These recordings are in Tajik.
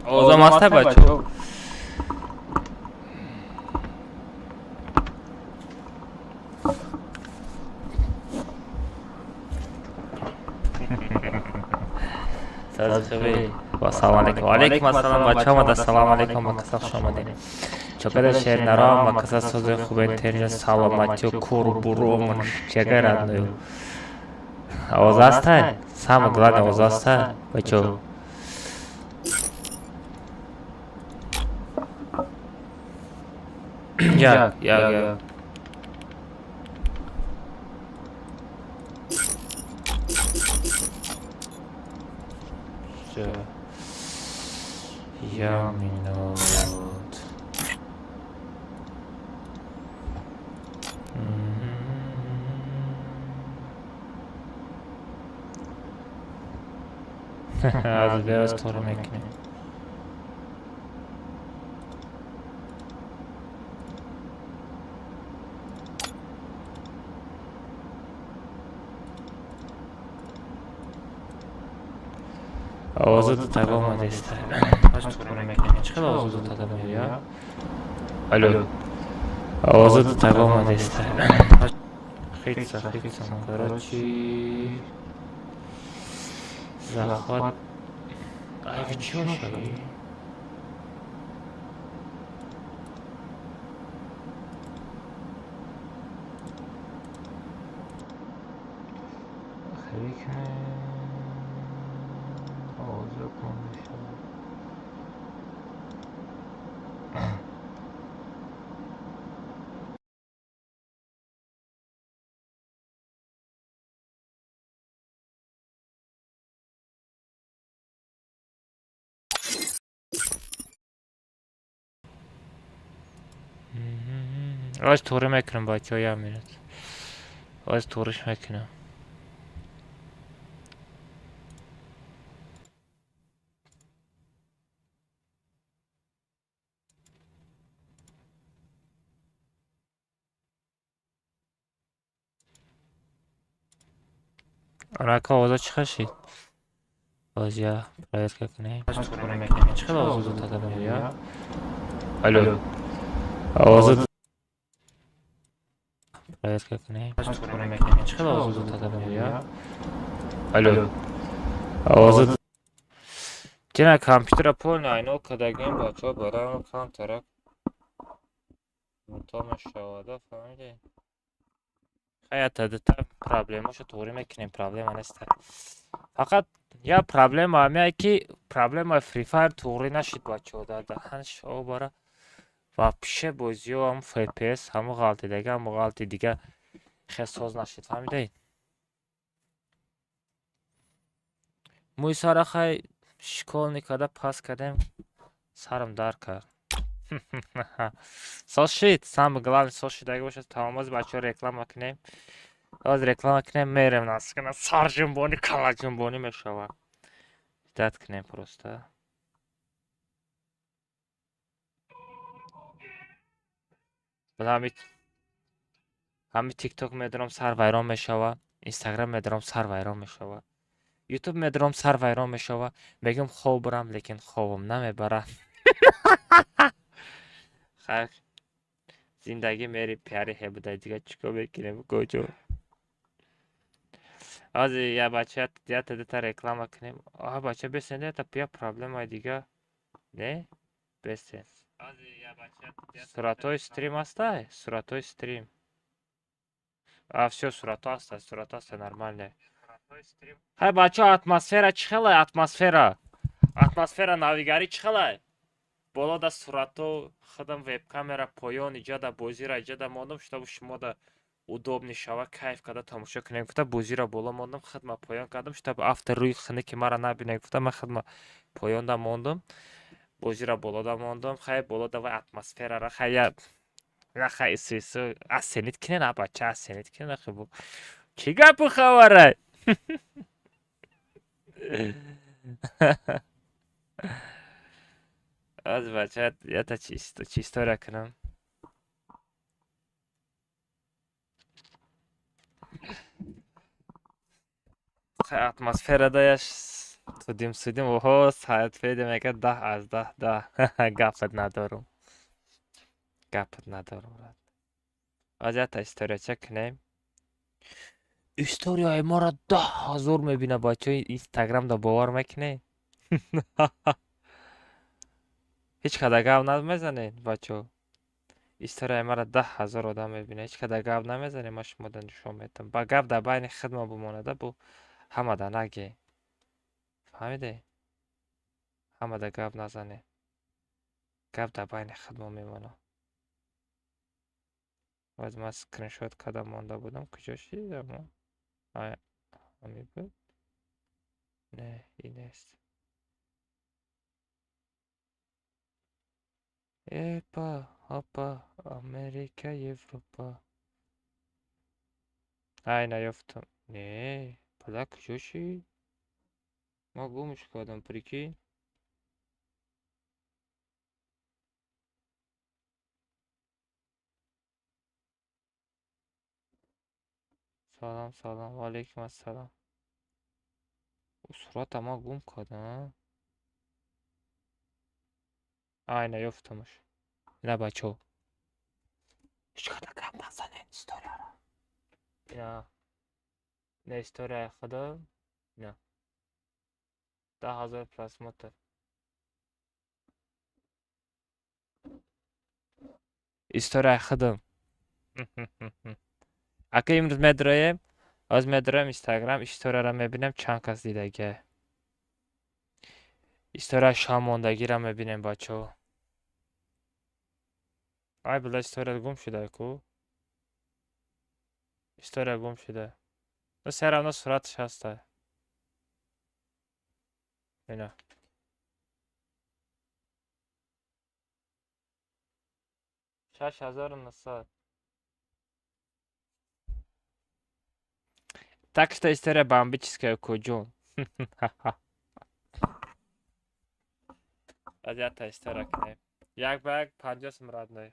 Овозам ҳаста, бачаҳо? Ассалому алайкум. Алайкум ассалом, бачаҳо омада. Ассалому алайкум, ба каса хуш омадед. Чокада шернаром, ба каса сози хубе, терҷа, саломатиё, курбурумон, чага, родной. Овоз ҳастай? Самое главное, овоз ҳастай, бачаҳо? Як, як, як. Всё. Я минут. Аз бераз тора мекунем. Овозу дутага омадеста. Чӣ хел овозу дутага меояд? Алло. Овозу дутага омадеста. Хитса, хитса, короче. Захват. Ай, чё шуд? Хеле овозо кун мешавад. Оз туғри мекунам, бачаҳо, як минут. Оз туғриш мекунам. Анака, овоза чӣ хел шид? Боз я проверка кунем. Чӣ хел овозо дутага меояд? Алло. Овозо проверка кунем. Чӣ хел овозо дутага меояд? Алло. Овозо Ҷина компютера полный айно кардагим, бачаҳо, барои камтарак мунто мешавада, фаҳмидед? Хай, дута проблемашо туғрӣ мекунем, проблема неста. Фақат як проблема ҳамяе, ки проблемаи Free Fire туғрӣ нашид, бачаҳо, дар даҳанш обара. Вообще бозиҳо ҳам FPS ҳаму ғалтидаги, ҳаму ғалти дига хел соз нашид, фаҳмидаед? Мӯи сара хай шиколни карда пас кардем, сарам дард кард. Соз шид, самое главное, соз шидаги бошад, тамом. Оз, бачаҳо, реклама кунем. Оз реклама кунем, мерем наскана, сарҷунбонӣ, калаҷунбонӣ мешавад. Ждать кунем просто. Баъд ҳами ТикТок медорам, сар вайрон мешавад, Инстаграм медорам, сар вайрон мешавад. Ютуб медорам, сар вайрон мешавад. Мегӯям, хоб бурам, лекин хобам намебарад. Хайр, зиндагӣ мери пиари ҳебуда, дига чӣ кор мекунем, куҷо? Ҳозир я бача якта дута реклама кунем. А бача, бесен, ята я проблемаи дига. Не? Бесен. Суратҳои стрим ҳастай? Суратҳои стрим. А, всё, суратҳо ҳаста, суратҳо ҳаста, нормально. Хай, бачаҳо, атмосфера чӣ хелай, атмосфера? Атмосфера навигарӣ чӣ хелай? Боло да суратҳо, худам веб-камера поён, иҷода бозиро иҷода мондам, чтобы шумода удобный шава, кайф карда тамошо кунем гуфта, бозиро боло мондам, хидма поён кардам, чтобы автор рӯи хунуки маро набинад гуфта, ман хидма поёнда мондам, бозиро болода мондам. Хай, болода вай атмосферара хай я хай ису оценить кунен, а бача, оценить кунен, ахи, чӣ гапу хабарай? Аз бача ята чи история кунам? Хай, атмосферада яш Тудим судим, оҳо, Саид Феди мега 10 аз 10, 10. Гапат надорум. Гапат надорум, брат. Аз якта историяча кунем. Историяи моро 10 000 мебина, бачаҳои Инстаграмда, бовар мекунед? Ҳеҷ када гап намезанед, бачаҳо. Историяи маро 10 000 одам мебинад. Ҳеҷ када гап намезанед, ман шумода нишон медиҳам. Ба гап дар байни худмон бимонада, бу ҳамада наге. Фаҳмиде? Ҳамада гап назанед. Гап дар байни худмон мемонад. Боз ман скриншот карда монда будам. Куҷо шид? Ҳами буд? Не, ин нест. Эпа, опа, Америка, Европа. Ай, наёфтам. Не, бала, куҷо шид? Ман гумш кардам, прикинь. Салом, салом, ва алайкум ассалом. Сурата ман гум кардам. Ай, наёфтамаш. Ина, бачаҳо. Ҳеҷ када гап назанед историяро. Ина. Ина историяи худам. Ина. 10 000 просмотр. Историяи худам. Ака, имрӯз медроем, ҳоз медроем Инстаграм, историяро мебинем, чанд кас дидагия. Историяи шамондагиро мебинем, бачаҳо. Ай, била, история гум шуда ку. История гум шуда. Но всё равно сураташ ҳаста. Ина. 6900. Так что история бомбическая, куҷон. Аз якта история кунем. Як ба як 50 сум, родной.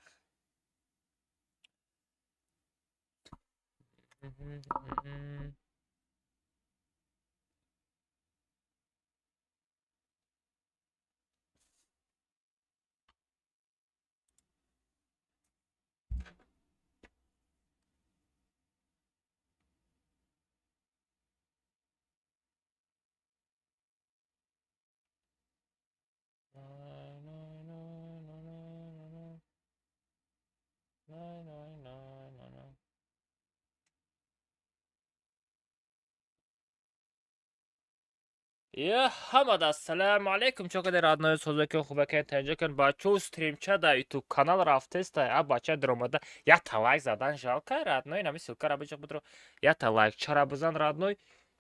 Я ҳамада ассалому алайкум, чо каде, родной, созакен, хубакен, танҷакен, бачо? Стримча да ютуб канал рафтеста, а бача даромада, якта лайк задан жалко, родной. Нами ссылкара биҷа будро, якта лайк чара бизан, родной.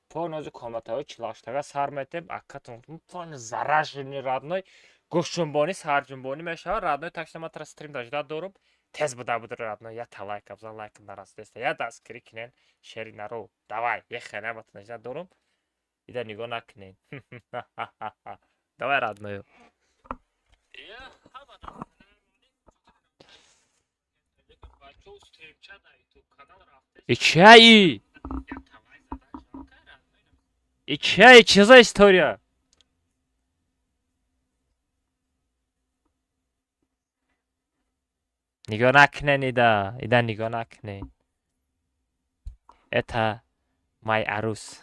Понози комнатаҳои чилаштага сар метем, акатон пони заражени, родной, гӯшҷунбонӣ, сарҷунбонӣ мешавад, родной. Так что ман тара стрим дажда дорум, тез буда будро, родной, якта лайк бизан, лайк нарасидеста, я дастгирӣ кинен, шери наро, давай, ехе мата нажда дорум, ида нигоҳ накунед, давай, родной. Ичаи? Ичаи? Чӣ за история? Нигоҳ накунед ида, ида нигоҳ накунед. Это май арӯс.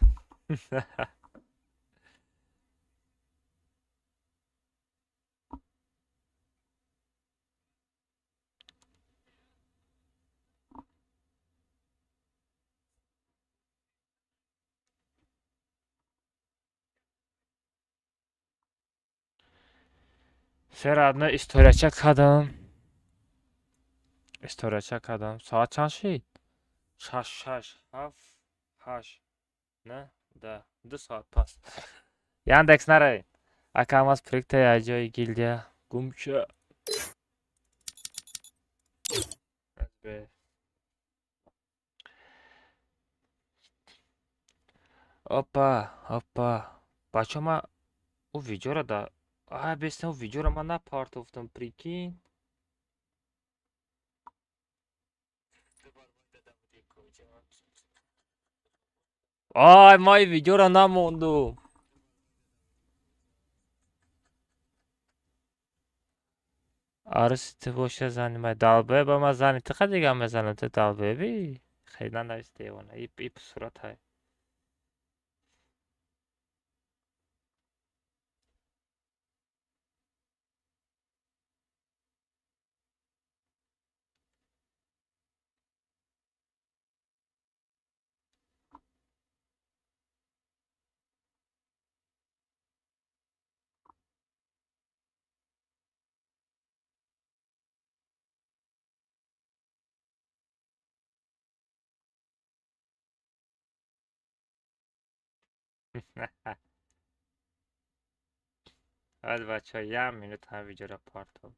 Всё, родной, историяча кардам. Историяча кардам. Соат чанд шид? Шаш, шаш, ҳафт, ҳашт, на, да, 2 соат пас. Яндекс наравед. Акам аз проекта ҷои гилдия гумша. Бе. Опа, опа. Бачо, ма ӯ видеоро да ай бестам, ӯ видеоро ман напартофтам, прикинь. Ай, ман ин видеоро намондум. Аруси ту боша, зани май долбоёба, ман зани ту қа дига мезанам, ту долбоёбӣ? Хел нанавис, девона, ип суратай. Баъд, бачаҳо, як минут ҳам видеоро партов.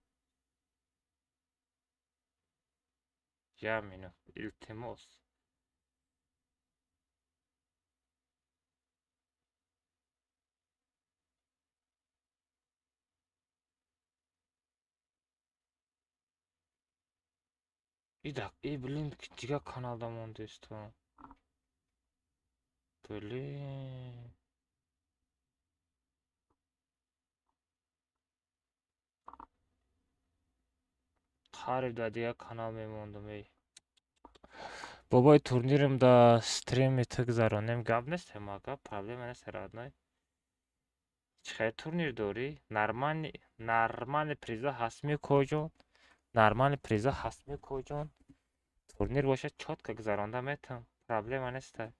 Як минут, илтимос. Идак, и блин, дига каналда мондестам. Блин. Қариб дар дигар канал мемондум, эй. Бобои, турнирим да стрими ту гузаронем, гап нест, ҳемака, проблема нест, родной. Чӣ хел турнир дорӣ? Нормальный, нормальный приза ҳастми, коҷон? Нормальный приза ҳастми, коҷон? Турнир бошад, чётко гузаронда метавон. Проблема неста.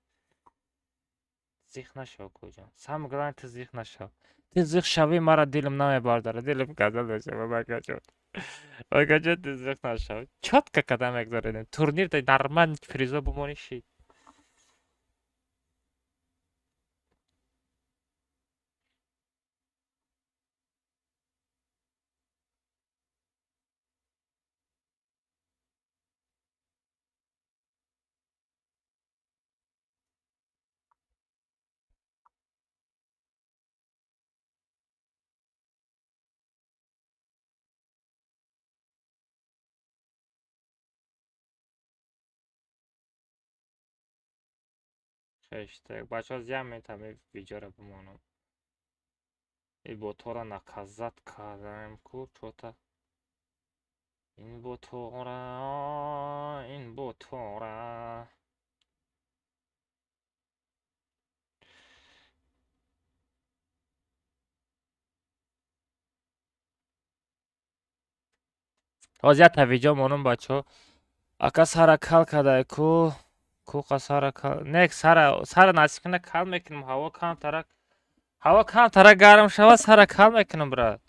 Зиқ нашав, коҷон. Самое главное, ту зиқ нашав. Ту зиқ шавӣ, мара дилам намебардорад, дилам казал мешавад, акаҷон. Акаҷон, ту зиқ нашав. Чётко када мегузаронем. Турнир да нормальный призо бумонӣ, шид. Хештег. Бачаҳо, як минут ҳамин видеоро бимонам. И ботҳоро наказать кардам ку чота. Ин ботҳора, ин ботҳора. Ҳозир якта видео монам, бачаҳо. Ака, сара кал кадай ку? Ку қа сара кал? Не, сара сара насиб кина, кал мекунам, ҳаво камтарак гарм шавад, сара кал мекунам, брат.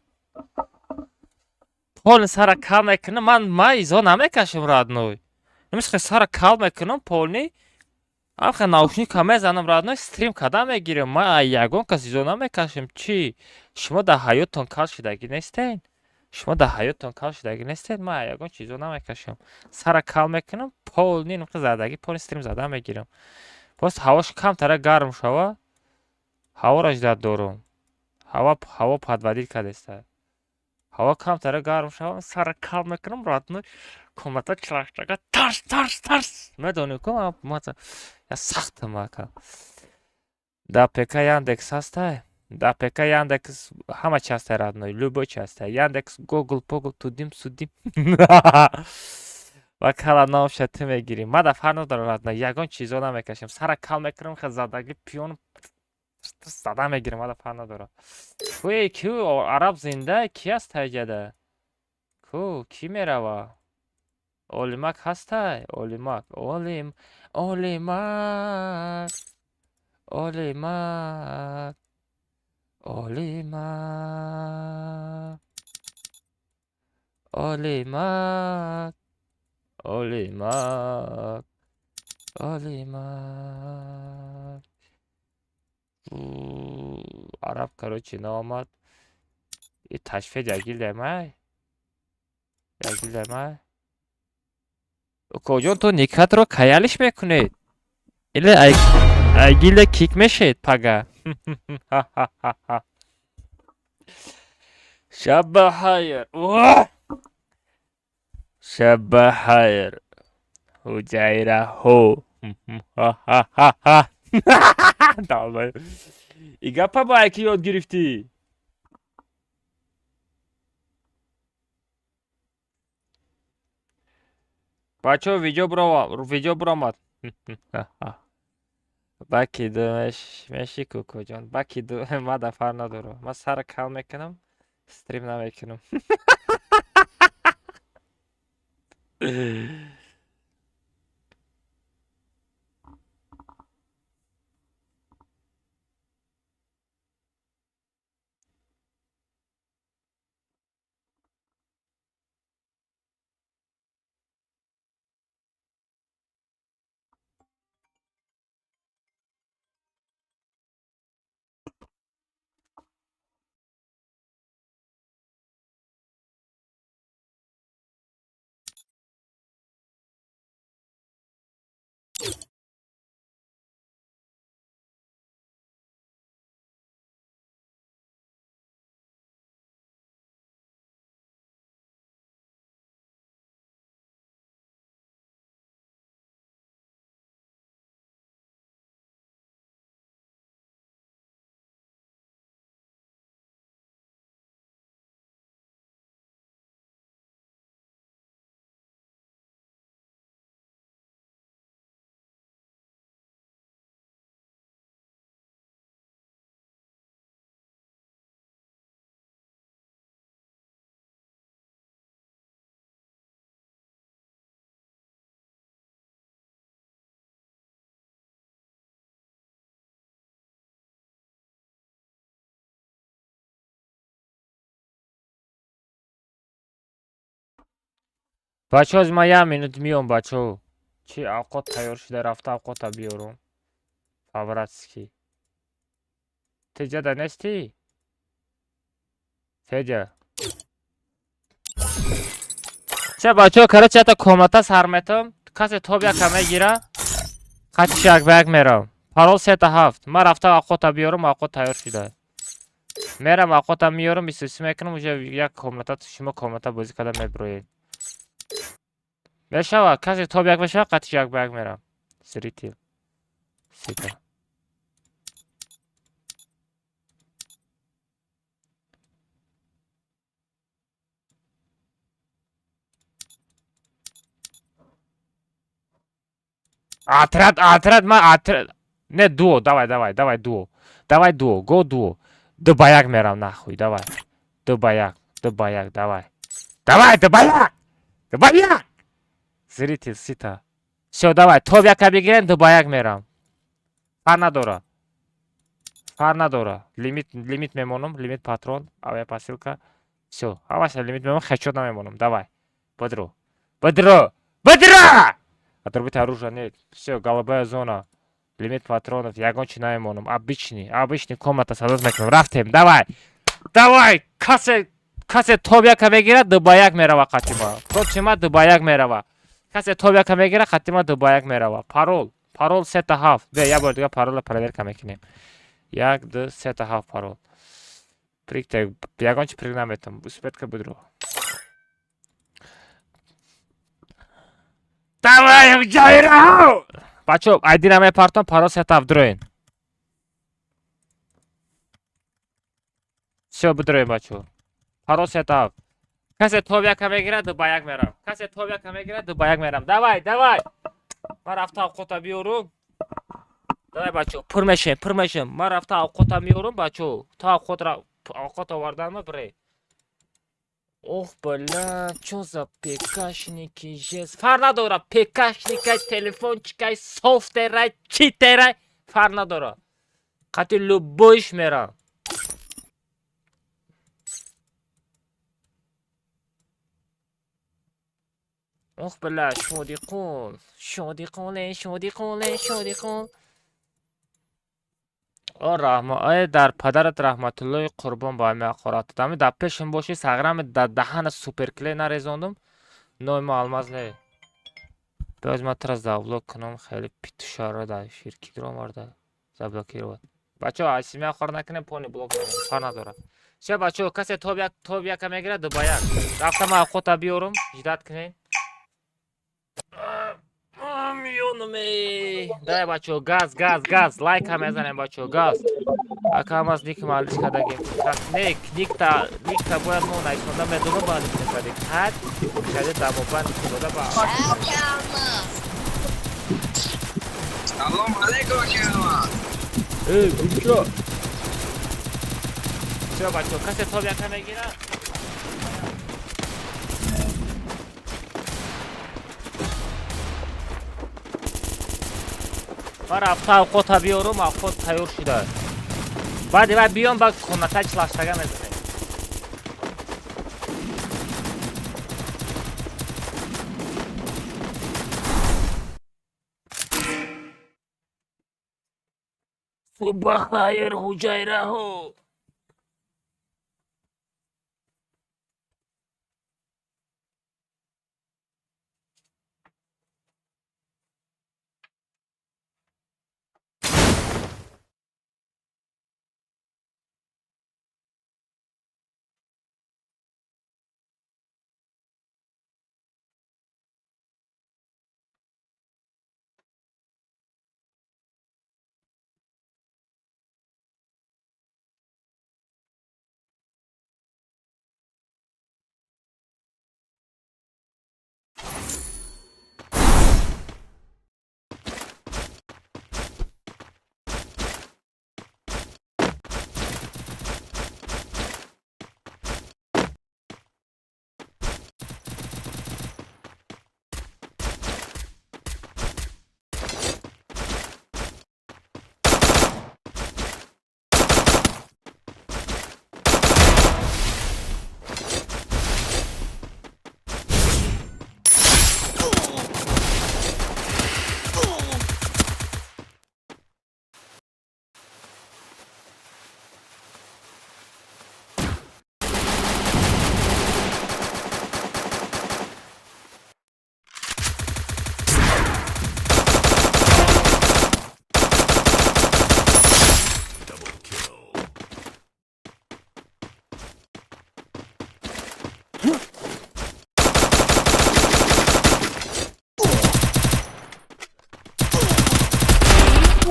Полный сара кал мекунам, ман изо намекашам, родной. Намисхе, сара кал мекунам, полный. Амха наушника мезанам, родной, стрим када мегирам. Ман ягон кас изо намекашам. Чӣ? Шумо дар ҳаёттон кал шудагӣ нестен? Шумо дар ҳаёттон кал шудагӣ нестед? Ман ягон чизо намекашам. Сара кал мекунам, полный нуқта задагӣ, полный стрим зада мегирам. Просто ҳавош камтара гарм шава, ҳаворо ждать дорум. Ҳаво подводить кардеста. Ҳаво камтара гарм шава, сара кал мекунам, родной, комната чилаштага тарс, тарс, тарс. Медонӣ ку, ма я сахтам, ака. Дар ПК Яндекс ҳастай? Дар ПК Яндекс ҳама чи ҳастай, родной, любой чи ҳастай. Яндекс, Гугл, Пугл, тудим, судим. Ва кала номша ту мегирӣ. Ма дар фарқ надорам, родной, ягон чизо намекашем. Сара кал мекунам, хел задагӣ пиён зада мегирам, ма дар фарқ надорам. Кӯ, ку араб зинда, ки аст таҷада? Ку, кӣ мерава? Олимак ҳастай? Олимак, олим, олимак, олимак, олимак, олимак, олимак, олимак. Араб, короче, наомад. И ташфед ягилдемай? Ягилдемай? Укоҷон, ту никатро каялиш мекунед? Или айгилда кик мешед пага? Шаб бахайр. Шаб бахайр. Ҳуҷайраҳо. Давай. И гапа ба ки ёд гирифтӣ? Бачаҳо, видео биромад. Баки ду меши, кукуҷон, баки ду ма дафар надорам. Ман сара кал мекунам, стрим намекунам. Бачаҳо, ман як минут миём, бачаҳо. Чи авқот тайёр шуда, рафта авқота биёрум. По-братски. Теҷа да нестӣ? Федя. Ча, бачаҳо, короче, ята комната сар метам. Касе топ яка мегира, қатиш як ба як мерам. Парол сета ҳафт. Ман рафта авқота биёрум, авқот тайёр шуда. Мерам авқота миёрум, бисуси мекунам, уже як комната, шумо комната бозӣ карда мебироед. Мешавад, касе топ як мешавад, қатиш як ба як мерам. Зритель. Сита. Отряд, отряд, ма отряд. Не, дуо, давай, давай, давай, дуо. Давай дуо, го дуо. Ду ба як мерам, нахуй, давай. Ду ба як, ду ба як, давай. Давай, ду ба як! Ду ба як! Зритель, сита. Всё, давай, топ яка бигирем, ду ба як мерам. Фар надора. Фар надора. Лимит, лимит мемонам, лимит патрон, авиапосылка. Всё, ҳамаша лимит мемонам, хедшот намемонам. Давай. Бодро. Бодро! Бодро! Отрубить оружие нет. Всё, голубая зона. Лимит патронов. Ягон чи намемонам. Обычный, обычный комната садоз мекунам. Рафтем, давай! Давай! Касе топ яка мегирад, ду ба як мерава қатима. Против ма ду ба як мерава. Касе топ яка мегирад, қатима ду ба як мерава. Парол. Парол сета ҳафт. Бе, як бор дига парола проверка мекунем. Як, ду, сета ҳафт парол. Прикте, ягон чи прик наметам. Успетка будро. Давай, ҷайраҳо! Бачо, айдина мепартом, парол сета ҳафт дроен. Всё, бидроем, бачо. Парол сета ҳафт. Касе топ яка мегирад, ду ба як мерам. Касе топ яка мегирад, ду ба як мерам. Давай, давай! Ман рафта авқота биёрум. Давай, бачо, пур мешем, пур мешем. Ман рафта авқота миёрум, бачо. То авқотра авқот оварданма бре. Ох, бля, чё за пекашники, жест. Фар надора, пекашникай, телефончикай, софтерай, читерай, фар надора. Қати любойш мерам. Ох, бля, шодиқон, шодиқоне, шодиқоне, шодиқон. О, раҳма, ай дар падарат раҳматуллои қурбон ба ами ақорат. Ами дар пешам боши, сағрами дар даҳана суперклей нарезондум. Ной мо алмаз не. Биёз ман тра заблок кунам, хеле питушара дар эфир ки омарда. Заблокировать. Бачо, асими ақор накунем, пони блок мекунем, фар надорад. Всё, бачо, касе топ як, топ яка мегирад, ду ба як. Рафта ман авқота биёрум, ждать кунед. Миён. Ҷонум, дай, бачо, газ, газ, газ, лайка мезанем, бачо, газ. Ака, аз ник малиш кардагем. Не, никта, никта бояд мо найсонда медонам, ба ник мекардем. Ҳад шаде дамобанд дода ба. Салом алейкум, акама. Эй, гулчо. Всё, бачо, касе топ яка мегира? Ман рафта авқота биёрум, авқот тайёр шуда. Баъди вай биём, ба комната чилаштага мезанем. Субҳ бахайр, ҳуҷайраҳо.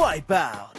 Wipeout!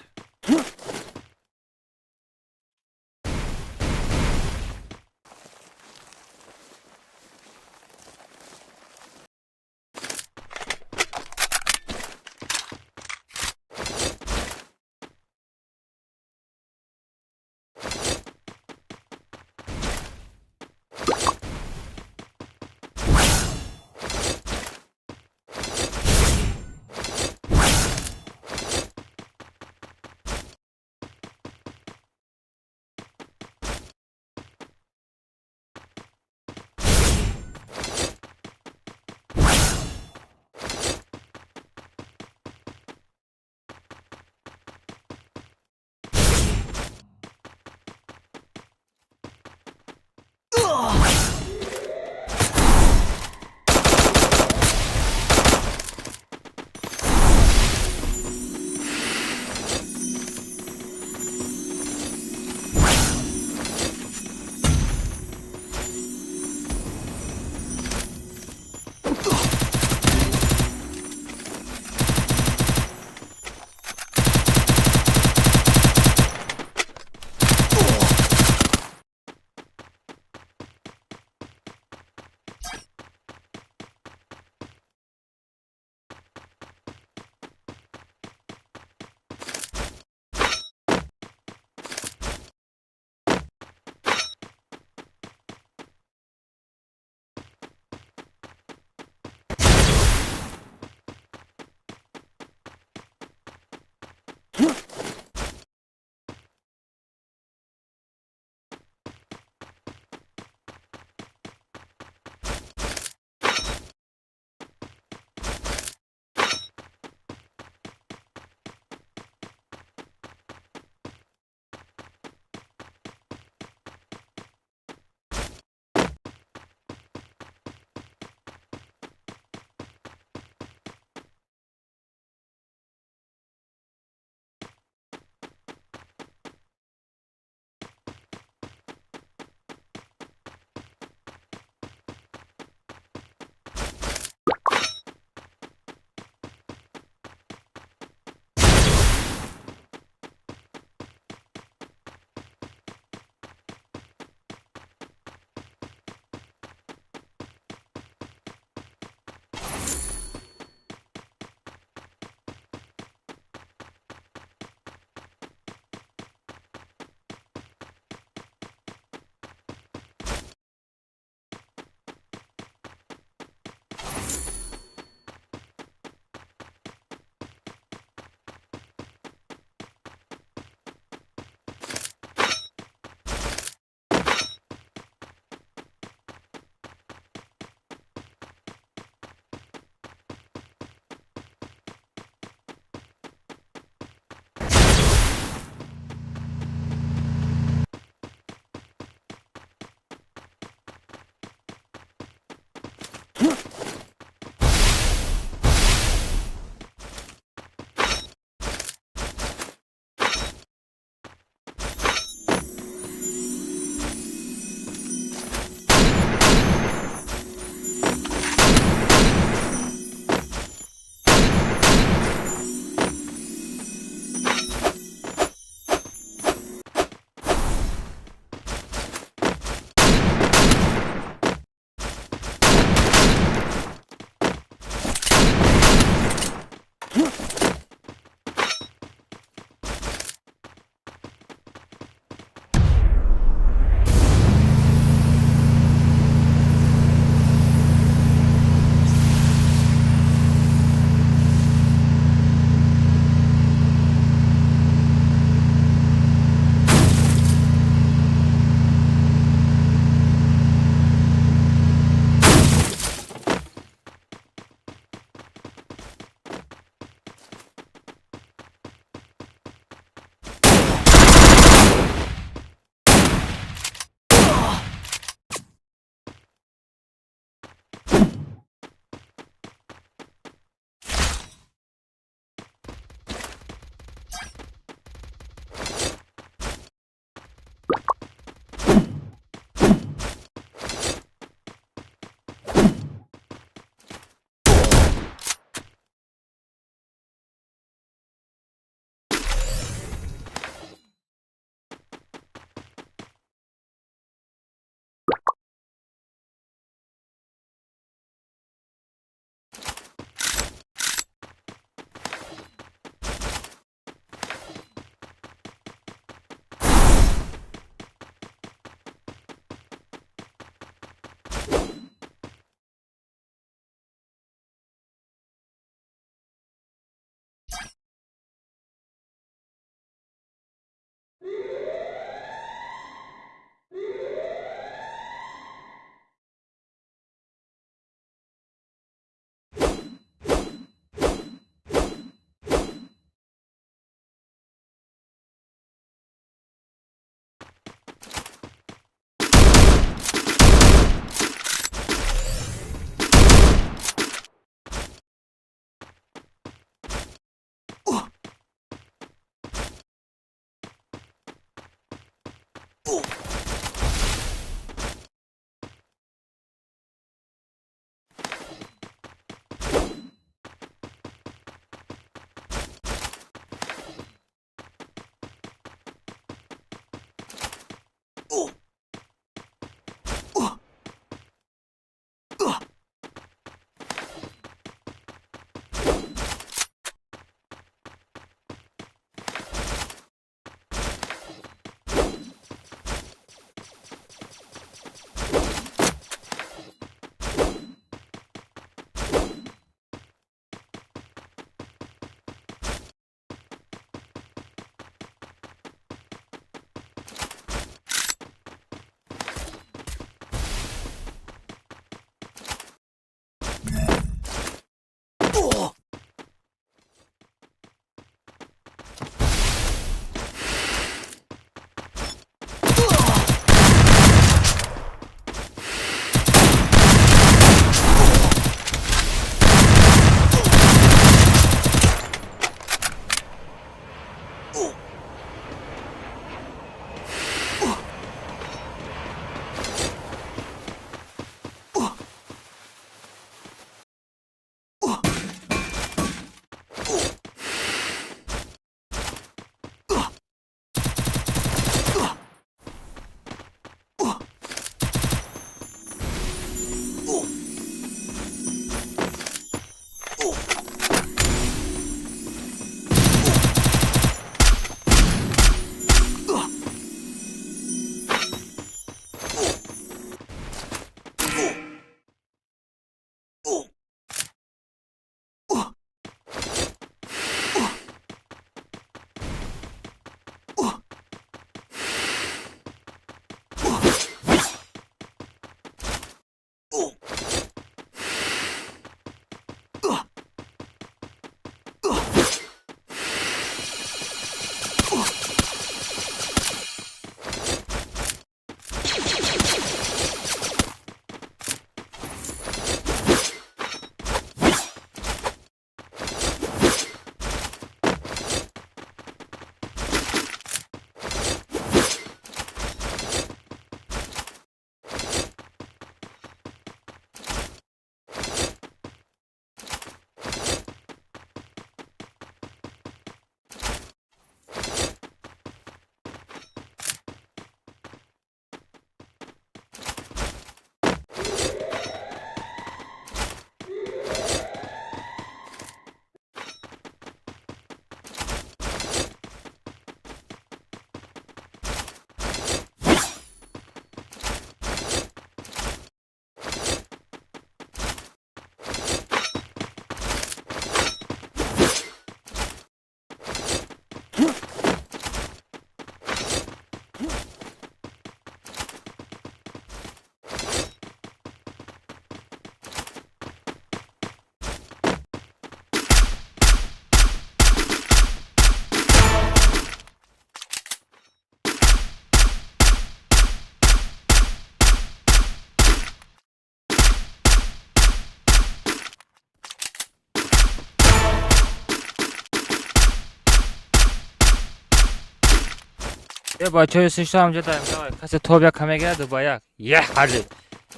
Е, бачаҳо, сишто ҳамҷо даем, давай. Касе тоб як мегирад, ду ба як. Е, ҳали.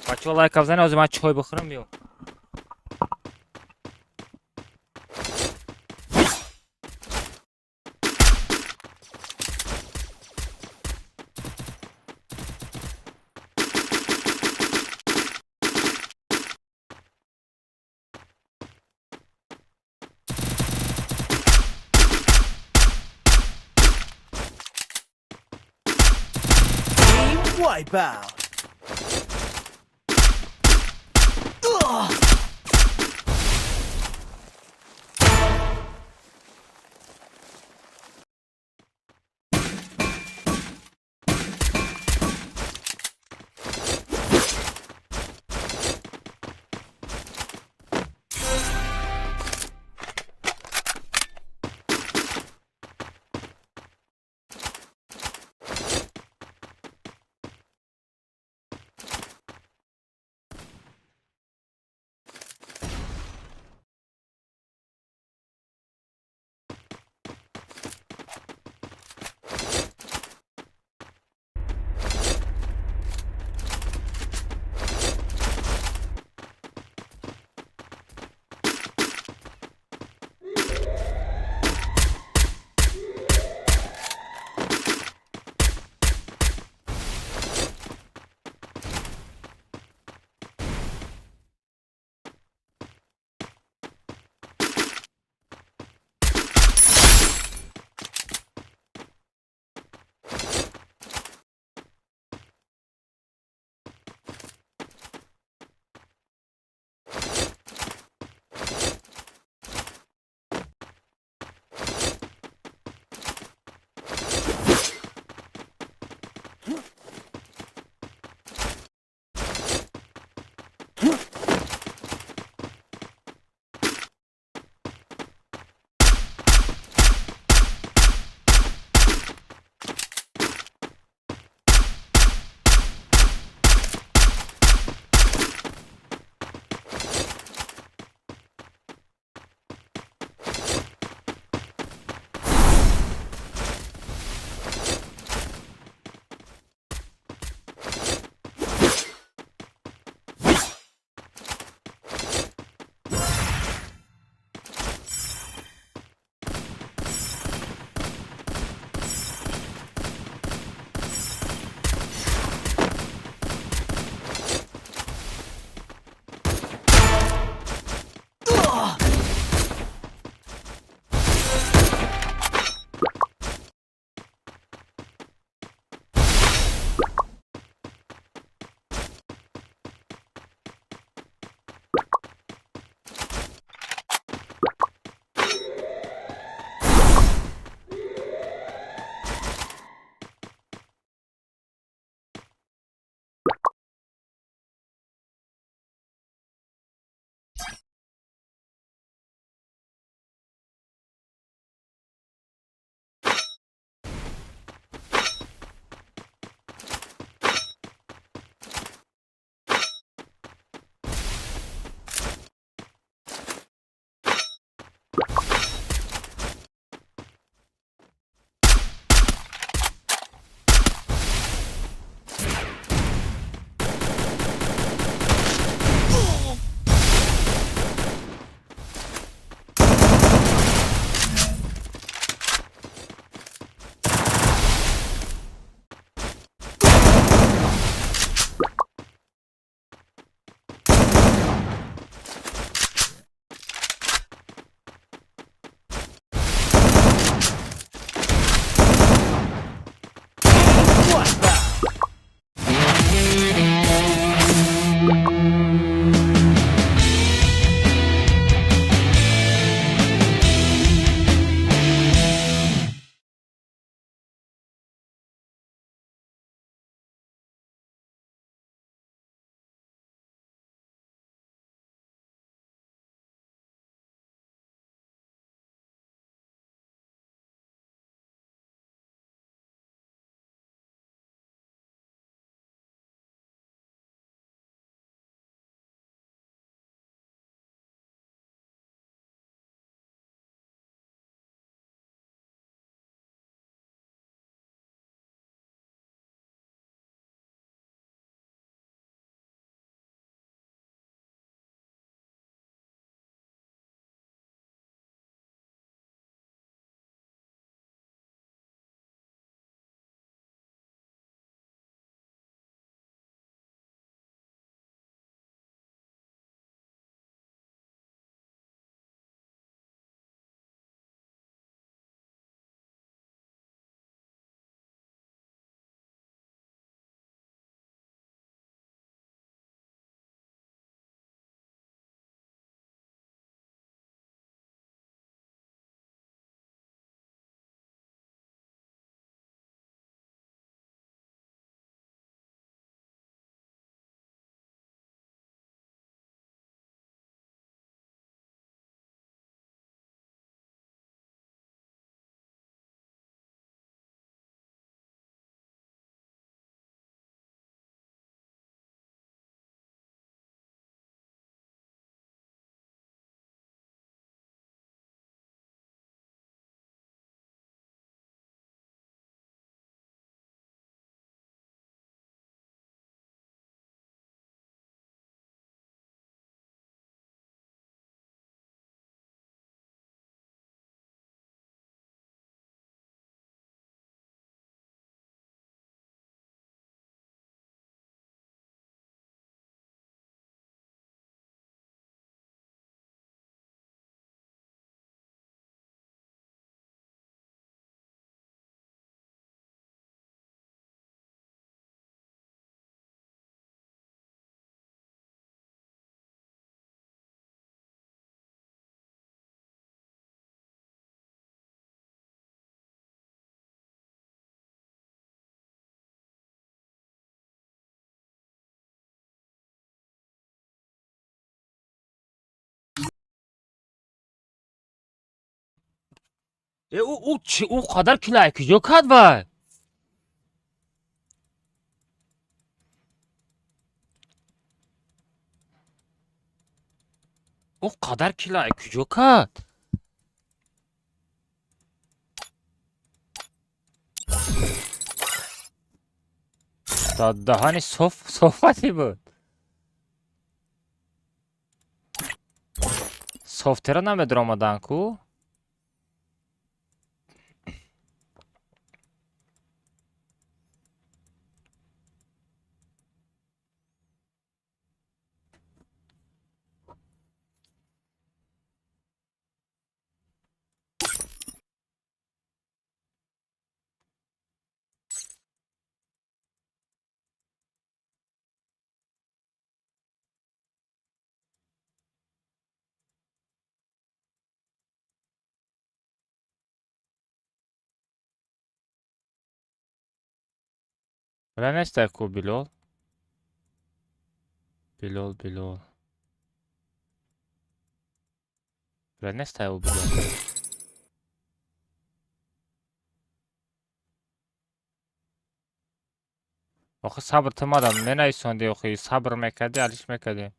Бачаҳо, лайка бизанед, ҳозир ман чой бихӯрам, биём. Team wipeout. Ugh! Э, ӯ чи, ӯ қадар килай куҷо кард вай? Ӯ қадар килай куҷо кард? Даҳани соф софати буд. Софтера намедиромадан ку? Бля, нестай ку Билол? Билол, Билол. Бля, нестай ӯ Билол. Охи, сабр ту мадам менависонди, охи, сабр мекардӣ, алиш мекардем.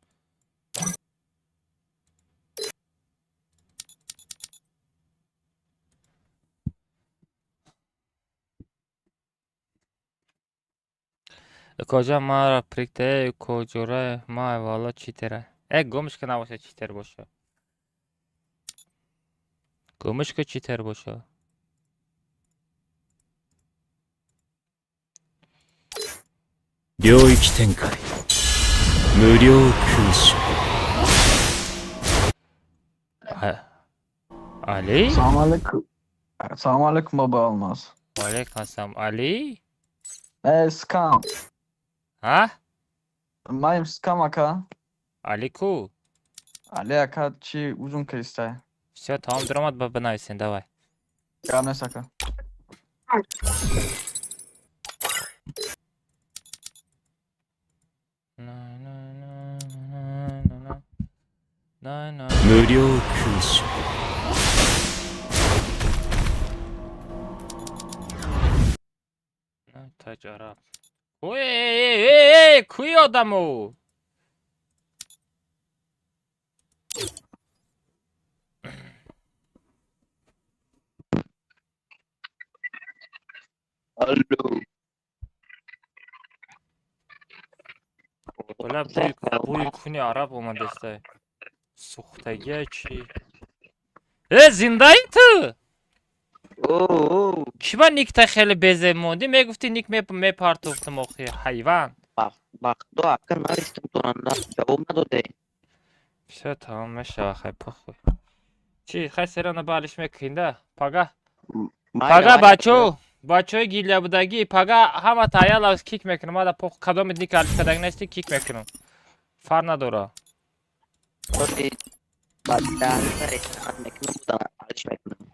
Кожа мара прикте, кожора ма вала читера. Э, гумш ка набоша, читер боша. Гумш ка читер боша. 領域展開無料空襲。 Али? Салом алейкум. Салом алейкум, баба Алмаз. Ва алейкум ассалом. Али? Э, Скам. А? Маим Скам, ака. Али ку? Али ака чи узун кристай. Всё, тамом, даромад ба бинависен, давай. Гап нест, ака. На, на, на, на, на, на. На, на. 無料空襲。 На, таҷ араб. Ой, эй, эй, эй, куи одамо? Алло. Бля, бӯи куни араб омадестай. Сӯхтагия чи? Э, зиндаи ту? О, Чӣ ба никта хеле безеб мондӣ? Мегуфтӣ, ник мепартофтам, охи, ҳайван. Бахто ака, навистам тонанда, ҷавоб надоде. Всё, тамом мешава, хай, похуй. Чӣ, хай, серана ба алиш мекунӣ да? Пага. Пага бачо, бачои гилля будагӣ, пага ҳама таяла кик мекунам, ада пох, кадоми ник алиш кадаг нести, кик мекунам. Фар надора. Мекунам, алиш мекунам.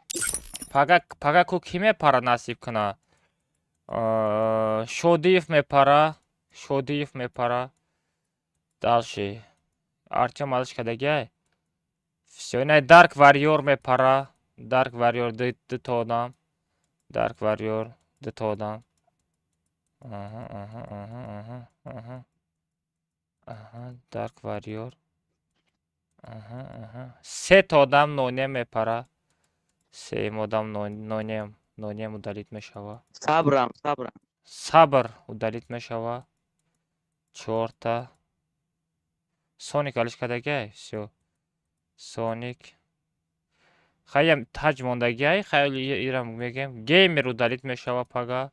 Пага, пага ку кӣ мепара, насиб куна? Шодиев мепара, Шодиев мепара. Дальше. Артем алиш кадагиай? Всё, ина Dark Warrior мепара. Dark Warrior дута одам. Dark Warrior дута одам. Аҳа. Аҳа, Dark Warrior. Аҳа. Сета одам нонем мепара. Сеюм одам нонем, нонем удалить мешава. Сабрам, сабрам. Сабр удалить мешава. Чорта. Соник алиш кадагиай? Всё. Соник. Хаям таҷ мондагиай, хай, ирам мегем. Геймер удалить мешава пага.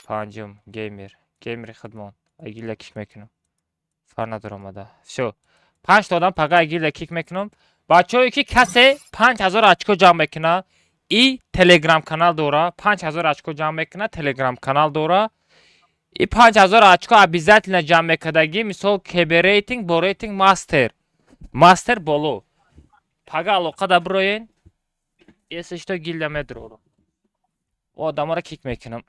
Панҷум, геймер. Геймери худмон. Агилля кик мекунам. Фар надор омада. Всё. Панҷта одам пага агилля кик мекунам. Бачаҳое ки касе 5000 очко ҷамъ мекуна и телеграм канал дора, 5000 очко ҷамъ мекуна, телеграм канал дора. И 5000 очко обязательно ҷамъ мекардагӣ, мисол, КБ рейтинг бо рейтинг мастер. Мастер боло. Пага алоқа да бироен. Если что, гилля медрорам. Одаморо кик мекунам.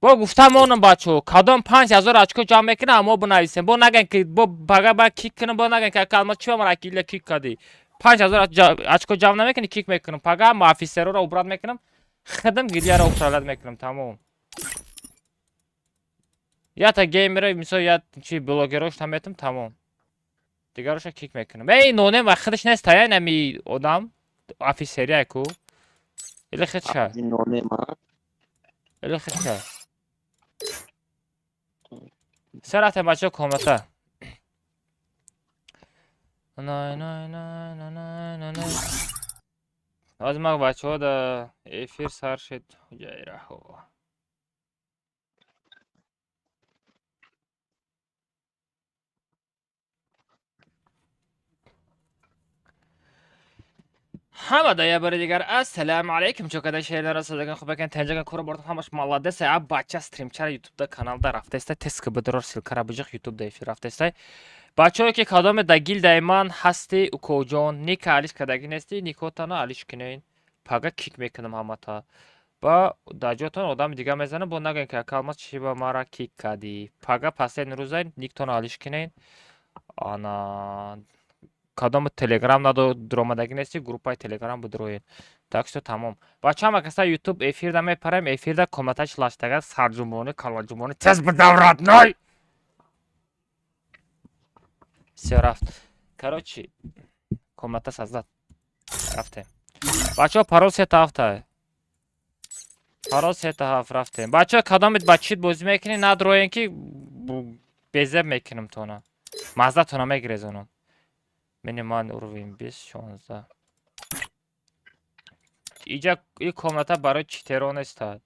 Бо гуфтам онам, бачаҳо, кадом 5000 очко ҷамъ мекуна, мо бинависем. Бо наган ки бо пага ба кик кунам, бо наган ки, ака Алмаз, чӣ ба мара гилля кик кардӣ? 5000 очко ҷамъ намекунӣ, кик мекунам. Пага ҳама офисерора убрать мекунам. Худам гильдияро управлять мекунам, тамом. Ята геймера, мисол, я чи блогерош наметам, тамом. Дигароша кик мекунам. Эй, нонем ва худаш нест, тая нами одам офисерия ку. Или худша. Нонема. Или худша. Сарата бачо комната. Най най най най най най най. Аз маг бачо да эфир сар шед. Ҷайраҳо. Ҳама да я бори дигар ассалому алайкум, чокада шейлара садаган хубакан танҷаган кора бортон ҳамаш молодец. А бача стримчара ютубда каналда рафтаиста, тест ки бидорор ссылкара биҷиқ, ютубда эфир рафтаиста. Бачаҳое ки кадоме да гильдаи ман ҳасти, укоҷон, ника алиш кардагӣ нести, никотана алиш кинен. Пага кик мекунам ҳамата. Ба дар ҷотон одами дига мезанам, бо нагӯем ки ака Алмаз чи ба мара кик кардӣ. Пага последний рӯза никтона алиш кинен. Ана кадоме телеграм надо дромадагӣ нести, группаи телеграм бидроед. Так что тамом. Бача ҳама каса ютуб эфирда мепарем, эфирда комнатач лаштага сарҷумбони, калаҷумбони тез бидав, родной. Всё, рафт. Короче, комната создать. Рафтем. Бачаҳо, парол сета ҳафта. Парол сета ҳафт, рафтем. Бачаҳо, кадомет ба чит бозӣ мекунӣ, надроен ки безеб мекунам тона. Маззатона мегирезонам. Минимальный уровень 20, 16. Иҷа и комната барои читеро неста.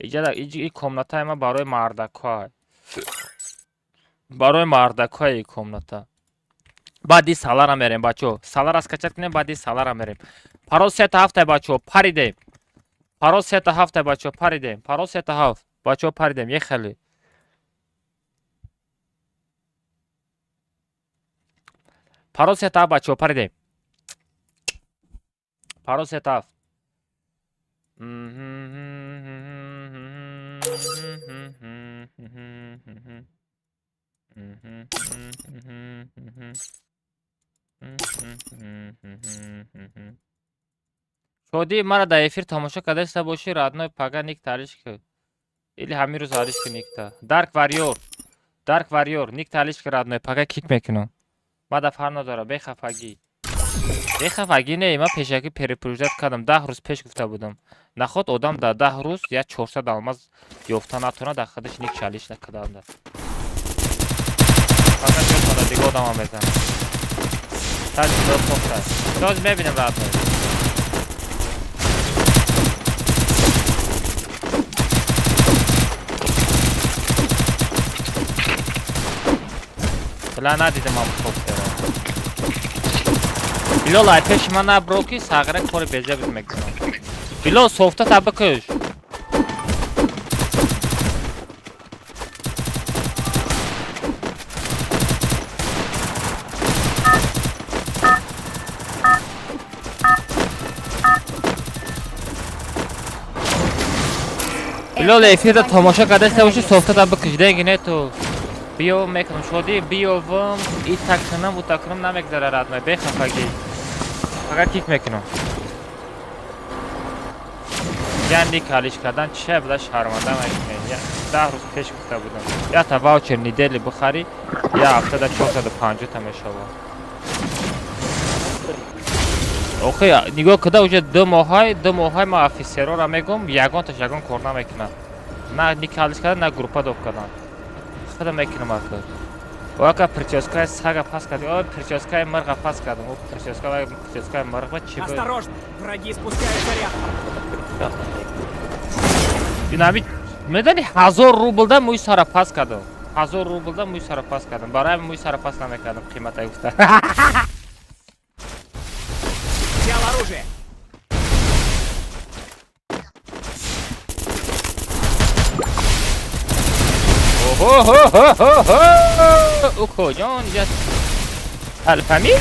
Иҷа и комнатаи ма барои мардакҳо. Барои мардакҳо и комната. Баъди салара мерем, бачаҳо. Салара скачать кунем, баъди салара мерем. Парол сета ҳафта, бачаҳо, паридем. Парол сета ҳафта, бачаҳо, паридем. Парол сета ҳафт. Бачаҳо, паридем, ехали. Парол сета ҳафт, бачаҳо, паридем. Парол сета ҳафт. Шодӣ, мара дар эфир тамошо кардаиста бошӣ, родной, пага ник талиш ки. Или ҳамин рӯз алиш ки никта. Дарк Варьор. Дарк Варьор, ник талиш ки, родной, пага кик мекунам. Ма да фарқ надора, бехафагӣ. Бехафагӣ не, ман пешакӣ предупреждать кардам, 10 рӯз пеш гуфта будам. Наход одам дар 10 рӯз як 400 алмаз ёфта натавонад, дар худаш ник чалиш накарданда. Фақат ҷотона дига одама мезанам. Таҷ сохта. Тоз мебинем, родной. Била надидам ам софтера. Билол, ай пеши ман набро ки сағира кори безеб мекунам. Билол, софта та бикуш. Билол, эфирда тамошо кардаиста боши, софта та бикуш. Деги не ту. Биё мекунам шодӣ, биёвам, ита кунам, ута кунам намегзара, родной, бехафагӣ. Фақат кик мекунам. Я ник алиш кардан чия буда, шарманда мекунем. 10 рӯз пеш гуфта будам. Ята ваучер недели бихарӣ, я ҳафтада 450 та мешавад. Охи, нигоҳ куда уже 2 моҳай, 2 моҳай ман офисерора мегӯм, ягонташ ягон кор намекунад. На ник алиш кардан, на группа доб кардан. Худам мекунам ака. Ока прическаи сага пас кардем. О, прическаи мырға пас кардем. О, прическа, прическаи мырға чи буд? Осторожно! Враги спускаются рядом. Инами медани 1000 рублда мӯи сара пас кардам. 1000 рублда мӯи сара пас кардам. Барои мӯи сара пас намекардам, қимата гуфта. Взял оружие. Охо-хо-хо-хо! Укоҷон, я алфами?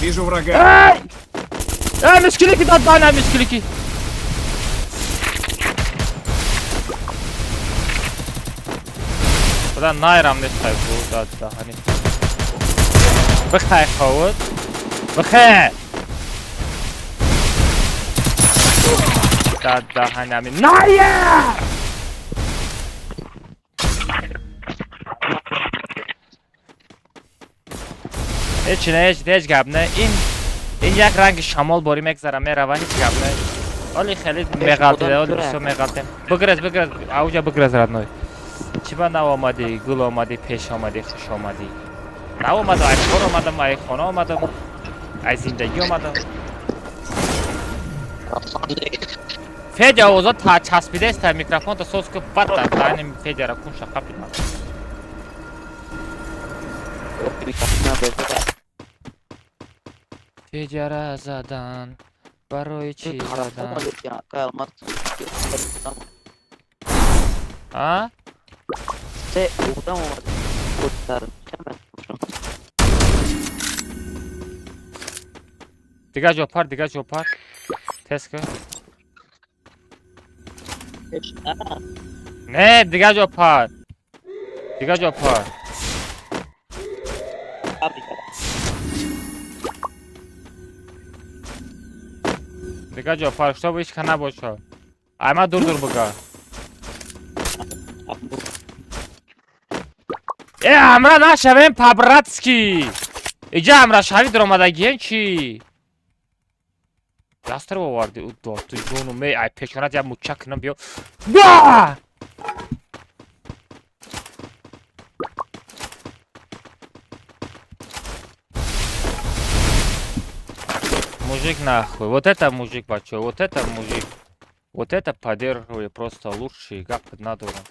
Вижу врага. Эй, мискилики дад бана мискилики. Буда найрам нестай бу да даҳани. Бихай ховуд. Бихай. Да даҳани ами. Ная! Ҳеч не, ҳеч, ҳеч гап не. Ин як ранги шамол борӣ мегзара, мерава, ҳеч гап не. Оли хеле меғалтида, оли бисёр меғалтем. Бигрез, бигрез, ауҷа бигрез, родной. Чӣ ба нав омадӣ, гул омадӣ, пеш омадӣ, хуш омадӣ. Нав омадам, ай кор омадам, ай хона омадам, ай зиндагӣ омадам. Федя овозо та часпидест, та микрофон та соз ку бад та даҳани Федяра кунша қапидам. Федяра задан, барои чӣ задан? А? Се одам омад. Дигар ҷо пар, дигар ҷо пар. Тез кун. Не, дигар ҷо пар. Дигар ҷо пар. Дигар ҷо пар, чтобы ҳеч ка набошад. Ай ма дур дур буга. Э, ҳамра нашавем по-братски. Иҷа ҳамра шави дуромадагиен чӣ? Дастро оварди, ӯ дод ту ҷону ме, ай пешонат як муча кунам биё. Ба! Мужик нахуй. Вот это мужик, бачо, вот это мужик. Вот это поддерживаю просто лучший гап надурам.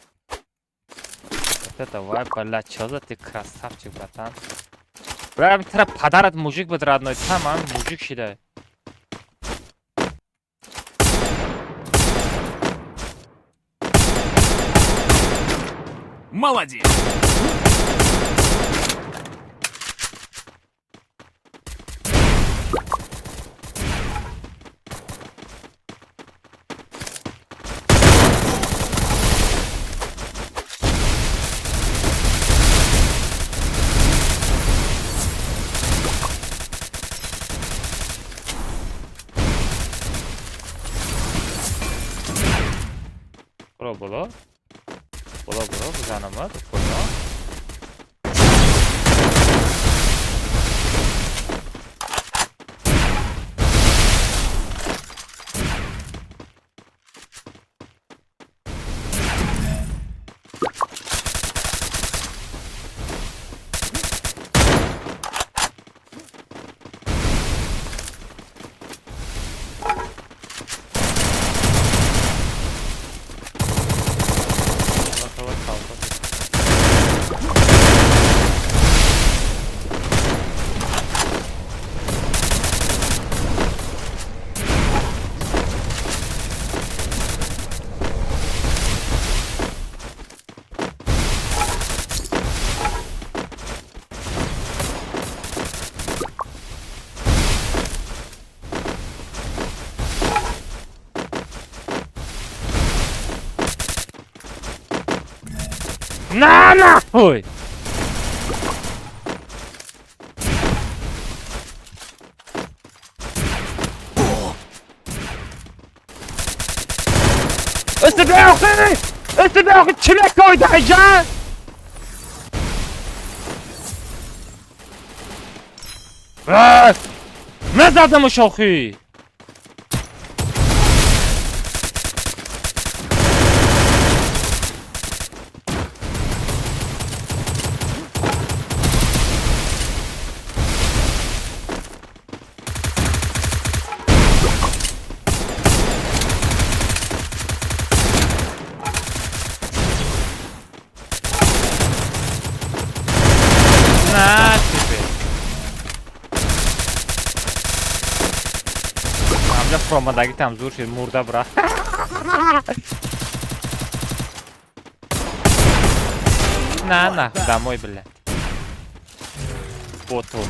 Вот это вай, блядь, чё за ты красавчик, братан. Бля, тра падарат мужик буд, родной, тамам мужик шида. Молодец! Буро, боло. Боло, буро, бизанамад, куҷо? На нахуй! استبعوخي! استبعوخي تشلكوي دحجان! نزدم شوخي! На тебе. Амҷа фуромадагӣ там зур шид, мурда бра. На, на, домой, блядь. Боту.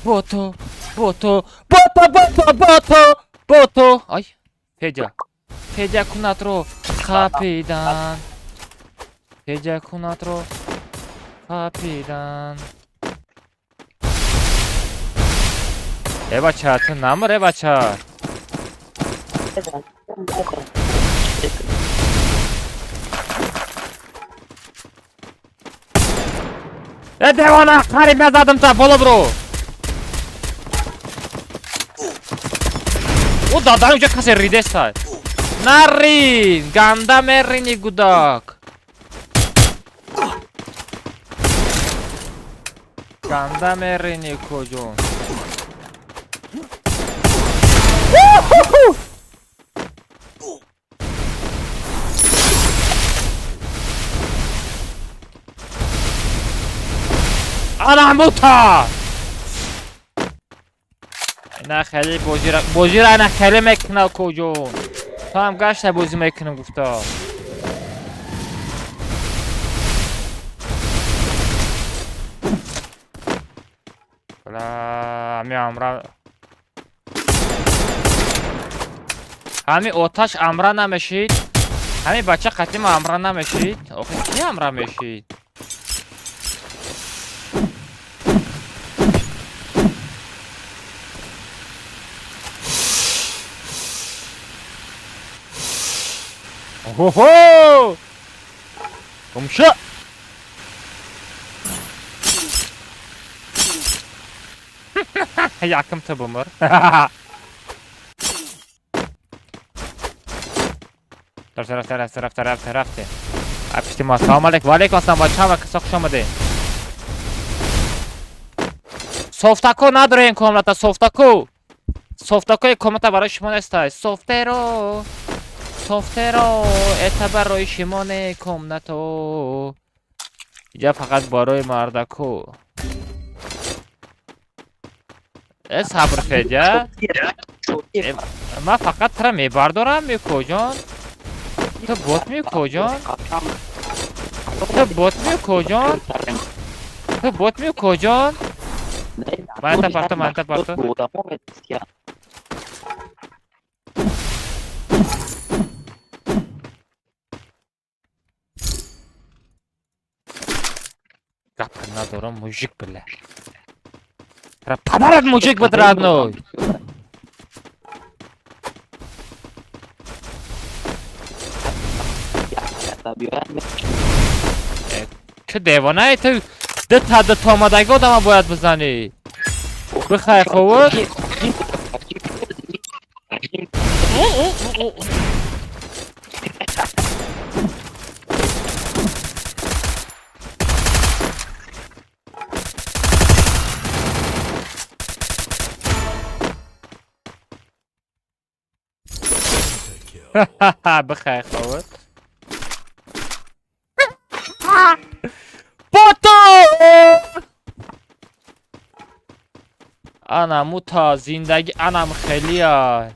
Боту, боту, боту, боту, боту, боту. Ай, Федя. Федя кунатро қапидан. Феҷакунатро қапидан. Э бача, ту намр, э бача. Э девона, қариб мезадам та, боло бро. О дадан уҷа касе ридеста. Нарин, ганда мерини гудак. Ганда мерини куҷон. Анамута! Ина хеле бозира бозира ина хеле мекунад куҷон. Ту ҳам гашта бозӣ мекунам гуфта. Бла, ҳами амра ҳами оташ амра намешид. Ҳами бача қатима амра намешид. Охи ки амра мешид? Охо! Гумша! Якам ту бумр. Рафте, рафте, рафте, рафте, рафте, рафте. Апишти ма. Салом алейкум. Ва алейкум ассалом. Бача ва касо хуш омадед. Софтако надорем комната, софтако. Софтакои комната барои шумо нестай. Софтеро. Софтеро, это барои шумо не комнато. Иҷа фақат барои мардако. Э сабр Федя. Ман фақат тра мебардорам мекоҷон. Ту бот мекоҷон. Ту бот мекоҷон. Ту бот мекоҷон. Манта парто, манта парто. Гап надорам, мужик бля. Падарат мужик буд родной. Ту девонаи ту ду та ду та омадаги одама бояд бизанӣ. Бихай ховуд. Бихай ховуд. Бото! Анаму та зиндагӣ анам хелия.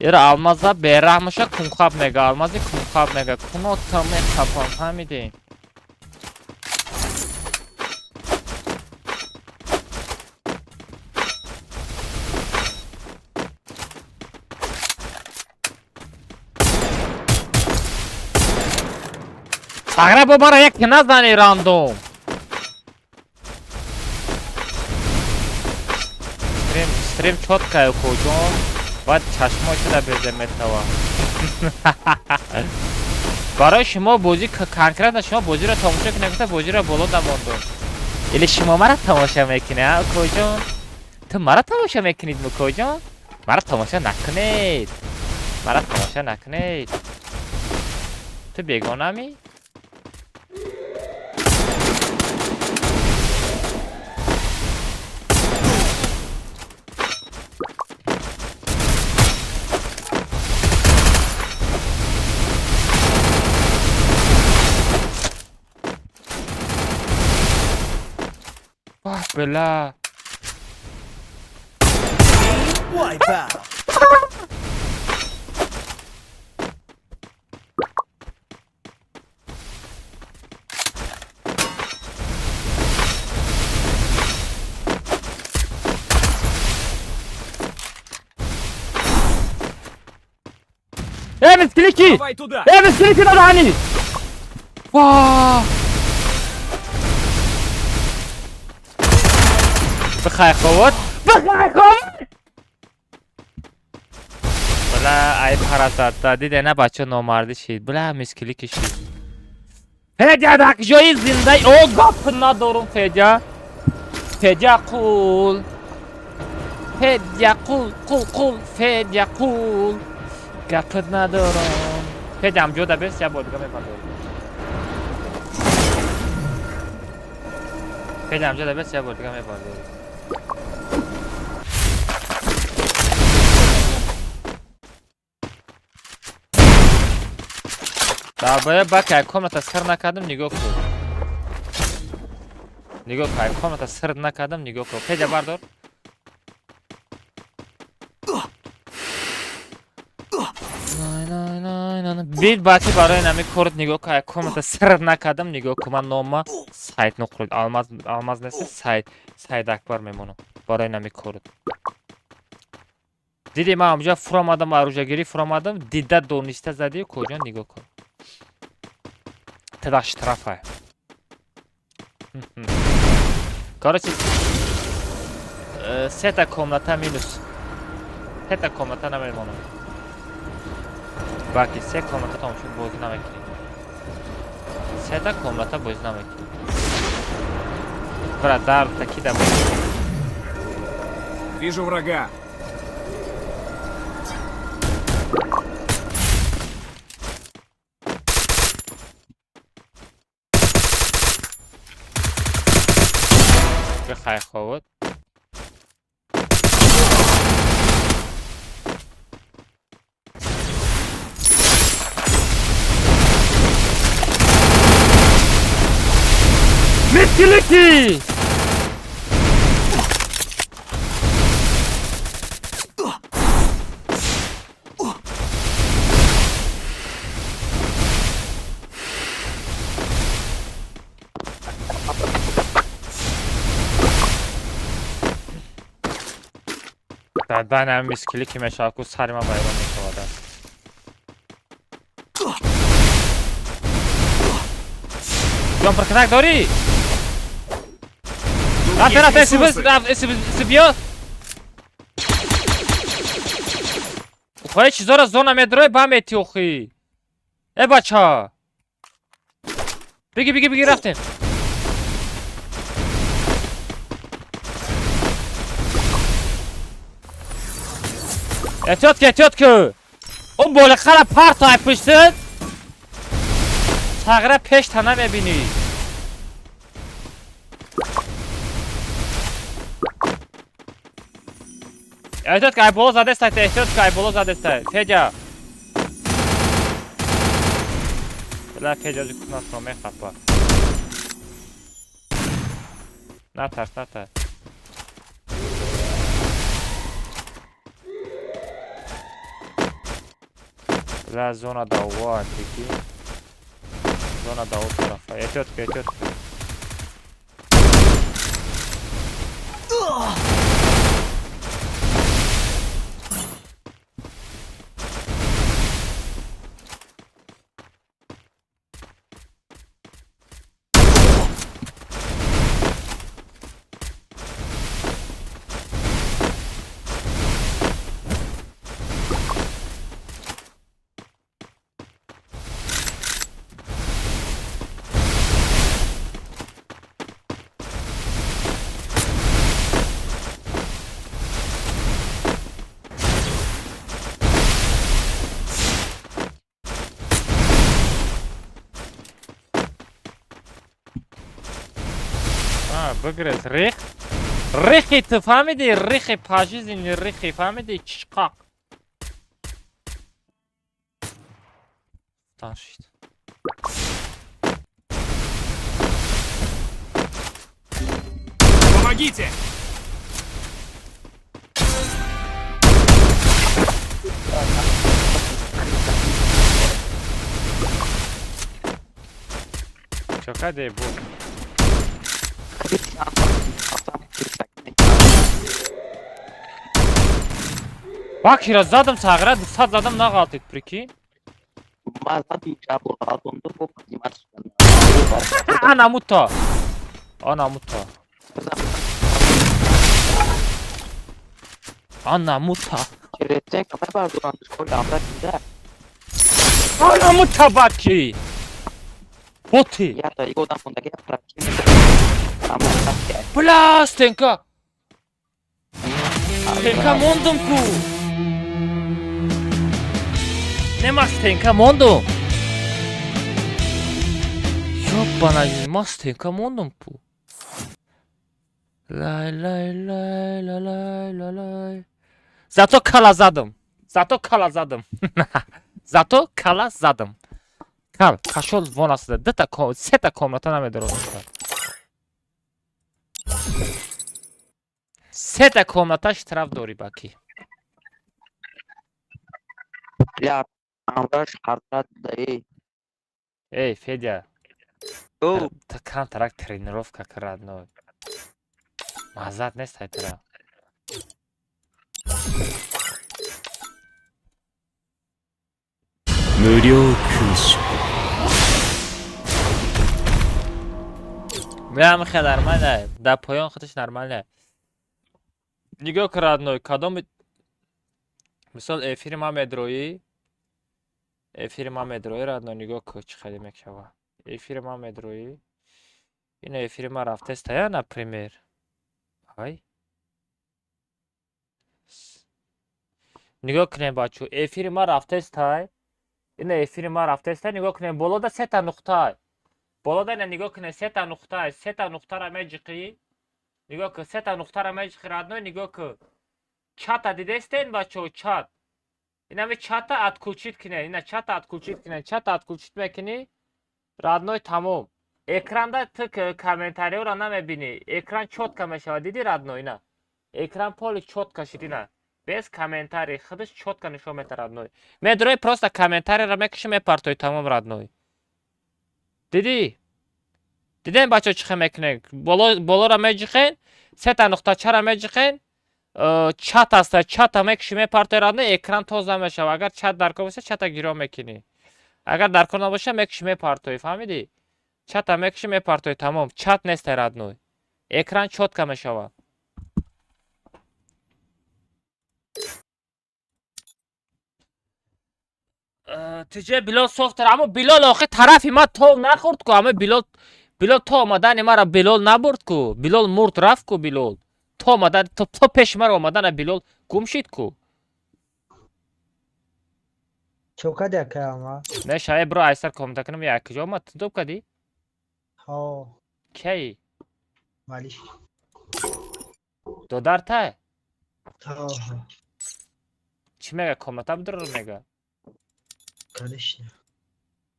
Ера алмаза бераҳмаша кунхаб мега, алмази кунхаб мега. Кунота мехапам, фаҳмидӣ? Сағра бо бара як назани рандом. Стрим, стрим чёткая куҷон. Баъд чашмо шуда безе метава. Барои шумо бозӣ конкретно шумо бозиро тамошо кунед, гуфта бозиро боло дамондум. Или шумо мара тамошо мекунед, а куҷон? Ту мара тамошо мекунед, мукоҷон? Мара тамошо накунед. Мара тамошо накунед. Ту бегонами? Бля. Эй, мисклики! Давай туда! Эй, мисклики надо они! Опа! Бихай ховот. Бихай ховот. Бля, ай паразатта. Диде на бача номардӣ шид. Бля, мискили кишид. Федя дар ҷои зиндаи. О, гап надорум, Федя. Федя қул. Федя қул, қул, қул, Федя қул. Гап надорум. Федя ҳам ҷода бес, я бор дига мебардорам. Федя ҳам ҷода бес, я бор дига мебардорам. Дарбоя бака комната сир накардам, нигоҳ кун. Нигоҳ кун, комната сир накардам, нигоҳ кун. Федя бардор. Бит бачи барои нами корт нигоҳ кун, комната сир накардам, нигоҳ кун. Ман нома Сайд нуқрид, Алмаз, Алмаз нест, Сайд, Сайд Акбар мемонам. Барои нами корт. Диди ман ҳамҷа фуромадам, аружагирӣ фуромадам, дида дониста задӣ, куҷо нигоҳ кун. Тада штрафа. Короче, сета комната минус. Сета комната намемонам. Баки се комната тамошо бозӣ намекунӣ. Сета комната бозӣ намекунӣ. Брат, дар таки да бозӣ. Вижу врага. Бихай ховот. Мискилики! Дар мискили ки мешавад ку сари ман вайрон мешавад. Ҷон пиркинак дорӣ? Рафте, рафте, сибиз, рафт, сибиз, биё. Ухои чизоро зона медрои ба мети охи. Э бача. Биги, биги, биги, рафтем. Эҳтиёт ки, эҳтиёт ки. Он болиқара партай пуштит. Сағира пешта намебинӣ. Эҳтиёт ки, ай боло задестай, эҳтиёт ки, ай боло задестай. Федя. Бля, Федя кунатро мехапа. Натарс, натарс. Бля, зона дава, прикинь. Зона дава тарафа. Эҳтиёт ки, эҳтиёт ки. Бигрез, рех. Рехи ту фаҳмидӣ? Рехи пажизини рехи фаҳмидӣ? Чишқақ. Таншид. Помогите! Чо каде бу? Бакира задам сағира, 200 задам нағалтид, прикинь. Анамуто, анамуто, анамута, анамута, баки боти. Бля, стенка, стенка мондум ку. Не, ма стенка мондум. Ёбана, ма стенка мондум ку. Лай лай лай ла лай ла лай. Зато кала задам, зато кала задам, зато кала задам. Кал пошёл вон отсюда. Дата сета комната намедорад. Сета комната штраф дорӣ, баки. Бля, амраш ҳаррат даи. Эй, Федя. О. Та камтарак тренировка карад, но маззат нест айтара. 無料空襲。 Меам, хе, нормально. Дар поён худаш нормально. Нигоҳ кун, родной, кадоми мисол эфири ман медроӣ, эфири ман медроӣ, родной, нигоҳ кун, чӣ хеле мешава. Эфири ман медроӣ, ина эфири ман рафтеста, я, например, ай, нигоҳ кунем, бачо, эфири ман рафтестай, ина эфири ман рафтестай, нигоҳ кунем, болода сета нуқтай, болода, ина нигоҳ кунем, сета нуқтай, сета нуқтара меҷиқӣ, нигоҳ кун, сета нуқтара меҷиқӣ, родной, нигоҳ кун, чата дидестен, бачо, чат, инами чата отключить кунед, ина чата отключить кунед, чата отключить мекунӣ, родной, тамом. Экранда ту комментариёро намебинӣ, экран чётко мешавад, дидӣ, родной? Ина экран поли чётко шид, ина без комментарий худаш чётко нишон медиҳад, родной. Медрои, просто комментарийро мекуши, мепартои, тамом, родной. Дидӣ? Дидем, бачо, чӣ хел мекунед? Болоро меҷиқен, сета нуқтачаро меҷиқен, чат аста, чата мекуши, мепартои, родной, экран тоза мешавад. Агар чат дар кор боша, чата гиро мекунӣ, агар дар кор набоша, мекуши, мепартоӣ, фаҳмидӣ? Чата мекуши, мепартоӣ, тамом, чат нестай, родной, экран чётко мешавад. Тиҷе Билол софтер, аммо Билол охи тарафи ма тов нахӯрд ку, ама Билол, Билол то омадани мара Билол набурд ку, Билол мурд, рафт ку, Билол то омадан, то пеши мара омадана Билол гум шид ку. Чо кади, акама? Не, шае бро, айсар комната кунам, як куҷо омад, ту доб кадӣ? Ҳо. Кай? Малиш. Додартай? Ҳо. Чӣ мега, комната бидорор мега? Конечно.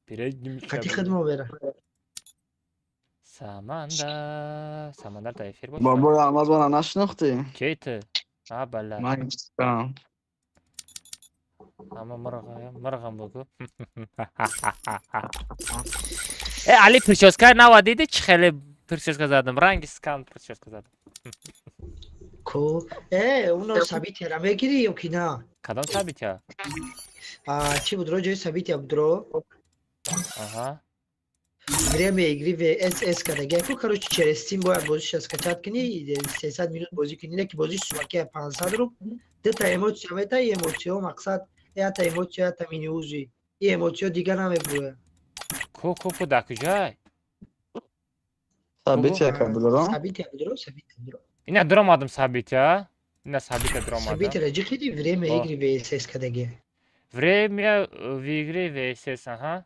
Қати хидмо бера. Самандар, Самандар дар эфир бошад. Бобои Алмаз, мана нашинохтӣ? Кей ту? А, бала. Ман чистам. Ама мирғам, мирғам бугу. Э, Али, прическа нава диди, чӣ хеле прическа задам, ранги скан прическа задам. Ко? Э, уно событияра мегирӣ ё ки на? Кадом события? А, чӣ буд ро, ҷои события буд ро? Аҳа. Время игры VSS кадаги. Ку, короче, через Steam бояд бозиша скачать кунӣ, 300 минут бозӣ кунӣ, не ки бозиш сумаки 500 рубл. Дута эмоция мета, и эмоцио мақсад, ята эмоция, ята мини-УЗИ. И эмоцио дига намебуя. Ку, ку, ку, дар куҷай? События кабудро? События будро, события будро. Ина дуромадам события. Ина события дуромадам. События ҷиқиди, время игры VSS кадаги. Время в игре VSS, аҳа.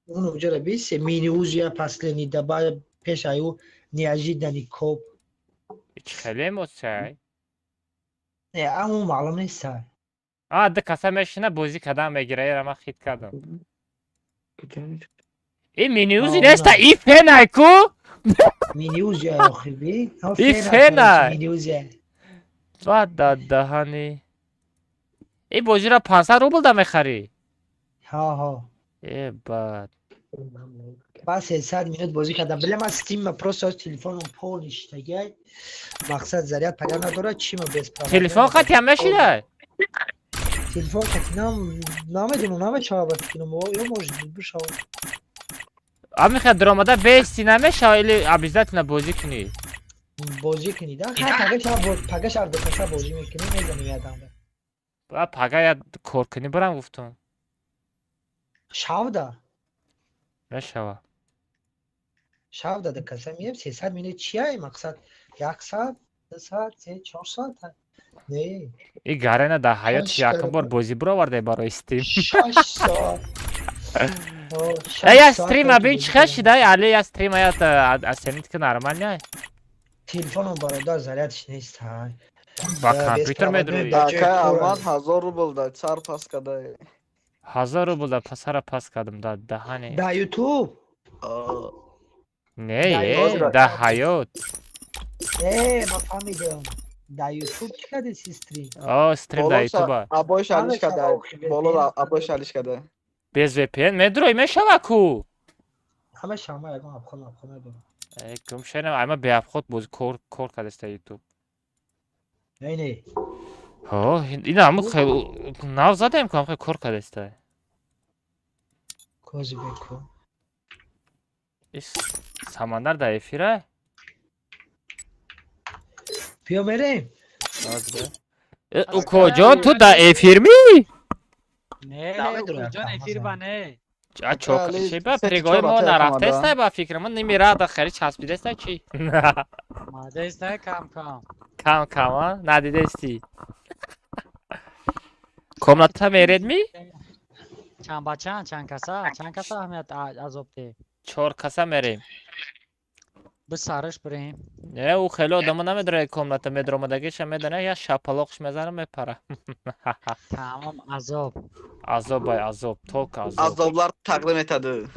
Он уҷара бисе мини-УЗИ последний даба пеш аю неожиданный коп. Чӣ хеле эмоция? Не, аму маълум нест. А, ду каса мешина, бозӣ кадан мегира, эра ман хит кардам. И мини-УЗИ неста, и фенай ку? Мини-УЗИ охиби. И фенай. Мини-УЗИ. Ва да даҳани. И бозиро 500 рубл да мехарӣ? Ҳо, ҳо. Э, бад. Ба 300 минут бозӣ кардам. Бля, ман Steam просто аз телефоном полный шитагай. Мақсад, заряд пайда надорад, чима без Телефон қатиам мешидай? Телефон катинам намедонам, намешава ба фикрам. Ё может быть бишава. Амихе даромада бести намешава или обязательно бозӣ кунӣ? Бозӣ кунӣ да? Ха, пага шаб пага шаб докаса бозӣ мекунӣ, мезанем ядамда. Ба пага я кор кунӣ барам гуфтам. Шавда? Мешава. Шавда докаса мием 300 минут чия мақсад? 1 соат, 2 соат, 3, 4 соат. Не. И Гарена дар ҳаётиш якум бор бозӣ бироварде барои стрим. 6 соат. Э, я стрим абин чӣ хел шидай? Али я стрим аят оценить ки нормально? Телефоном бародар зарядш нест ҳай. Ба компютер медрои. Да кай Алмаз 1000 рубл да сар пас кадай. 1000 рубл да пасара пас кардам да даҳане. Да YouTube. Не, да ҳаёт. Э, ма фаҳмидам. Да YouTube чӣ кардеси стрим? О, стрим да YouTube. Абой шалиш кадай. Боло абой шалиш кадай. Без VPN медрои мешава ку? Ҳама шама ягон обход обход медорам. Э, гум шенам, ама беобход боз кор кор кардеста YouTube. Не, не. Ҳо, ина ҳаму хел нав задаем ку, ҳам кор кардеста. Кози беку. Ис Самандар дар эфира? Биё мерем. Э, Укоҷон, ту дар эфир ми? Не, Укоҷон эфир ба не. А чок чи ба пригои мо нарафтеста ба фикр мо нимира да хеле часпидеста чи? Мадеста кам кам. Кам кам, а? Надидести. Комната меред ми? Чанд ба чанд, чанд каса, чанд каса аҳамият азоб те. 4 каса мерем. Бисараш бирем. Не, ӯ хеле одамо намедорад комната медромадагиша медона, я шапалоқш мезана мепара. Тамом азоб. Азоб ай азоб, только азоб. Азоблар тақдим етadi.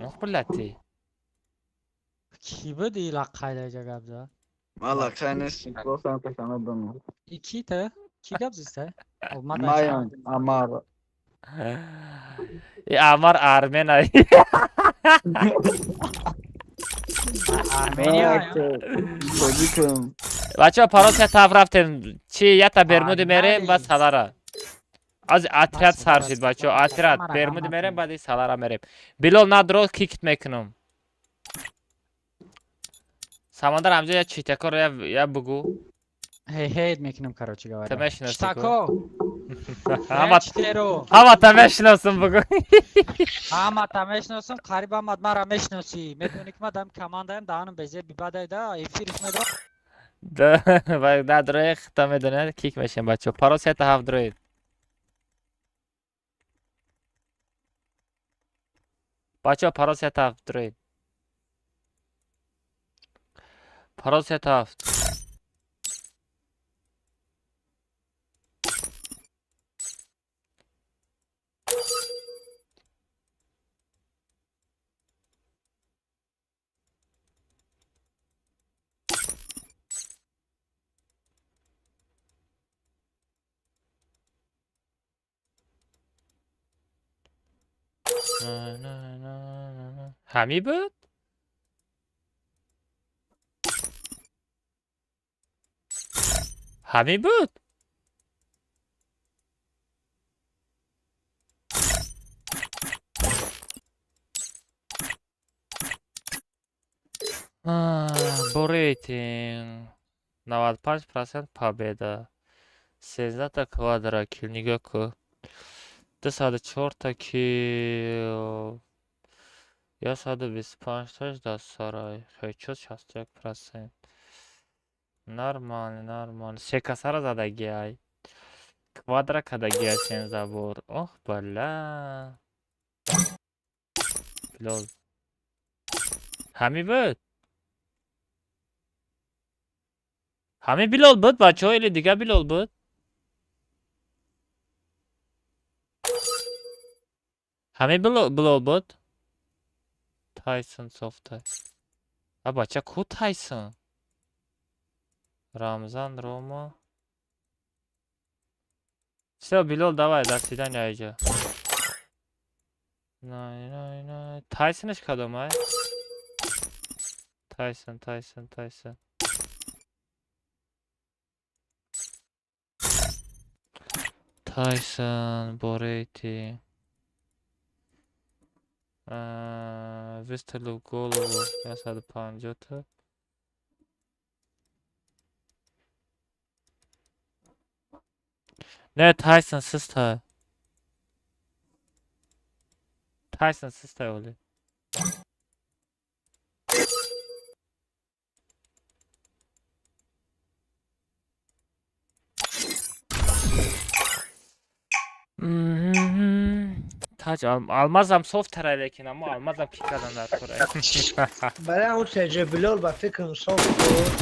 Ох, блядь. Ки буд ила қайда гап зад? Ман лақай нест, просто пешана донам. И ки та? Ки гап зиста? Маян, Амар. И Амар армен ай. Армения. Тоҷикам. Бачаҳо парол се тараф рафтем. Чи ята Бермуди мерем, баъд Салара. Аз отряд сар шид бачаҳо, отряд Бермуди мерем, баъд и Салара мерем. Билол надро кикт мекунам. Самандар ҳамҷо я читакоро я бугу. Ҳей ҳейт мекунам, короче говоря. Та мешиноси Читако. Ҳама Читеро. Ҳама та мешиносам бугу. Ҳама та мешиносам, қариб ҳамат мара мешиносӣ. Медонӣ ки ман дам командаям, даҳанам безеб бибадай да, эфириш медорам. Да, ва надрои хита медонад, кик мешем бачаҳо. Парол се та ҳафт дроид. Бачаҳо парол се та ҳафт дроид. Парол се та ҳафт. Ҳами буд? Ҳами буд? Бо рейтинг 95% победа. 13 квадра кил нигоҳ кун. 204 кил. 125 таш дар сарай. Хечот 61%. Нормально, нормально. Се касара задагиай. Квадра кадагиай 13 бор. Ох, бала. Билол. Ҳами буд? Ҳами Билол буд бачаҳо или дига Билол буд? Ҳами Билол буд? Тайсон софтай. А бача ку Тайсон? Рамзан, Рома. Всё, Билол, давай, до свидания, айҷа. Най, най, най. Тайсонаш кадом, ай? Тайсон, Тайсон, Тайсон. Тайсон бо рейтинг. Выстрел в голову 150 та. Не, Тайсон систа. Тайсон систа оли. Таҷ алмазам софтара, лекин аммо алмазам ки кардан дар кора. Барои он Теҷа Билол ба фикрам софт буд.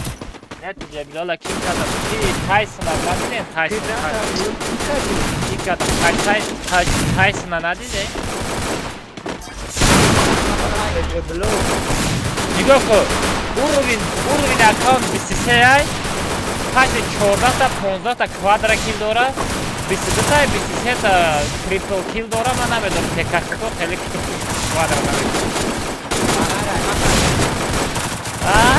Не, Теҷа Билола ки кардам? Ки Тайсона надидем? Тайсон ки кардам? Тайсона надидем? Теҷа Билол. Нигоҳ кун, уровень аккаунт 23 ай, паши 14 та 15 та квадра килл дора, 22 та 23 та трипл килл дора. Ман намедонам, текашко хеле квадра намедонам. А?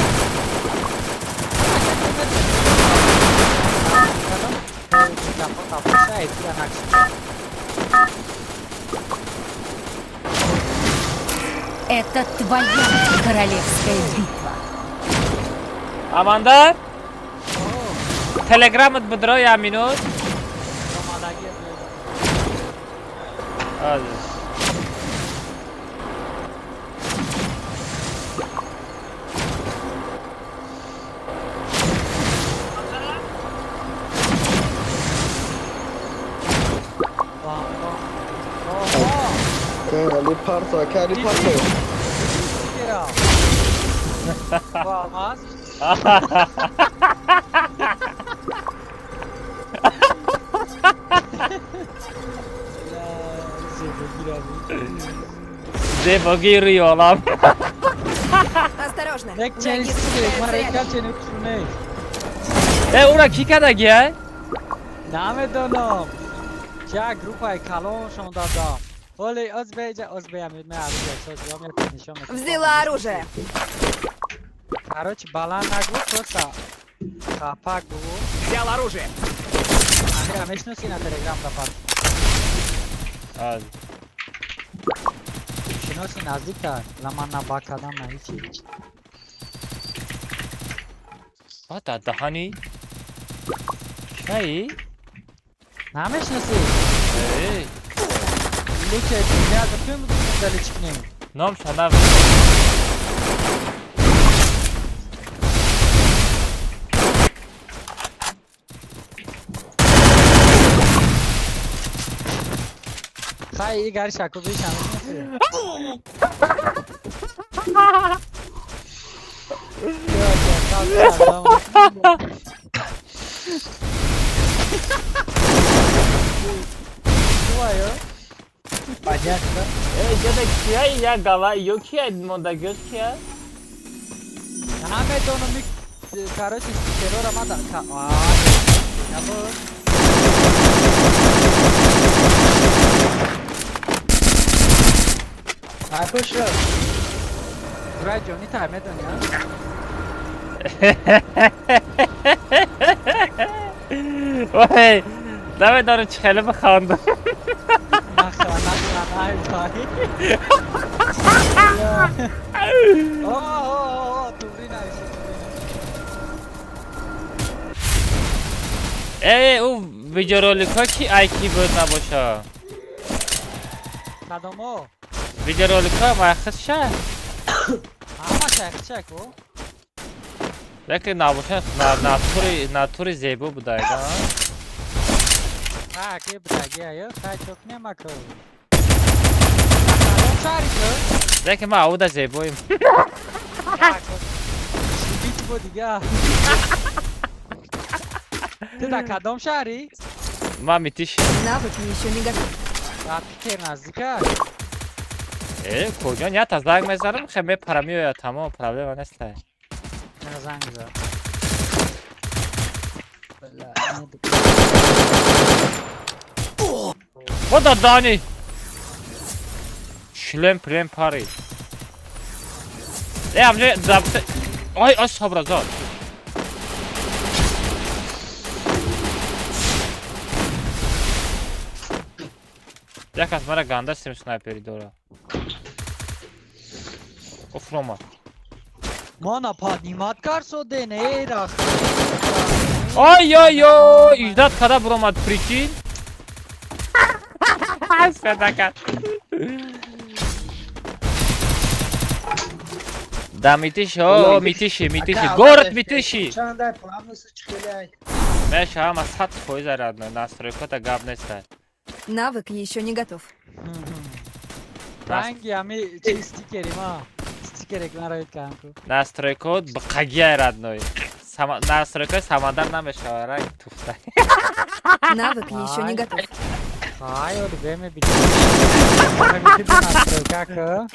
Это твоя королевская битва. Амандар? Телеграмат будро я минут. Азиз. Кали парта, кали парта. Алмаз. Зебогии рӯи олам. Осторожно! Як Враги ченч спускаются рядом. чен. Э, ура кӣ кардагия? Намедонам. Ча группаи калоншон дадам. Оли, озбеҷа, озбея ме оружие соз, ё ме нишон метам. Взяла оружие. Короче, баланд нагу, просто хапак гу. Взял оружие. Амира, мешноси на телеграм да пар. Аз. Шиноси наздикта, ла ман на ба кардам, на ҳичи. Ата даҳани? Каи? Намешноси? Эй, Лучше дунё за кем дали чикнем. ном шанав. Хай, Игорь Шакович, намешноси? Понятно. Э, ҷада кия я гала ё кия мондагиёс кия? Намедонам, короче, стикерора ма да. А, набуд. Ай, пошла. Бурай ҷони та медони, а? Ой, намедонам, чӣ хеле бихандам. Нахра, нахра, най вай. О, о, о, тубри нависи, тубри нависи. Э, ӯ видеороликҳо ки ай ки буд набоша? Кадомо? Видеороликҳо майхисша? Ҳама шайхча ку? Лекин набоша, натури зебо будайда. Ха, ки будаги аю, хай чок немаку. Кадом шаҳри ту? Лекин ман ауда зебоим. Бити бо дига. Ту дар кадом шаҳрӣ? Ман митиш. Навыки еще не готовы. Дар Питер наздика? Э, куҷо ята занг мезанам, хе мепара меояд, тамом, проблема нест. На занг зад. Бля, Худо дани. Шлем плем пари. Э, амҷо забт. Ой, ой, собразод. Як кас мара ганда стрим снайпери дора. Офрома. Мана поднимать карсоден, эй рах. Ой ой ой, иждат када буромад, прикинь. Садака. Да Митиши, о, Митиши, Митиши, город Митиши. Чандай плавности чихелай. Меша, ама 100% родной, настройкота гап неста. Навык еще не готов. Ранги ами чи стикери ма. Стикерек мароид кам ку. Настройкот бқагия родной. Настройкои самандар намешава, ранг туфта. Навык еще не готов. Ай, оли беме бити. Беме бити настройка к.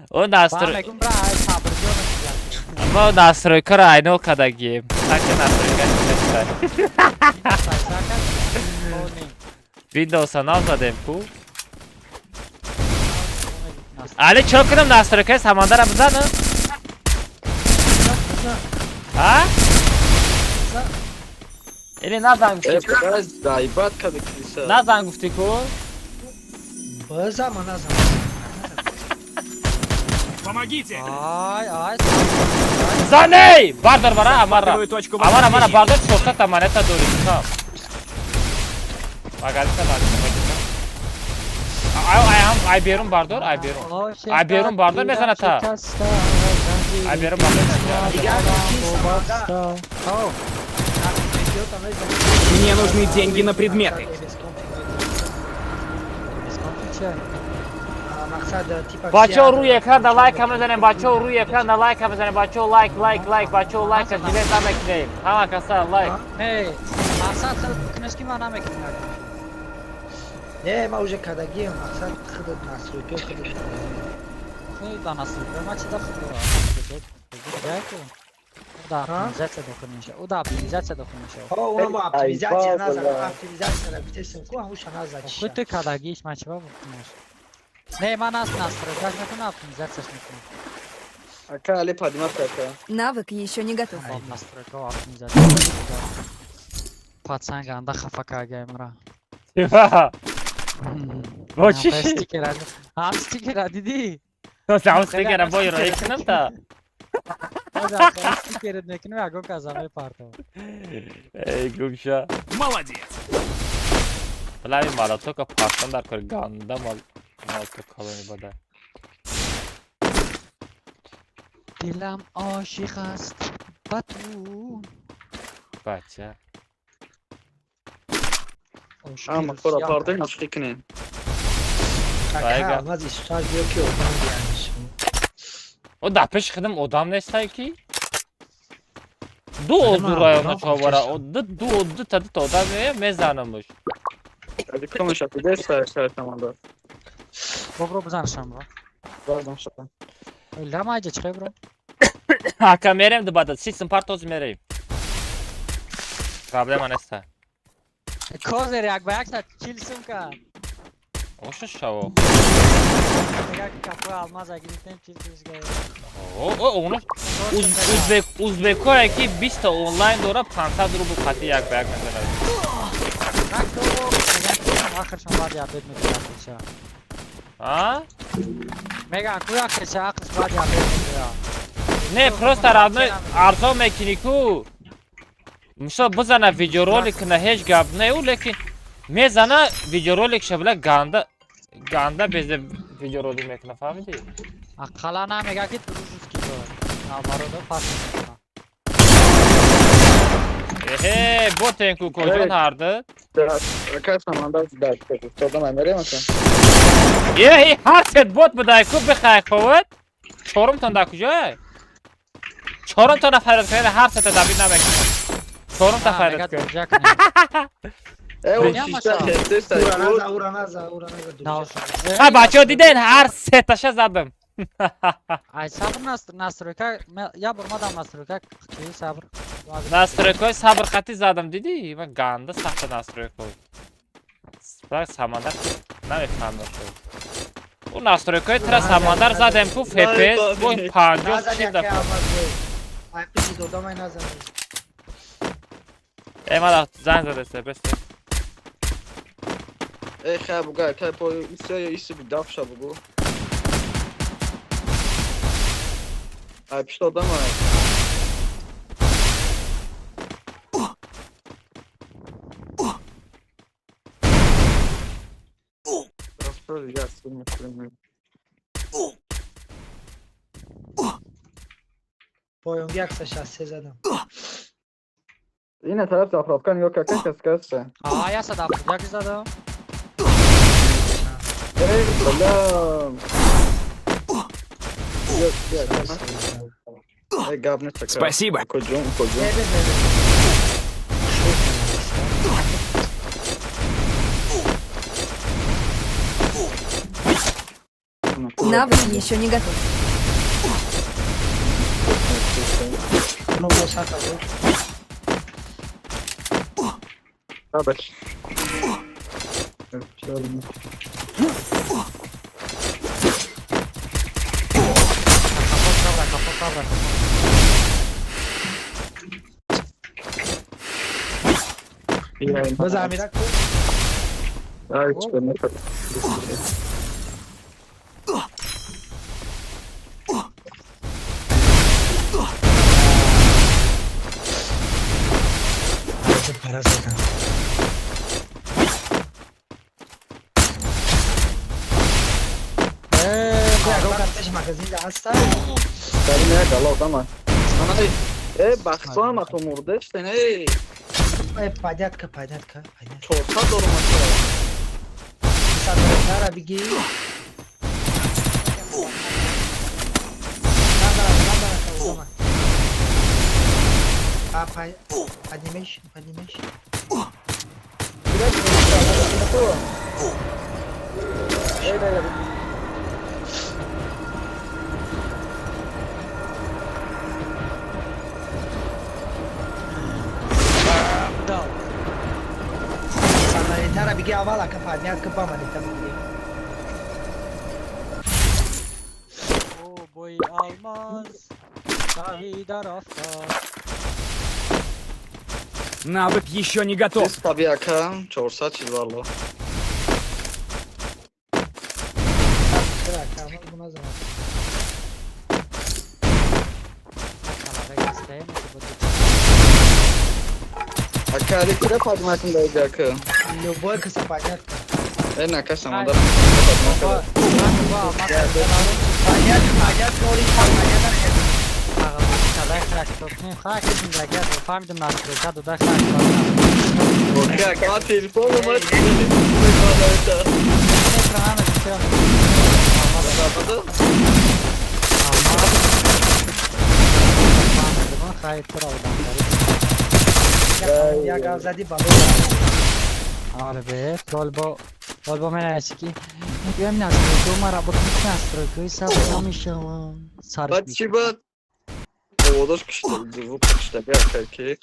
О настрой. Мегум бра, ай сабрҷон. Мо настройкаро айнол кардагием. Так настройка неста. Windows-а назадем ку. Али чо кунам настройкаи самандара бизанам? А? Или назан гуфтӣ? Заебат када киса. Назан гуфтӣ ку? Бизан, ма назан. Помогите! Ай, ай. Заней! Бардор бара Амара. Амара, мара бардор 400 та монета дорӣ. Магалиса бардор. Ай ай ай берун бардор, ай берун. Ай берун бардор мезана та. Ай берун бардор. Мне нужны деньги на предметы. Бачаҳо, рӯи экран да лайка мезанем, бачаҳо, рӯи экран да лайка мезанем, бачаҳо, лайк, лайк, лайк, бачаҳо, лайка жилет намекунем. Ҳама каса лайк. Не, мақсад кунеш ки ман намекунам. Не, ма уже кардагием, мақсад худат настройка худат. Худ да настройка, ма чи да худ дорам. Да, оптимизация дохил меша. О да, оптимизация дохил меша. О, оно оптимизация назад, оптимизация ра гуфтесем ку, ҳамуша назад. Худ ту кардагиш, ма чи ба оптимизация. Не, ман аст настройкаш мекунам, оптимизацияш мекунам. Ака, али поднимать ака. Навык еще не готов. Настройка оптимизация. Пацан ганда хафа кагай мара. Типа. Бо чӣ? Стикера. Ҳам стикера дидӣ? Ҳам стикера бо ироӣ кунам та. Стикерет мекунем, ягон каза мепартов. Эй, гумша. Молодец. Балави молотока партон дар кор ганда мол. Молоток колони бада. Дилам ошиқ аст ба ту. Бача. Ама хора пардон ошиқӣ кунем. Ака, алмаз истад биё ки одам бияниш. О дар пеши худам одам нестай ки? Ду оду района чобара, ду ду ду та ду та одам мезанамуш. Али кумша деста самандар. Бобро бизаншам бро. Базан шам. Лама айҷа чихе бро? Ака мерем дубада, сисм партоз мерем. Проблема неста. Козер як ба як та чил сум ка. Оша шаво. Мега ки капои алмаза гирифтем чил сумш ка. О, о, оно узбек узбекое ки 20 та онлайн дора 500 рубл қати як ба як мезанад. Так то мега ахиршон баъди обед мекунад ша. А? Мега ку ахирша ахирш баъди обед мекунад. Не, просто родной арзон мекунӣ ку. Мисол бизана видеоролик на ҳеҷ гап не ӯ, лекин мезана видеоролик шабла ганда ганда безе видеоролик мекуна, фаҳмидӣ? Ақала намега ки дружеский дорад. Наоборот, пас мекунад. Эҳе, ботен ку коҷон ҳарду? Ака самандар дар стодам мерем ака. Э, ҳар сет бот будай ку бихай ховад. Чорумтон дар куҷое? Чорумтона фарёд кунед, ҳар сета дабид намекунад. Чорумта фарёд кунед. Э, о шишта хестеста. Ура наза, ура наза, ура наза. Ха, бачаҳо диден, ҳар сеташа задам. Ай сабр настройка, я бор мадам настройка, ки сабр. Настройкаи сабр қатӣ задам, дидӣ? Ман ганда сахта настройкаи. Ба самандар намефаҳмам шуд. Ӯ настройкаи тра самандар задем ку FPS бо 50 40 дафъа. Ай пиши додам ай назан. Э, мада занг задеста, бес. Эй, хай бугай, кай по исе ё исе бидафша бугу. Ай, пишто дамай. Поёнги 163 задам. Ина тараф заправка нигоҳ кака кас каста. А, 171 задам. Эй, салам. Эй, гап нест ака. Спасибо. Куҷум, куҷум. Навык еще не готов. Ну, сака, Табаш. Капот кабра, капот кабра. Боз Амира ку? Ай, чӣ мекард? Пара задам. Ягон магазин да ҳаста? Дар ин як ало дама. Ай, э, бахтоам ату мурдештен, эй. Э, понятка, понятка, понятка. 400 дорум ака. Садра биги. Надо, А, поднимешь, поднимешь. Эй, дай, дай. Дал. Санаритара биги аввал ака поднятка ба монета биги. О, бой алмаз. Шаҳида рафта. Навык еще не готов. Таби ака, 400 чиз валло. Чира, ака, муназам. Калаве гастае, Ака, али куда поднимать дай ака? Любой каса поднятка. Э, на каса мада. Поднятка, поднятка, ори поднятка. Фаҳмидам настройка дода. Ака, телефон омад. Экрана Як гап зади бало. Оре бе, трол бо менависи ки биём настройка, ма работать настройка и саб намешавам. Сарш. Баъд чӣ баъд? Овозаш кушта, звук кушта, ака ки.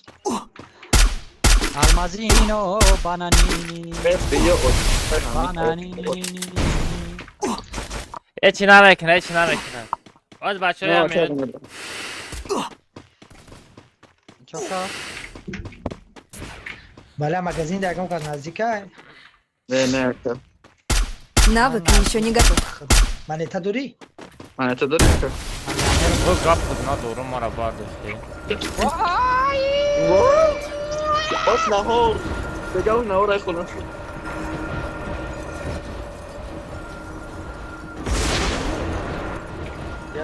Алмазино бананини. Биё. Бананини. Ҳечи намекунад, ҳечи намекунад. Оз бачаҳо як минут. Чока. Бале, магазин да ягон кас наздика? Не, не, ака. Навык еще не готов. Монета дорӣ? Монета дорӣ ака? Бо гап худ надорум, мара бардошти. Боз наҳор. Бегав наҳор ай хона.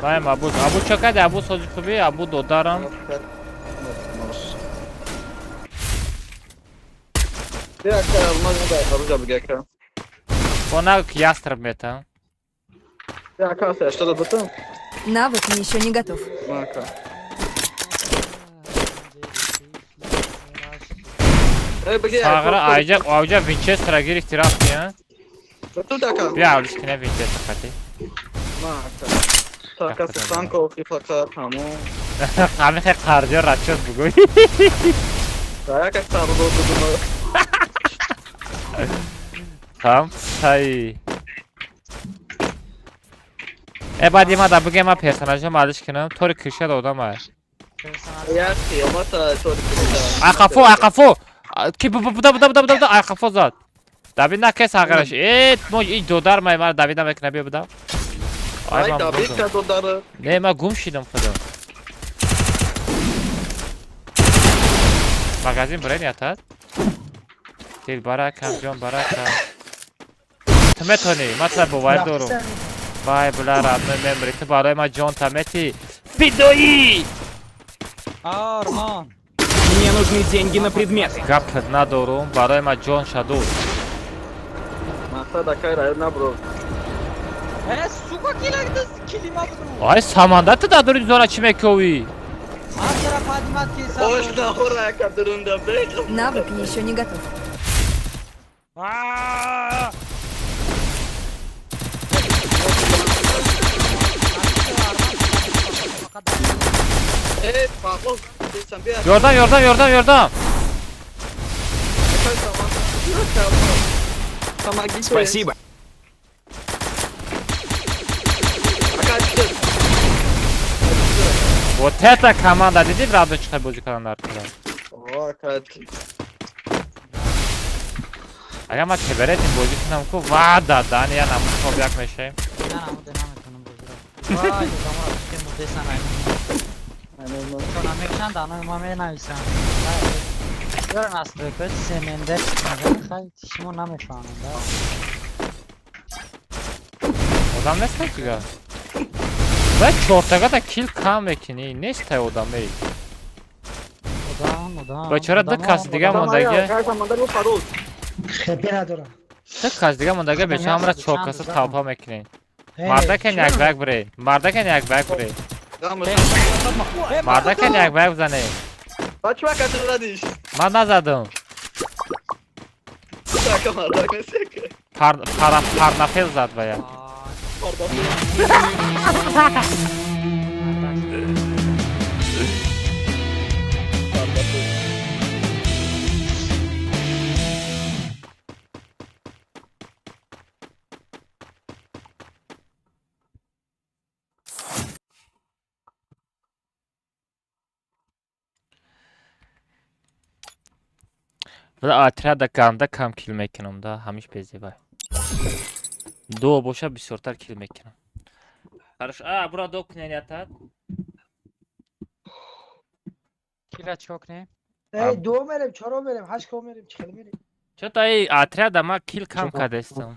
Ваем Абу, Абу чо кади? Абу сози хуби, Абу додарам. Бия ака, алмаз дай, ҳаружа бига ака. Бо на ястреб метам. Бия ака, 82 тум. Навык еще не готов. Ака. Эй, биги. Сағра айҷа, айҷа Винчестера гирифти рафти, а? Тут ака. Бия алиш кине Винчестер қати. Ма ака. Така санко фака ҳамо. Ҳами хе қарҷо расчёт бугӯй. Яка сардо дудума. Там сай. Э, баъди ма да бугем, ма персонажа малиш кинам, тори киша додам ай. Як қиёмата тори киша. Ай қафо, ай қафо. Ки буда буда буда буда, ай қафо зад. Давид накес ағараш. Э, мо и додар май мара Давид намекна, биё будам. Ай, Ай, ман Давид бурдам. ка додара. Не, ман гум шидам худо. Магазин бурен ятад? Дил баракам, ҷон баракам. Ту метонӣ, ман тура боварӣ дорум. Вай, бля, родной мемри, ту барои ман ҷон та метӣ. Фидоӣ! Арман. Мне нужны деньги на предметы. Гап надорум, барои ман ҷон шаду. Мақсад акай раё набро. Э, сука, килак килима буду. Ай, саманда ту дар дури зона чӣ мекӯвӣ? Артара поднимать кеса. Ош нахора яка дурунда бех. Навык еще не готов. Аа! Э, Павлов, десам бия. Ёрдам, ёрдам, ёрдам, ёрдам. Акай саман. Помогите. Спасибо. Акай, пиздец. Вот это команда, дидӣ радо чӣ қадр бозӣ кардан дар кора. О, акай. Агар ман теберетин бозӣ кунам ку, вада, дани я намуд хоб як мешаем. На, намуде наметонам бозиро. Вай, замора чикен мурдесан ай. Чон намекшан, данои ма менависам. Ёра настройка СМНД хай шумо намефаҳмед. Да. Одам нест дига. Вай, чортага кил кам мекунӣ, нестай одаме. Одам, одам. Бачора ду одамо, кас дига одамо. мондаги. Акай саманда бу пароз. Хепе надорам. Ду кас дига мондаги, бечора ҳамра чор каса толпа мекунем. Мардакен як ба як бире. Мардакен як ба як бире. Мардакен як ба як бизане. Бача, ака ты задиш. Ман назадам. Ака мардак несека. Пар пара парнафел зад вая. Ай, Бля, отряда ганда кам кил мекунам да, ҳамиш безебай. Ду боша бисёртар кил мекунам. Хорошо, а, бура до кунен ятад. Кира чико кунем? Эй, ду мерем, чоро мерем, ҳашт ко мерем, чӣ хел мерем? Чё-то эй отряда ма кил кам кадестам.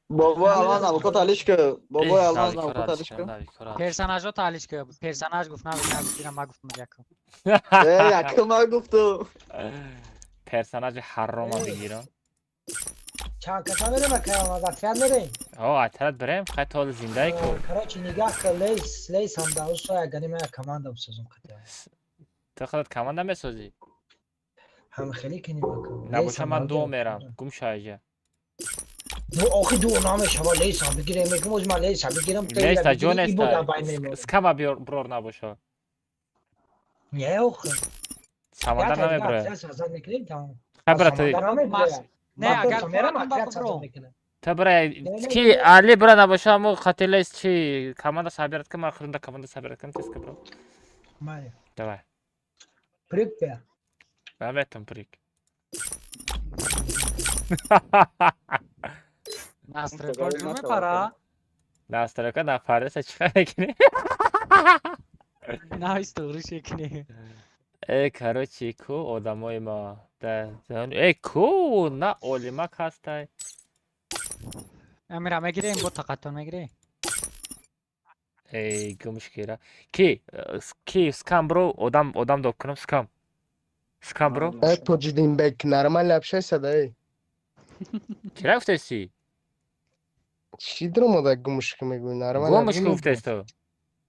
Бобой Алмаз навыкот алишка. Бобой Алмаз навыкот алишка. Персонажо таҳлил кунем. Персонаж гуфт, нагуфт, нагуфт, ира ма гуфтам якум. Э, якум ма гуфтум. Персонажи ҳарома бигирам. Чанд каса мерем, акай Алмаз, отряд мерем? О, отряд бирем, хай то ҳоли зиндаи ку. Короче, нигаҳ кар, лейс, лейс ҳам да усо ягани ма як команда бисозум қатиа. Ту худат команда месозӣ? Ҳам хеле кунем ака. Набоша ман ду мерам. Гум шайҷа. Ну, охи ду намешава, лейсам бигирем, мегум оз ман лейсам бигирам, Лейса ҷо неста. Скама бирор набоша. Не, охи. Самандар намеброяд. Сазад мекунем, тамом. Хай бира ту. Не, агар мерам, бро. Ту бира ки Али бира набоша, мо хати лейс чи команда собирать кун, ман худам команда собирать кунам, теска бро. Майя. Давай. Прыг бия. Наметам прыг. Настройка мепара. Настройка нафареса чӣ кар мекунӣ? Навис туғри шекунӣ. Э, короче, ку одамои ма. Э, ку на олимак ҳастай. Амира мегирем, бо тақаттон мегирем. Эй, гумш кира. Ки, ки скам бро, одам одам доб кунам скам. Скам бро. Э, Тоҷидинбек, нормально общайся, да, эй. Кира гуфтеси? Чӣ дуромада гумшка мегӯӣ? Нормально. Гумш гуфтес ту.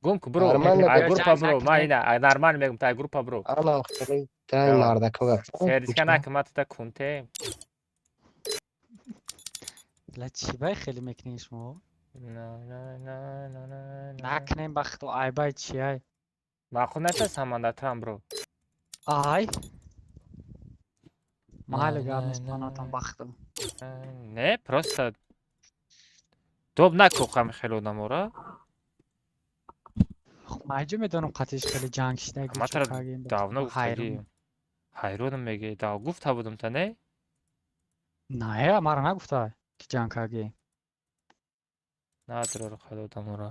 Гум ку бро. Нормально. Ай группа бро, ма ина нормально мегум, та группа бро. Анам хеле тай мардако гап. Сердиска нака, ма тута кунте. Ла чӣ бай хеле мекунед шумо? На на на на на. Накунем бахту айбай чи ай. Маъқул неста саманда трам бро. Ай. Майли гап нест панатам бахту. Не, просто доб наку хами хеле одамора. Ман ҷо медонам қатиш хеле ҷанг шидаги. Ма тара давно гуфтаги. Ҳайронам меги. Да гуфта будум та не? На, мара нагуфта, ки ҷанг кардӣ. Надорор хеле одаморо.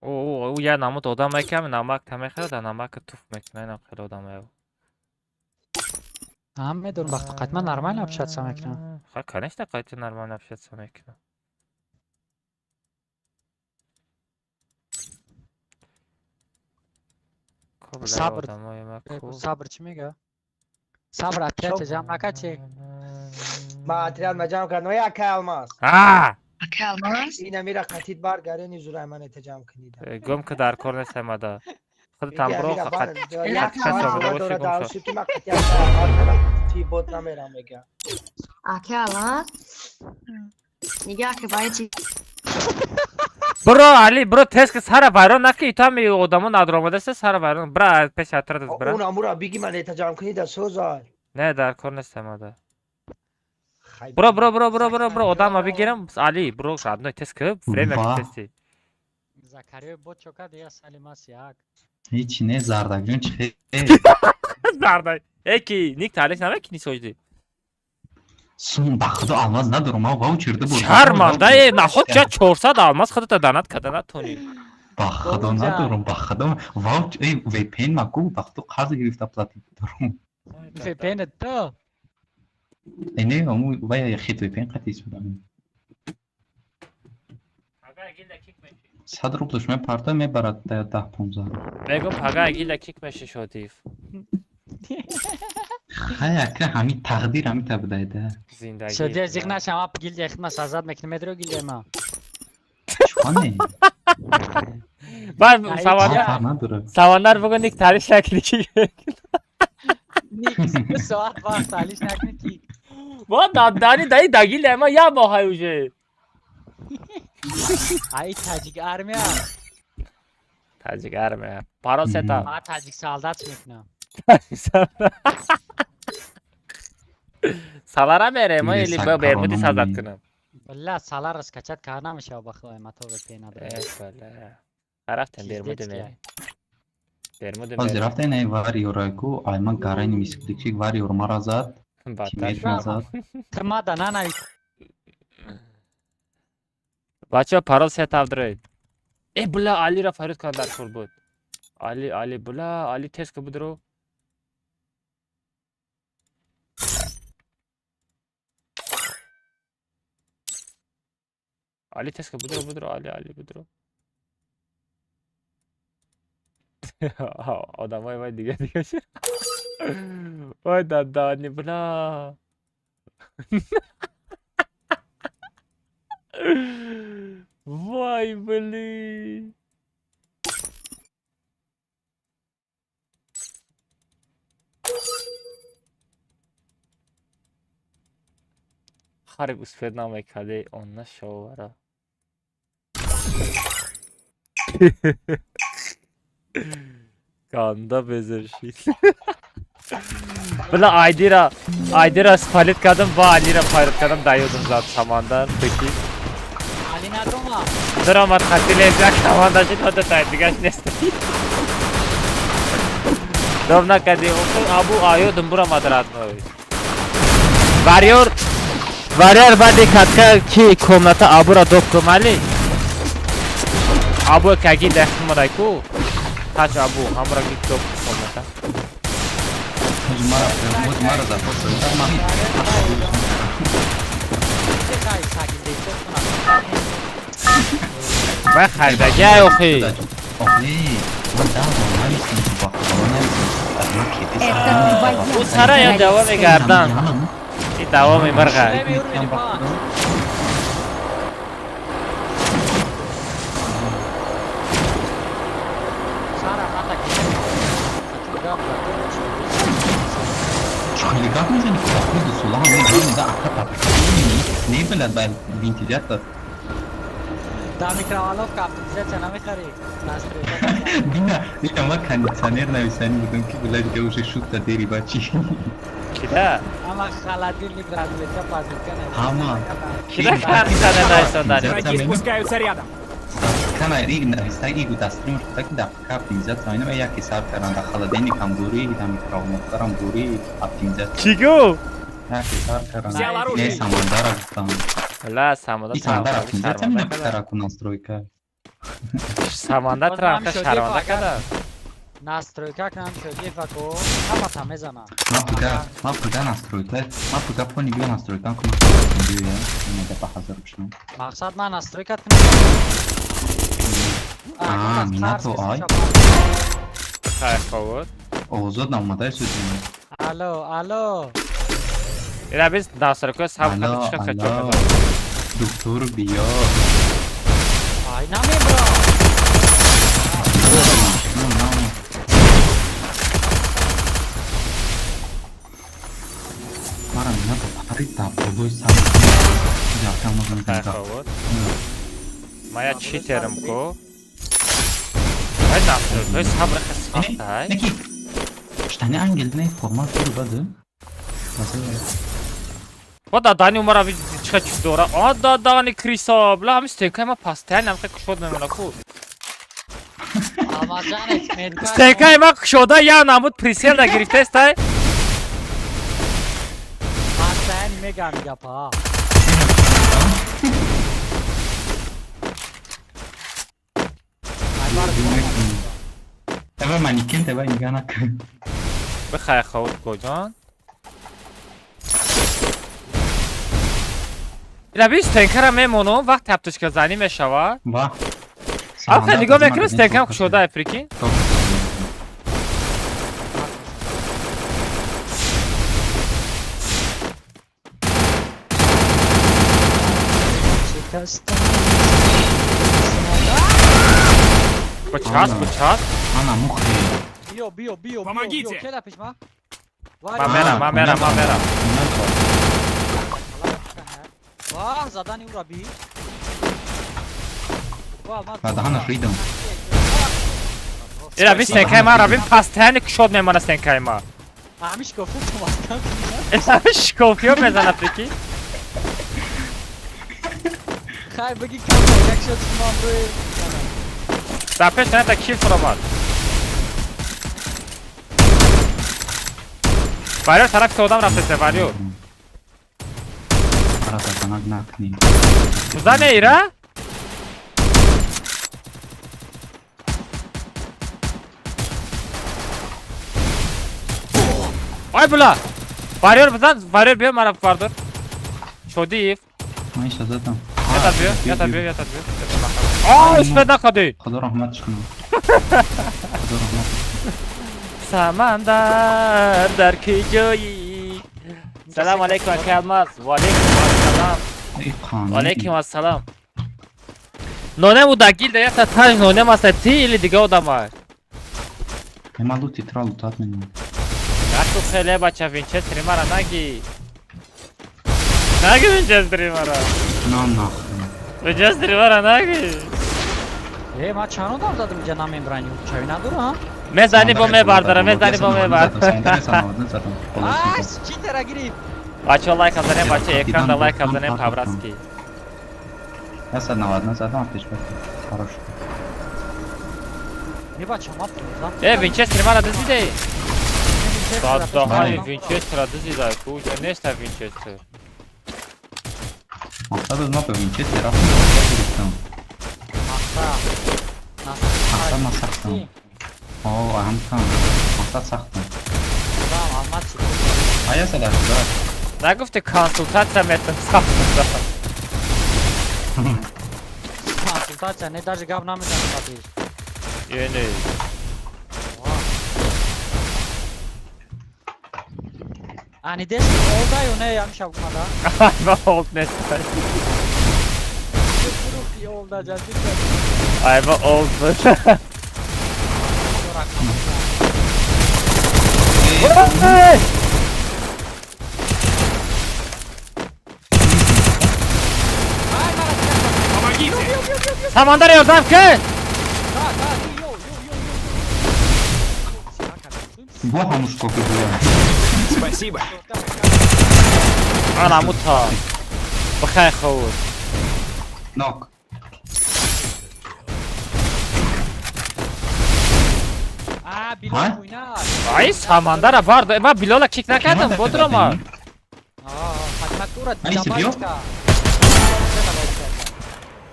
Ӯ як намуд одаме ки ҳами намак та мехӯрад, да намака туф мекунад, инам хеле одаме. Ҳам медонам, вақто қатъан нормально общаться мекунам. Ха, конечно, қатъан нормально общаться мекунам. Сабр. Сабр чӣ мега? Сабр отряд ҷамъ накард чи? Ма отряд ма ҷамъ кардам. Як алмаз. А! Ина мира қатид баргарени зурай ман ета ҷамъ кунид. Гум ки дар кор нест аймада. Худатам бро фақат Ти бот намерам мега. Ака алмаз. Нигаҳ ки баи чи Бро, Али, бро, тез ки сара вайрон наки, то ҳами одамо надромадаста сара вайрон. Бра, пеш атрадат, бра. Он амура биги ман ета ҷамъ кунид созай. Не, дар кор нест аймада. Бро, бро, бро, бро, бро, бро, одама бигирам. Али, бро, родной, тез ки, время тести. Закариё бот чо кард, я салимас як. Ҳеҷ не, зардакҷон чи хел. Зардак. Э ки, ник таълиф намекунӣ соҷди? Сум, ба худо алмаз надорам, ман ваучер дубор. Шарманда, э, наход ча 400 алмаз худата данат када натонӣ. Ба худо надорам, ба худо вауч, э, VPN ма ку, ба худо қарз гирифта платить дорам. VPN то? Э, не, аму вая хит VPN қатис будам. 100 рублш мепарта мебарад 10-15 рубл. Мегум пага гила кик меши шодив. Хай ака ҳами тақдир ҳами та будайда. Зиндагӣ. Шодия зиқ нашам, ап гилдия хидма сазад мекунем, медро гилдия ма. Чоне? Баъд савандар бугун ник таъриф накунӣ ки. Ник ду соат вақт таълиш накунӣ ки. Ма дани даи да гилдия ма як моҳай уже. Ай таҷик армия. Таҷик армия. Парол сета. Ма таҷик солдат мекунам. Салара мерем, или ба Бермуди сазат кунам. Бля, салара скачать карда намешава ба худои ма то VPN надорам. Э, бля. Рафтем Бермуди мерем. Бермуди Ҳозир рафтем ай вариорайку, ай ман гарайни мискликчик вариор мара зад. Тиммейт ма зад. Ту ма да нанавис. Бачаҳо парол сета дроид. Э, бля, Алира фарёд кардам дар кор буд. Али, Али, бля, Али тез ки будро. Али тез ки будро, будро, Али, Али будро. Одамои вай дига дига шуд. Вай дадани, бля. Вай, блин. Хариб успед намекарди, он нашовара. Ганда безершид. Бля, айдира, айдира спалит кардам, ба Алира пайрат кардам, даёдам зад самандар, прикинь. Али надома. Даромад хати лезяк команда шид, ҳода тай дигаш нест. Дом накарди, абу аёдам бурамад родной. Варьор, варьор баъди катка ки комната абура доб кумали? Абу каги дахмарай ку? Тач абу, ҳамра ги доб комната. Мара, мара запос. Вай харидагиай охи. Ӯ сара ё давоми гардан. И давоми мирға. Хеле гап мезанӣ, кӯдакҳои дусола ҳам мегӯянд, ака папика небилад ба вентилятор. Да микроволновка автоматизация намехарӣ. Бина, бина, ма кондиционер нависанӣ будам ки била дига уже шуд да дери бачи. Кида? Ама холодильник разлета пазилка Ҳама. Кида кондиционер нависонданӣ? Враги спускаются рядом. Пкана игу дастримаш буда ки дар ПК оптимизатсия инам яке сар кардан дар холодильникам дурӣ, дар микроволновкарам дурӣ оптимизатсия. Чӣ гуфт? Яке сар кардан. Взял оружие. Не Самандара гуфтам. Ла Саманда И Самандар оптимизатсия шарманда мина када. ПК-ра ку настройка. Саманда Боз трамка ман шодиев шарманда агар- када. Настройка кунам шодиев ако ҳамата мезанам. Ман ПК, ман ПК настройка, ман ПК пони биё настройка кунам. Биё я, ина ба ҳазар бишнам. Мақсад ман настройка кунам. Аа, Минато ай. Хай ховуд. Овозот наомадай судем. Алло, алло. Ира биз настройка саб када Алло, чӣ хел алло. чока. Доктор биё. Ай намебро. На, на. Мара Минато парид дар болои сар. Ҷафкам Хай нозам. ховуд. Ма я читерам ку. Ай настройка сабр хел сахтай. Неки. Штани ангел не формат тур баду. Ба дадани умара ви чӣ чиз дора? А дадани криса, бла ҳами стенкаи ма пастаян ҳам хел кушод мемона ку. Алмазҷан эксперт. Стенкаи ма кушода я намуд присел да гирифтестай. Пастаяни мегам гапа. Давай манекен, давай нигоҳ накун. Бихай ховуд коҷон. Ира би стенкара мемонам, вақт ҳаптушка занӣ мешавад. Ва. Ам хел нигоҳ мекунам стенкам кушода, прикинь. Бачасп, бачасп. Ана мухи. Биё, биё, биё, биё, Помогите! биё, кела пеш ма. Ма мерам, ма мерам, ма мерам. Вах, задани ура би. Ва, ма. Ба даҳанаш ридам. Ира би стенкаи ма рабим пастаяни кушод мемона стенкаи ма. Ҳамиш гуфту тумастан. Ира би шикофиё мезана, прикинь. Хай бигӣ кам як шот ман рӯи. Дар пеш та кил фуромад. Варёр тарафи одам рафтесе, варёр. Ара дазанак накунӣ. Бизане ира? Ай була! Варёр бизан, варёр биё мара бардор. Шодиев. Ман иша задам. Ята биё, ята биё, ята биё. А, успед накади. Худо раҳматш кунад. Худо раҳмат. Самандар дар куҷоӣ? Салам алейкум, ака Алмаз. Ва алейкум ассалам. Эй қонун. Ва алейкум ассалам. Нонем удагил да ята таҷ нонем аста ти или дига одама. Ема лути тра лутат менам. Яку хеле бача винчестери мара наги. Наги винчестери мара. На нахрен. Винчестери мара наги. Э, ма чанд одам задам инҷа намембрани, чави надора, ҳа? Мезани бо мебардора, мезани бо мебардора. Ай, читера гирифт. Бача лайк занем, бача экран да лайк занем по-братски. 199 задам пеш бача. Хорош. Не бача, ма 15. Э, винчестери мара дизидей. Дадаҳаи винчестера дизидай ку, ҷа неста винчестер. Мақсад аз ма ба винчестер рафтам, гирифтам. Мақсад. Мақсад ма сахтам. О, ҳамтам. Мақсад сахтам. Одам, Алмаз чӣ? Ая сада шуда. Нагуфти консултатсия метам сахтам. Консултатсия, не даже гап намезанам қатиш. Е, не. Ани деш олда ё не ям шаб кумада? Ма олд нестай. Фурухи олда ҷазид. Ай ма олд буд. Ой! Помогите! Самандар ёрдам кун! Да, да, ё, ё, ё, ё. Бо ҳамушкофи буя. Спасибо. Ана мута. Бихай ховуд. Нок. Ай, Самандара бард. Ма Билола кик накардам, бодрома.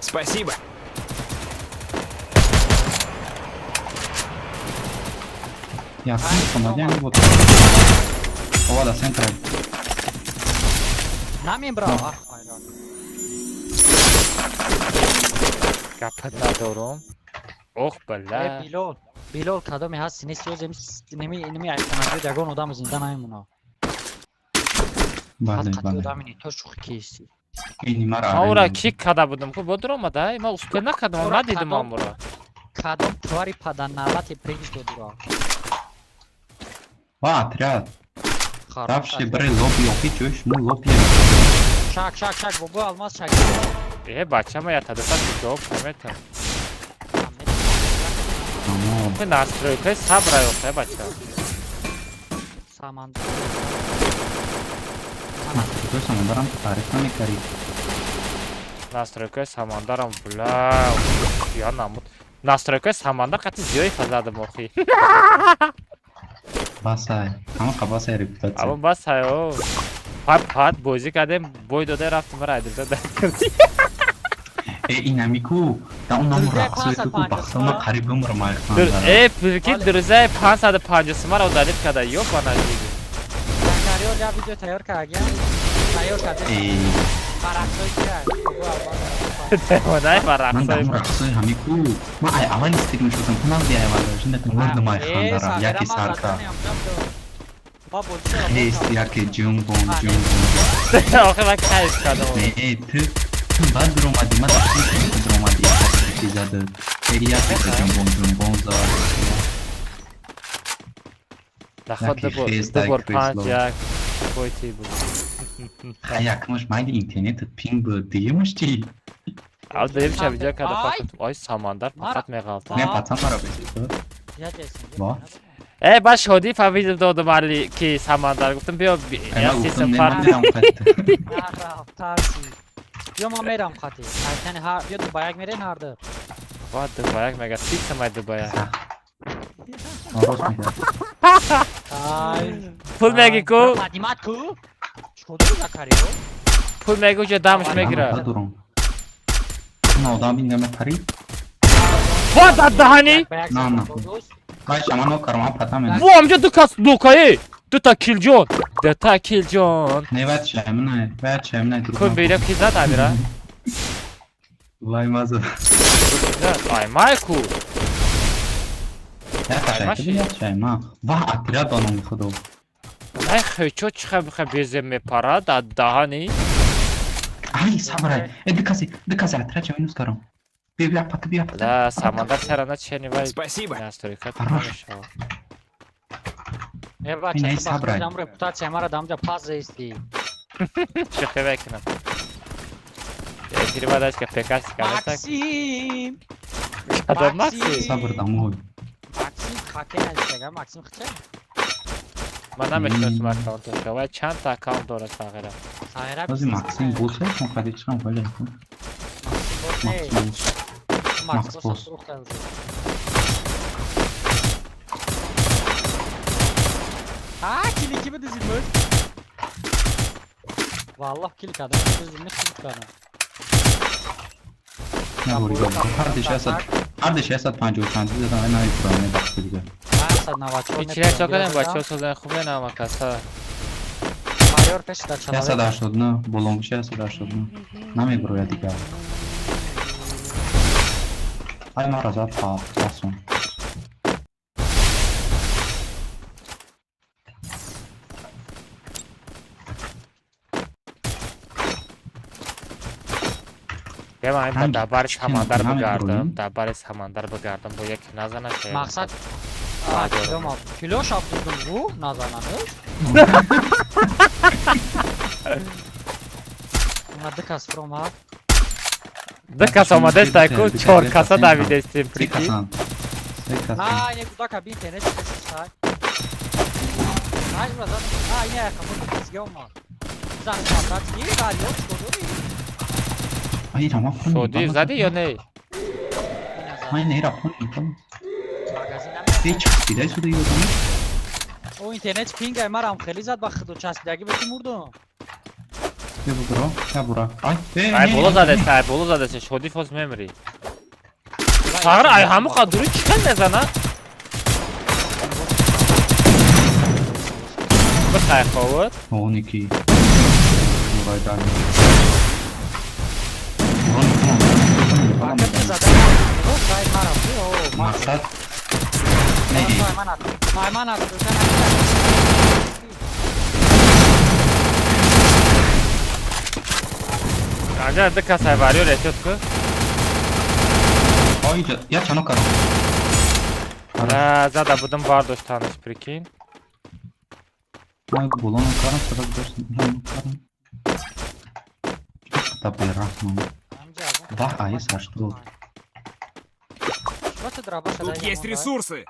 Спасибо. Я сам вот. Овада центр. Намебра. Гапат надорум. Ох, бля. Билол, Билол кадоме ҳаст, нест ёзем, неми айфонажо ягон одам зинда намемона. Бале, бале. Одами то шӯхӣ кисти. Ман ура кик када будам, ку бодрома да, ман успел накардам, надидам амура. Кадом твари паданалати пригиш додура. Ва, отряд. Равши бре лоби охи чӯш, му лоби. Шак, шак, шак, бобо алмаз шак. Э, бачама я тадаса ҷавоб наметам. Настройкаи сабра ёфта, бача. Самандар. Настройкаи самандарам таъриф намекарди. Настройкаи самандарам, бля, я намуд. Настройкаи самандар қати зиёи фазадам охи. Басай, ҳама басай репутатсия. Ама басай, о. Пат пат бозӣ кардем, бой дода рафтем ра айдилда дар. Э, инамику, да он нам рақсои ку бахтама қариб бумрам айфан. Э, прикинь, друзья, 550 сумара удалить када, ёбана жизнь. Закарио я видео тайёр кардем. Тайёр кардем. Э. Ба рақсои кия? Девонаи ба рақсои. Ман рақсои ҳамику. Ман ай аввали стрим шудам, кунам ди аввал, жинда мурдам ай хандарам, яки сарка. Нест яки ҷумбон ҷумбон. Охи ман кайф кардам. Не, ту баъд дуромадӣ, ман дар дуромадӣ, чи зада. Яки ҷумбон ҷумбон зад. Наход ду бор 5-1 пойти буд. Якмаш майли интернет пинг буд, дуюмаш чи? Ав дуюмша видео карда фақат ой Самандар фақат меғалтад. Не, пацан мара бесид. Ва? Э, ба шодӣ фавизм додам али ки Самандар гуфтам биё я сисм фарқ. Ё ма мерам қати. Айтани ҳар ё дубаяк мерен ҳар ду. Ва дубаяк мега сисм ай дубаяк. Рост мега. Пул меги ку? Қадимат ку? Чикор дорӣ Закариё? Пул меги уҷа дамаш мегира. На одам бин намепарид. Ва дар даҳани? На, на. Вай шамано карма пата мен. Во амҷа ду кас лукае. Дута килҷон. Дута килҷон. Не вай чемна, вай чемна. Кун бирам ки зад амира? Вай маза. Ай май ку. Ва отряд оном худо. Ай хечо чиха бихе безем мепарад дар даҳани? Ай сабрай. Э ду каси отряд ча минус карам. Бия пата, бия пата. Да, Самандар сарана чени вай. Спасибо. Настройка намешава. Э бача, ту репутатсия мара дамҷа пас зести. Шӯхӣ мекунам. Эфири баъд ка пекаси кардастак. Максим. Кадом Максим? Сабр дамой. Максим хаке наздига, Максим хча? Ман намешиносам аккаунташо. Вай чанд та аккаунт дорад Сағира? Сағира. Ози Максим босе, мо қади чам вале. Максим. Макс бос. А, кили кими дизилмиш? Валлоҳ кили кардам, дизилмиш кили кардам. Не буридам. Ҳар ди 650 чанд задам, ай намефурам, не бахти дига. 194. Ичи як чокадем бачаҳо созан хубе нама каса. Майор пеш дар чалаве. 189, болонгиш 189. Намебурояд дига. Ай мара зад па пасон. Ям дар бари Самандар бигардам, дар бари Самандар бигардам, бо яке назанад. Мақсад килош абдудум гу назанадаш. Ма ду кас фуромад. Ду кас омадест ку чор каса давидестем прикинь. А, не куда кабин интернет сай. Ай, брат, а, не, кому то сгёма. Зан патат ки варио что дори? Ай, рама Шодиев зади ё не? Ай, не, рафон. Магазин Часпидай сюда ёдам. О интернет пинг ай марам хеле зад ба худо часпидаги ба мурдум. Я буро, я бура. Ай, ай боло задест, ай боло задест, шоди фоз мемри. Сағыр ай ҳаму қадури чӣ хел мезана? Бихай ховуд. Оники. Бурайдан. Мақсад не. Анҷа ду кас ай вариёр эҳтиёт кун. Ой, я чано кардам. На, зада будам бардоштанаш, прикинь. Ман болоно кардам, сабаб дошт, кардам. Та бераҳмон. Да, АИС 80. Тут есть ресурсы.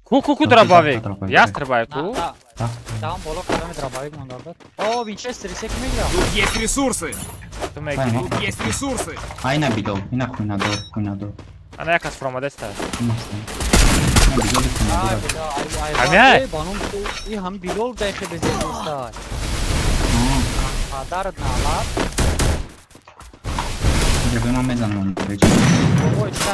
Ку-ку-ку дробовик. Ястребай ку. Там боло кадами дробовик монда. О, Винчестер сек мегирам. Тут есть ресурсы. Тут есть ресурсы. Айна бидол, ина хуйнадор, хуйнадор. Ана як аз фуромадеста. Ҳамяй? И ҳам билол дайхи безеста. Падар налаб. Ҷабе ман мезанам. Ой, ча.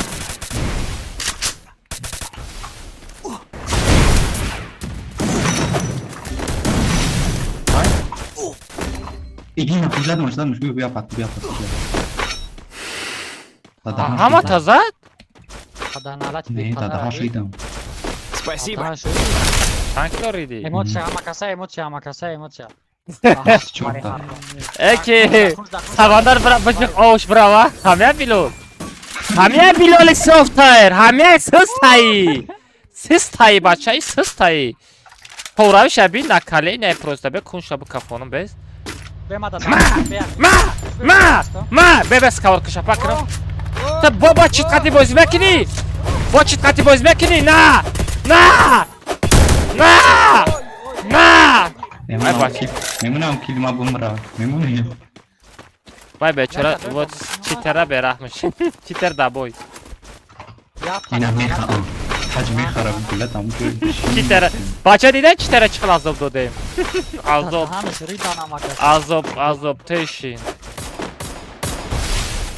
Иди нахуй, задумаешь, задумаешь, бия пат, бия пат. Ҳама зад? Не, дадаҳаш ридам. Спасибо. Чанд кило риди? Эмоция, ҳама каса, эмоция, ҳама каса, эмоция. Эки, савандар бижиқ ош брава, ҳамя билол. Ҳамя билоли софтайр, ҳамя систаи. Систаи бачаи систаи. Повравиша би на коленяй просто бе кунша бу кафонум без. Ма! Ма! Ма! Бе сковородка шапа кунам. Та бо читқати бозӣ мекунӣ? Бо читқати бозӣ мекунӣ? На! На! На! На! Мемонам килма бумра. Мемонӣ. Вай бечора, вот читера бераҳмш. Читер дабой. Ина мехарам. Ҳаҷ мехарам гулатам. Читера. Бача дидан читера чӣ хел азоб додем? Азоб. Азоб, азоб тешин.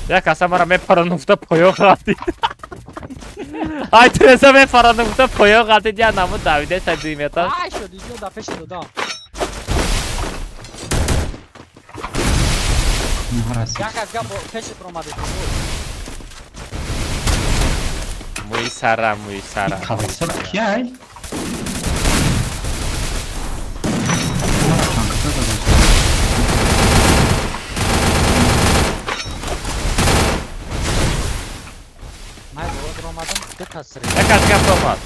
Як каса мара мепаранд гуфта поё ғалтид. Ай Тереза мепаранд гуфта поё ғалтид, я намуд давиде са 2 метр. Ай шуд, иҷо да пеши додам. Як аз гап пеши промади. Муи сара, муи сара. Колесо кияй? Як аз гап омад.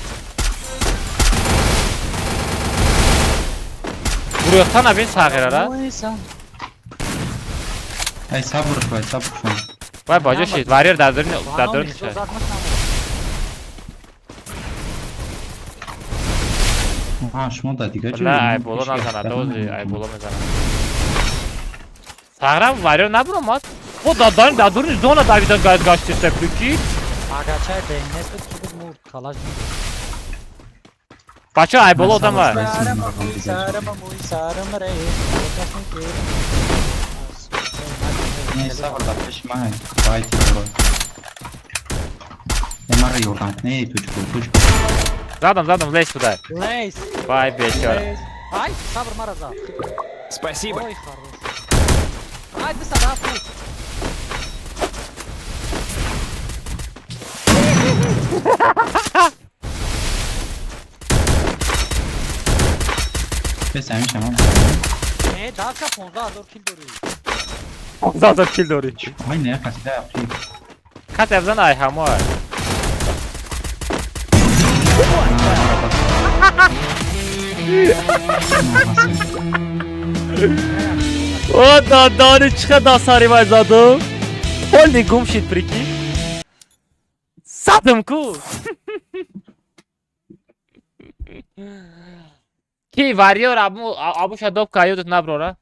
Гурӯҳта набин сағирара? Ай сабр шуй, сабр шуй. Вай баҷо шид, варьер дар дурун шид. Ҳа, шумо дар дигар ҷой. На, ай боло назанад, ози ай боло мезанад. Сағирам варьер набуромад. О, дар дуруни зона давида гаштиста, прикинь. Агачай бейнес буд, ки буд мурд, калаш. Бача, ай боло одам ва. Не, сабр дар пеши ман, байти буро. Э, мара ёрдам кун, эй, тучко, тучко. Задам, задам, лезь сюда. Лезь. Вай, бечора. Ай, сабр мара зад. Спасибо. Ой, хорош. Ай, ты садав. Бес ҳамин шама. Не, давка 15,000 кил дорӣ. 15,000 кил дорӣ. Ай, не, каси да апли. Кас абзан ай ҳамо. О, дадани чӣ хел дастари вай задум? Полни гум шид, прикинь. Задум ку. Ки варьер абуша добка ёдат наброра?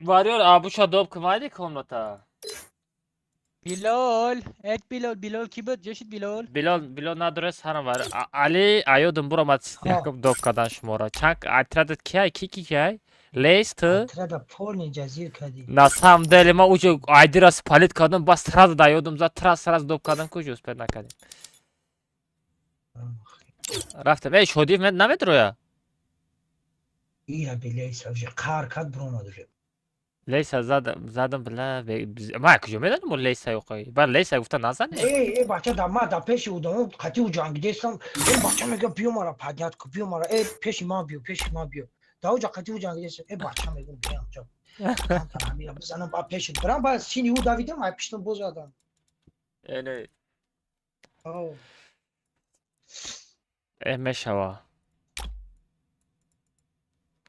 Варёр, абуша доб кумайди комната. Билол, эт Билол, Билол ки буд? Ҷошид Билол? Билол, Билол надорес ҳарам вар. Али аёдум буромад якум доб кардан шуморо. Чанд отрядат кияй? Ки ки кияй? Лейс ту? Отряда полный ҷазир кардӣ. На самом деле ма уҷо айдира спалить кардам, бас сразу даёдум зад, трас сразу доб кардам, куҷо успеть накардем. Рафтем. Эй, Шодиев намедроя? Ира билейса уже қар кард, буромад уже. Лейса задам, задам, бла, ма куҷо медонам о Лейса ёқой? Ба Лейса гуфта назане? Эй, эй, бача, да ма да пеши удамо қати у ҷангидестам. Эй, бача мега, биё мара поднять ку, биё мара, эй, пеши ман биё, пеши ман биё. Да уҷа қати у ҷангидестам. Эй, бача мегум, биям ҷо. Камтар бизанам, ба пеши бирам, ба сини ӯ давидам, ай пиштам боз задам. Э, не. Э, мешава.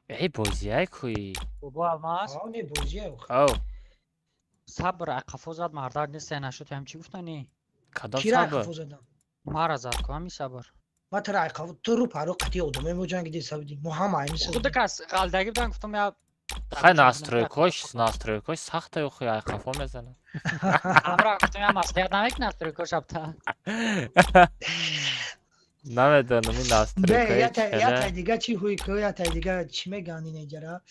Эй, бозиай куи. Бобо Алмаз. Ҳа, не бозиай. Ав. Сабр, қафо зад мардак нест, нашуд, ҳам чӣ гуфтани? Кадом Кира сабр? қафо задам? Мара зад ку ҳами сабр. Ма тара ай қафо ту рӯ паро қати одамои мо ҷангиди сабди. Мо ҳама ай мисл. Худ кас ғалдаги будан, гуфтам я. Хай, настройкош, настройкош сахта ёхи, ай қафо мезанам. Амра гуфтам я маслиҳат намекунад настройкош абта. Намедонам ин Бе, настройкои я тай дига чӣ ҳуй ку, я тай дига чӣ меган инеҷара?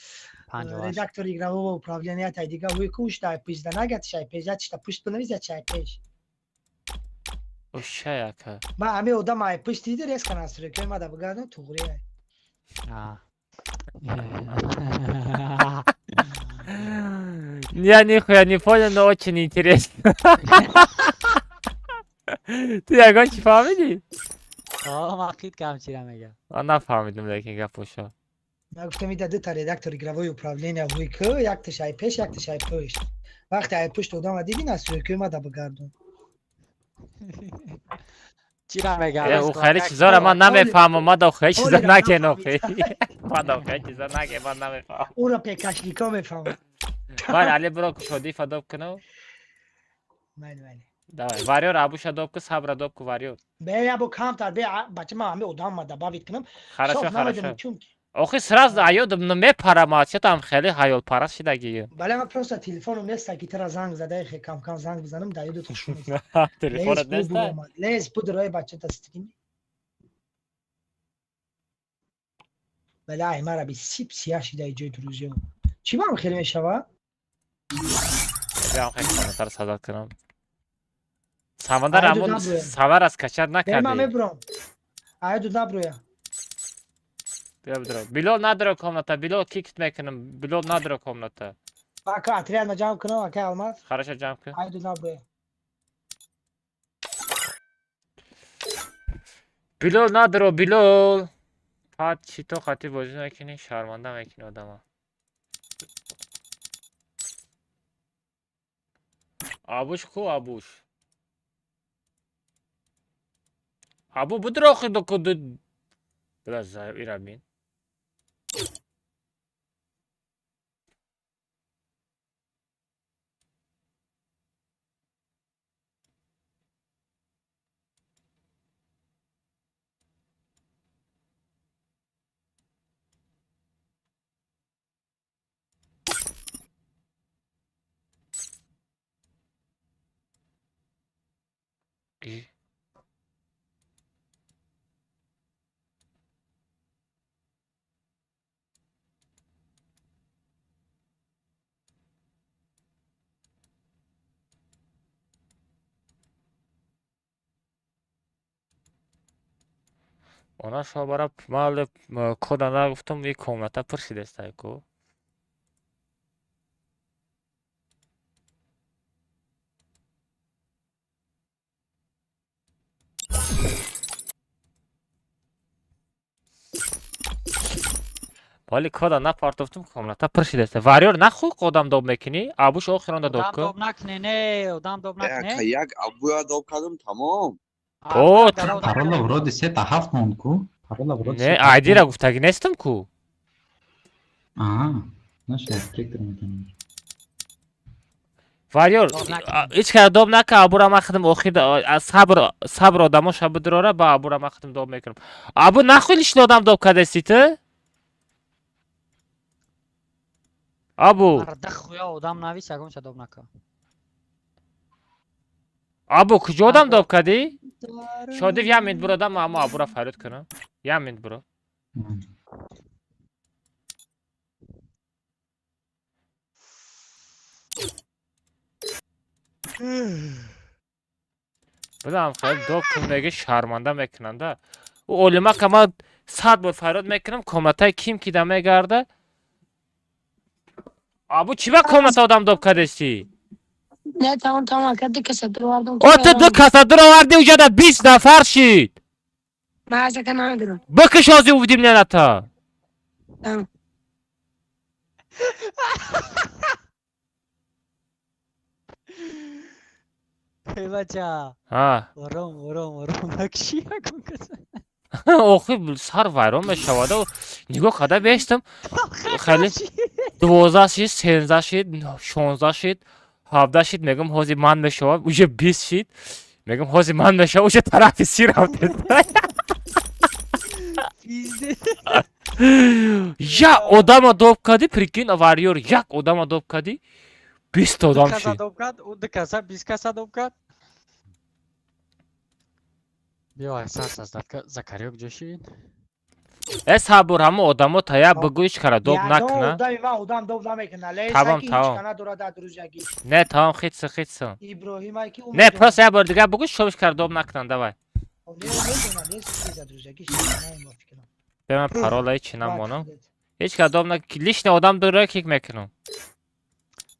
Редактор игрового управления, я тай дига ҳуй ку, ушта ай пизда нагат шай пеш, я чита пушт бинавис, я чай пеш. Ушай ака. Ма ҳами одам ай пушт диди, резко настройкои ма да бигардам, туғри ай. Я нихуя не понял, но очень интересно. Ту ягон чӣ фаҳмидӣ? О, ман хит кам чира мегам. Ман нафаҳмидам, лекин гапошо. Ма гуфтам ида дута редактор игровое управления ҳуй ку, якташ ай пеш, якташ ай пушт. Вақте ай пушт одама диди, настройкои ма да бигардон. Чира мегам? Э, ӯ хеле чизоро ман намефаҳмам, ма да хеле чизо накен охи. Ма да хеле чизо накен, ман намефаҳмам. Ура пекашлико мефаҳмам. Вале Али биро Шодифа доб куну. Майли, майли. Давай, варёр абуша доб ку, сабра доб ку, варёр. Бе, я бо камтар, бе, бача, ма ҳами одам ма добавить кунам. Хорошо, Соф хорошо. намедонам чун. Охи сразу аёдам мепарам, четам хеле ҳаёлпараст шидагӣ. Бале, ман просто телефоном нест, ки тара занг задаи, хе кам кам занг бизанам, да ёдат хуш нест. Телефонат нест? Лез буд рои бача та стрим. Бале, ай мара би сип сия шида ҷои друзья. Чӣ бам хеле мешава? Биям хеле комментар садат кунам. Самандар Айду ҳамон наброя. савар аз качат Бе, ман накардӣ. мебурам. Айду наброя. Бия бидро. Билол надро комната, Билол кикт мекунам. Билол надро комната. Ака отряд ма ҷамъ кунам, ака Алмаз. Хорошо, ҷамъ кун. Айду наброя. Билол надро, Билол. Пат чито қати бозӣ накунӣ, шарманда мекунӣ одама. Абуш ку, абуш. Абу будро охи доку ду. Била за ира бин. И. Она шобара мали кода нагуфтам, и комната пур шидестай ку. Вале кода напартофтум, комната пур шидеста. Варёр нахуй одам доб мекунӣ? Абуш охиронда доб Одам ку. доб накне, не, одам доб накне. Як абуя доб кардам, тамом. О, Парола вроде се та ҳафт монд ку? Парола вроде Не, се та ҳафт айдира монд. гуфтагӣ нестам ку. Аа, наша тректор метавонам. Варёр, Доб накунем. ҳеҷ кара доб нака, абура ман худам охир сабр сабр одамо шабу дурора, ба абура ман худам доб мекунам. Абу нахуй лишни одам доб кардасти ту? Абу. Марда хуя одам навис, ягон ча доб нака. Абу, куҷо одам доб кардӣ? Шодив, як минут буро, дам ама абура фарёд кунам. Як минут буро. Билам, хел доб кун меги, шарманда мекунанда. Ӯ олимака ман 100 бор фарёд мекунам, комнатаи ким ки да мегарда. Абу, чӣ ба комната одам доб кардестӣ? Не, тамом, тамом, ака, ду каса дуровардам. О, ту ду каса дуровардӣ, уҷада 20 нафар шид. Ман аз ака намедонам. Бикиш ҳозир уведомления-та. Тамом. Эй, бача. А. Ором, ором, ором, накши ягон каса. Охи, сар вайрон мешавад. Нигоҳ карда бештам. Хеле 12 шид, 13 шид, 16 шид, 17 шид, мегӯм ҳозир ман мешавам, уже 20 шид. Мегӯм ҳозир ман мешавам, уже тарафи си рафтед. Як одама доб кардӣ, прикинь, варьёр, як одама доб кардӣ, 20 одам Ду каса шид. доб кард, ӯ ду каса, 20 каса доб кард. Биё, ай сар саздатка, Закариё куҷо шид? Э, сабр, ҳамо одамо тая бигӯ, ҳеч кара доб Ягон накуна. одами ман одам доб намекуна. Ле, Тамом, саки ҳеч тамом. ка надорад дар друзьягӣ. Не, тамом, хитса, хитса. Иброҳимай ки ӯ Не, медонад. просто як бор дигар бигӯ, шоб ҳеч кара доб накунан, давай. Не, медонам, нест ки дар друзьягӣ шид, на фикрам. Бе ман парола ҳеч чи Баъд намонам. худет. Ҳеч кара доб на, лишний одам дора кик мекунам.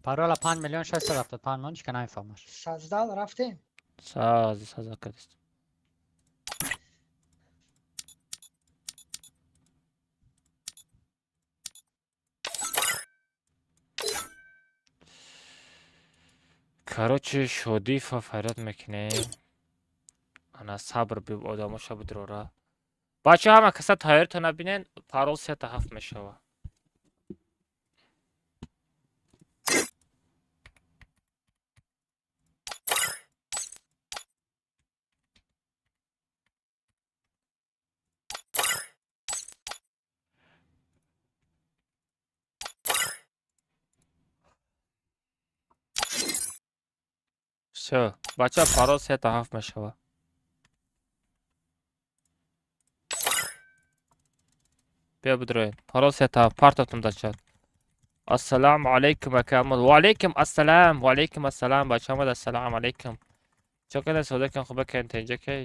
Парола 5 миллион 675 миллион, ҳеч ка намефаҳмаш. Саздал рафтем. Саз, саза кардист. Короче, Шодифа фарёд мекунем. Ана сабр би одамоша бидрора. Бача, ҳама каса тайёртона набинен, парол сета ҳафт мешава. Всё, бача, парол сета ҳафт мешава. Биё бидроед. Парол сета ҳафт, партотум дар чат. Ассалому алайкум, акамул. Ва алайкум ассалам, ва алайкум ассалам, бача омад, ассалому алайкум. Чо када сода кан хуба кан тенҷа кай?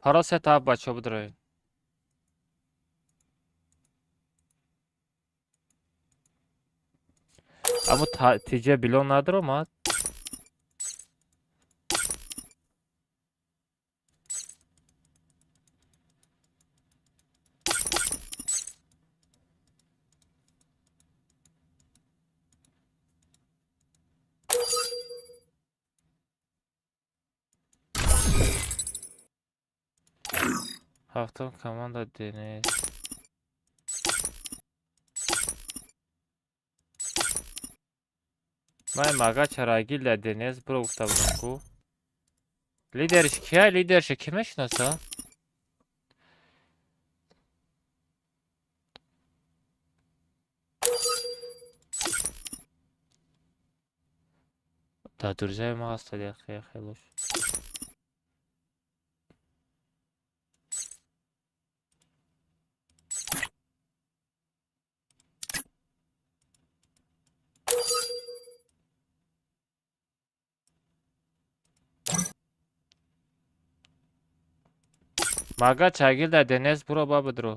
Парол сета ҳафт, бача, бидроед. Аммо тиҷа билон надаромад. Ҳафтум команда Денис. Ман мага чарагил да Денис буро гуфта будам ку. Лидерш кия? Лидерша ки мешинаса? Дар друзьяи ма ҳастад яхелош. Мага чагил да Денис буро ба бидро.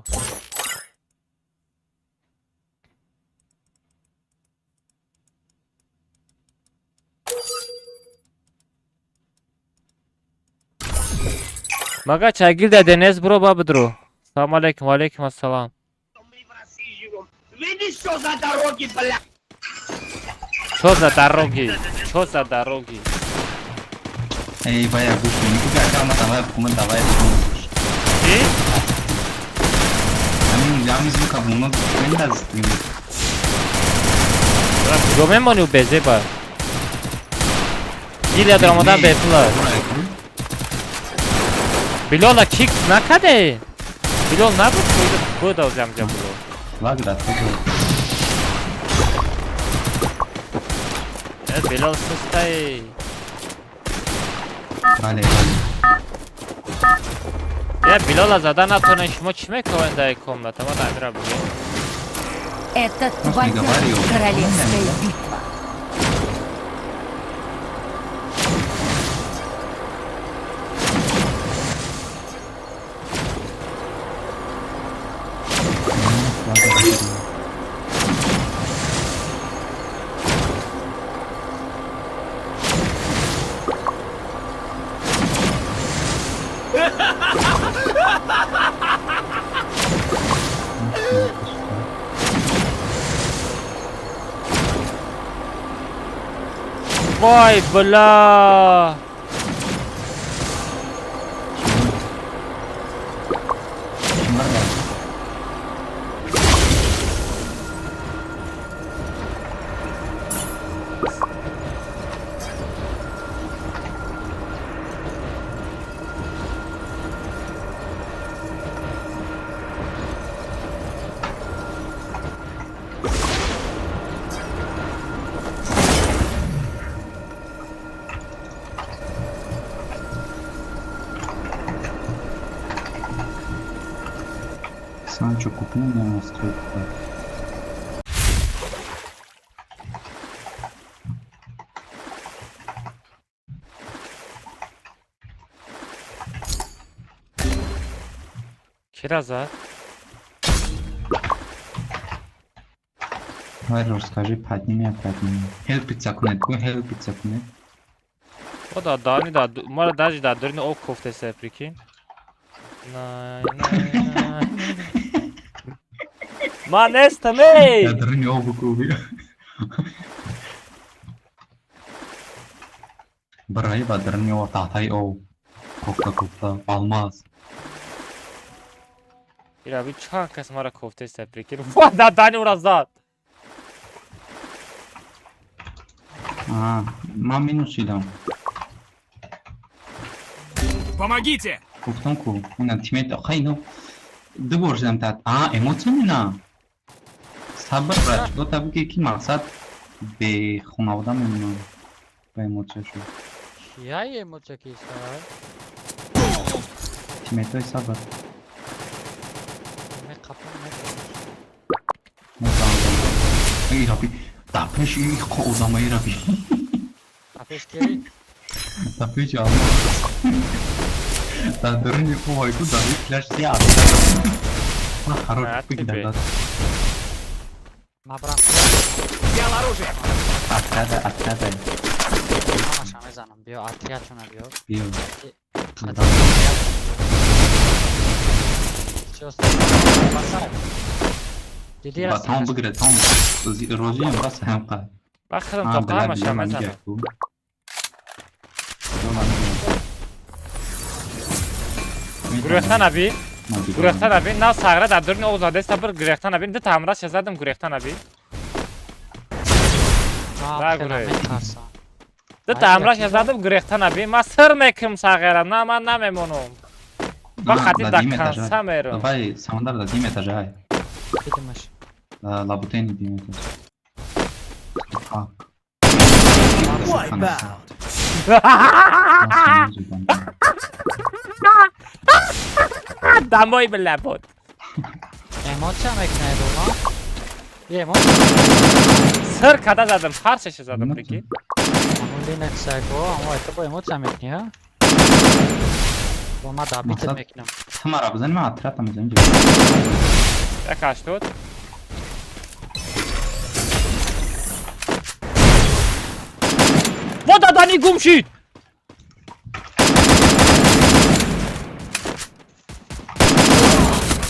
Мага чагил да Денис буро ба бидро. Салом алейкум, ва алейкум ассалам. Видишь, что за дороги, бля? Чё за дороги? Чё за дороги? Эй, бая, гӯш кун. Мегӯ, ака, ма давай, ма давай. Чӣ? Ҳамин звука буно мендаз стрим. Куҷо мемонӣ безеба? Гилия даромадан бепула. Билола кик накарде? Билол набуд, буд озамҷа билол. Флаг да тоже. Билол сустай. Бале. Я Билола зада натонем, шумо чӣ мекунед дар комната? Ма дамира бугем. Это твоя королевская битва. Вай, бля! Санчо, купи мне настройку. Кираза? Давай расскажи, подними, подними. Хелпица кунет, гу хелпица кунет. О да, да, не да, мара даже да, дурни об кофте се, прикинь. Най, най, най. Ма нестам, ей! Я дурни обу куби. Барай ба дурни о татай о. Кофта кофта, алмаз. Ира би чанд кас мара кофте се, прикинь. Ва, да, дани ура зад. А, ман минус шидам. Помогите! Гуфтам ку, ина тимет, охай ну. Ду бор шидам тат. А, эмоция мина. Сабр брат, чико та буги ки мақсад бе хонавода мемонам. Ба эмоция шуд. Чия эмоция киста? Тиметой сабр. Ме қапам ме. Эй, раби, да пеш ин одамаи раби. Да пеш кери? Да пеш алма. Да дурни ой ку да флаш си а. Ма хорош пик да. Ма брам. Взял оружие. Откада, откада. Ҳамаша мезанам. Биё, отрядшона биё. Биё. Ба том бигире, том. Розиям бас ҳамқа. Ба худам то ҳамаша мезанам. Гурехта наби? Гурехта наби? На сағра дар дурни об задеста бир гурехта наби. Ду тамра задам гурехта наби. Да гурехта. Ду тамра задам гурехта наби. Ма сир мекунам сағира. На ман намемонам. Ба хати да конца мерам. Давай, самандар да дим этажа. Димаш. Лабутени дим этаж. Домой, бля, бот. Эмоция мекунад, ма? Эмоция. Сир када задам, ҳар чизе задам, прикинь. Амон Linux айко, амо это бо эмоция мекунӣ, ҳа? Бо ма дабит мекунам. Тамара бизан, ма отряд мезанам. Як 80. Во дадани гум шид.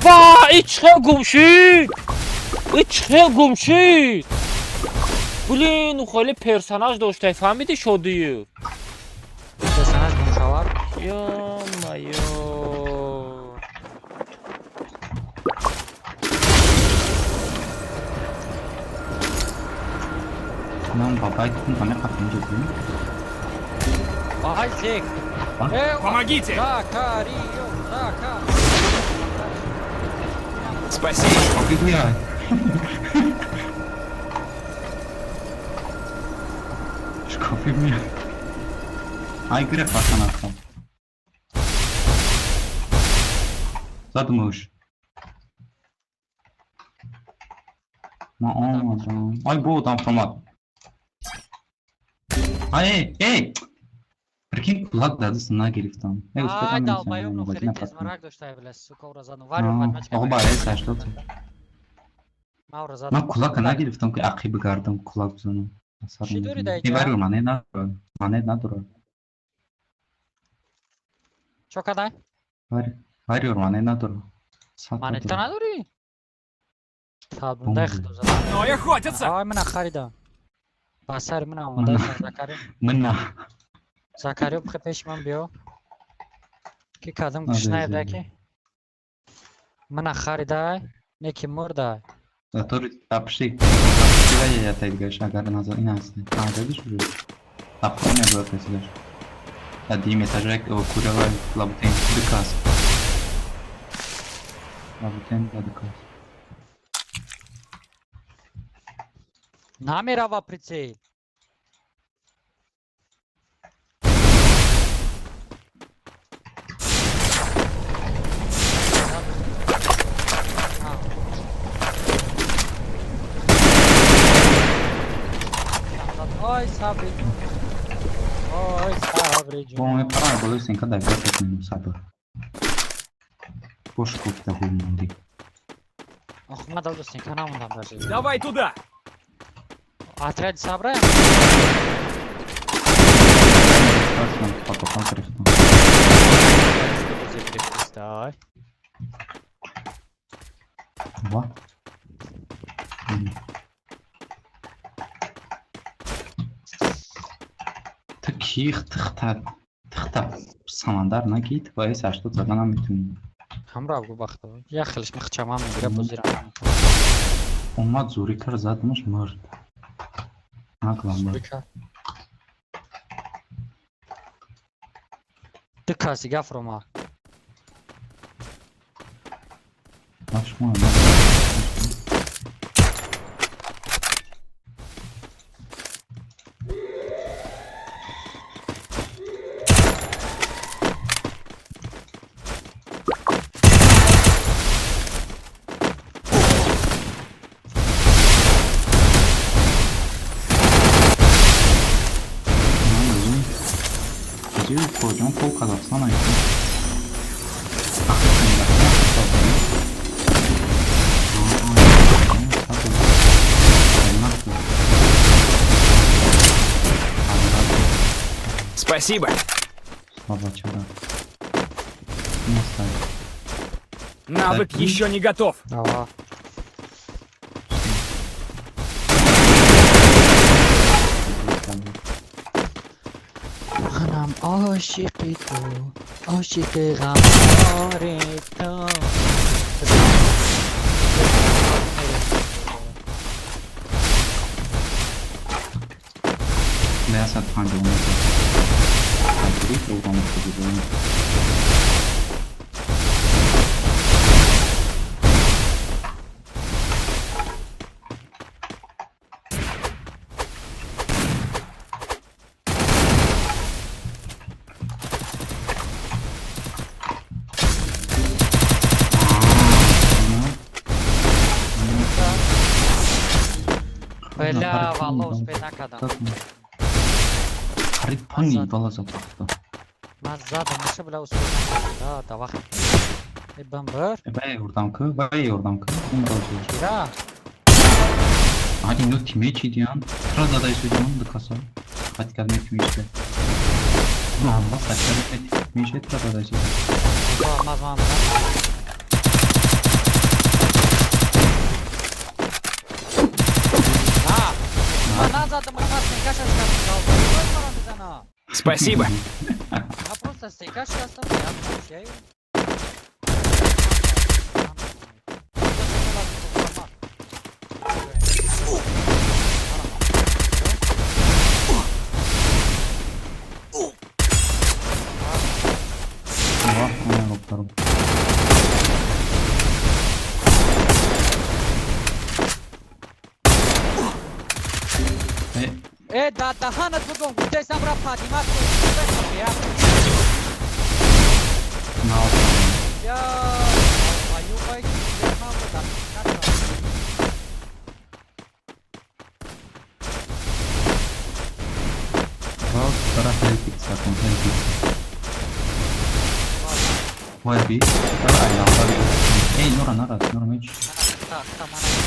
Ва, ич хел гум шид. Ич хел гум шид. Блин, хеле персонаж доштай, фаҳмидӣ шодию? Персонаж гум шавад? Ё-моё. Ман бабай кун ҳаме қаф инҷо кун. Бай зек. Помогите! Закарио, Зака. Спасибо. Бигӯяй. Шкафи миёд. Ай гирифт пасанатка. Задумуш. Ман омадам. Ай бо одам фромад. Ай, эй! Прикинь, кулак дадист нагирифтам. Ай, долбоёб, ну хеле тезмарак доштай, бля, сука, ура задум. Варю, подмачка. Оба, эй, саштот. Ма ура задум. Ман кулака нагирифтам, ки ақиб гардам, кулак бизанам. Чӣ дорӣ дар Не, варю, манет надорад. Манет надорад. Чо кадай? Варю, манет надорад. Манета надорӣ? Табундай худо задам. Ной охотятся! Ай, мана харидам. Ба сари ман омода Закариё. Мана. Закариё бихе пеши ман биё. Ки кадам гушнае даки? Мана харидай, не ки мурдай. Тори тапши. Тапши вая я тайгаш, агар назар ин аст. Назадиш уже. Тапши не было касидаш. Дадим этажек курава лабутен дукас. Лабутен дукас. Намерава прицел. Ой, сабри. Ой, сабри. Bom, é para boleh singkat dah kita minum sabar. Бош куфта гумонди. Ох, ма дал синка намондам даже. Давай туда. Отряд сабра? Ва. Ту ки тихта тихта самандар нагид ва эс 80 задан ҳам метунӣ. Ҳамроҳ гу бахто. Як хелш михчамам мегира бозира. Омад зӯрӣ кард задамаш мурд. Наглам мурд. Ду каси гафрома. Ашма. Kocaman пол Казахстан ayıktı. Спасибо. Навык еще не готов. Давай. Манам ошиқи ту, ошиқи ғамхори ту. Леасад панҷоҳ Бля, валло успеть накардам. Қариб панҷ бала зад бахто. Ман задам, меша бля успеть накардам. Да, да вақт. Э, бамбар. Бай ёрдам ку, бай ёрдам ку. Кира. А ино тиме чи диан? Тра задай судиан ду каса. Хат кар метимише. Бас хат кар метимише тра задай судиан. Маз ман. Спасибо. Я просто стейкаш я получаю. Э, да даҳанат бугум, гуфтаистам ра поднимать кун. Я аюбай, Вайби, эй, нора, нора, нора меч. Ана, ана, ана.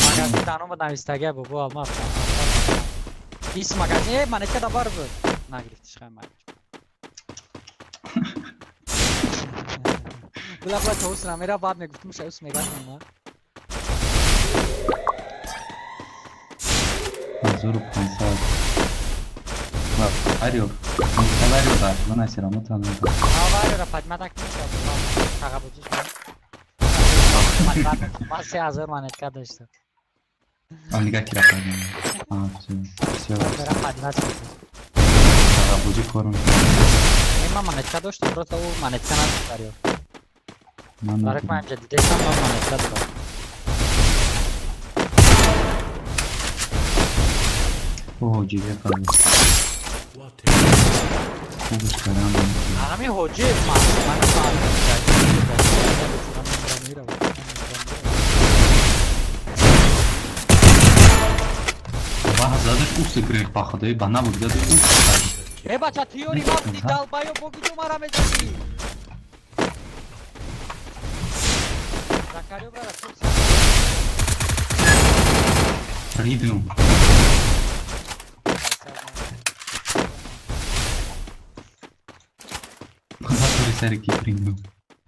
Магазин даном навистага бобо ма. Ис магазин, манетка да бар буд. Нагирифтиш хай май. Бла бла чоус намера баъд мегуфтум шаус мегашм ма. 1500. Варио. Варио да, луна сира мутана. Варио ра поднимать мешавад. Тағабуҷиш. Ма 3000 монетка доштам. А нигоҳ ки рафтам. А, всё. Всё. Ра поднимать. Тағабуҷи корм. Ма монетка доштам, просто ӯ монетка надошт варио. Барак ма инҷа дидесам, ма монетка дорам. Ҳоҷия кард. Хубш кардам. Ҳами ҳоҷи ман Ва задаш усе грех ба худои ба набуд задаш ус. Э бача тиёри вақти далбаё богиду мара мезанӣ. Закариё брара тур. Ридум. Сари ки пригнул.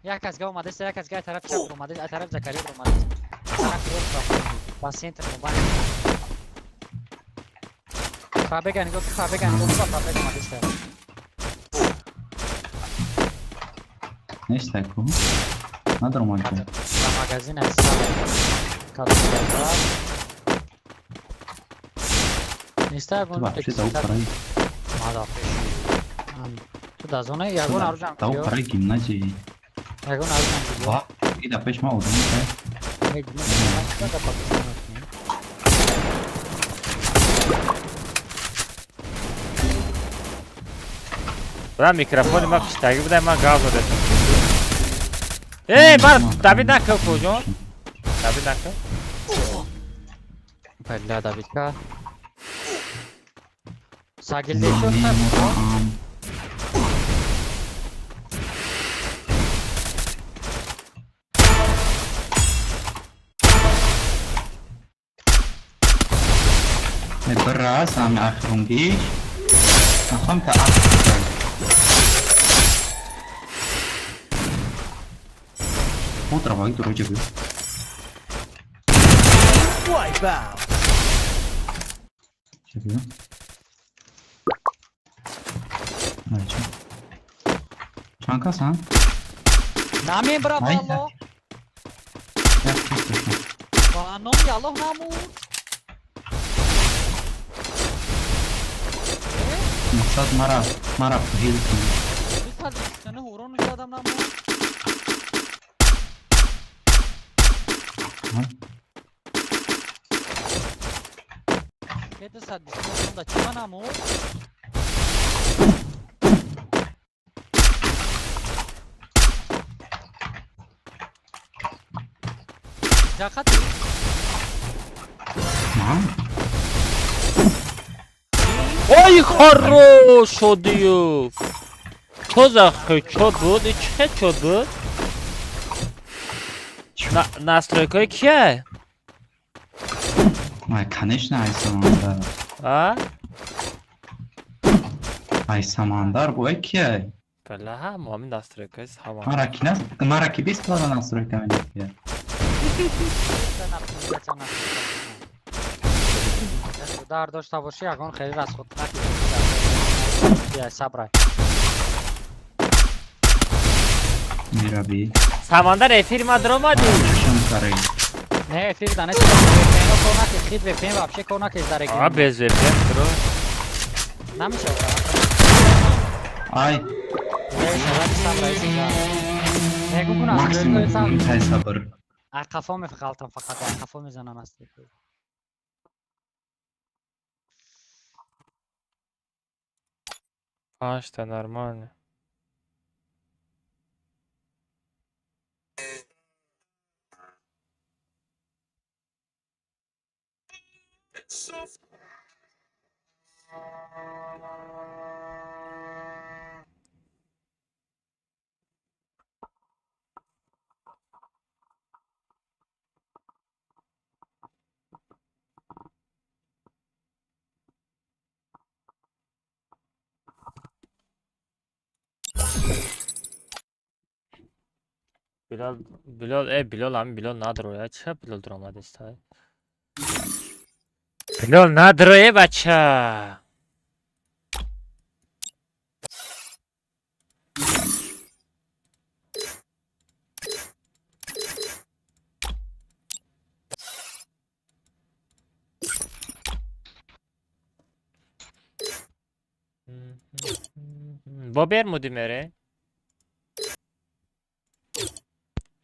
Як аз га омадест, як аз га тараф чап омадест, тараф Закариё омадест. Тараф рост ба центр мобайн. Фабега нигоҳ, фабега нигоҳ, фабега омадест. Нест таку. Надорам онҷо. Ба магазин аст. Кадом. Неста Ту вообще за упраи. Мада пеш. Ту да зона ягон аружам. Да упраи гимназии. Ягон аружам. Ва, и да пеш ма одам та. Не, гимназия да Пакистан. Бра микрофони ма пиштаги буда, ман гав задастам. Эй, бар Давид накун куҷон? Давид накун. Бля, Давидка. Сагилде чё там? Брас, ам ахрунгиш. Ахам та ах. Утро войду вроде бы. Чанд касан? Намем брат Аллоҳ. Ба номи Аллоҳ намурд. Мақсад мара хил кун. 229 урон задам намурд. Ке 229 да чима намурд? Закати. Ой, хорош шодиев. Чо за хедшот буд? И чӣ хедшот буд? Настройкаи кия? Ай, конечно, ай Самандар. А? Ай Самандар бой кия? Бля, ҳама ҳамин настройкаи Самандар. Мара ки нас, мара ки бесплатно настройка мекия. Дар дошта бошӣ, ягон хеле расход накунӣ. Сабрай. Мираби. Самандар эфир ма даромадӣ? Не, эфир да не, VPN кор накунӣ, хит VPN вообще кор накунӣ дар А без VPN дро. Намешавад. Ай. Максимум тай сабр. Қафо мефғалтам фақат, қафо мезанам настройка. Панҷта нормально. Билол, Билол, э, Билол, ами Билол надроя. Ча Билол дромадеста? Билол надрое, бача. Бо бермуди мере?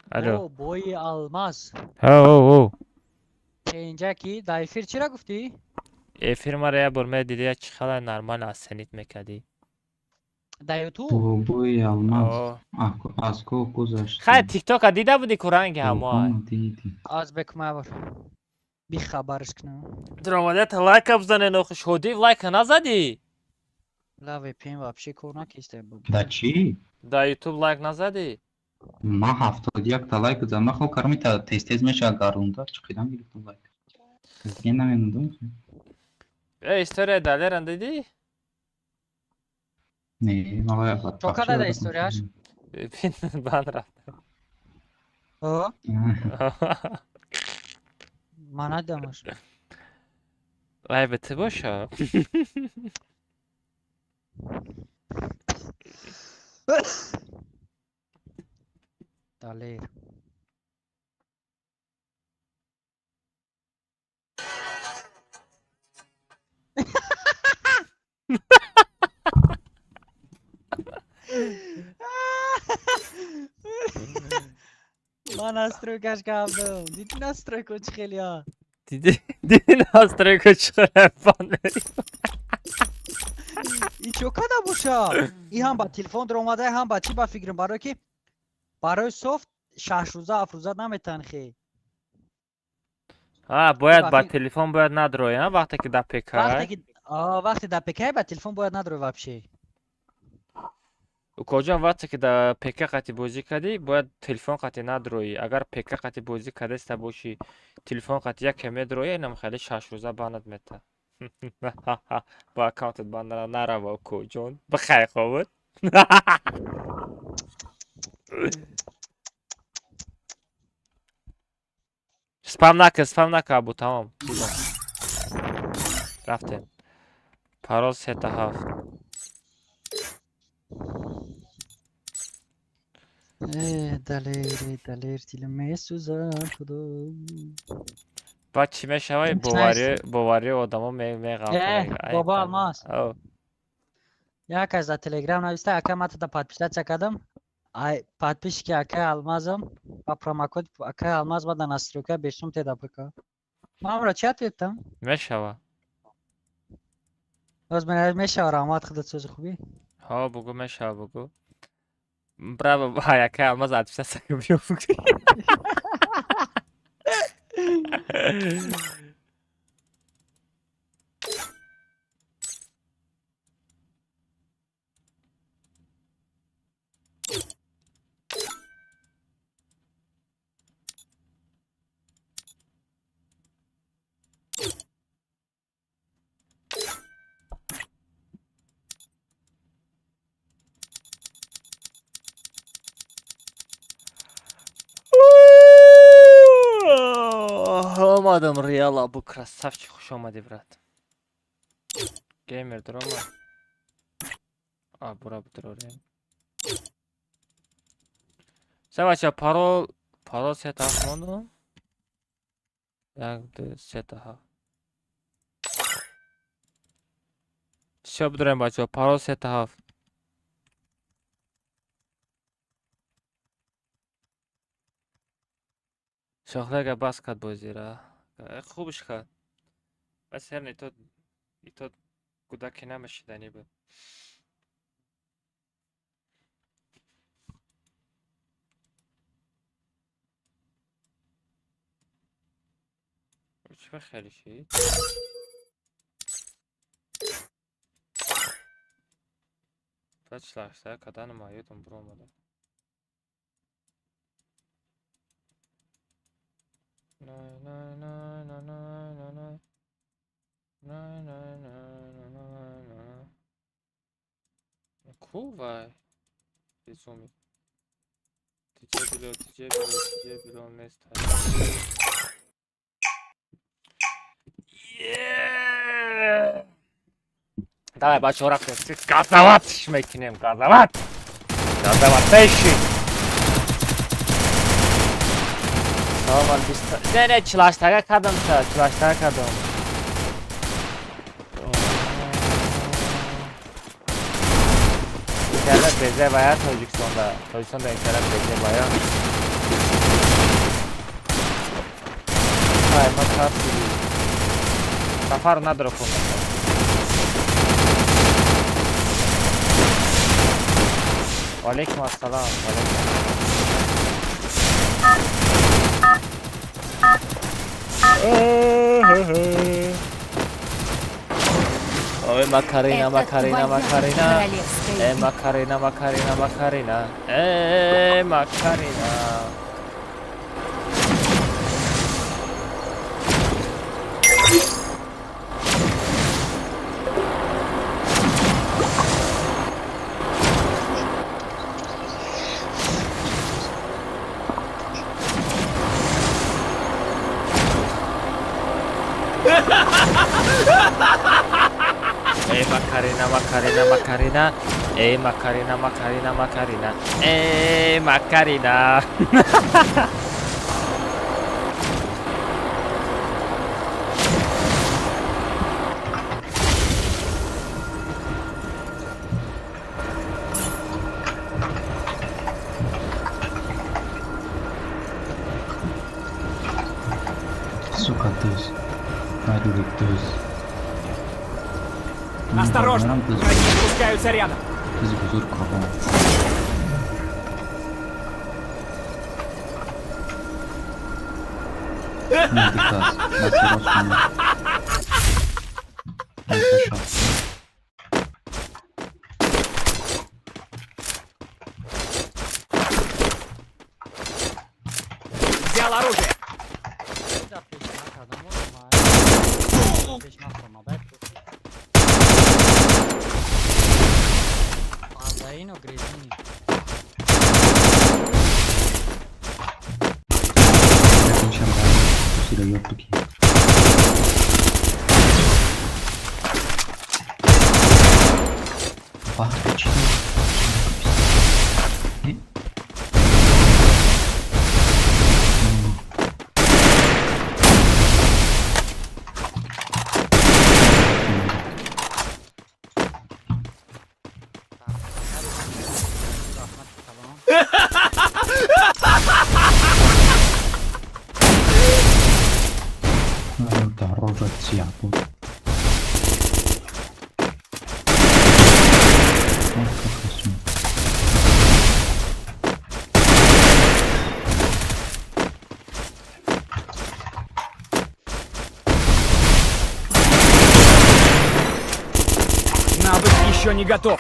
Алло. О, бои алмаз. О, о. Инҷа ки дар эфир чира гуфтӣ? Эфир мара як бор медидӣ, як чӣ хеле нормально оценить мекардӣ. Дар ютуб? Бобои алмаз. Аз ко гузашт. Хай, тиктока дида будӣ ку ранги ҳамоай. Аз бекума бор. Бихабарш кунам. Дромадата лайка бизанен охи шодив лайка назадӣ? Ла VPN вообще кор накиста. Да чӣ? Дар ютуб лайк назадӣ? Ман 71 та лайк задам. Ман хоб кардам ита тез-тез мешавад гаронда. Чиқидан гирифтам лайк. Дигар намемондам. Э, история Далеран дидӣ? Не, ман Чо када да историяш? Бан рафт. О? Ман надидамаш. Вай ба ту боша. Далер. Ман настройкаш кардам. Диди настройко чӣ хелия? Диди, диди настройко чӣ хеле бан. И чо када боша? И ҳам ба телефон даромада, ҳам ба чӣ ба фикрам, барое ки барои софт 6 рӯза 7 рӯза наметан хе. А, бояд ба телефон бояд надрои, а вақте ки дар ПК. Вақте дар ПК ба телефон бояд надрои вообще. Укоҷон, вақте ки дар ПК қати бозӣ кардӣ, бояд телефон қати надроӣ. Агар ПК қати бозӣ кардаста бошӣ, телефон қати яке медроӣ, инам хеле 6 рӯза банат мета. Ба аккаунтат бан нарава, укоҷон. Бихайр хобуд. Спам накун, спам накун, Абу, тамом. Рафтем. Парол сета ҳафт. Э, Далер, Далер, дилам месӯзад, худо. Баъд чӣ мешавад? Боварии одамо меғалта. Э, бобо Алмаз. Як аз дар Телеграм нависта, ака, ман тада подписаться кардам. Ай, подписчики акай Алмазам, ба промокод акай Алмаз ба да настройка бешум теда ПК. Ман чӣ ответ дам? Мешава. Боз мешава, раҳмат худат, сӯзи хубӣ. Ҳо, бугӯ, мешава, бугӯ. Браво, акай Алмаз отписаться биё бугӯ. Омадам, Реал Абу, красавчик, хуш омадӣ, брат. Геймер дуромад. А, бура бидурорем. Се бача, парол, парол сета ҳафт мондум. Як, ду, сета ҳафт. Всё, бидурем, бачаҳо, парол сета ҳафт. Шохлага бас кард бозира. Хубш кард. Бас ҳерни ито гудаки намешиданӣ буд. Чӣ ба хеле шид? Баъд шлахта кадану маёдам биромадам. На на на на на на на на на на на на на ку вай безуми тиҷе било тиҷе било тиҷе било нест. Давай, бачаҳо, рафтем, газаватш мекунем, газават, газаватеши. Салом, не, не, чилаштага кардам, та чилаштага кардам. Интернет безе бая Тоҷикистонда, Тоҷикистонда интернет безе бая. Ай, ма тарсиди. Сафар надора кун. Алейкум ассалам, алейкум. Ой, Макарина, Макарина, Макарина. Эй, Макарина, Макарина, Макарина. Эй, Макарина. Эй, Макарина, Макарина, Макарина. Эй, Макарина, Макарина, Макарина. Эй, Макарина. Сука, дыз. Дыз. Осторожно! Враги спускаются рядом! Взял оружие! Навык еще не готов.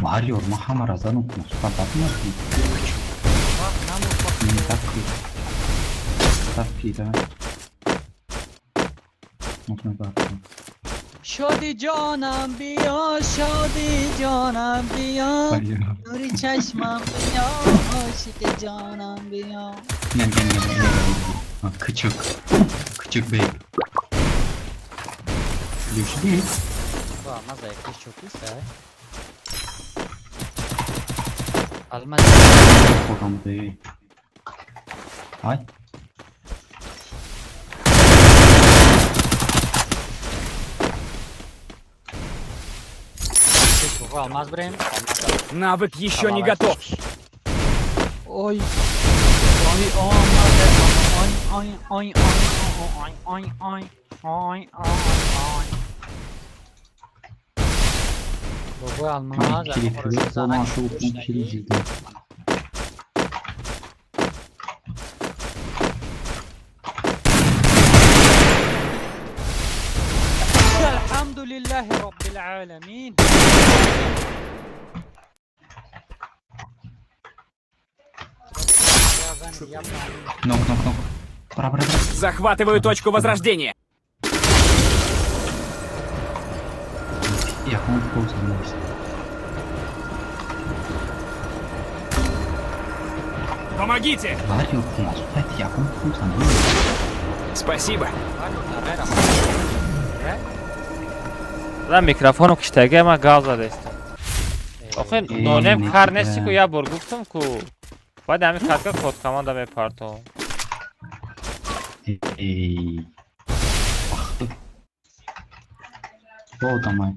Варьор, Махамара, занукнул, شادی جانم بیا، شادی جانم بیا، نوری چشمم بیا، عاشق جانم بیا. Ne küçük, küçük bey. Düştü. Алмаз якиш чокист, э? Алмаз. Худам де. Ай. Алмаз брем. Навык еще не готов. Ой. Ой, ой, ой, ой, ой, ой, ой, ой, ой, ой. Бобо алмаз. الحمد لله رب العالمين. Нок, нок, нок. Пора, пора, пора. Захватываю точку возрождения. Я помню, Помогите! Спасибо. Да микрофону киштаге ма гав задестам. Охи нонем кар нести ку я бор гуфтам ку. Баъд ҳамин катка код команда мепартом. Эй. Бо дамай.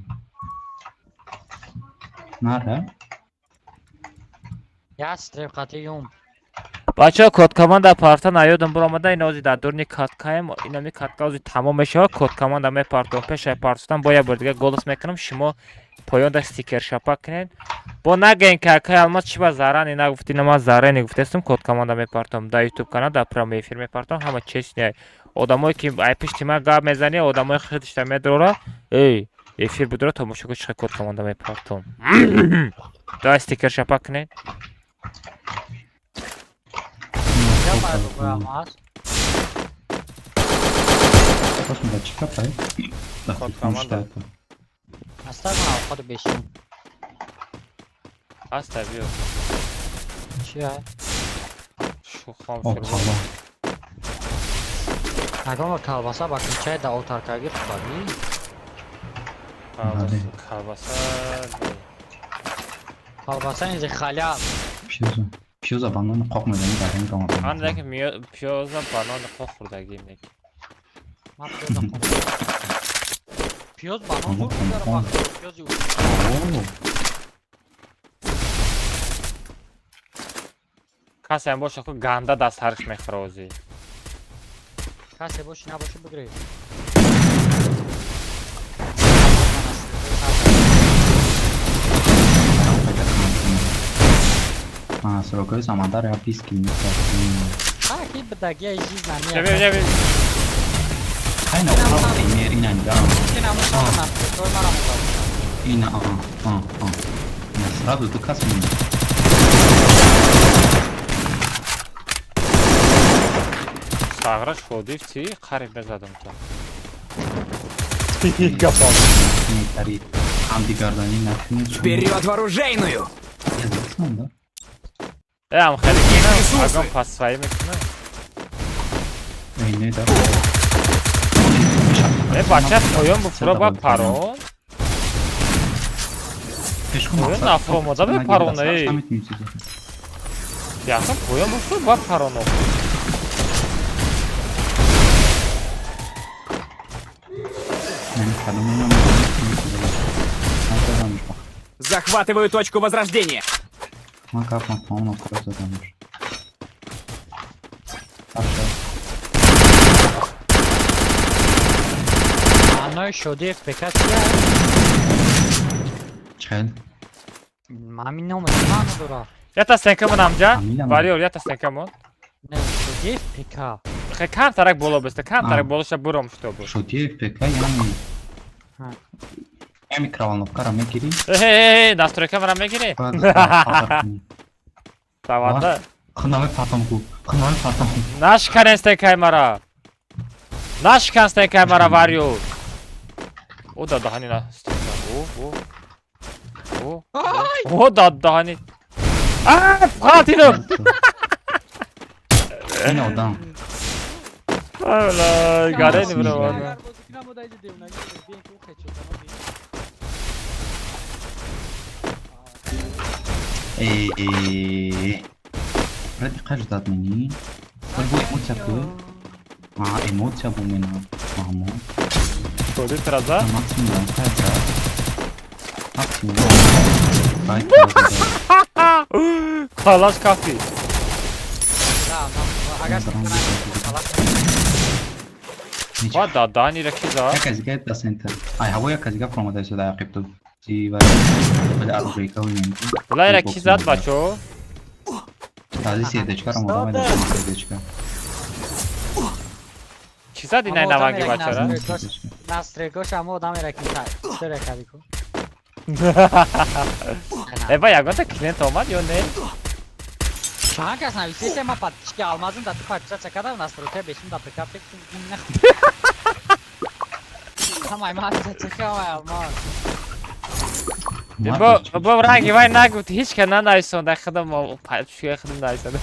Нара? Я стреп қатиюм. Бачаҳо код команда парта наёдам биромада ин ози дар дурни каткаем инами катка ози тамом мешавад код команда мепартом пешай партотам бо як бор дига голос мекунам шумо поёнда стикер шапак кунед бо нагӯен ки акай Алмаз чи ба зарани нагуфти ина ман зарани гуфтестам код команда мепартом дар ютуб канал дар прямой эфир мепартом ҳама честный одамое ки ай пишти ман гап мезани одамои худишта медорора эй эфир бидора тамошо кун чи код команда мепартом давай стикер шапак кунед. Код команда. Аста биё. Чия? Шухом фирма. Агар колбаса ба кучаи да отаркаги хӯрдагӣ? Колбаса. Колбаса инзи халял. Пиёза. Пиёза банан қоқ мезанӣ дар ин роман. Ман даки пиёза банан қоқ хӯрдагӣ мек. Ман пиёза хӯрдам. Пиёз банан хӯрдам, пиёзи. Касе боша ку ганда даст ҳарш мехӯрозӣ. Касе боши набоши бигиред. А, срокои самандар я писки не А, ки бдаги жизнь не. Бе бе бе. Хай на пример ина да. Ина а а а. Я сразу ду кас ми. Сағра шодив чи қариб мезадам то. Гапон. Не ҳамдигарданӣ накунед. Вперед в оружейную! Ам хеле кинам, агам пасваи мекунам. Эй, не да. Э, бача поён буфура ба парон. Поён нафуромада бе парон, эй. Яхам поён буфура ба парон. Захватываю точку возрождения. Маънои шодиев ПК чия? Чел. Ҳамин нома чӣ маъно дорад? Ята стенкамон амҷа? Вариор, ята стенкамон? Не, шодиев ПК. Хе камтарак боло беста, камтарак болоша буром шуто буд. Шодиев ПК яъне я микроволновкаро мегирӣ? Э, настройкамара мегирӣ? Таванда. Хунавай партом ку. Хунавай партом. Нашканен стенкай мара. Нашкан стенкай мара вариор. О да даҳани на стенка. О, о. О. О да даҳани. А, фатинам. Ин одам. Ала, гарени бро. Брат, диққат дад мени. Бо эмоция ку. А, эмоция бу мена. Мамо. Шоди траза? Максимум таза. Максимум. Бай. Калаш кафи. Да, агар Ва да дани ра ки за? Як аз гайд да центр. Ай ҳаво як аз га промода шуда ақиб ту. Чи ва бада оружейка уйнем. Булай ра ки зад бачо? Тази сердечка ро модам да сердечка. Чи зад инай наванги бачара? Настройкош ҳама одам ера ки та. Чора кади ку? Э ба ягонта клиент омад ё не? Чанд кас нависесе ма подписчики алмазым да ту подписаться кардам настройка бешим да ПК фикс нах. Ҳамаи ма чеха ҳамаи алмаз. Бо ранги вай нагуфт ҳеч ка нанависонда худам подписчики худам нависонда.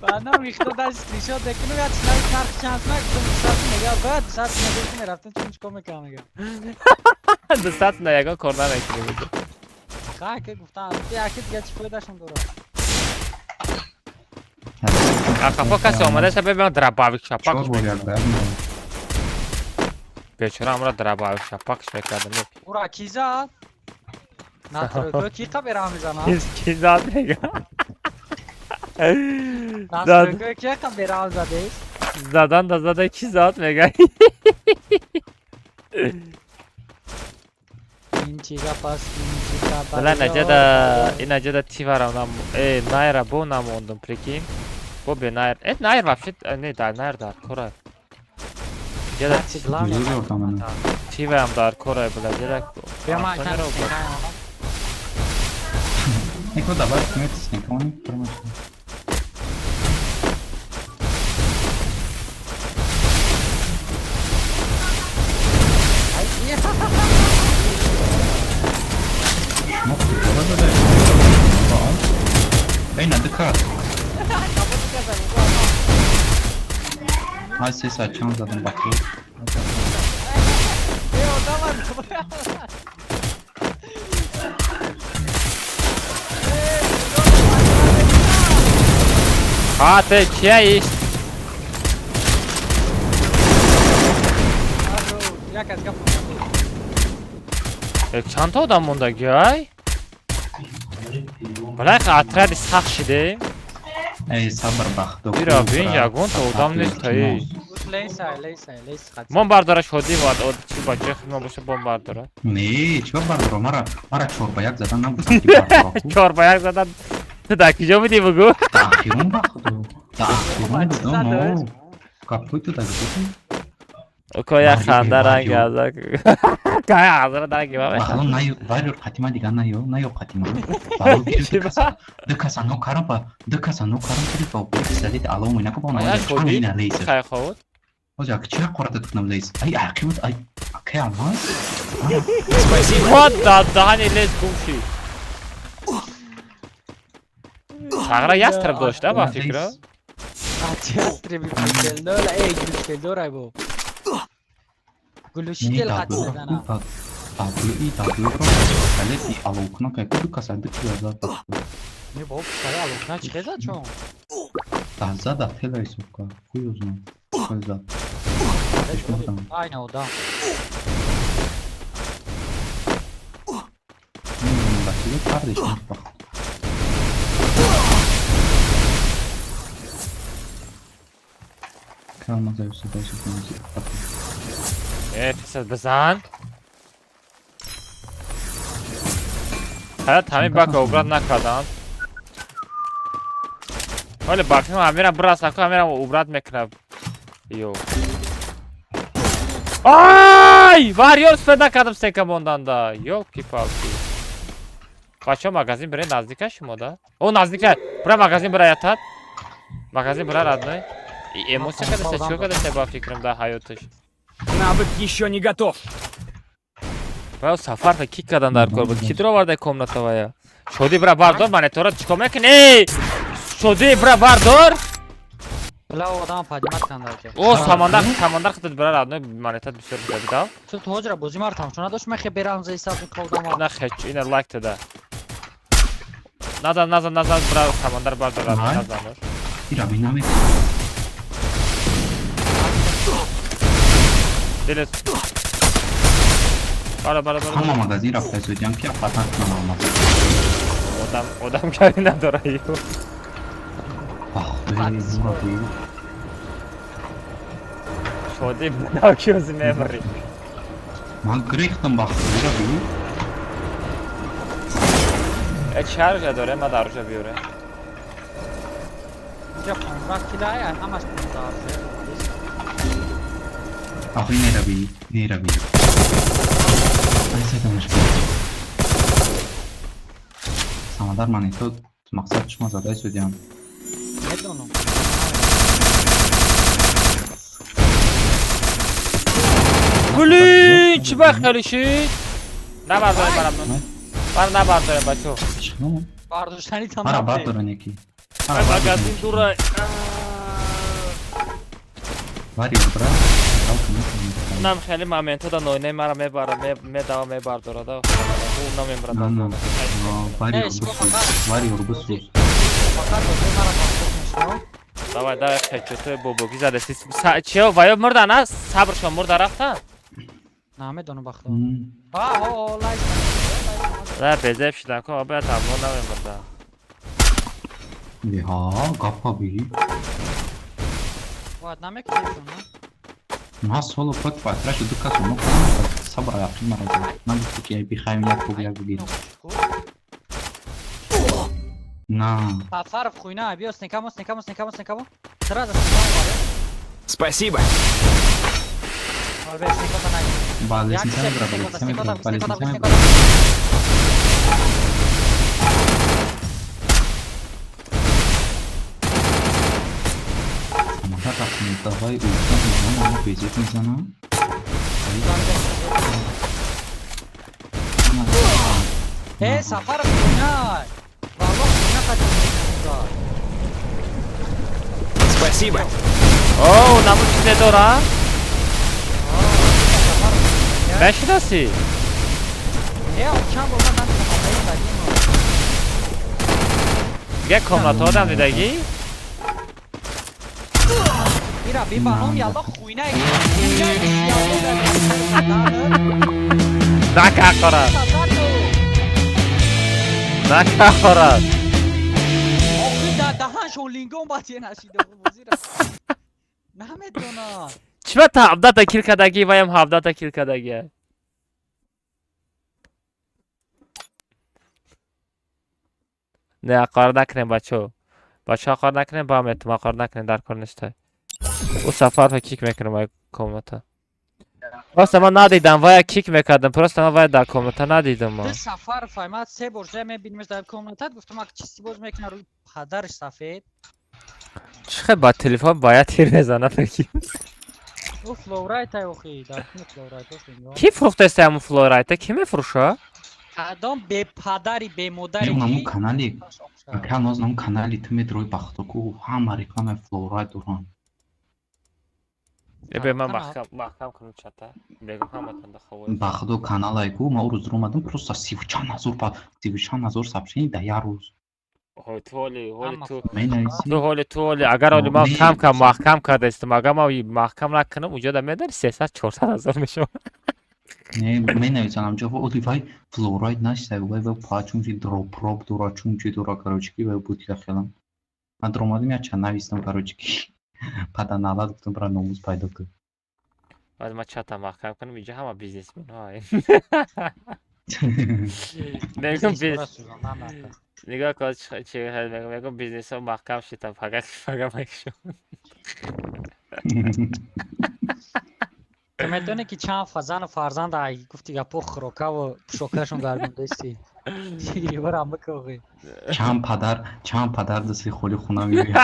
Баъдам рихта дар скриншот мекунам я чинави нарх чанд на гуфтам 200 мега баъд 200 мега мерафтам чун чикор мекунам мега. 200 на ягон кор намекунем. Ха ки гуфтам яки дига чӣ фоидашон дорад? Ақафо касе омадаша бебинам дробовик шапакш мекардам. Бечора амра дробовик шапакш мекардам. Ура ки зад? Настройко ки қабера мезанад? Ки зад мега? Настройко ки қабера задест? Задан да зада ки зад мега? Ин чиза пас ин чиза Бла наҷада ин наҷада тивара нам э найра бо намондум прикинь. Бо бе найр. Э найр вообще не да найр дар кора. Ҷада тиваам дар кора бла ҷада. Еко давай смерть никого не промашил. Эй, на ДК. Ай, се чанд задам баку. А, ты чья есть? Чанд одам мондаги ай? Балай отряди сахт шиде. Эй, сабр бахт. Бира бин ягонта одам нест ай. Мон бардора шоди ва чи бача хидма боша бон бардора. Не, чӣ бардора? Мара 4 ба 1 задан нагуфтам ки бардора. 4 ба 1 задан. Ту дар куҷо будӣ бугу? Дар ахирон бахт. Дар ахирон будам. Капой ту дар куҷо? Коя ханда ранг аза. Кая азра ранги ва. Бахло наё, варёр қатима дига наё, наё қатима. Ду каса но карам ба, ду каса но карам тури ба писалит ало муйна ко бона. Чӣ лейс. Хай ховуд. Озя чӣ қората кунам лейс. Ай ақибут ай акай алмаз. Спасибо. Вот да дани лейс гумши. Сағра ястреб дошта ба фикра. Ястреби пикелдор, эй глушкелдор ай бо. Глушитель хати задана. Таблои таблоро калети алокна кай ку каса ду кила зад. Не бо писари алокна чӣ зад чон? Та зада телай сука, хую знаю. Хой зад. Ай на одам. Бачида пардеш бах. Kalmaz evse Э, писат бизан. Ҳаят ҳамин бака убрат накардам. Вале бафим ҳамира бираса ку ҳамира убрат мекунад. Ё. Ай! Варёр спед накардам сека монданда. Ёлки-палки. Бачо магазин бирен наздика шумо да? О, наздика. Бира магазин бира ятад. Магазин бира родной. Эмоция кадаса, чё кадаса ба фикрам да ҳаёташ. Навык еще не готов. Баё сафарта ки кадан дар кор буд? Ки дуроварда комната вая? Шоди бира бардор, монитора чико мекунӣ? Шоди бира бардор. Бла одам падимат канда. О, самандар, самандар худат бира родной монитор бисёр буда. Ту тоҷра бозӣ мар тамошо надошт, мехе берам за исаб калдама. На хеч, ина лайк тада. Назан, назан, назан, бра, Самандар бардорад, назан. Ира бинаме. Дилет. Бара, бара, бара. Ҳама магазин рафта истодиам ки апатан кунам алмаз. Одам, одам кари надора ю. Шоди бинав ки ози мебари. Ман гирехтам ба худо би. Э чӣ оружие доре? Ма оружие биёре. Инҷа 15 килай, ҳамаш 15 оружие. Охи нерави, нерави. Айсадамаш. Самадар ман то мақсад шумо зада истодиам. Медонам. Блин, чӣ ба хеле шид? Набардорем барам. Бар набардорем бачо. Бардоштани там. Мара бардорен яки. Магазин дура. Вари бра. Нам хеле моментҳо да ноинаи мара мебара, медава мебардорада. Ӯ намебарад. Вари вари бисӯз. Давай, давай, хечото бобоги задаси. Чиё, ваё мурда на? Сабршон мурда рафта? Намедонам ба худо. А, о, лайз. Да, безеб шидан ко, абая тамон намемурда. Ҳа, гапа би. Бояд намекушем, на? Ма соло против отряда ду кас оно сабр яқин мара зад. Ман гуфти ки бихаем як буг як бугир. На. Сафаров хуйна, биё снекамо, снекамо, снекамо, снекамо. Сразу снекамо. Спасибо. Бале, снекамо, бале, бале, снекамо. Давай уйдем, безет мезанам. Э, Сафаров хуйна! Валлоҳ хуйна қадим. Спасибо. О, наму чизе дора? Мешинаси? Э, чанд бор ман задим. Дига комната одам дидагӣ? Ира бибаном ялло хуйна. Накахорад. Накахорад. Охи да даҳаншон лингон бад нашида бозира. Намедонам. Чиба та 17 та кил кардагӣ ваям 17 та кил кардагӣ? Не, қор накунем бачо. Бачо қор накунем, ба метума қор накунем дар кор нестай. Ӯ сафарро кик мекунам ай комната. Просто ман надидам, вая кик мекардам, просто ман вая дар комната надидам. Ду сафар файмад се бор зе мебинимаш дар комната, гуфтам ак чисти боз мекунам рӯи падарш сафед. Чӣ хел ба телефон бояд тир мезанад ки? Ӯ флоурайт ай охи, дар флоурайт охи. Ки фурӯхтаст ҳамун флоурайта? Ки мефурӯша? Кадом бепадари бемодари ки? Канали, канал нам канали ту медрои бахтоку ҳама реклама флоурайт доранд. Эбе ман маҳкам маҳкам кунам чата. Мегум ҳаматон да ховоз. Ба худо каналай ку ма рӯз омадам просто 34 ҳазор па 34 ҳазор сообщений да як рӯз. Ҳой ту ҳоли ҳоли ту ту ҳоли ту ҳоли агар ҳоли ман кам кам маҳкам кардаистам, агар ман маҳкам накунам, уҷо да медари 300 400 ҳазор мешавад. Не, менависам ҷо оли вай флорайд наштай, вай вай пачунчи дроп дора, чунчи дора, короче ки вай буд я хелам. Ман дромадим я чанд навистам, короче ки. Пада налад гуфтам бра номус пайдо кун. Баъд ман чата маҳкам кунам, инҷо ҳама бизнесменҳо. Мегум бизнес. Нигоҳ кун чӣ мегум, мегум бизнесҳо маҳкам шида, фақат фақат мекушам. Ту медонӣ ки чанд зану фарзанд ай гуфти гапо хӯрокаву пӯшокашон гардондасти. Ибарам бикоғӣ. Чанд падар дасти холи хона меояд.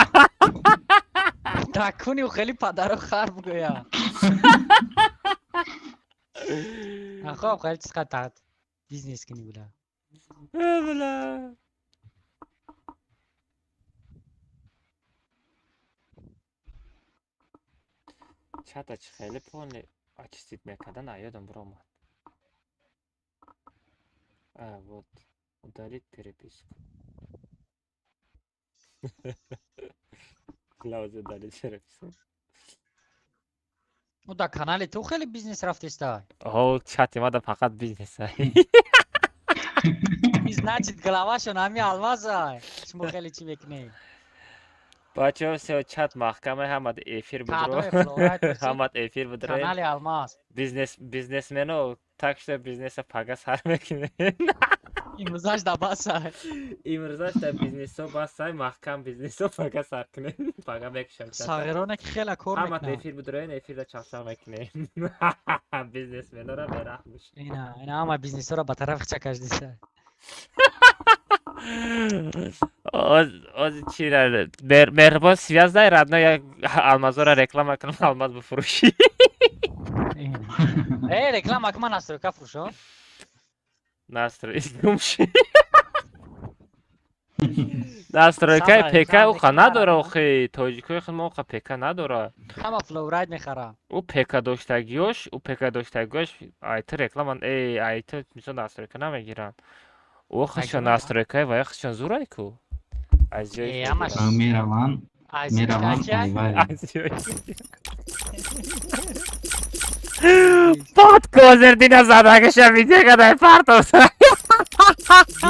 Такуни хеле падаро хар бигӯя. Хоб хеле чиз қад бизнес кунӣ била. Била. Чата чӣ хеле полни очистить мекардан аёдам биромад. А, вот. Удалить переписку. Лавзе дали чера. Ӯ дар канали ту хеле бизнес рафтеста. О, чати мада фақат бизнес. Значит, главашон ҳами алмаза. Шумо хеле чӣ мекунед? Бачаҳо, всё, чат маҳкама, ҳамад эфир будро. Кадоме флорайт бошед? Ҳамад эфир будро. Канали алмаз. Бизнес бизнесмено, так что бизнеса пага сар мекунем. Имрӯзаш да баса. Имрӯзаш да бизнесо басай, маҳкам бизнесо пага сар кунем. Пага мекушам чата. Сағироне ки хеле кор Ҳамат мекунанд. эфир будроен, эфирда чақчақ мекунем. Бизнесменора бераҳм бош. Ина ҳама бизнесҳоро ба тарафи хича кашдиса. Оз оз чира меҳрибон связь дай, родной, як алмазора реклама кунам, алмаз бифурӯшӣ. Э, реклама кма, настройка фурӯшо. Настрой гумши. Настройкаи Сабр, ПК сабр, уха мехарам. Надора охи, тоҷикои худ мо уха ПК надора. Ҳама флоурайт мехарам. Ӯ ПК доштагиёш, ӯ ПК доштагиёш айти реклама, э, айти мисол настройка намегиранд. Ӯ худшон Нагиранд? Настройкаи ва худшон зурай ку. Аз ҷои Э, ҳамаш Мераванд, аз мераванд кача? айвай. Аз ҷои Под козир дина задагиша видео кадай партовса.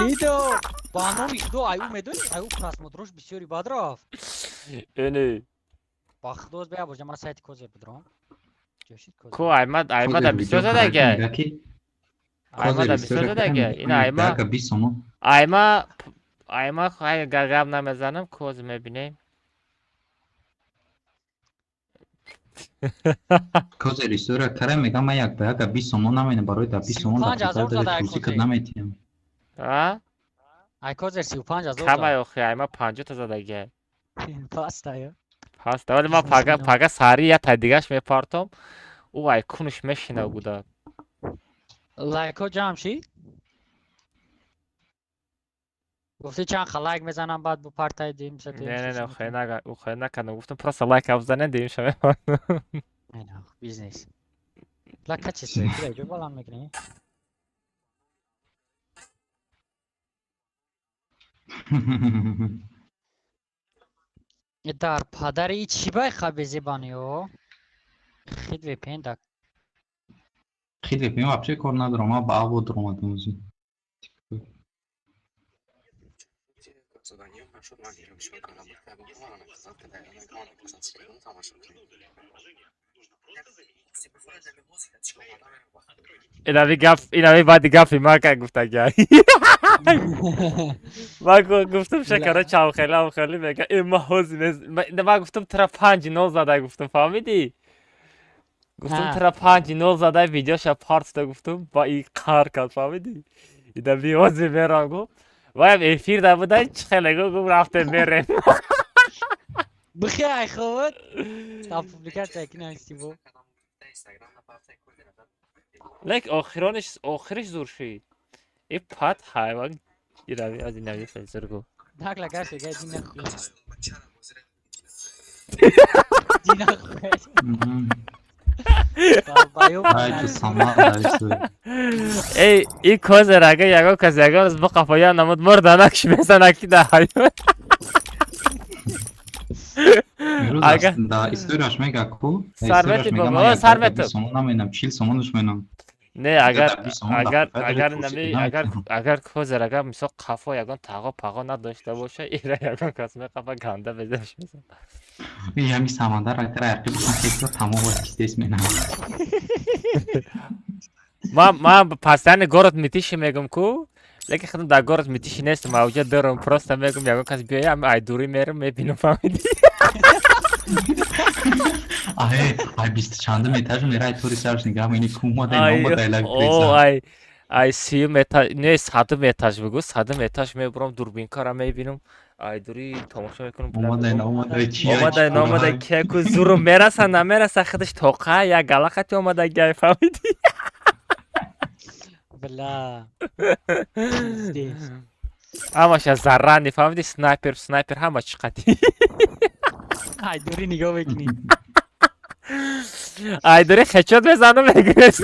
Дидо, ба номи худо, ай ӯ медонӣ, ай ӯ просмотрош бисёри бад рафт. Эни. Ба худо, бия божа, ман сайти козир бидром. Ҷошид козир. Ку аймад аймада Козир бисёр видео задагай. мега ки Аймада бисёр задагай. Ина айма Ага 20 сомон. Айма айма хай гап намезанам, коз мебинем. Козир история кара мега, ман як ба яка 20 сомон намена, барои да 20 сомон 35 ҳазор дар зада ай рӯзӣ кад козир. наметиҳам. А? Ай козир 35 000 Камай охи, айма 50 та задагай. Паста ё. Пас вале ман пага Бизнесмено. Пага сари я тай дигаш мепартом. Ӯ ай кунуш мешина гуда. Лайкҳо ҷамъ шид? Гуфти чанд ха лайк мезанам, баъд бу партай дим. Не, не, не, хай нага, ӯ хай накардам. Гуфтам просто лайк бизанед, дим шава. Бизнес. Лайка чист? Ки ҷо баланд мекунӣ? Дар падари и чӣ бай хабези баниё? Хид VPN да. Хид VPN вообще кор надорам, ман ба аво даромадам ӯзи. Инави гап, инави баъди гапи ман ка гуфтагай. Ман гуфтам шакара чавхела авхели мега, э, ма ҳози ман гуфтам тра 5-0 зада гуфтам, фаҳмидӣ? Гуфтам Ҳа. тра 5-0 зада, видеоша партда гуфтам, ба и қаҳр кард, фаҳмидӣ? Идави ҳози мерам гуфт. Ваям эфир да буда, чӣ хеле гуфт, рафтем мерем. Бихи ай худ. Та публикация кинасти бо. Лек охирониш охириш зур шид. И пат ҳайван ирави аз инави зур гуфт. Накла гашт гай дина худ. Дина худ. Ай ту самал дай. Эй, и козер ага ягон кас ягон рӯз биқафоя намуд мурданакш мезанад ки да ҳайвон. Имрӯз Ага. да историяш мега ку, да Сарвети историяш мега, бобо, ман як сарвету. ба 20 сомон наменам, 40 сомонаш менам. Не, агар Да, 20 сомон агар да, агар файда нами курси агар наметиҳам. Агар козер агар мисол қафо ягон тағо пағо надошта боша, ира ягон кас меқафа ганда безаш мезанад. И ҳами самандар агар аяқи бикун хекро тамом кистес менам. Ман постоянно город Мытищи мегум ку, лекин худам дар город Мытищи нестам, авҷа дорам, просто мегум ягон кас биёя, ами ай дурӣ мерам, мебинам, фаҳмидӣ? Ай, ай бисту чандум этажу мерай, тори сарш нигаҳ мени ку модай Ай, номодай лайк о, ай, ай сиюм этаж, не, 100-ум этаж бигӯ, 100-ум этаж мебурам, дурбинкара мебинам, ай дурӣ тамошо мекунам, бля, омадай мегӯм, наомадай чи омадай наомадай кеку зурум мераса намераса, худаш тоқа як галақати омада гай, фаҳмидӣ? Бля. Пиздец. Ҳамаша заррани, фаҳмидӣ, снайпер снайпер ҳама чӣ қатӣ. Ай дури нигоҳ мекунӣ. Ай дурӣ хечот мезанам, мегӯяст.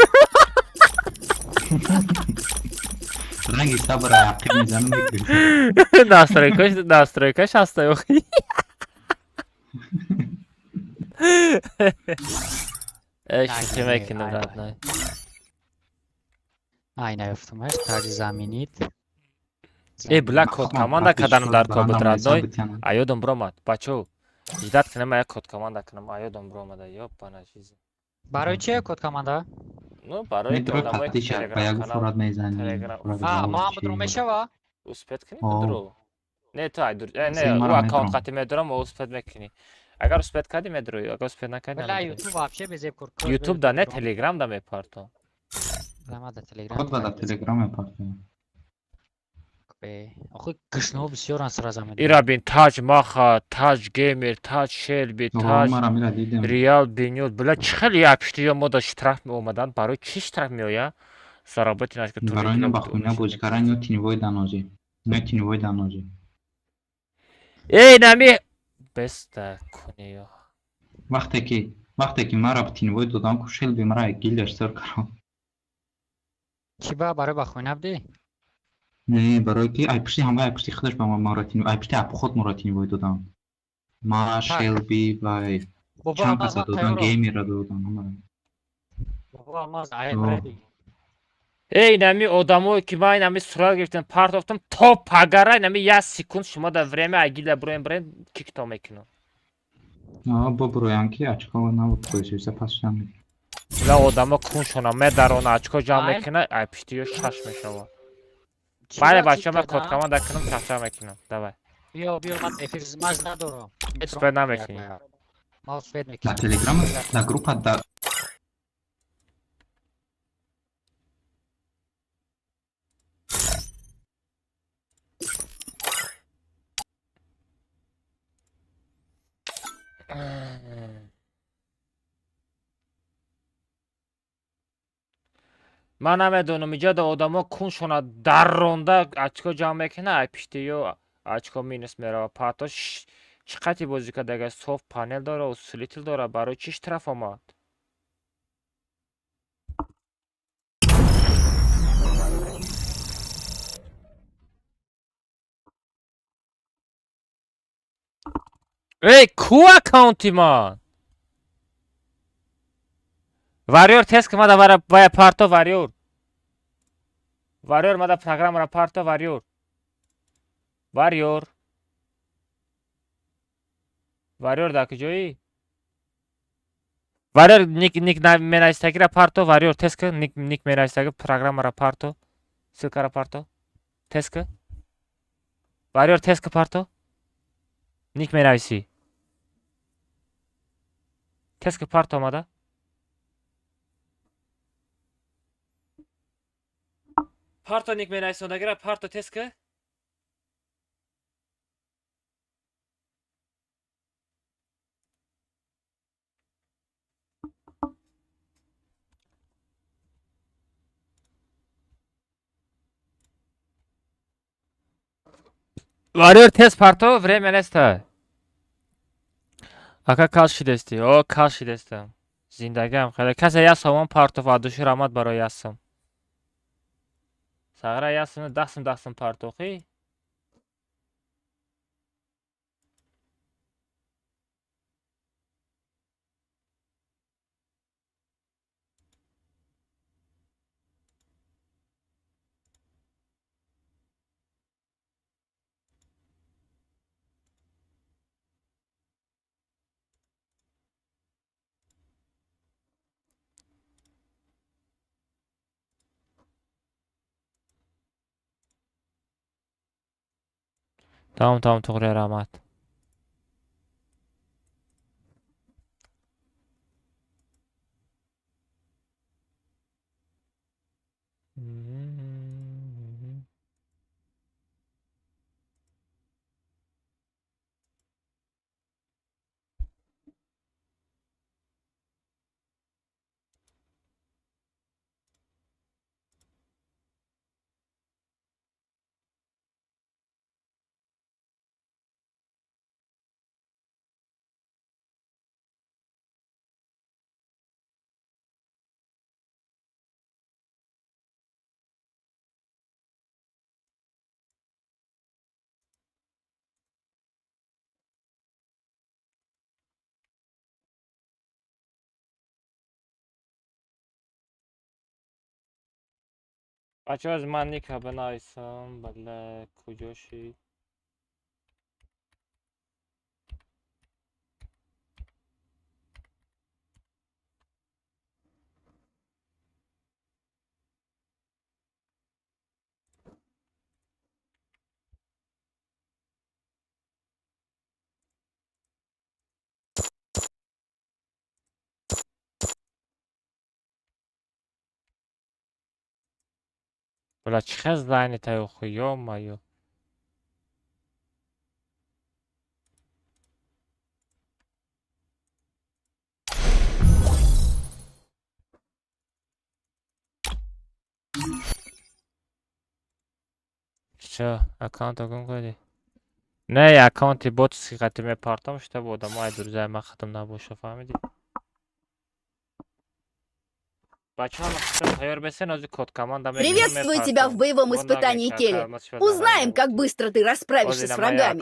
Ранги сабр ақиб мезанам мегирифт. Настройкаш, настройкаш ҳаста охи. Э, шӯхӣ мекунам, родной. Ай, наёфтумаш, таҷи заменить. Э, бля, код команда каданам дар кобут, родной. А ёдам биромад. Бачо, ждать кунам, як код команда кунам, а ёдам биромада. Ёпана жизнь. Барои чи код команда? Ну, барои Метро одамое ки қатиша ба Телеграм ягон канал сурат мезанӣ. Телеграм. А, ман будро мешава? Успеть кунӣ О. будро. Не, ту айдур. Э, не, Сен ӯ мара аккаунт метавон. қати медорам, ва успеть мекунӣ. Агар успеть кардӣ медроӣ, агар успеть накардӣ Бля, намедроӣ. YouTube вообще безеб кур. YouTube да не, Telegram да мепартом. Лама да Telegram. Код ба дар Телеграм мепартоям. Охи гушно бисёран сразу медонам. Ира бин Таҷ Маха, Таҷ Геймер, Таҷ Шелби, Таҷ Мара мира дидем. Реал Бинёд. Бля, чӣ хеле як пиштиё мо да штраф меомаданд. Барои чӣ штраф меояд? Заработи наш ки Барои ина ба хуйня бозӣ кардан ё теневой данозӣ. Ё теневой данозӣ. Эй, нами беста куниё. Вақте ки мара теневой додам, ку Шелби мара гилдаш сар кардам. Чӣ ба барои ба хуйна будӣ? Не, барои ки ай пушти ҳамвай, ай пушти худаш ба мара теневой, ай пушти худ мара теневой додам. Ма Шелби вай Бобо чанд Алмаз каса ман додан, тайёрам. геймера додан ҳамара. Бобо Алмаз, I am О. ready. Эй, нами одамое ки ман нами сурат гирифтам, партофтам, то пагара нами як секунд шумо да время агила броем броем кикто мекунам. А, бо броям ки очко набуд коисиса пас шудам. Бля, одамо куншона медарона, очко ҷамъ Ай. мекуна, ай пиштиё шаш мешава. Чӣ Бале, ба бача, чӣ ман код кардам? команда кунам, чахчах мекунам. Давай. Биё, биё, ман эфир маз надорам. Успеть намекунӣ. Ма успеть Дар мекунам. Телеграм, дар группа дар Ман намедонам, иҷа да одамо куншона дарронда очко ҷамъ мекуна, ай пиштиё очко минус мерава. Пато чӣ қати бозӣ кард, агар софт панел дора, усилитель дора, барои чӣ штраф омад? Эй, ку аккаунти ман? Варёр тест ки мада вара вая парто варёр. Варёр мада программара парто варёр. Варёр. Варёр дар куҷоӣ? Варёр ник ник менависагира парто варёр тест ки ник ник менависаги программара парто. Ссылкара парто. Тест ки. Варёр тест ки парто. Ник менависӣ. Тест ки парто омада. Парто ник менависондагира парто тест ки. Варёр тест парто, время неста. Ака кал шидести. О, кал шидестам. Зиндагиам хеле. Касе як сомон партов адуши раҳмат барои як сум. Сағира як сум, 10 сум, 10 сум партохӣ. Тамом, тамом, туғри раҳмат. Бачаҳо, аз ман ника бинависам, бала куҷо шид? Бля, чӣ хел занята, охи, ё-моё. Всё, аккаунтро гум кардӣ? Не, аккаунти ботски қати мепартом, чтобы одамои друзьяи ман хатм набоша, фаҳмидӣ? Приветствую тебя в боевом испытании, Келли. Узнаем, как быстро ты расправишься с врагами.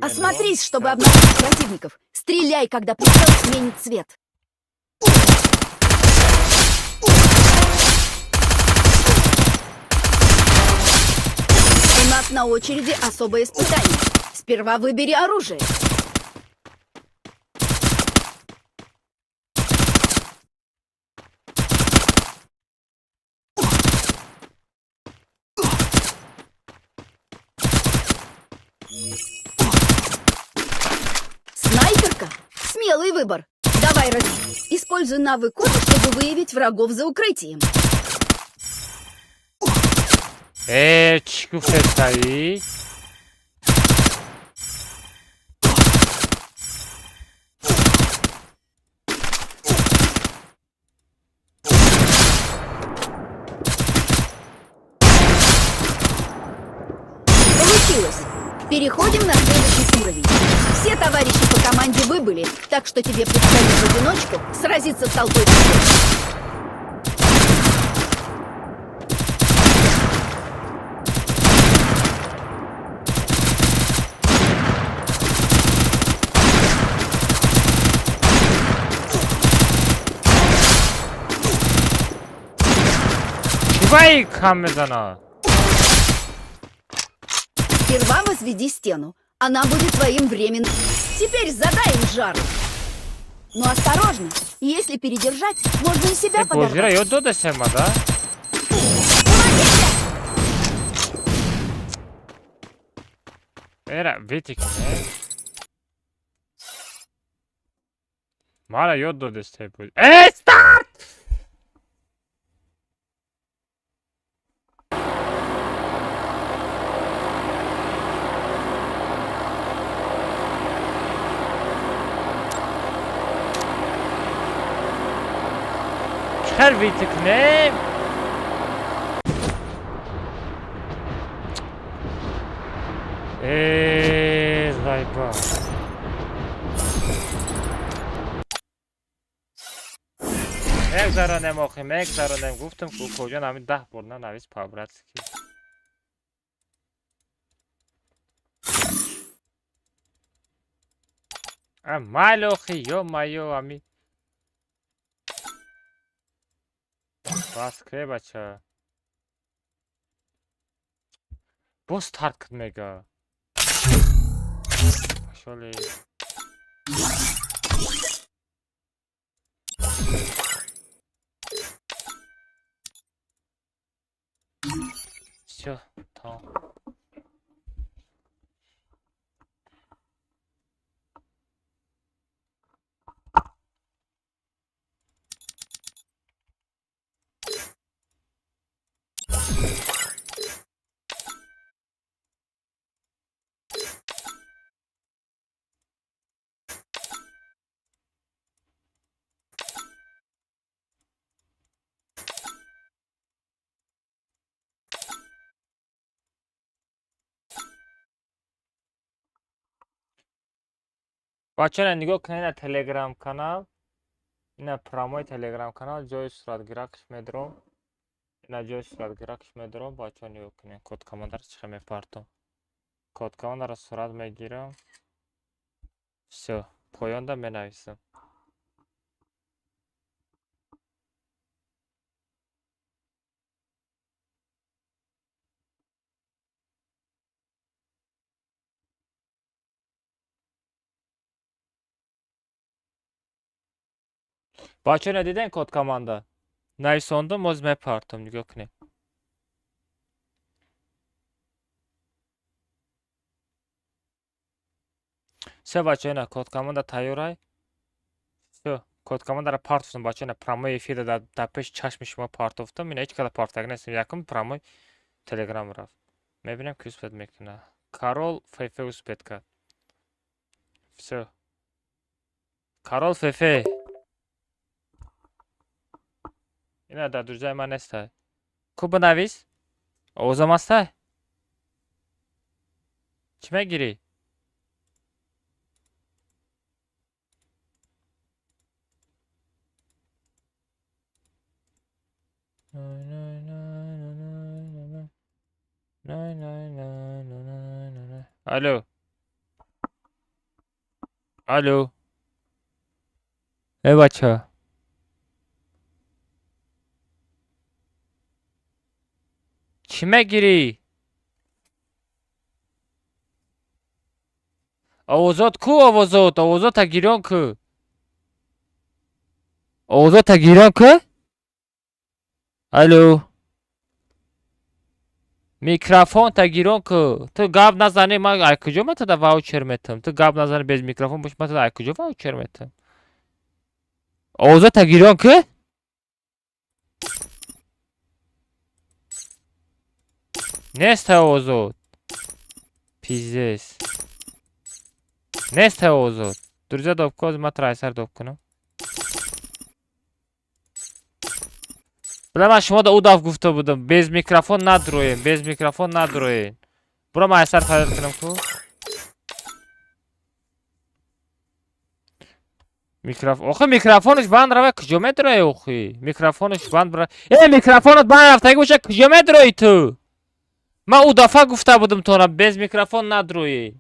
Осмотрись, чтобы обнаружить противников. Стреляй, когда прицел сменит цвет. У нас на очереди особое испытание. Сперва выбери оружие. Снайперка? Смелый выбор. Давай используй навык кода, чтобы выявить врагов за укрытием. Чӣ гуфтесаи? Получилось. Переходим на следующий уровень. Все товарищи по команде выбыли, так что тебе предстоит в одиночку сразиться с толпой врагов. Чӣ кам мезана? Сперва возведи стену. Она будет твоим временным. Теперь задай им жару. Но осторожно, если передержать, можно и себя Бозира подорвать. ёд додасема, да? Помогите! Эра, витик, не? Мара ёд додесте буд. Э, старт! Хел витик, не? Э, заебал. Мегзаронем, охи, мегзаронем. Гуфтам, ку куҷо ҳамин 10 бор нанавис по-братски. А майли, охи, ё-моё, ами. Бас ке, бача. Боз старт кун мега. Пошёли. Всё, тамом. Бачаҳо, нигоҳ кунед, ина телеграм канал, ина прамои телеграм канал, ҷои суратгиракш медорам. Ина ҷои суратгиракш медорам. Бачаҳо, нигоҳ кунед, код командаро чӣ хел мепартом. Код командаро сурат мегирам. Всё, поёнда менависам. Бачаҳо, надидем код команда? Нависондум, боз мепартам, нигоҳ кунед. Всё, бачаҳо, ина код команда тайёрай. Всё, код командаро партофтам, бачаҳо, ина прямой эфирда дар пеши чашми шумо партофтам. Ина ҳеҷ када партак нестам. Якум прямой телеграм рафт. Мебинем, ки успеть мекунад. Карол ФФ успеть кард. Всё. Карол ФФ. Ина дар друзьяи ман нестай. Ку бинавис? Овозам ҳастай? Чӣ мегирӣ? Алло. Алло. Э бача. Чӣ мегирӣ? Овозот ку овозот? Овозота гирён ку? Овозота гирён ку? Алло. Микрофонта гирён ку. Ту гап назанӣ, ман ай куҷо ман тада ваучер метам? Ту гап назанӣ, без микрофон бош, ман тада ай куҷо ваучер метам? Овозота гирён ку? Нест овозот. Пиздец. Нест овозот. Друзья доб ку, ман тра айсар доб кунам. Била ман шумо да ӯ даф гуфта будам, без микрофон надроем, без микрофон надроем. Буро ман айсар фарёд кунам ку. Микрофон, охи микрофонаш банд рава, куҷо медрои охи? Микрофонаш банд бра. Э, микрофонат банд рафтаги боша, куҷо медрои ту? Ман ӯ дафъа гуфта будам тора, без микрофон надроӣ.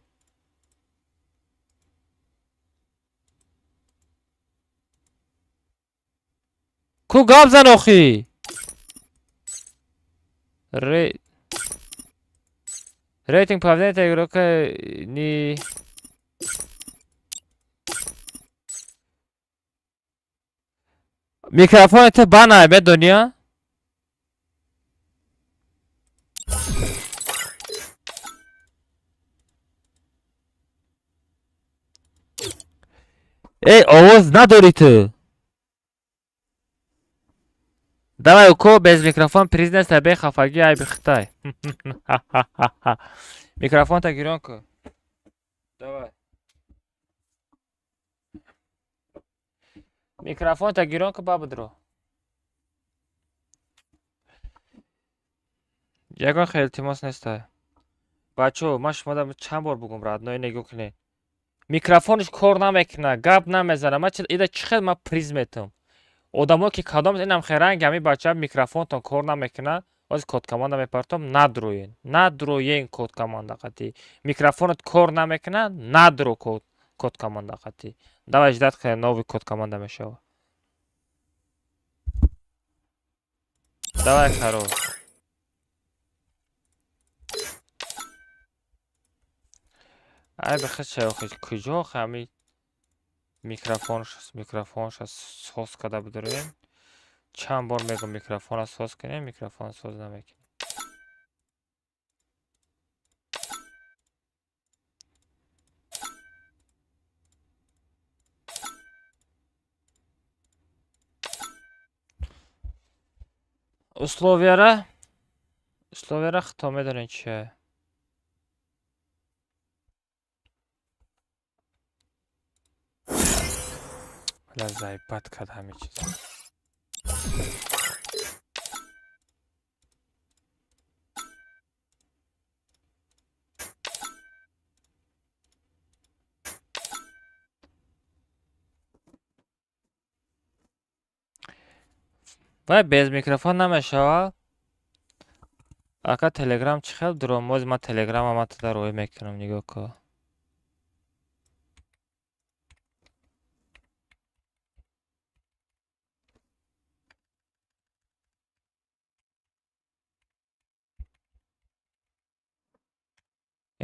Ку гап зан охи? Рейтинг поведения игрока не... Микрофон это бана, медония? Эй, овоз надори ту. Давай, уко, без микрофон приз нест, бе хафагӣ, айби хитай. Микрофонта гирён ку. Давай. Микрофонта гирён ку, бабудро. Ягон хел илтимос нестай. Бачо, ман шумода чанд бор бугум, родной, нигоҳ кунед. Микрофонаш кор намекунад, гап намезанад. Ман ида чӣ хел ман приз метам? Одамо ки кадом инам херанг ҳами бача микрофонтон кор намекунад, ҳозир код команда мепартом, надроен. Надроен код команда қатӣ. Микрофонат кор намекунад, надро код команда қатӣ. Давай ждать, хел новый код команда мешава. Давай, корол. Ай бихед чай охи, куҷо ҳами микрофонаш соз карда бидорем? Чанд бор мегӯм микрофонро соз кунем, микрофонро соз намекунем. Условияра хито медонед чия? Бля, заебать кард ҳамин чиз. Вай без микрофон намешавад? Ака телеграм чӣ хел дуром? Боз ман телеграмам ҳатто роҳӣ мекунам, нигоҳ кун.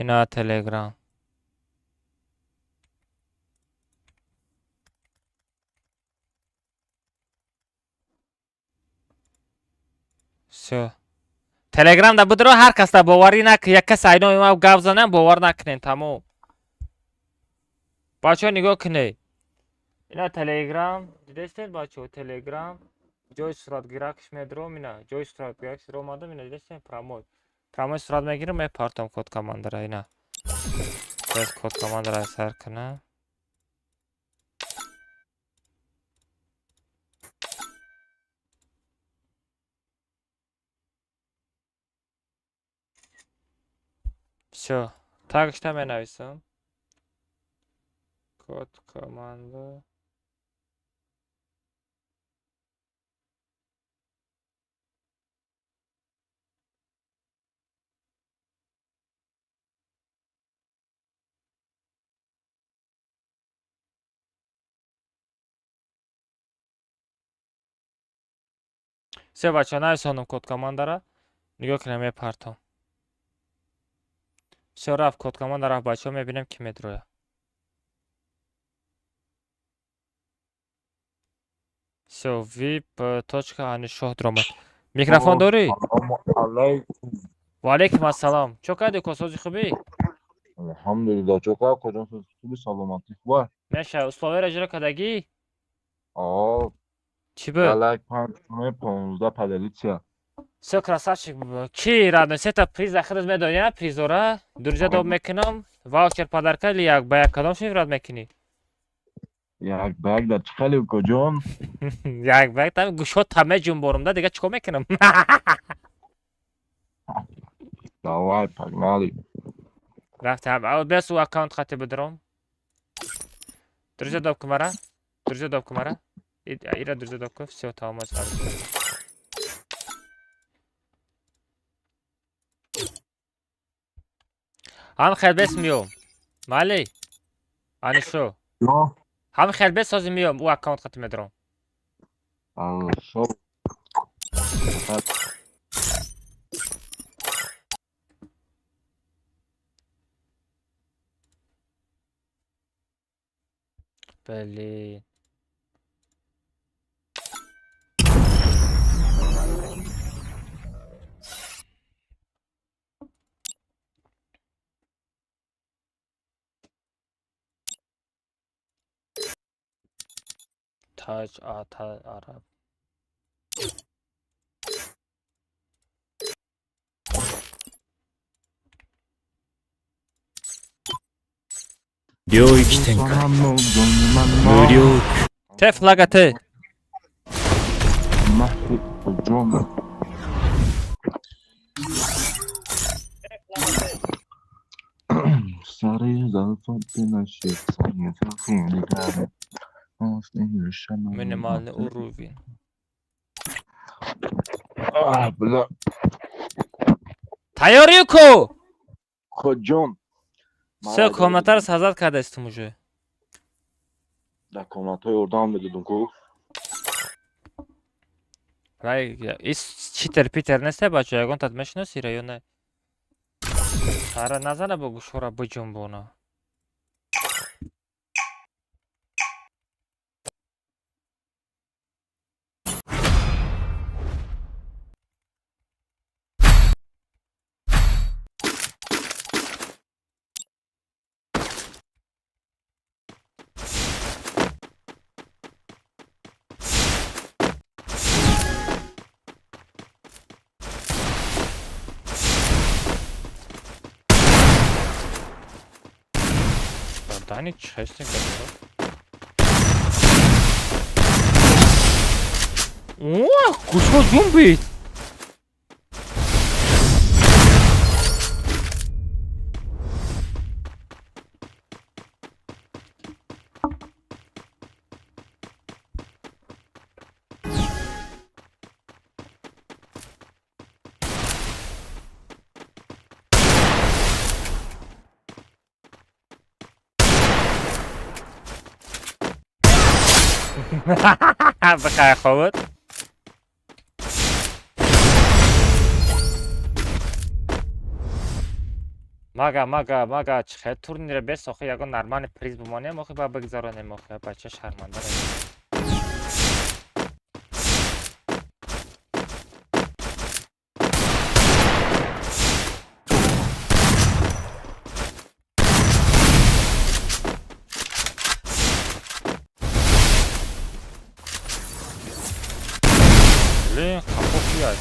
Ина телеграм. Всё. Телеграм да бидро ҳар кас да боварӣ нак, як кас айно ма гап занам бовар накунен тамом. Бачаҳо нигоҳ кунед. Ина Телеграм, дидестед бачаҳо Телеграм ҷои суратгиракш медром ина, ҷои суратгиракш омадам ина дидестед промой. Промой сурат мегирам, мепартам код командара ина. Бес код командара сар кунам. Всё. Так что менависам. Код команда. Всё, бачаҳо нависонам код командара. Нигоҳ кунем мепартам. Всё рафт код команда рафт бачаҳо мебинем ки медрояд. Всё, vip точка анишоҳ дромад. Микрофон дорӣ? Ва алейкум ассалом. Чо кардӣ косози хубӣ? Алҳамдулиллоҳ, чо кар куҷон сози хуби саломатӣ хуба? Меша, условияро иҷро кардагӣ? Аа. Чӣ буд? Лайк 5 15 поделиться. Всё, красавчик. Ки радон сета приз худат медонӣ, а призора? Друзья доб мекунам, ваучер подарка или як ба як кадом шифрат мекунӣ? Як ба як дар чӣ хеле куҷон? Як ба як там гӯшҳо таме ҷунборум да дига чӣ кор мекунам? Давай, погнали. Рафтам. Бес у аккаунт хати бидром. Друзья доб кумара. Друзья доб кумара. Ира друзья доб кун. Всё, тамом аст. Ҳам хелбес миём. Майли? Анишо. Ҳам хелбес сози миём, у аккаунт хати медром. Хорошо. Блин. Таҷ ата араб. 領域展開無料 Те флага те. Минимальный уровень. А, бля. Тайёрӣ ку? Хоҷон. Всё, комнатаро создать кардаистум уже. Дар комнатаҳо ёрдам медодум ку. Рай, ис читер питер нест бача, ягон тат мешиносӣ ра ё не? Сара назана бо гӯшҳоро биҷунбона. Дани честненько. О, кусок зомби! Бихайр хобуд. Мага, мага, мага, чихе турнира бес охи ягон нормальный приз бимонем, охи ба бигзаронем, охи бача шарманда.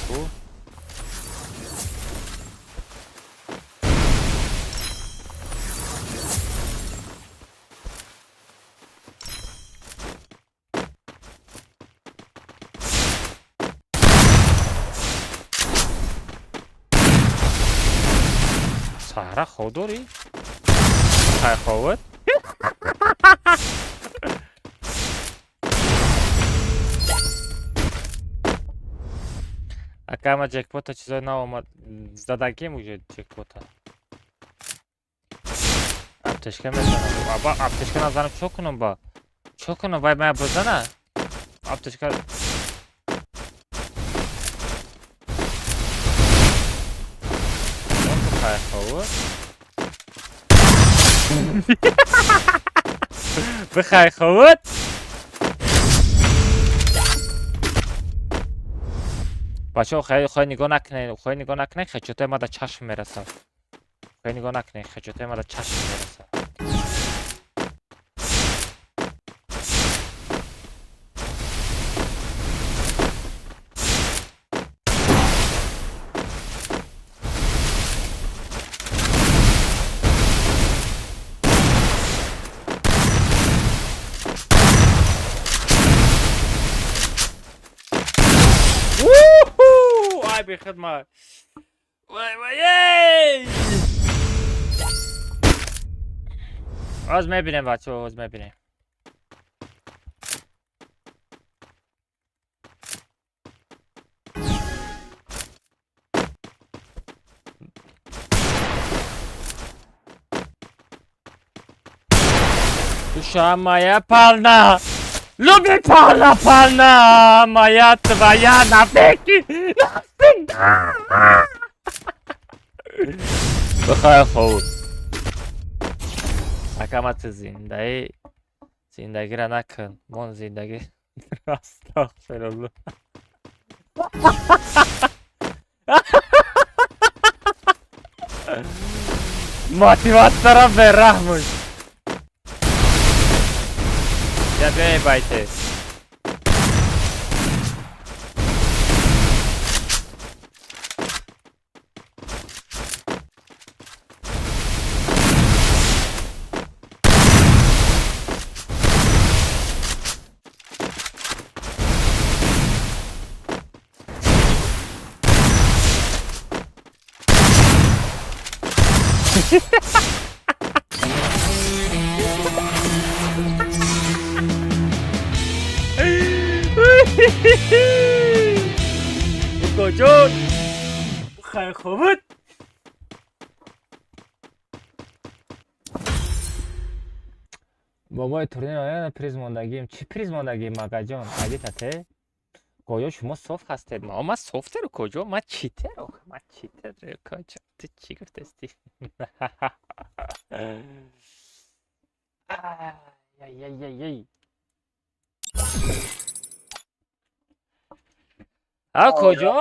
ку. Саҳра хоб дорӣ? Хайховат? Ака, ма ҷекпота чизои нав омад. Задагим уже ҷекпота. Аптечка мезанам. Аба аптечка назанам чо кунам ба? Чо кунам? Вай мая бизана? Аптечка Хайховат? Бихайховат? Бачаҳо, хоҳӣ нигоҳ накунед, хоҳӣ нигоҳ накунед, хечотаи ма да чашм мерасад. Хоҳӣ нигоҳ накунед, хечотаи ма да чашм мерасад. Бехидмат. Вай вай ей! Оз мебинем бачаҳо, оз мебинем. Душа моя полна! Люби полна, полна! Моя твоя навеки! Навсегда! Бихай ховуд. Ака, ма ту зиндаи зиндагиро накун. Мон зиндагӣ. Астағфируллоҳ. Мотиватсияро бераҳмуш. Я биёй байте. Укоҷон, хайрхобуд. Бобои турнир ояна приз мондагим. Чӣ приз мондагим, магаҷон? Айдитате? Гоё шумо соф ҳастед. Ма софтеру куҷо? Ма читеру? Ма читеру куҷо? Ту чӣ гуфтасти? Ай-яй-яй-яй. А куҷо?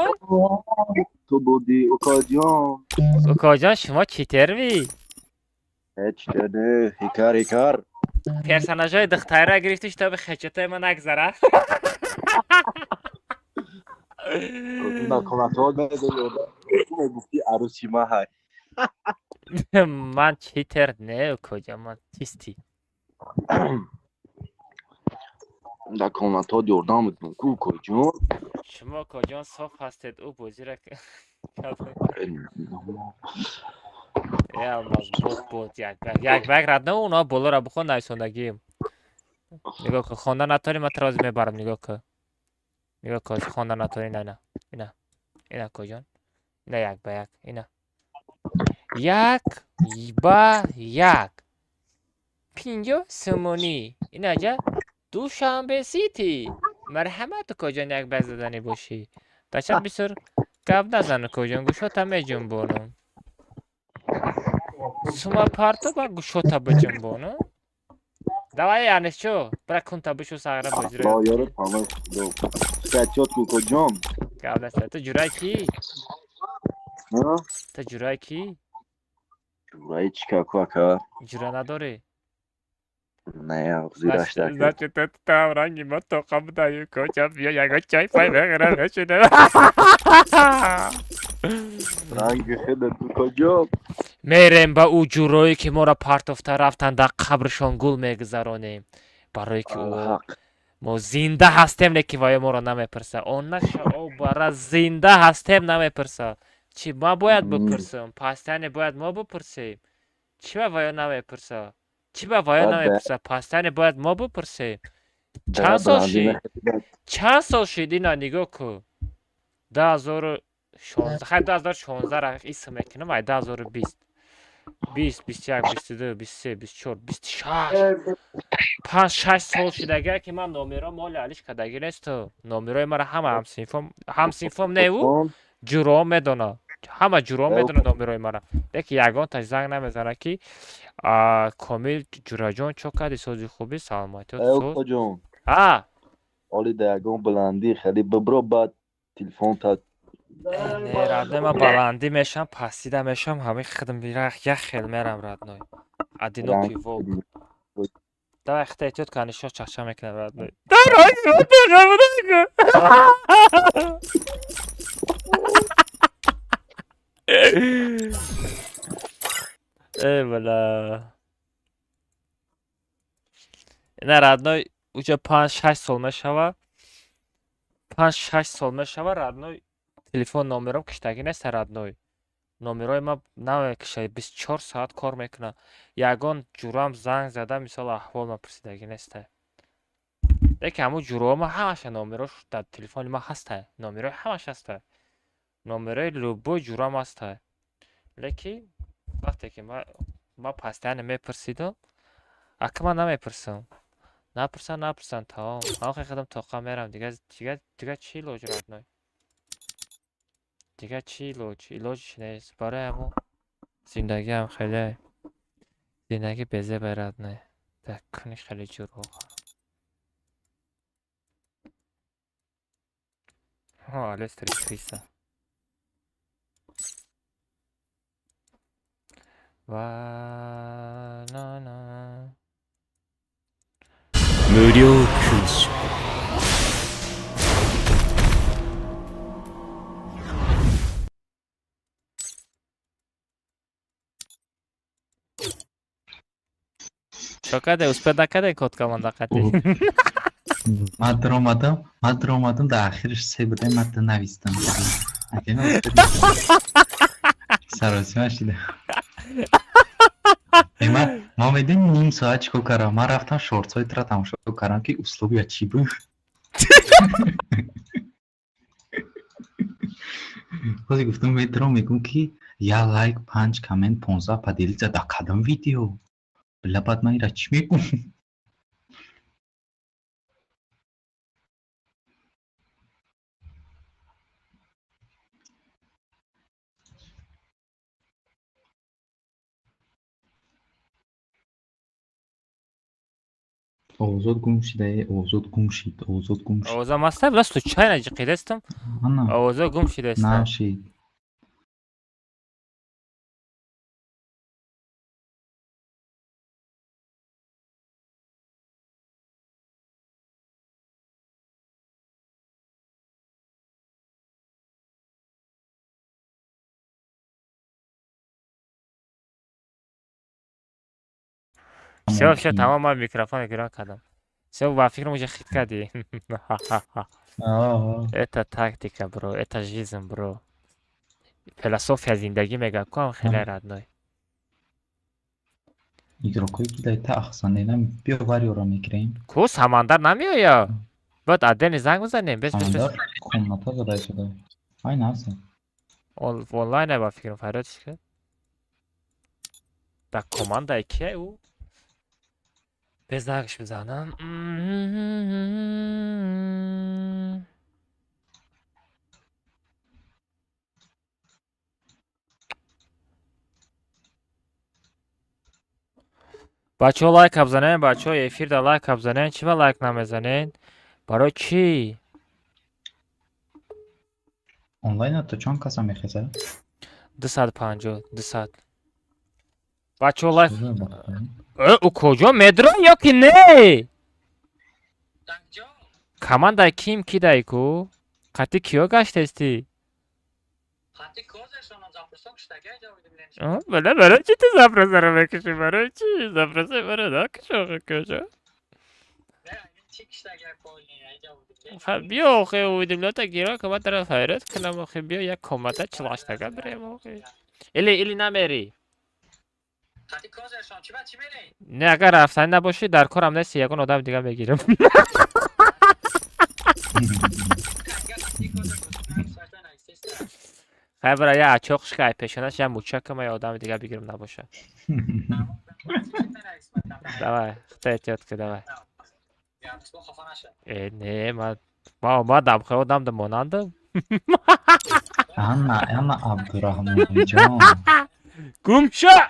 Ту будӣ, Укоҷон. Укоҷон, шумо читерви? Ҳеҷ не, ҳикар, ҳикар. Персонажҳои духтарра гирифтӣ, шитоби хечотаи ма нагзара. Мегуфти арӯси ма ҳай. Ман читер не, Укоҷон, ман чисти. Дар комнатҳо ёрдам будем ку, Укоҷон. Шумо Укоҷон соф ҳастед, ӯ бозиро Алмаз бот бот як ба як ба як рад на уно болоро бихон нависондагим. Нигоҳ кун, хонда натонӣ ман тарози мебарам, нигоҳ кун. Нигоҳ кун, хонда натонӣ, ина, ина. Ина. Ина Укоҷон. Ина як ба як, ина. Як ба як. 50 сомонӣ. Инаҷа Душанбе Сити. Марҳамат Укоҷон, як ба заданӣ бошӣ. Ташак бисёр гап назан Укоҷон, гӯшота меҷунбонам. Сума парто ба гӯшота биҷунбонам. Давай, Анисчо, бира кунта бишу сағра бозиро. Ёру памай худо. Качот Укоҷон. Гап назан. Ту ҷурай кӣ? Ту ҷурай кӣ? Ҷураи чӣ каку ака? Ҷура надорӣ? Не, зираш дака. Значит, это там ранги мо тоқа будаю, коча бия яго чай пай мехӯрам мешинам. Ранги хеда ту куҷо? Мерем ба ӯ ҷурое ки моро партофта рафтанд, дар қабршон гул мегузаронем. Барое ки ӯ мо зинда ҳастем, лекин ваё моро намепурса. Он наша о бара зинда ҳастем намепурса. Чӣ ма бояд бипурсам? Пастяне бояд мо бипурсем. Чӣ ба ваё намепурса? Чӣ ба ваё намепурса? Пастяне бояд мо бипурсем. Чанд сол шид? Чанд сол шид ина нигоҳ кун. 2016, хай 2016 ра исм мекунам, ай 2020. 20, 21, 22, 23, 24, 26. 5 6 сол шидага ки ман номеро моли алиш кардагӣ несту. Номерои мара ҳама ҳамсинфом, ҳамсинфом не ӯ, ҷуроҳо медона. Ҳама ҷуроҳо медона номерои мара. Лекин ягонташ занг намезана ки Комил ҷураҷон чо кардӣ, сози хубӣ, саломатиёт соз. Ҷон. А? Оли да ягон баландӣ хеле бибро, баъд телефон та Не, родной, ман баландӣ мешам, пастида мешам, ҳамин хидм як хел мерам, родной. Одинокий волк. Давай, хита эҳтиёт кун, нишон чахча мекунам, родной. Э, бала. Ина, родной, уҷа 5-6 сол мешава. 5-6 сол мешава, родной, телефон номером киштагӣ нест, родной. Номерои ма намекиша, 24 соат кор мекунад. Ягон ҷурам занг зада, мисол, аҳвол ма пурсидагӣ неста. Лекин ҳамун ҷуроҳо ма ҳамаша номерош дар телефони ма ҳаста. Номерои ҳамаш ҳаста. Номерои любой ҷурам ҳаста. Лекин вақте ки ма постоянно мепурсидам, ака ман намепурсам. Напурсам, напурсам, тамом. Ҳамон хидм тоқа мерам, дига дига дига чӣ илоҷ, родной? Дига чӣ илоҷ? Илоҷ нест. Барои ҳамон зиндагиам хеле зиндагӣ безебай, родной. Дар куни хеле ҷурҳо. Ҳо, Алестри Криса. Ва на на. 無料君主。 Чо каде? Успед накаде код команда қатӣ? Ман даромадам, ман даромадам, дар ахираш се буда, ман та навистам. Саросима шида. Ма медонӣ ним соат чӣ кор кардам? Ман рафтам шортсҳои тура тамошо кардам, ки услубия чӣ буд. Ҳозир гуфтам метаром, мегӯм ки я лайк, панҷ коммент, 15 поделиться дар кадом видео? Била, баъд ман ира чӣ мегӯм? Овозот гум шида, овозот гум шид, овозот гум шид. Овозам аста, била случайно ҷиқидастам. Овозо гум шидаста. Нашид. Всё, всё, тамом, ман микрофонро гирон кардам. Всё, ба фикрам уже хит кардӣ. Это тактика, бро, это жизнь, бро. Философия зиндагӣ мегӯям, ку ҳам хеле, родной. Игрокҳое ки дар та ахсанена биё вариёро мегирем. Ку Самандар намеоя? Бояд отдельно занг бизанем, бес бес бес. Самандар комната зада шуда. Ай наса. Онлайн ба фикрам фарёд шуд. Дар командаи кия ӯ? Без зангш бизанам. Бачаҳо лайк абзанен, бачаҳо эфирда лайк абзанен. Чӣ ба лайк намезанед? Барои чӣ? Онлайн то чанд каса мехезад? 250, 200. Бачо лайк. Э, куҷо медро ё ки не? Командаи ким кидай ку? Қати киё гаштести? Бала, барои чи ту запросаро мекушӣ? Барои чи? Запроса барои накуш охи куҷо? Биё охи уведомлята гиро ки ман дара ҳайрат кунам охи биё як комната чилаштага бирем охи. Или намери? Не, агар рафтанӣ набошӣ, дар корам нести, ягон одами дига мегирам. Хай бира я ачоқ шика ай пешонаш я муча кама я одами дига бигирам набоша. Давай, хита эҳтиёт ки давай. Э, не, ман омадам, хай одам да монандам. Ана, ана Абдурахмонҷон. Гумша!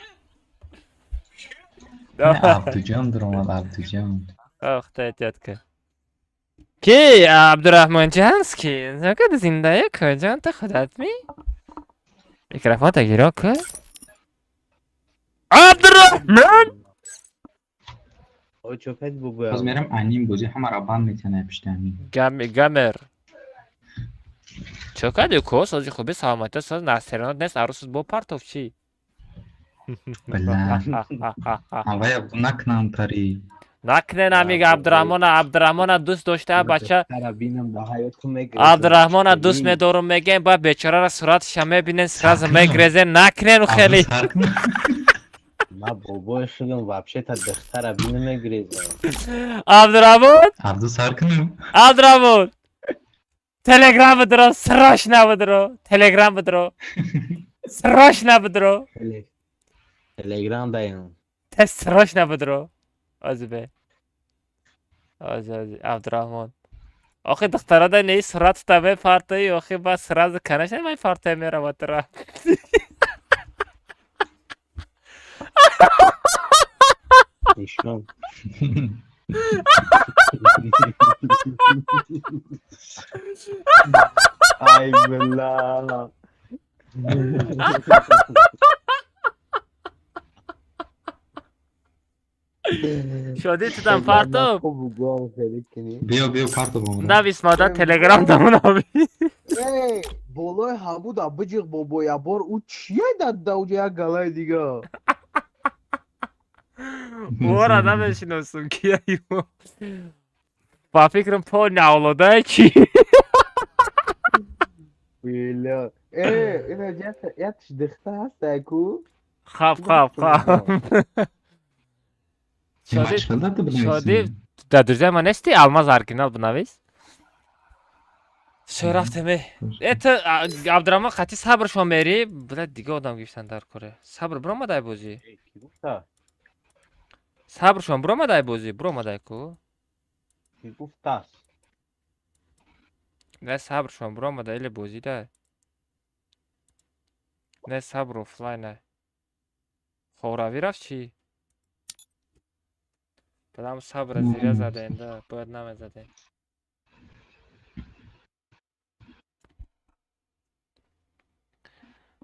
Абдуҷон дуромад, Абдуҷон. Хита эҳтиёт ки. Ки Абдурахмонҷанский? Закад зиндае куҷон ту худат ми? Микрофонта гиро ку? Абдурахмон! Боз мерам аним бозӣ ҳамаро банд метиҳанд пишти амин. Гамер. Чо кардӣ ко? Сози хуби саломатӣ соз настеронат нест арӯсут бо партов чӣ? Била. Авая накунам тари. Накунен амига Абдурахмона, Абдурахмона дӯст дошта бача. Абдурахмона дӯст медорум мегем, ба бечорара сураташа мебинен, сразу мегрезен, накунен хеле. Ма бобои шудам, вообще-то духтара бинам мегрезам. Абдурахмон? Абду сар кунам. Абдурахмон! Телеграм бидро, срочно бидро, Телеграм бидро. Срочно бидро. Телеграм даем. Те срочно бидро. Ози бе. Ози, ози, Абдурахмон. Охи духтара да неи сурат та мепартои, охи ба сразу конечно мепартои мерава тура. Нишон. Ай била. Шоди тудам партов. Биё, биё партов омадам. Навис мада Телеграм дамо нави. Эй, болои ҳамуда биҷиқ бобоя бор ӯ чия дада уҷа як галаи дига. Ора намешиносум кия ё. Ба фикрам по навлодае чи? Била. Э, ина ятш дихта ҳаста ку? Хаб, хаб, хаб. Шоди, шоди, дар друзья ма нести Алмаз оригинал бинавис. Всё рафтем э. Это Абдурахмон қати сабршон мери, била дига одам гирифтан дар коре. Сабр биромадай бозӣ. Сабршон биромадай бозӣ, биромадай ку. Ки гуфтааст? Не сабршон биромада или бозӣ да. Не сабр офлайн. Ховравӣ рафт чӣ? Бадам сабра зиря задем да, бояд намезадем.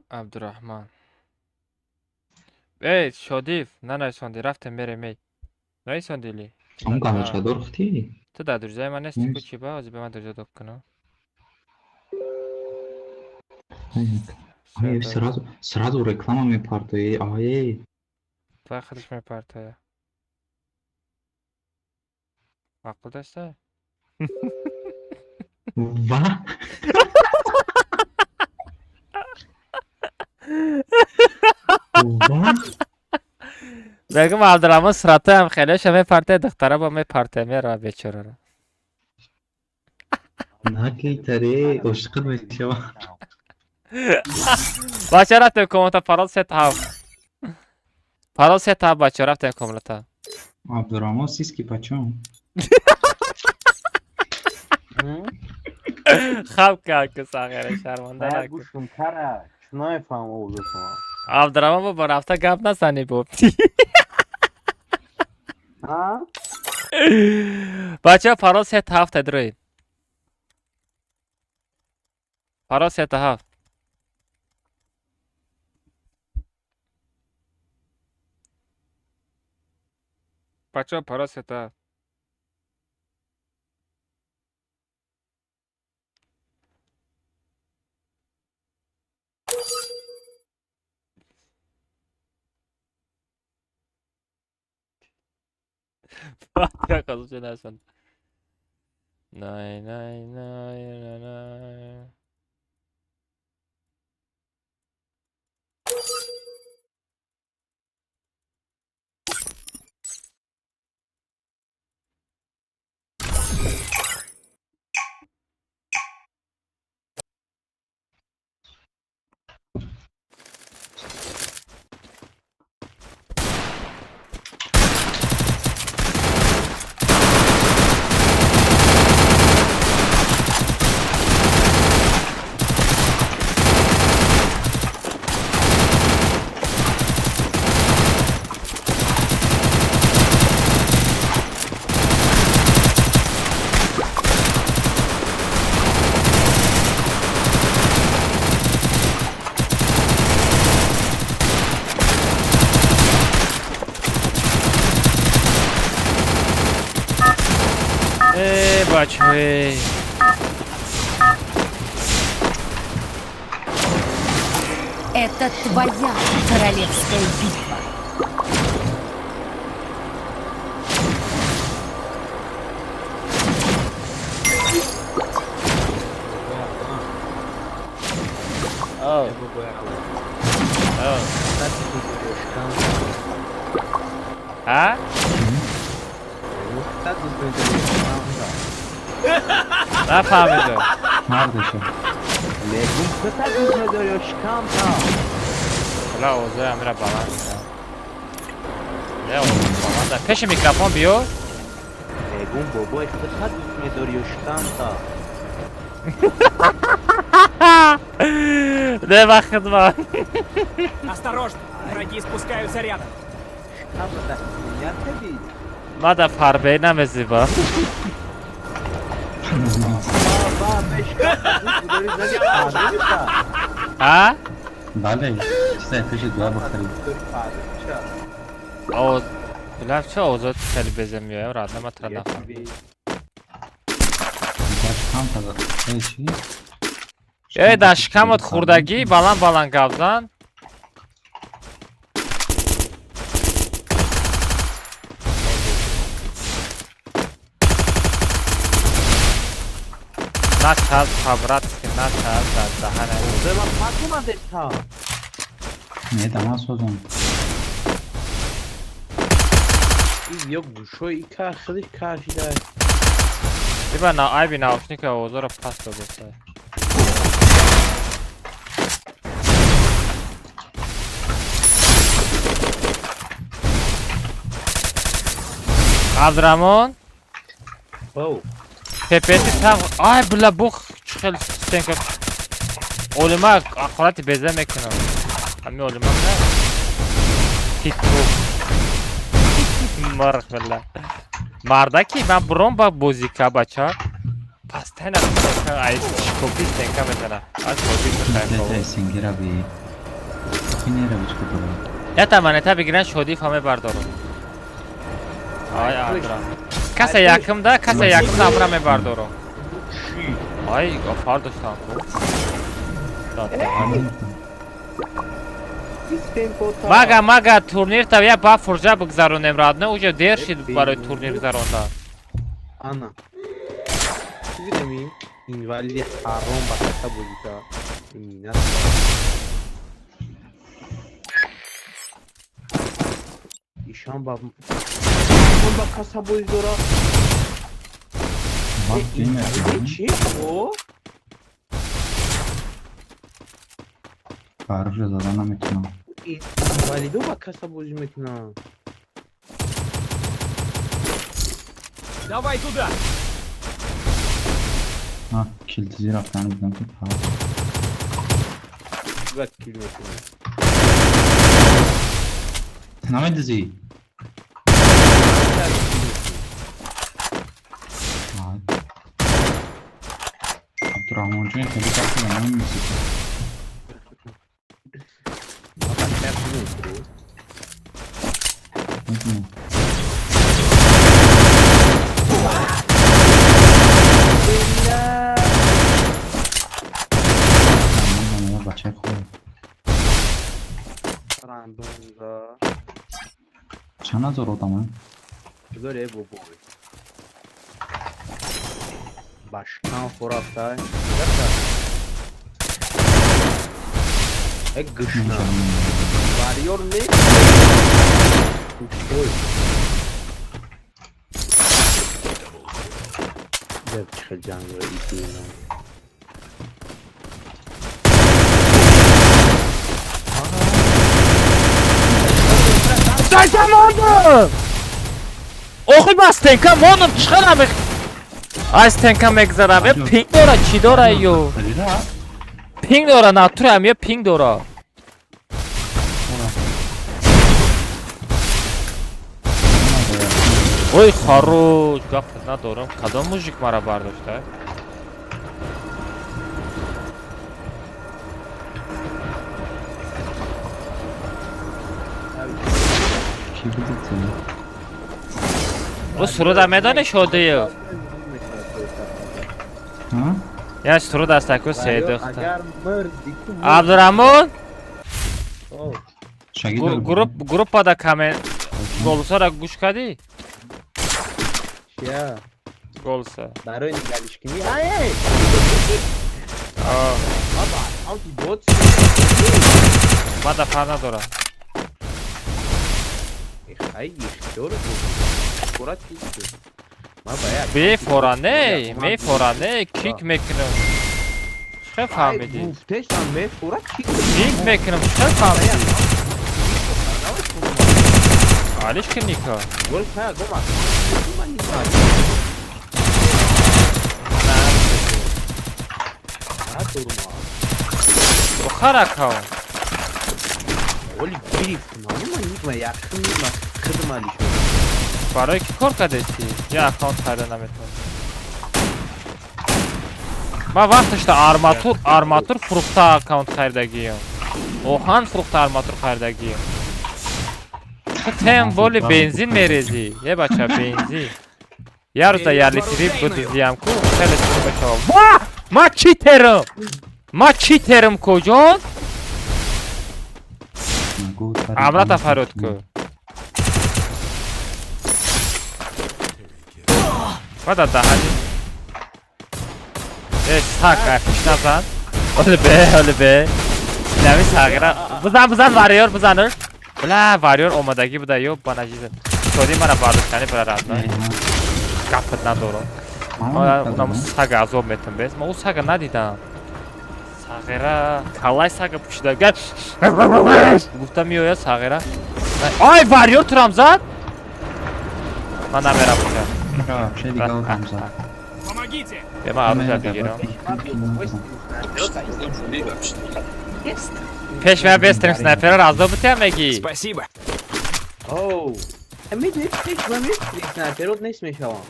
Абдурахман. Эй, Шодиев, нанависонди, рафтем мерем эй. Нависонди ли? Он галочкадор хти? Ту дар друзьяи ман нести ку чи ба? Ҳозир ба ман друзья доб кунам. Ай, сразу, сразу реклама мепартои, ай. Твоя худаш мепартоя. Маъқул даста? Ва? Ва? Мегум Абдурахмон суратаам хелеша мепартоя, духтара бо мепартоя, мерава бечораро. Накитаре, ошиқат мешава. Бача рафтем комната парол 3-7. Парол 3-7 бача рафтем комната. Абдурахмон сиски почём? Хаб кард ку сағира шарманда накун. Гӯшум кара, намефаҳмам овоза шумо. Абдурахмон бо рафта гап назанӣ бо. Бача парол 3-7 дроид. Парол 3-7. Бачаҳо парасета. Най, най, най, най, най. Бачвей. Это твоя королевская битва. Oh. Oh. А? Нафаҳмидам. Мардиша. Мегум ката дӯст медорӣ ё шикамта? Ла овозои амира баланд. Не овоз баланд. Пеши микрофон биё. Мегум бобои худта дӯст медорӣ ё шикамта? Не ба хидмат. Осторожно, враги спускаются рядом. Шикамта меня кадӣ? Мада фарбе намезиба. А? Бале, чизе пеши дуа бихарӣ. Овоз билам ча овозот хеле беза меоям, радна ма тра нафаҳмидам. Э, дар шикамат хурдагӣ баланд баланд гап зан. Начал по-братски, начал дар даҳана. Не, дама созам. Ё гӯшои ка хеле кашида. Иба на айби наушника овозаро паст додоса. Абдураҳмон? Оу. ППТ тақ. Ай била бух хел стенка. Олима ақорати беза мекунам. Ҳами олима не. Титу. Марх била. Мардаки ман буром ба бозика бача. Пастайна ай шкофи стенка мезана. Аз бозӣ бихай. Сингира би. Кинера бичко дора. Ята монета бигиран шодӣ фаме бардорам. Ай Абдураҳмон. Каса якимда, каса якимда амра мебардорам. Ай, офар доштам ку. Мага, мага, турнир та я ба фурҷа бигзаронем радна, уҷа дер шид барои турнир гузаронда. Ана. Видами, инвалиди ҳаром ба каса бозида. Минат. Ишон ба ба каса бозӣ дора. Чи? О? Фарруша зада наметунам. Инвалидо ба каса бозӣ мекунанд. Давай туда! А, килдизи рафтан будам ки пар. Ба кил мекунӣ. Намедизӣ? Абдурахмонҷон хеле гап зада намесида. Рандомда. Чанд ҳазор одама? Бизор эй бобой. Башкан хурафтай. Э гушна. Варьор не? Ой. Деб чихел ҷангро идина. Стенка мондам! Охи ба стенка мондам, чӣ хел ай стенка мегзарам? Е пинг дора, чӣ дора ё? Пинг дора, натурам е пинг дора. Ой, хорош, гап надорам. Кадом мужик мара бардошта? Ки буди ту? О суруда медонӣ Шодиев? Ҳа? Я суруд аст аку седухта. Агар мурди ку Абдурахмон, Шагирд групп группада коммент голосара гӯш кардӣ? Чия? Голоса. Барои нигалишкунӣ. Ай ай! А, Баба, аути бот. Мада фар надорам. Хай ихтиёр буд. Фора чиз шуд. Ма ба як Бефора не, мефора не, кик мекунам. Чӣ фаҳмидӣ? Гуфтешам мефора чиз. Кик мекунам, чӣ фаҳмидӣ? Алиш ки ника. Гол ха гома. Ма ника. Надурма. Бухар аккаунт. Оли гирифт. Ма нима якм нима хидма лиш. Барои ки кор кардести? Я аккаунт харида наметавонам. Ман вақташда арматур фурӯхта аккаунт харидагиям. Оҳан фурӯхта арматур харидагиям. Ту тем боли бензин мерезӣ. Е бача бензин. Я рӯза я литри бидуздиям ку хеле чиз мешавад. Ва! Ма читерам? Ма читерам куҷон? Амрата фарёд ку. Бада даҳани. Э сак ай пиш назан. Оли бе, оли бе. Инами сағира. Бизан, бизан варьёр, бизанш. Бла, варьёр омадагӣ буда ё банажизм. Шоди мара бардоштани бара радна. Гапат надорам. Унаму сага азоб метам бес. Ма ӯ сага надидам. Сағира, каллаи сага пӯшида. Гап гуфта меояд сағира. Ай, варьёр турам зад? Ман намерам уҷа. Вообще дига одам зад. Помогите! Бе ман оружие бигирам. Пеш мея бестрим снайперро азоб битиям мегӣ? Спасибо! Оу. Медонӣ пеш ма мефри снайперот нест мешавам.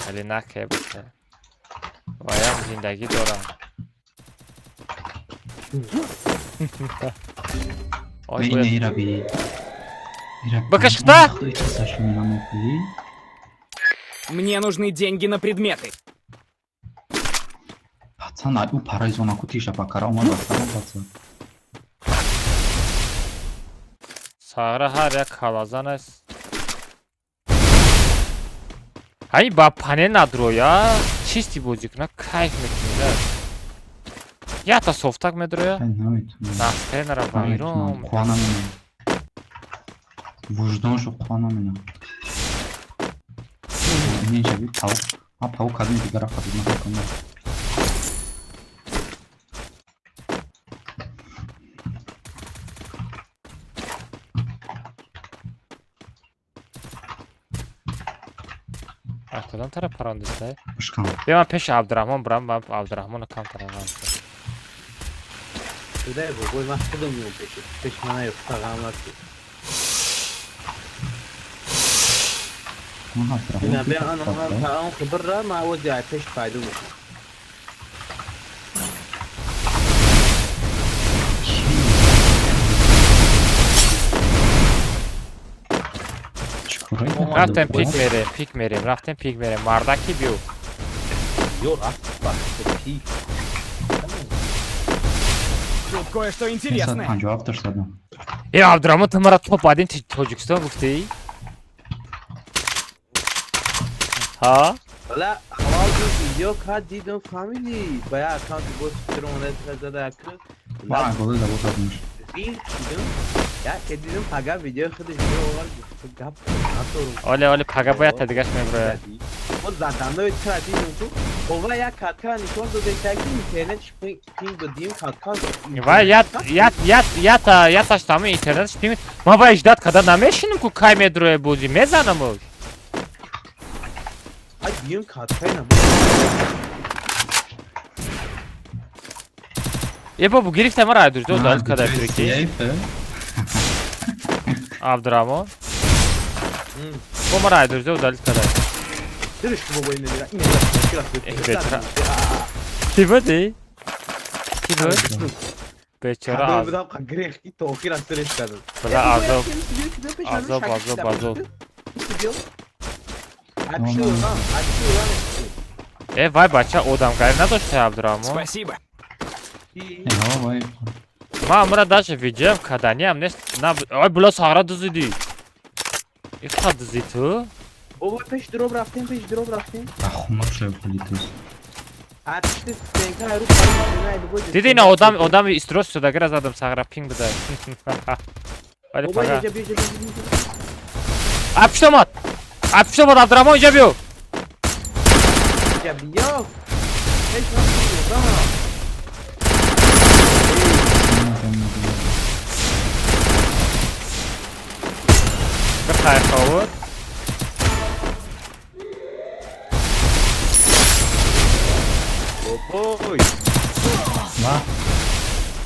Вале наке бите. Ваям зиндагӣ дорам. Ой, Ина ира би. Ира. Бакаш хта? Мне нужны деньги на предметы. Пацан, ай у параи зона ку тиша бакара омад пацан, пацан. Сағира ҳар як халазан аст. Ҳай ба панел надроя, чисти бозӣ куна кайф мекунӣ да. Якта софтак медроя. Настенара вайрон. Қува намена. Вуҷдоншо қува намена. Инча би паук. А паук кадми дигара фарид накунам. Аз кадом тараф парондиста? Бушкам. Бе ман пеши Абдураҳмон бурам, ман Абдураҳмонро камтар ғам. Дай бобой, ман худам меом пеши. Пеш ман наёфта ғам аст. Ина бе ан ан ан хабарра ма ози ай пеш пайдо мешавам. Рафтем пик мерем, пик мерем, рафтем пик мерем. Мардаки биё. Ё рафт бахт пик. кое-что интересное. 57 задам. Э, Абдураҳмон, ту мара топ один Тоҷикистон гуфтӣ? Ҳа? Вала, аввал видео кард дидам фамили. Ба як аккаунти боз фикр омада зада як. Ма голы да бозадмиш. Рил дидам. Я ке дидам пага видео худаш овард гуфт гап надорам. Оле, оле, пага бояд та дигаш меброяд. Мо заданои тра дидам ту. Ова як катка нишон дода ки интернет пинг додим катка. Вай, я я я я та я та штами интернет пинг. Ма вай ждать када намешинам ку кай медроe бози мезанам уж. Ай дим катка на. Е бобу гирифта мара айдур до дал када прики. Абдураҳмон. Бо мара айдур до дал када. Дуриш ки бобо ин мера. Ин бечора. Ки буди? Ки буд? Бечора аз. Будам грех ки то охир аз дуриш кардам. Бла азоб. Азоб, азоб, азоб. Э, вай бача одамгарӣ надошта Абдураҳмон. Спасибо. Ма амра даже видеом каданиам нест. На, ой, була сағра дузидӣ. Иқа дузӣ ту? Бобо пеш дроб рафтем, пеш дроб рафтем. Ахумар шояд политус. Диди ина одам одам истрос шудагира задам сағра пинг будай. Вале пага. Апшт омад. Апшт омад Абдураҳмон инҷа биё. Инҷа биё. Пеш рафтем. Бихай ховуд. Бобой. Ва.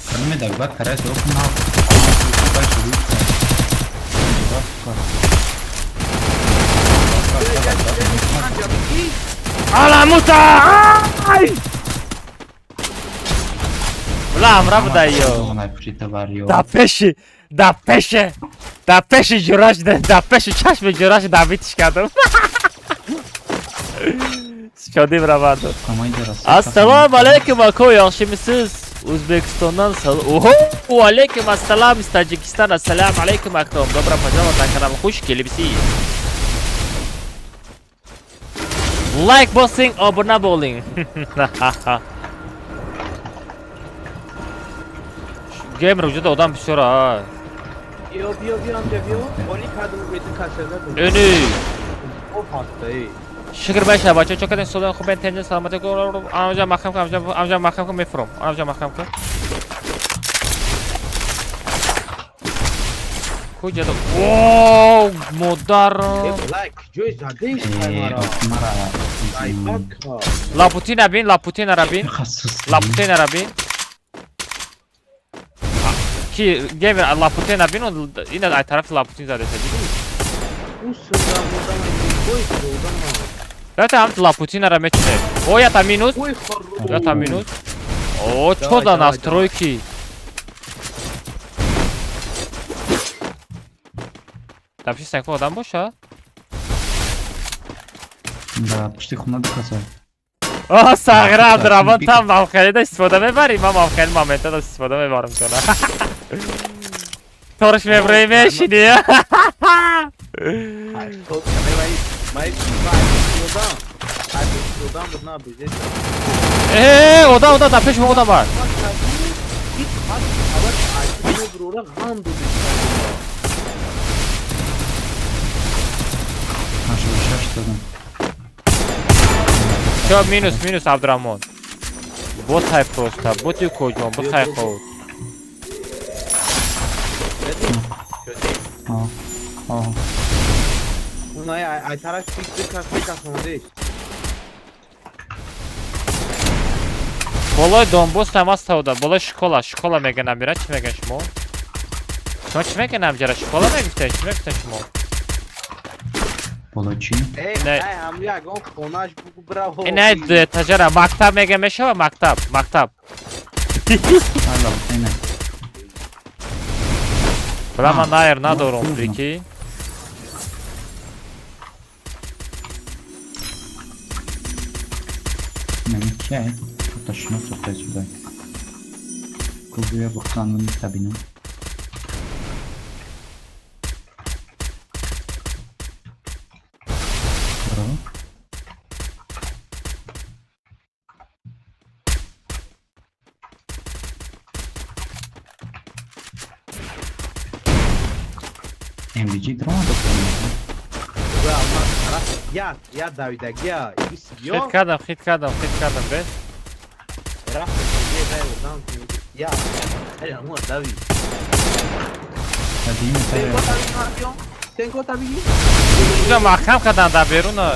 Кроме дагба карай дроп на. Аламута! Ай! Бла, амра будай ё. Да пеши, да пеше, да пеши ҷураш, да пеши чашми ҷураш давитиш кардам. Шодим раварду. Ассалому алейкум, ако yaxshimisiz? O'zbekistondan Oho, alaykum assalom из Таджикистана. Ассалому алейкум, аком. Добро пожаловать на канал. Хуш келибсиз. Лайк bosing, obuna bo'ling. Геймер уҷода одам бисёр а. Биё, биё, биё, амҷа биё. Оли кардам бети касада. Эни. О паста эй. Шукр баша бача чо кардем солон хуб тенҷа саломатӣ амҷа махкам кун амҷа амҷа махкам кун мефурам амҷа махкам кун. Куҷа о модар. Лайк ҷой задаиш мара. Лапутина бин, лапутина ра бин. Лапутина ра бин. Ки геймер лапутина бин, ин ай тарафи лапутин задаша дидӣ? Давайте ҳам лапутина ра мечинем. О, ята минус. Ята минус. О, чо за настройки? Дар пишти санкфо одам боша? Да, пишти хона дукаса. О, сағра Абдураҳмон там мавқеида истифода мебарӣ? Ман мавқеи моментада истифода мебарам чона. Торш меброи мешинӣ. Э, одам, одам, дар пеши мо одам бар. Чё, минус, минус, Абдураҳмон. Ботай просто, боти куҷон, бихай ховуд. Ай тараф фикр кас. Болои Донбос там аст ода, болои школа, школа мегӯян амира, чӣ мегӯян шумо? Шумо чӣ мегӯян амҷара, школа мегуфтед, чӣ мегуфтед шумо? Болои чӣ? Не. Не, этажера, мактаб мегӯян мешава, мактаб, мактаб. Бла ман найр надорам, прикинь. Намекай. Ташно сохтай сюда. Кубия бухтан табину. MBG дрона Я давидагия. Хит кардам, хит кардам, хит кардам, бес. Я. Дави. Инҷо маҳкам кардан дар беруна.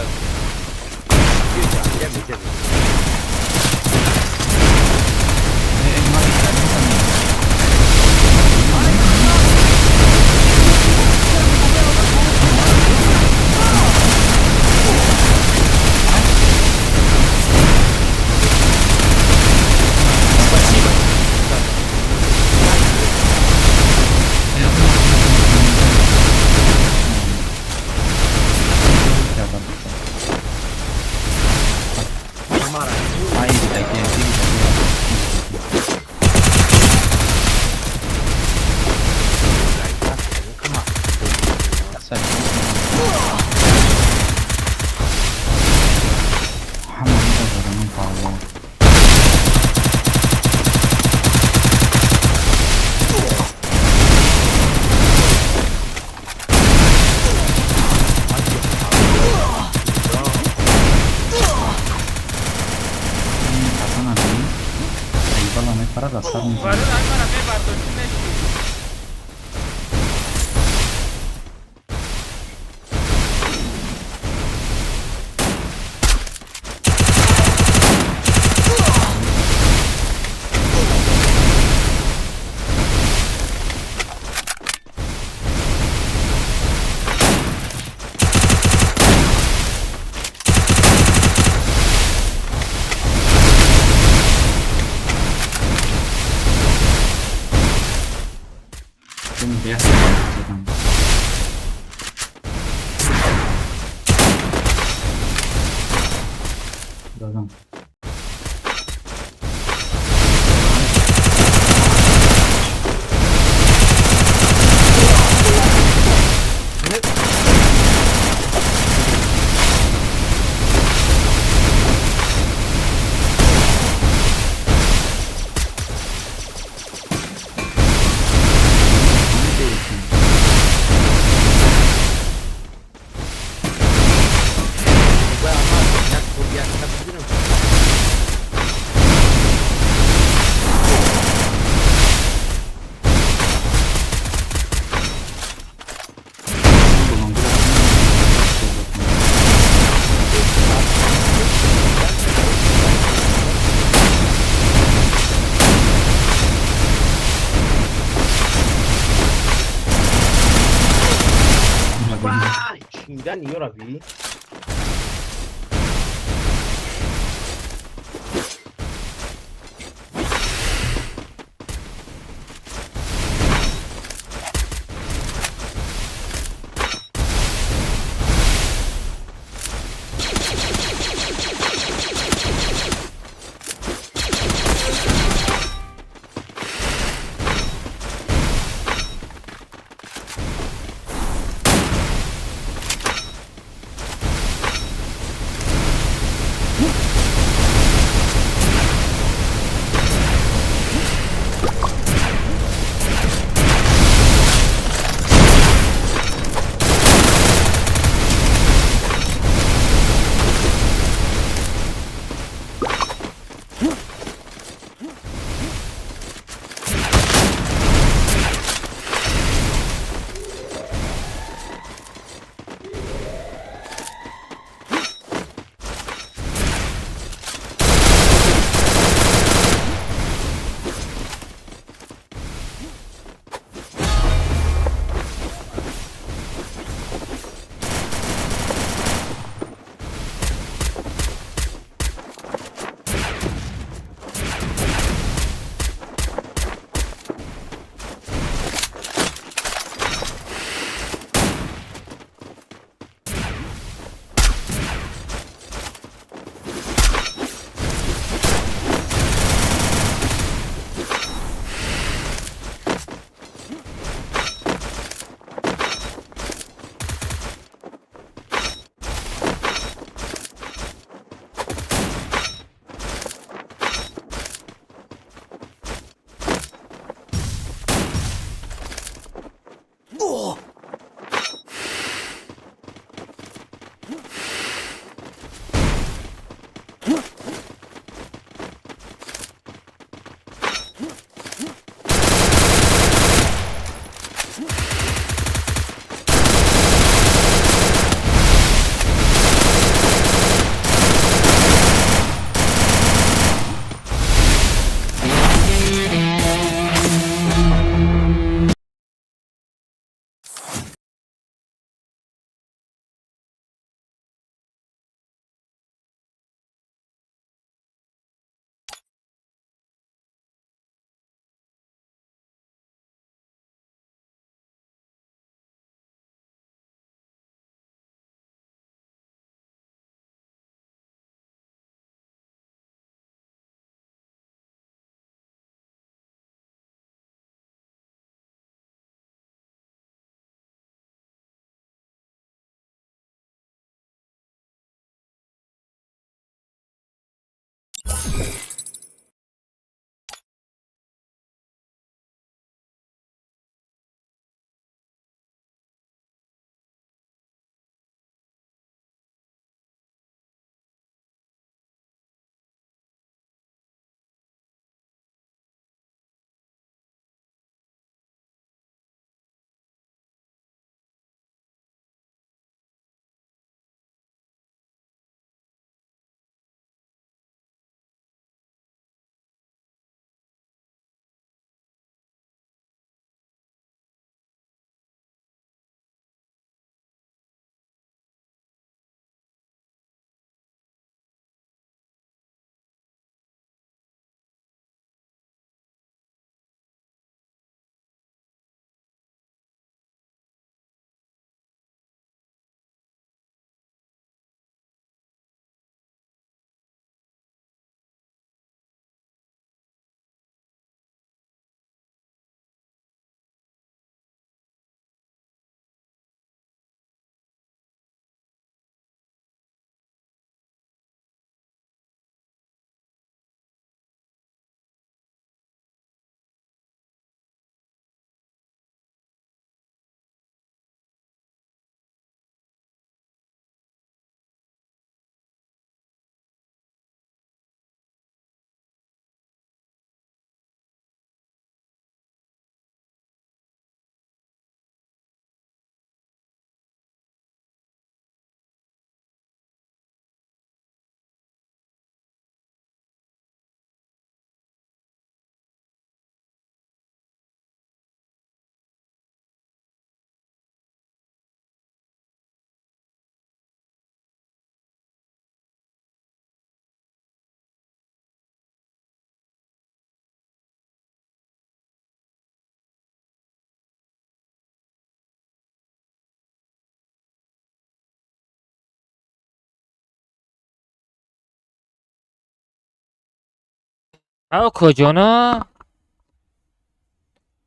Ав куҷоно?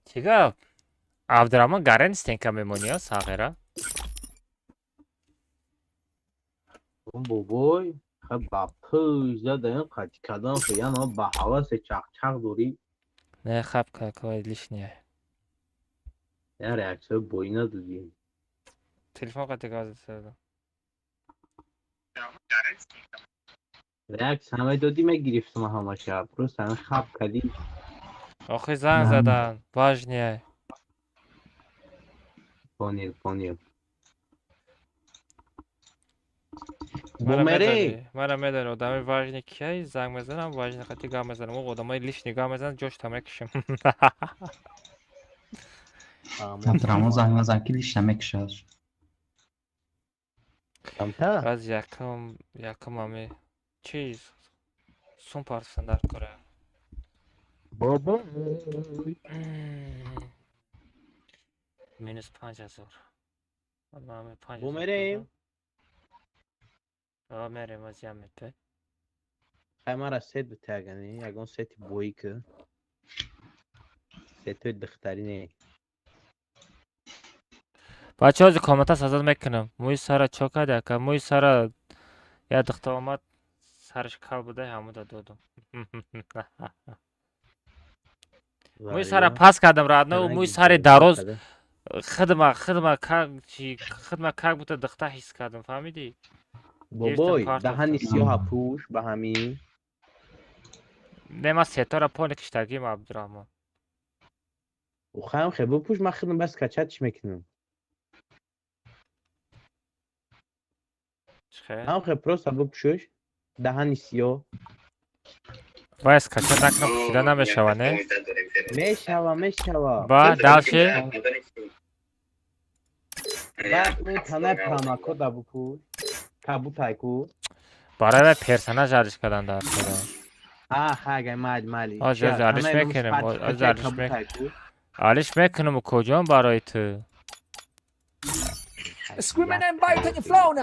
Чӣ гап? Абдураҳмон гарен стенка мемонӣ, а сағира? Бобой, хай ба пӯш задаем, қати кадам яна ба ҳавасе чақчақ дорӣ. Не, хаб какой лишнее. Я реаксияи боӣ надодӣ. Телефон қати гап задам. Реаксия ҳамаи додӣ, мегирифтам ҳамаша. Просто ҳамин хаб кардӣ. Охи занг задан, важнее. Понял, понял. Бумери? Мара медони, одами важный кияй, занг мезанам, важный қати гап мезанам. О одамои лишний гап мезанам, ҷошта мекушам. Абдураҳмон занг назан ки лиш намекушад. Аз якум, якум ами чиз сум партофтан дар кора. Бобой. Минус 5000. Ман 5000. Бумерем? А мерем аз ямете. Хай мара сет битагани, ягон сети боӣ ки. Сетои духтарӣ не. Бачаҳо, ҳозир комната сазад мекунам. Мӯи сара чо карди, ака? Мӯи сара як духтар омад, сараш кал буда, ҳамуда додум. Мӯи сара пас кардам, родной, мӯи сари дароз хидма хидма как чи хидма как будто духтар ҳис кардам, фаҳмидӣ? Бобой, даҳани сиёҳа пӯш ба ҳамин. Не, ман сетора пони киштагим, Абдураҳмон. Ухаям хе бипӯш, ман хидм бас качатш мекунам. Ҳам хе просто бипӯшш, даҳани сиёҳ. Вай скачать накунам, пӯшида намешава, не? Мешава, мешава. Ба, дальше? Баъд он танаи промокода бипӯш. Кабутай ку. Барои вай персонаж алиш кардан дар кора. А, хай, майли, майли. Ҳозир алиш мекунем, ҳозир алиш мекунем. Алиш мекунем, куҷон барои ту?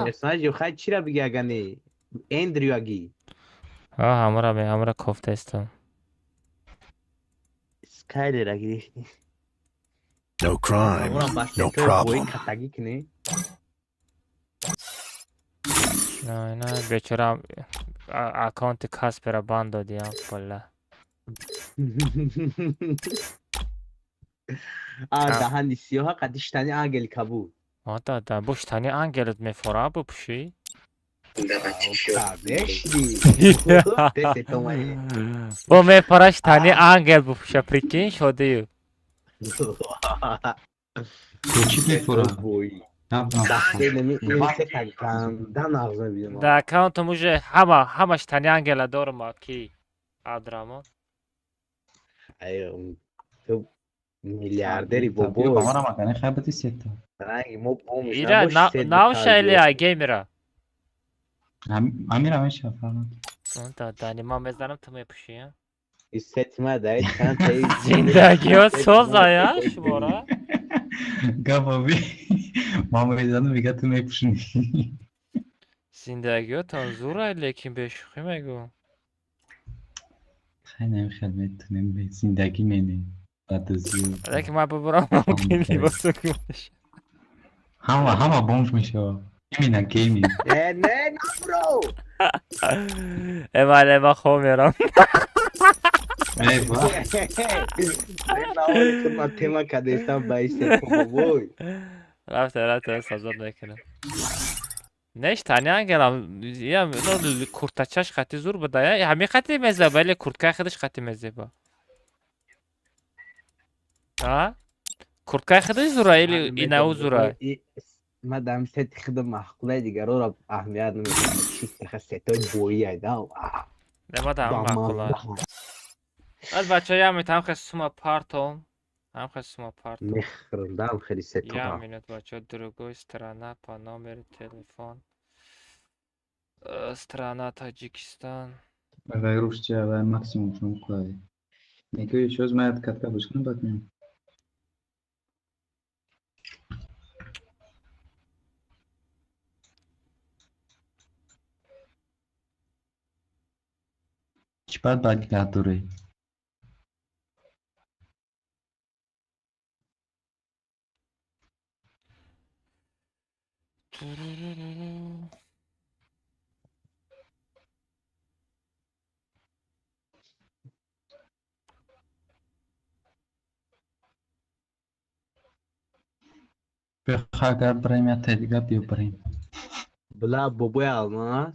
Персонаж ё хай чира биги агане? Эндрю аги. А, ҳамара ҳамара кофтаистам. Скайлер аги. No crime, no problem. Катагӣ кунӣ. Не, не, бечора аккаунти Каспера банд додиам, балла. А, даҳани сиёҳа қади штани ангели кабуд. А, да, да, бо штани ангелот мефора бупӯшӣ? Бо мефора штани ангел бупӯша, прикинь, шодию. Чӣ мефора? Да аккаунтам уже ҳама ҳама штани ангела дорам, ки Абдураҳмон. Миллиардери бобой. Ира навша или геймера? Амира меша фармад. Да, да, не ман мезанам, ту мепӯшӣ, а? Сетма дай чанд таи зиндагиҳо созая шумора. Гапа би. Ман мезанам, мега ту мепӯшӣ. Зиндагиҳотон зура, лекин бешӯхӣ мегӯ. Хай намехел метунем зиндагӣ менем. Лекин ман бубурам, мумкин либосо гум мешавад. Ҳама ҳама бомж мешавад. Именно гейминг. Не, не, набро. Э, мале, ман хоб мерам. Эй, ба. Тема кадестам ба исте бобой. Рафта, рафта, сазод мекунам. Не, штани ангелам, ям, куртачаш қати зур буда, я, ҳамин қати мезеба, или курткаи худаш қати мезеба? А? Курткаи худаш зура или инау зура? Ман дар сети худам маъқулаи дигароро аҳамият намедиҳам. Чисто ха сетои боӣ айда. Не, ман дар маъқула. Аз бачаҳо як минут ҳам хе сума партом. Ҳам хе сума партом. Мехӯрам, дам хеле сето. Як минут, бачаҳо, другой страна по номеру телефон. Страна Таджикистан. Вай русча, вай максимум шум куай. Мегӯи чоз маят катка буш кунам баъд меям. Чӣ баъд баъд гаҳ дорӣ? Бихо агар бирем я та дига биё бирем. Бла бобои алмаз.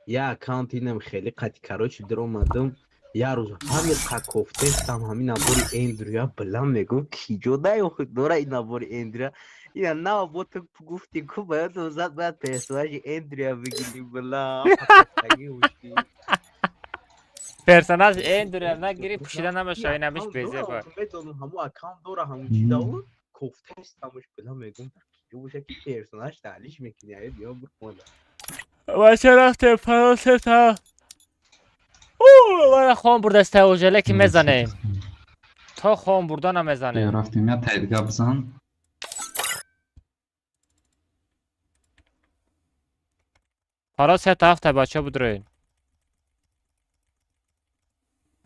Я аккаунт инам хеле қати короче даромадам. Я рӯз ҳамин кофтестам ҳамин набори Эндрюя бла мегӯм киҷо дай охи дора ин набори Эндрюя. Ина нав бо ту гуфти ку ба ёдам зад бояд персонажи Эндрюя бигирӣ бла. Персонаж Эндрюя нагирӣ пӯшида намешава, ин ҳамиш безеба. Медонам ҳамун аккаунт дора ҳамун чиза кофтестамаш бла мегӯм киҷо боша ки персонаж таҳлиш мекунӣ аю биё бихонда. Бача рафтем фаросета. Мана хон бурдаста ожеле ки мезанем. То хон бурда намезанем. Рафтем я та дига бизан. Фаро сета ҳафта бача будроин.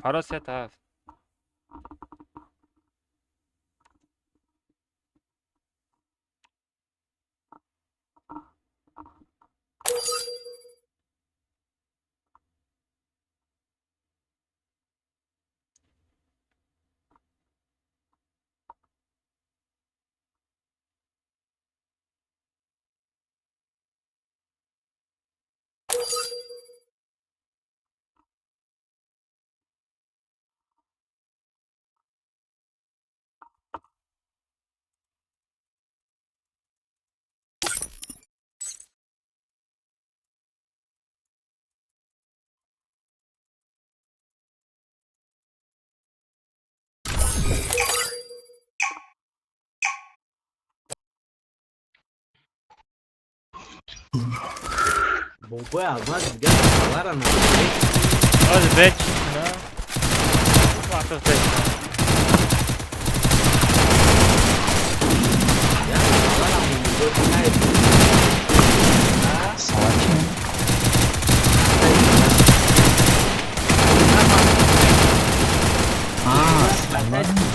Фаро сета ҳафт. Бобои алмаз дига салара надорӣ. Оз беч. Вақтов беч.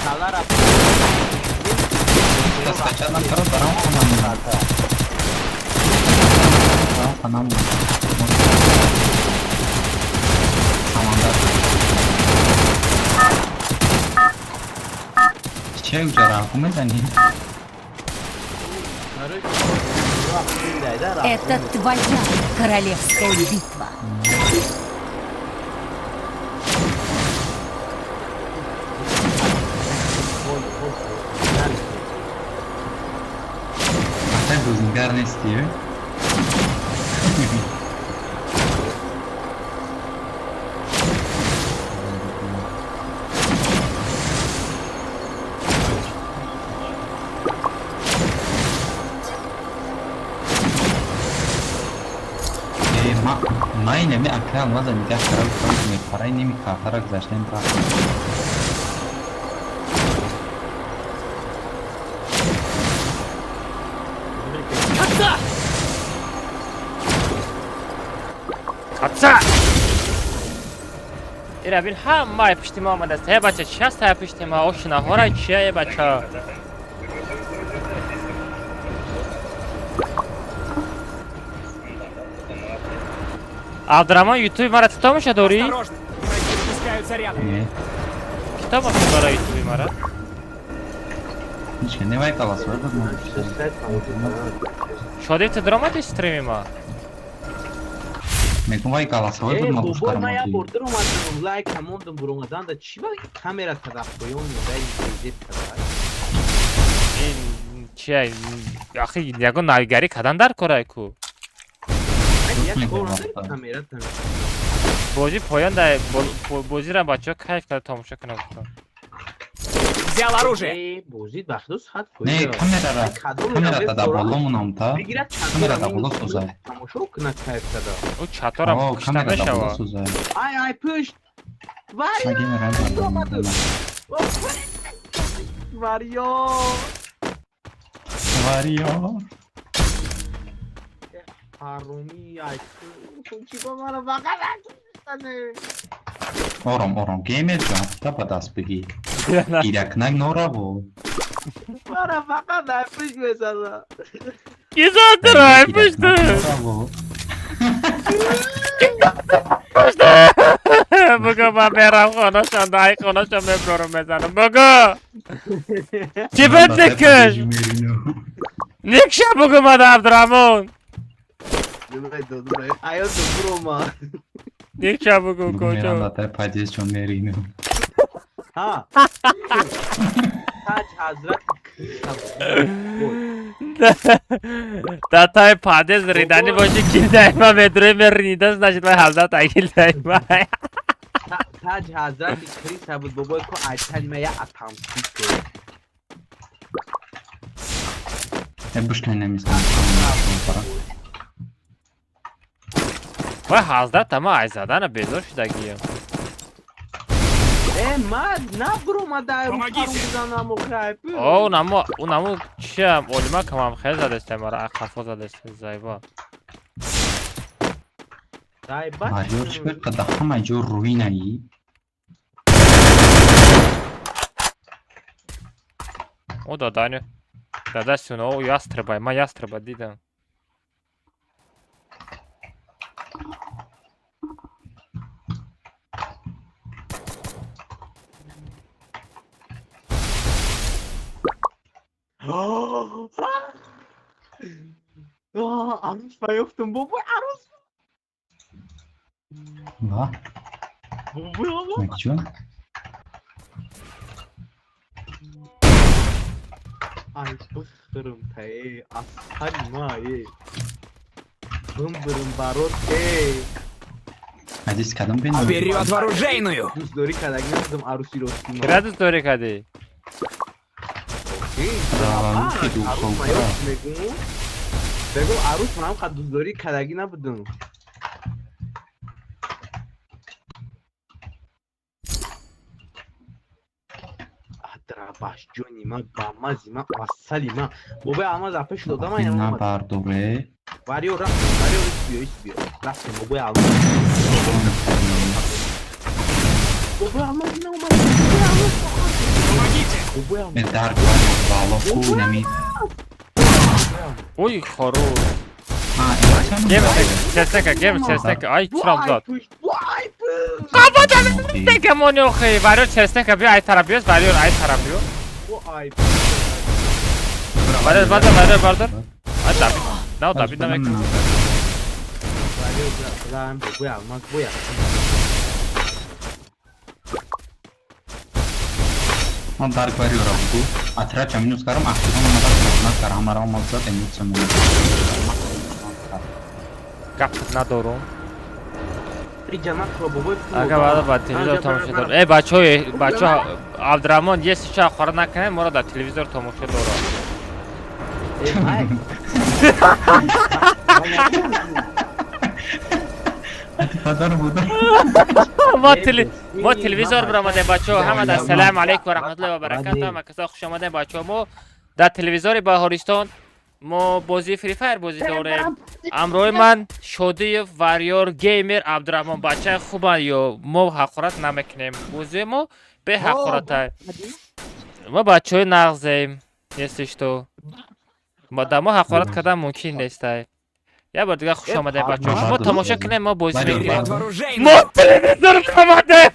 Салара Скачать нам короче барам хонам. Барам хонам. Самандар. Че уҷара ҳукум мезанӣ? Это твоя королевская битва. Акай бозингар нестӣ? Ма инами акай алмаза нигаҳ карда гуфтам ки мепарай ними картаро гузаштем рафт. Каца! Ира бин ҳамаи пушти ма омадааст. Э бача, чи ҳаст ая пушти ма? Ошинаҳора чия э бача? Абдураҳмон ютуби мара ту тамоша дорӣ? Осторожно, враги спускаются рядом. Не. Ки тамоша дора ютуби мара? Ҳеч не вай каласвар буд ма. Шодив ту даромади стрими ма? Мегум вай каласвар буд Э ма бобои ман як гӯштарам. бор даромадам лайк ҳамондам буромаданда чӣ ба камера тарафпоён дай зеб када. Ин чия? Ахи ягон навигарӣ кадан дар корай ку? Як кор надори камера там. Бозӣ поён дай бозиро бачаҳо кайф карда тамошо кунанд гуфтам. Взял оружие. Э бозӣ бахту сад Не, камерара камера да боло монам та. Бигирад Камера да боло созай. Тамошо кунад кайф када. Ӯ чаторам О, кушта камера да боло мешава. созай. Ай ай пушт. Ма генерал Варё. Варё. Ҳаромӣ ай чӣ ба мана фақат Ором, ором, геймер ҷон, та ба даст бигӣ. Гирякнак нораво. Мана фақат ай пушт мезана. Ки зад рай пушта? Бугу ман мерам хонашон, дай хонашон меброрум мезанам. Бугу! Чӣ бад никаш? Никша бугу ман Абдураҳмон. Никша бугу кочо. Мерам датай подъездшон мерину. Ҳа. Таҷ ҳазрати Датай подъезд риданӣ боши килдайма медрои мерида, значит вай ҳазрат агилдайма. Таҷ ҳазрати Криса буд бобой ку айтани ма я атамсит ку. Бушкай намистам. Вай ҳазрат ама айзадана безор шудагиям. Ман набуромада рӯзанам охай. О, унамо чиам олима камам хел задастем ара қафо задастем зайба. Зайба. Марио чӣ қадар ҳама ҷо рӯинаи? О, даданю. Дада сюно, о, ястреба, ман ястреба дидам. Арӯс наёфтам бобой, арӯс. Ва? Бобой, Чё? Ай, бихӯрам та, асҳари ма, э. Бимбирам барот, э. Азиз кадом бин? Вперед в оружейную! Дӯстдорӣ кардагӣ набудам арӯси ростӣ ма. Кира дӯстдорӣ кардӣ? Бегум арӯс манам қад дӯстдорӣ кардагӣ набудам. Адрабаш ҷони ман, бамази ман, асали ман. Бобои алмаз апеш додам ай На бардоре. Варио рафтем, варио биё, ис биё. Рафтем бобои алмаз. Бобои алмаз ина омад. Бобои алмаз. Помогите! Бобои алмаз. Дар бало ку нами. Ой, хорош. Гем, гем, честнека, ай, чурам зад. Қабата мони охи, варио честнека биё, ай тараф биё, варио ай тараф биё. Варио бардор, варио бардор. Ай Давид, на Давид намекунад. Варио рам, бобои алмаз, боя. Ман дарк варио ра бугу. Атрача минус карам, ахтигон омада на кар, ҳамаро омад зад, эмоция монад. Гап надорум. Ага, баъда ба телевизор тамошо дорам. Э, бачаҳо, бачаҳо, Абдураҳмон, если ча хора накунем, моро дар телевизор тамошо дорам. Мо телевизор биромадем, бачаҳо, ҳамада ассалому алайкум ва раҳматуллоҳи ва баракатуҳ. Ҳама касо хуш омадем, бачаҳо. Мо дар телевизори Баҳористон мо бозии Free Fire бозӣ дорем. Ҳамроҳи ман Шодиев, Варёр, Геймер, Абдураҳмон бачаи хубанд ё мо ҳақорат намекунем. Бозии мо беҳақората. Мо бачаҳои нағзем, если что. Дар мо ҳақорат кардан мумкин нестай. Як бор дигар хуш омадем, бачаҳо. Шумо тамошо кунем, мо бозӣ мекунем. Мо телевизор биромадем.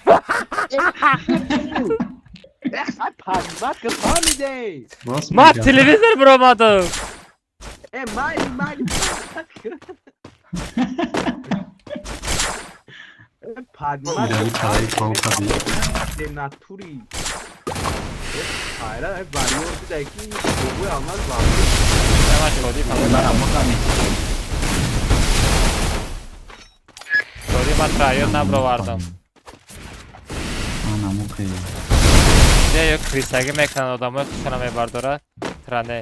Ман телевизор биромадам. Майли, майли. Натури. Хайра, варио бидаки, бобои алмаз Шодӣ ман траён набровардам. Ё крисагӣ мекунанд одамои худшона мебардорад. Тране.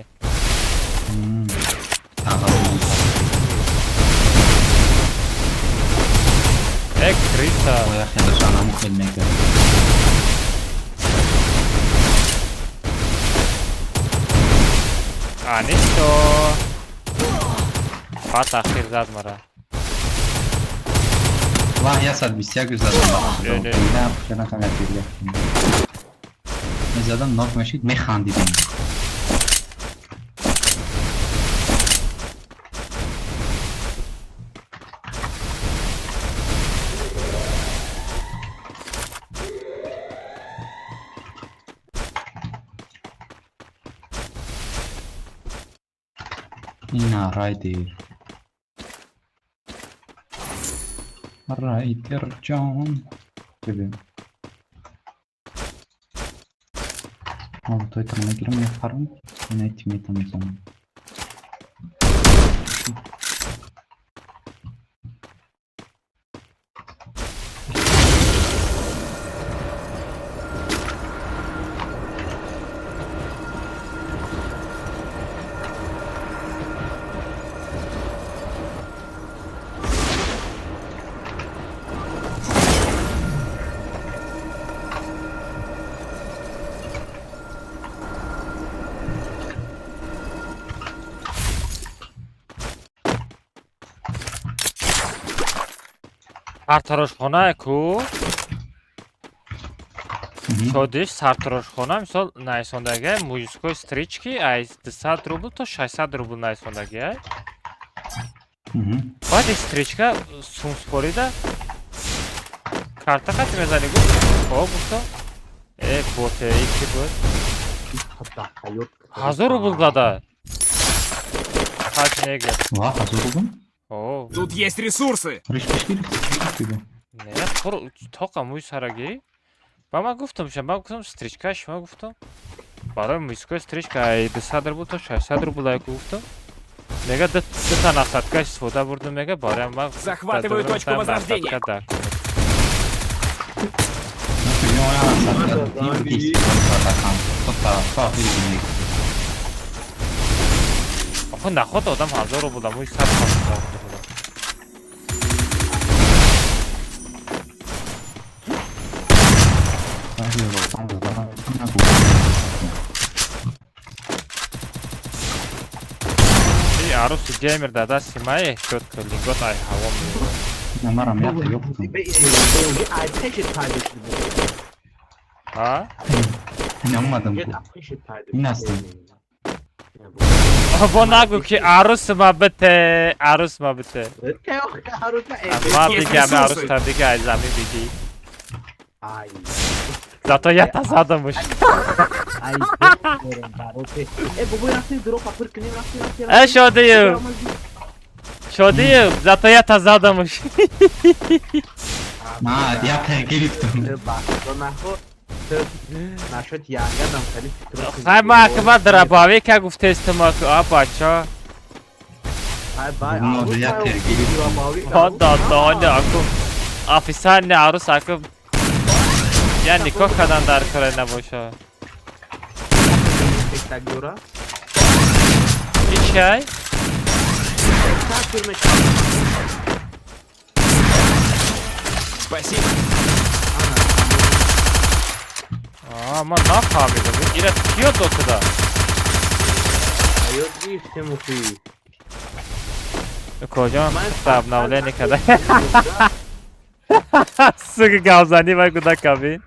Э, криса. А, ничто. Фат ахир зад мара. Вах, 121 задам. Мезадам нок мешид, механдидем. Ина райдер. Райдер ҷон. Бибин. Молотойтро мегирам, мепарам. Ина тиммейта мезанам. Сартарошхона ку шодиш сартарошхона мисол найсондагиай мужской стрижки аз 200 рубл то 600 рубл найсондагиай. Баъд стрижка сум спорида карта қати мезани гуфт. О гуфтам. Э боте ки буд? 1000 рубл зада. Ҳач нега. Ва, 1000 рубл? О. Тут есть ресурсы. Не, тоқа мӯи сарагӣ. Ба ман гуфтам, ман гуфтам стрижка, шумо гуфтам. Барои мужской стрижка ай 200 рубл то 600 рубл ай гуфтам. Мега дута насадка истифода бурдум, мега барои ман Захватываю точку возрождения. Охо наход одам 1000 рубл мӯи сар хӯрд. Аруси геймер дар дасти ман эҳтиёт кун, лингот ай ҳаво меёбад. Намарам як ёфтам. Ҳа? Намадам ку. Ин ҳастам. Бо нагӯ ки арус ма бите, арус ма бите. Ма бигам арус та бига ай замин бигӣ. Зато я та задамуш. Э шодиев. Шодиев, зато я та задамуш. Ма, я та гирифтам. Хай ма акба драбавӣ ка гуфтестам а бача. Да, аку. Официально арус аку. Я никоҳ кардан дар кора набоша. Ичай? Спасибо. А, ман нафаҳмидам. Ира киё дод туда? Кожон, обновление када. Сука, гавзанӣ вай куда кабин?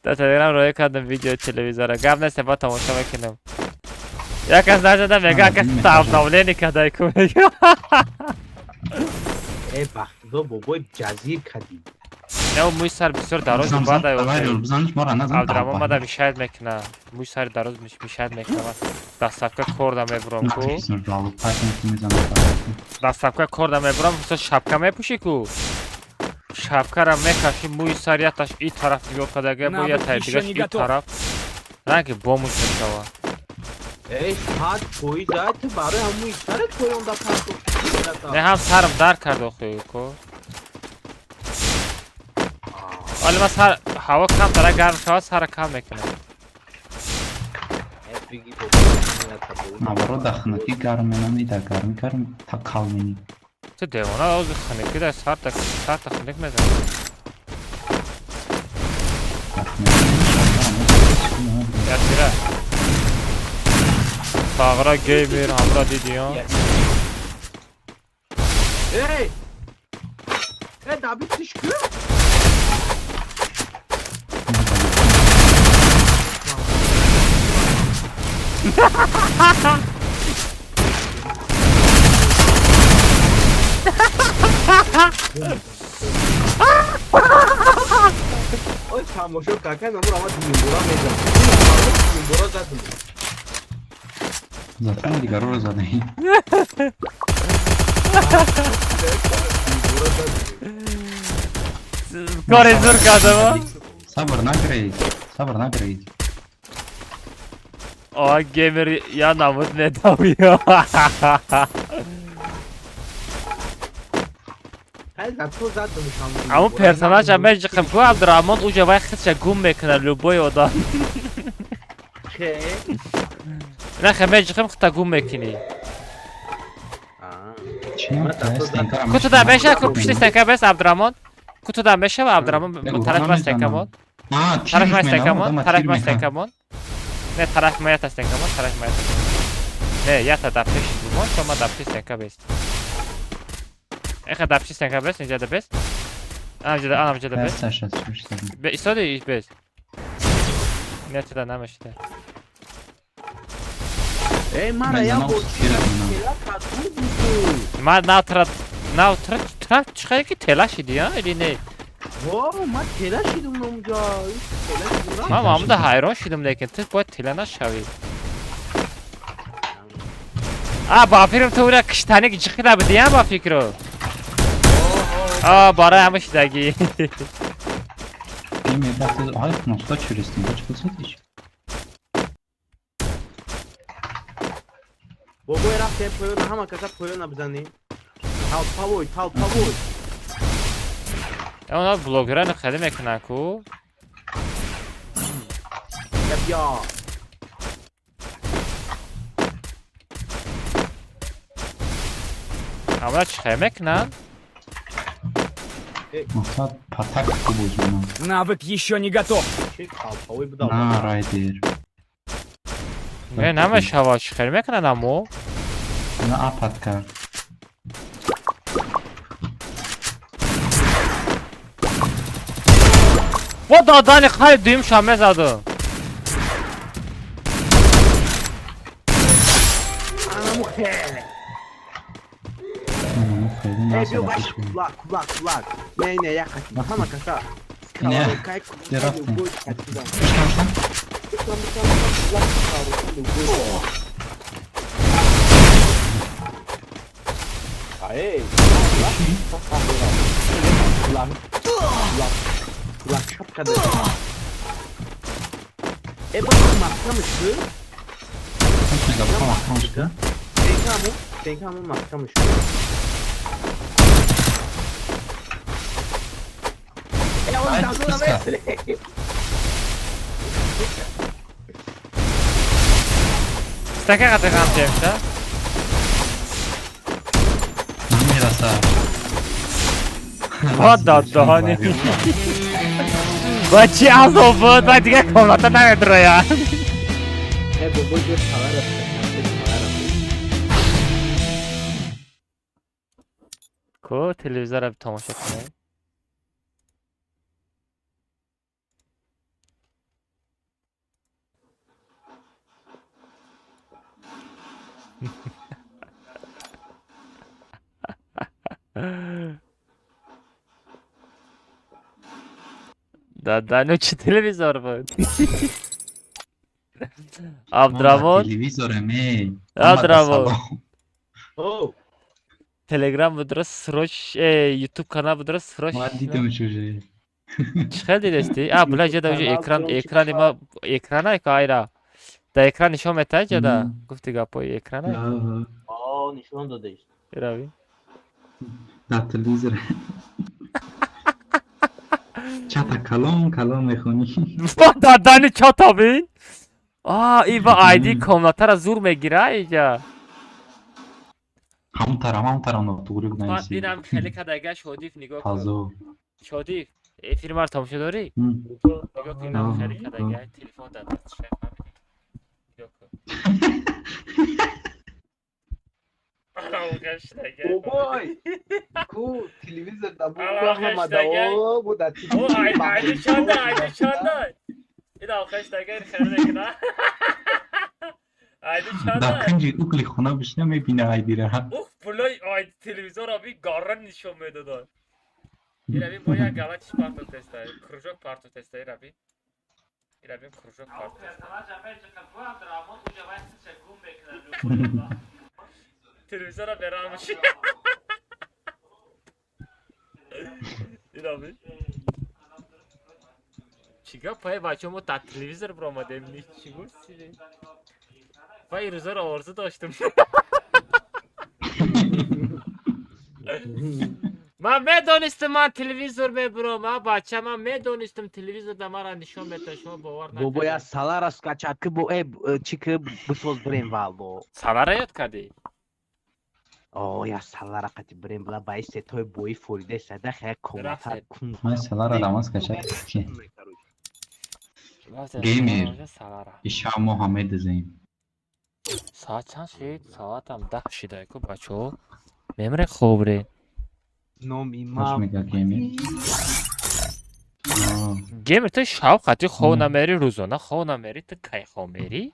Дар телеграм роя кардам видео телевизора. Гап нест, ба тамошо мекунам. Як кас назада мега, акас та обновление кадай ку мега. Э, бахтидо бобой ҷазир кадӣ. Не, мӯи сар бисёр дароз бадай. Абдураҳмон мада мишайд мекуна. Мӯи сари дароз мишайд мекуна. Доставка корда мебурам ку. Доставка корда мебурам, бисёр шапка мепӯшӣ ку. Шапкара мекашӣ, мӯи сар яташ и тараф нигоҳ кардага, бо ятаи дигаш и тараф. Ранги бомуш мешава. Эй, ҳад пои дай ту барои ҳамӯи сарат поёнда партофт. Не, ҳам сарам дар кард охи ку. Вале ман сар ҳаво кам дара гарм шавад, сара кам мекунам. Наоборот, да хунукӣ гарм менами, да гарми гарм та кал менӣ. Ту девона, ози хунукӣ да сар та хунук мезанӣ. Ясира. Сағра геймер ҳамра дидиё. Эй! Э, дабит тишку? Ой, тамошо кака намур ама димбора мезанам. Димбора задам. Зато дигароро задаи. Кори зур кардама. Сабр нагиред, сабр нагиред. О, геймер, я намуд медавия. Аммо персонаж меҷиқам ку Абдураҳмон уҷа вай худша гум мекунад любой одам. Нахе меҷиқам худта гум мекунӣ. Кутуда меша ку пушти стенка бес Абдураҳмон. Кутуда мешава Абдураҳмон тарафи ма стенка мон. Тарафи ма стенка мон, тарафи ма стенка мон. Не, тарафи ма ята стенка мон, тарафи ма ята. Не, ята дар пеши бумон, шумо дар пеши стенка бест. Эха дар пеши стенка бес, инҷа да бес. Анам ҷада бес. Бе истоди бес. Не туда намешида. Эй, мара я бо Ма на тра тра чихае ки тела шиди, а или не? Во, ма тела шидум номҷа. Ма мамуда ҳайрон шидум, лекин ту бояд тела нашавӣ. А, ба фикрам ту ура киштани ҷиқида будӣ, а ба фикру. А, барои ҳама шидагӣ. Бобой рафте поёна, ҳама каса поёна бизанем. Толпавой, толпавой. Она блогерани хеле мекунанд ку. Бیا. Ама чӣ хеле мекунанд? Мақсад патак бузмонам. Навык еще не готов. Толпавой буда. На райдер. Не, намешава, чӣ хеле мекунанд амо? На апат кард. Во додани хеле дуюм шам мезаду. Анаму хеле. Эй, биё баша кулак, кулак, кулак. Не, не, я хочу. Ҳама каса. Не, рафтем. Эй, кулак, кулак, кулак чап карда. Э, бо маҳкам шуд? Маҳкам шуд? Стенкаму, маҳкам шуд. Э, он дазуна месле. Стака қатиқам чемша? Намераса. Ва додани. Ва чӣ азоб буд, ва дигар комната намедрояд. Э, бобой ҷо хабар рафта. Ку телевизорро тамошо кунем. Дадану чӣ телевизор буд? Абдураҳмон. Телевизорем, эй. Абдураҳмон. Телеграм будро сроч, YouTube канал будро сроч. Ман дидам уже. Чӣ хел дидести? А, була ҷада уже экран, экрани ма экрана ка айра. Да экран нишон метаҳад ҷада? Гуфти гапои экрана? О, нишон додеш. Рави. Дар телевизор. Чата калон калон мехонӣ. Дадани чата бин? А, и ба ID комнатара зур мегира иҷа. Ҳамон тараф, ҳамон тараф нотуғри бинависӣ. Инам хеле кадага Шодиф нигоҳ кун. Шодиф, эфири маро тамошо дорӣ? Нигоҳ кун, инам хеле кадага телефон дар дасташ фаҳмидӣ. Нигоҳ кун. Бобой, ку телевизор да бу ҳама даво бу да телевизор. Айди чанда, айди чанда. Ин алқаш дага хеле мекуна. Айди чанда. Дар кунҷи угли хона бишина мебина айдира. Ух, пулой айди телевизорро би гарра нишон медодад. Ираби бо як гала чиш парту тестай, кружок парту тестай ираби. Ирабим кружок партофт. Телевизора берамш. Ираби. Чӣ гапае бачаҳо, мо дар телевизор биромадем, ничего себе. Ва ин рӯзаро орзу доштам. Ман медонистам, ман телевизор мебурам, а бача, ман медонистам, телевизор да мара нишон метавад, шумо бовар Бобо я накардед. салара скачать ки бо чи ки бисоз бирем валло. Салара ёд кардӣ? О, я салара қати бирем бла ба сетои бои форида сада хая комната Рафтед. кун. Ман салара рамаз качать ки. Геймер. Салара. Иша мо ҳама дизем. Соат чанд шид? Соатам 10 шида ку бачаҳо. Мемре хобре. Номи Хош ма мега геймер. Геймер, ту шав қати хов намери, рӯзона хов намери, ту кай хов мери?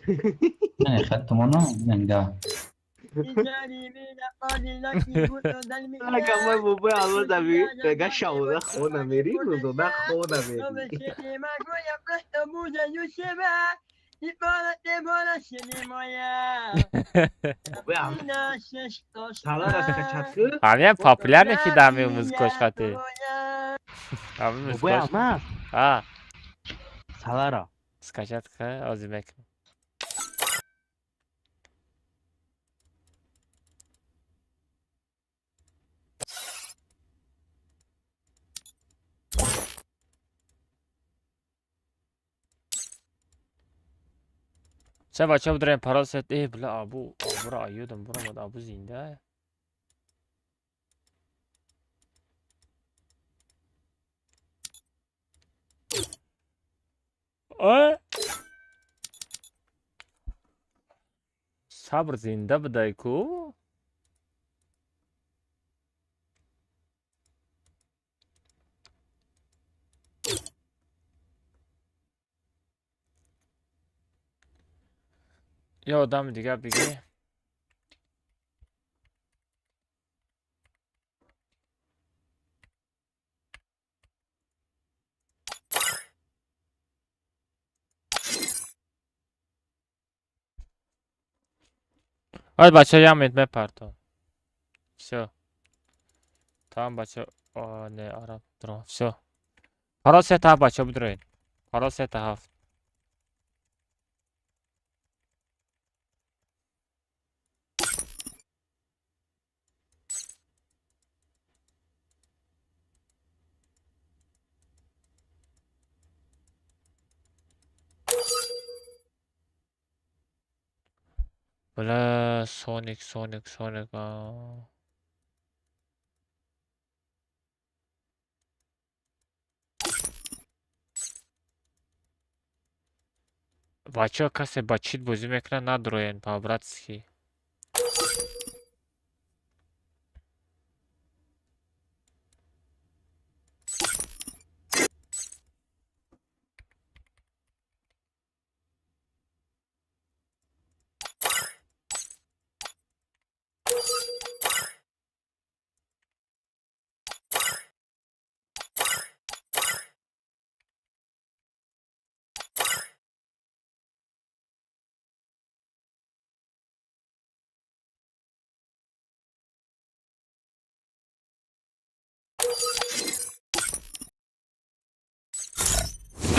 Не, хат тумона нанга. Ака мой бобои алло даби мега шавона хо намери, рӯзона хо намери. Бобои алло салара скачать ки. Ҳамин популярный ки дар ҳамин музыкош қати. Ҳамин Бобои музыкош. алмаз. А, Салара. скачать ка, ҳозир мекунам. Ча бача будраем парол сет. Э, бла абу, абура аюдам бурамад, абу зинда. Ой! Сабр зинда будай ку? Ё одами дигар бигӣ. Ай бача, як минут мепартом. Всё. Тамом бача. О, не, араб дро. Всё. Парол 3 та 7 бача бидроед. Парол 3 та 7. Бля, Соник, Соник, Соник. А. Бачаҳо, касе ба чит бозӣ мекунад, надроен по-братски.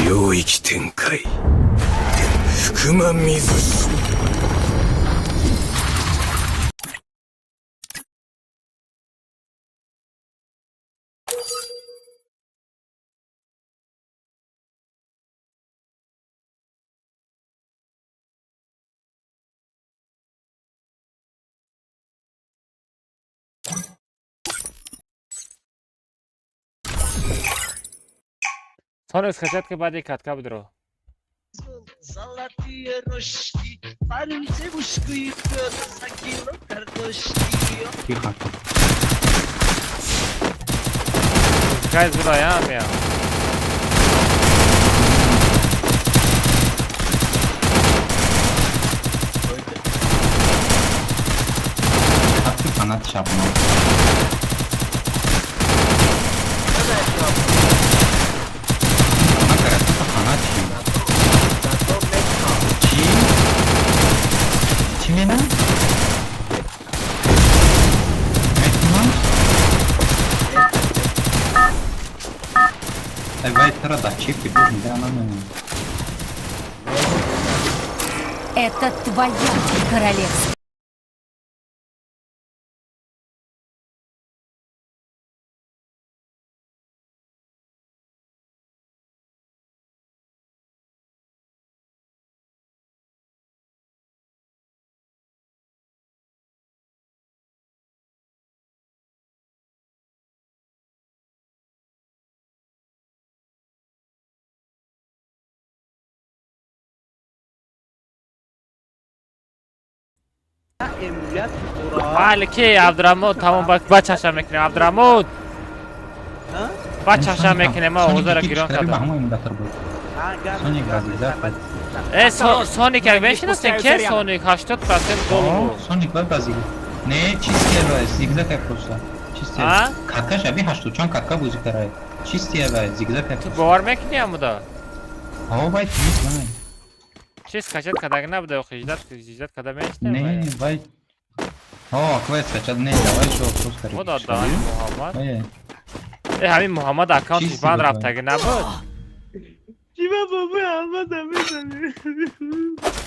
領域展開福間水氏 Соник, скачать ки баъди катка бидро. Золотые рожки, парень девушку идет за кило картошки. Тихо. Кай зураям я. Хатты фанат шабно. Вай тара да чипи боз нигоҳ намемонад. Это твоя королевская. Майли ки Абдураҳмон тамом ба чаша мекунем Абдураҳмон. Ба чаша мекунем ма овозаро гирон кардам. Э Соник як мешиносем ке Соник 80% гол буд. Соник вай базиг. Не чистия вай зигзаг просто. Чистия. Катка шаби 80 чанд катка бозӣ карай. Чистия вай зигзаг. Ту бовар мекунӣ амуда? Ҳо вай чиз вай. Чиз качат кадаг набуда охи ждат када мешнем. Не вай. Ҳо квест качат не давай шо просто кари. Худо давай Муҳаммад. Э ҳамин Муҳаммад аккаунтиш банд рафтаги набуд. Чима бобои Алмаз мезани.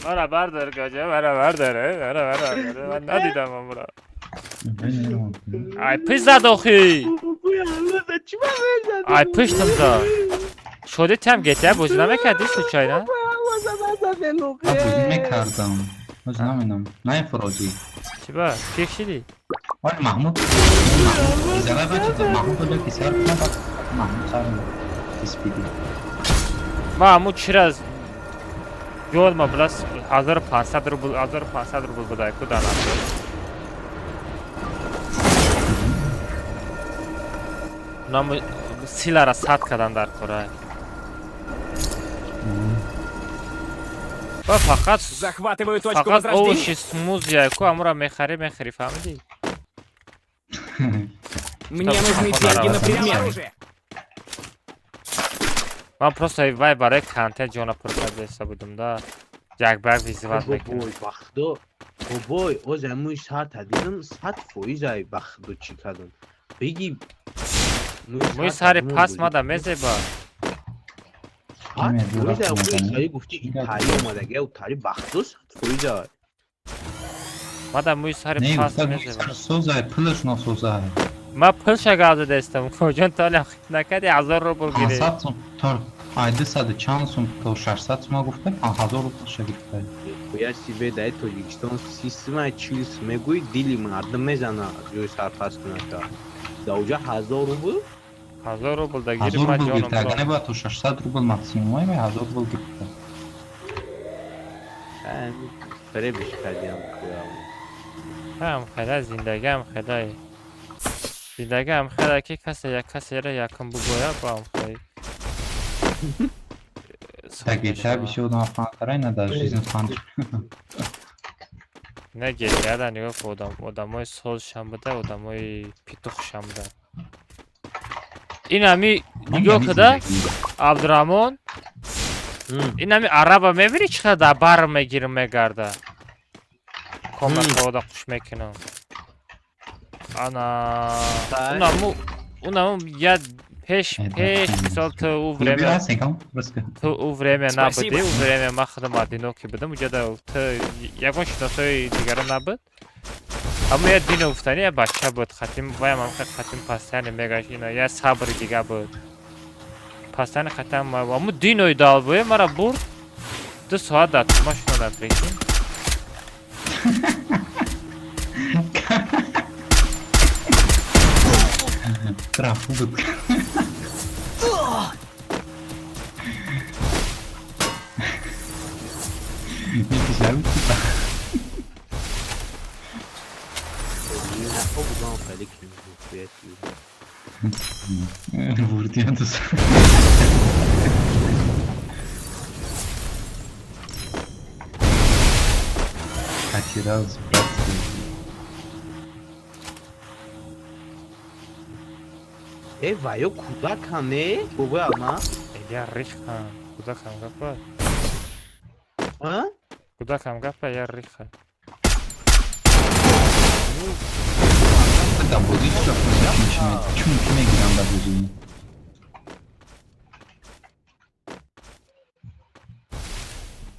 Мара бардор каҷа, мара бардор, мара мара. Ман надидам амра. Ай пиш зад охи. Бобои Алмаз чима мезани? Ай пиштам зад. Шоди там GTA бозӣ намекардӣ случайно? Бозӣ мекардам. Боз намедонам. На фурозӣ. Чӣ ба? Кик шидӣ? Вале Маҳмуд изала бача Маҳмуд буда ки сар кунад Маҳмуд сар спиди. Ма ҳамун чира ҷон ма блас 1500 рубл 1500 рубл будай ку дар нафт. Нам силара сад кадан дар кора. Ба фақат захватываю точку фақат возрождения. Овощи смузи ку амура мехари мехари фаҳмидӣ? Мне нужны деньги на предмет. Ман просто вай барои контент ҷона пур карда будам да. Як ба як визиват мекунам. Бобой бахдо. Бобой, оз амуи сата дидам 100% ай бахдо чӣ кардам. Беги мӯи сари пас мада мезеба. 100% ай гуфти итали омадага, утали бахдо 100% ай. Мада мӯи сари пас мезеба. Созай, пулаш носозай. Ма пулша гап задастам. Коҷон то накарди 1000 рубл гирифт. 500 сум то ай 200 чанд сум то 600 сума гуфта 1000 рубл ша гирифта. Я себе дай Тоҷикистон 30 сум 40 сум мегӯй дили мардум мезана ҷои сарпас кунад. Да уҷа 1000 рубл? 1000 рубл да гирифт ма ҷоном. Агар не бояд то 600 рубл максимум ай 1000 рубл гирифта. Фиребиш кардиам куям. Ҳам хеле зиндагиам хеле. Зиндагиам хеле ки касе як касеро якум бубояд ба ам хеле. Так GTA бисёр одам фантарай на дар жизнь фант. Не GTA да нигоҳ кун одам одамои созшам буда, одамои петухшам буда. Ин ҳами нигоҳ куда Абдураҳмон. Ин ҳами араба мебинӣ чӣ қадар дар бар мегирам мегарда. Комнатаода қуш мекунам. Ана унаму я пеш пеш мисол ту у время ту у время набудӣ, у время ман худам одинокий будам, уҷада ту ягон шиносои дигаро набуд. Аммо я дино гуфтани я бача буд, хатим ваям ам хатим пастяни мегашт ина я сабри дига буд. Пастяни хатам аммо динои далбое мара бурд. 2 соат дар тума шунодам прикинь. Трафу буд. Atirados Э, вайо кӯдакам, не? Бобои Алма? Я риха. Кӯдакам гапа. А? Кӯдакам гапа, я риха. Да бозӣ чӣ чун ки мегирам да бозӣ?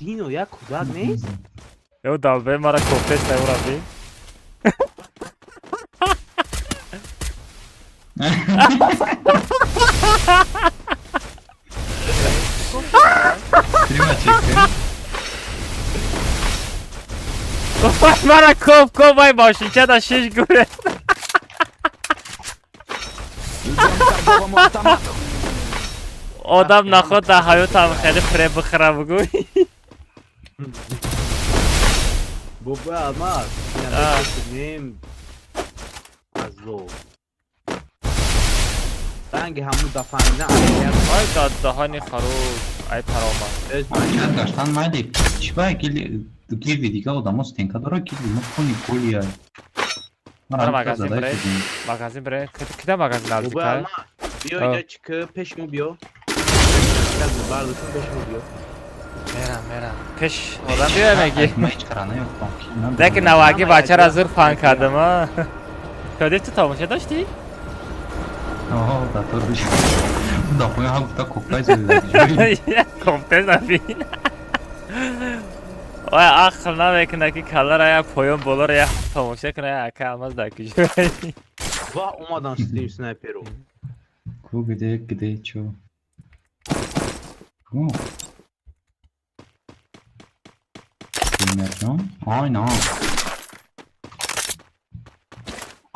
Дино як кӯдак нест? Ё далбе мара кофтест ай ура би. Стрима чек. Мара коп коп ай мошинча да шиш гуре. Идем к торговому автомату. Одам наход дар ҳаётам хеле фиреб бихӯра бугӯй. Бобои Алмаз, А. нем азо. Ранги ҳамун дафаина. Ай даҳани харуш, ай паромад. Гаштан майли, чӣ ба гирди дига одамо стенка дора, гирди мо кони голия. Мара магазин бре, магазин бре, кида магазин Бобои наздика? Алмаз, биё иҷа чӣ пеш мо биё. Бардошум пеш мо биё. Мерам, мерам. Пеш одам биё меги. Ман ҳеҷ кара наёфтам. Лекин наваги бачара зур фан кардам, а. Шодӣ ту тамоша доштӣ? Оҳо, датор биш. Дафои ҳам гуфта кофтай зода. Кофте забин. Ой, ақл намекуна ки калара я поён болора я тамоша куна я ака Алмаз дар куҷо. Ва омадан стрим снайперу. Ку где, где, чё? Ку? Стримерҷон? Ай, на.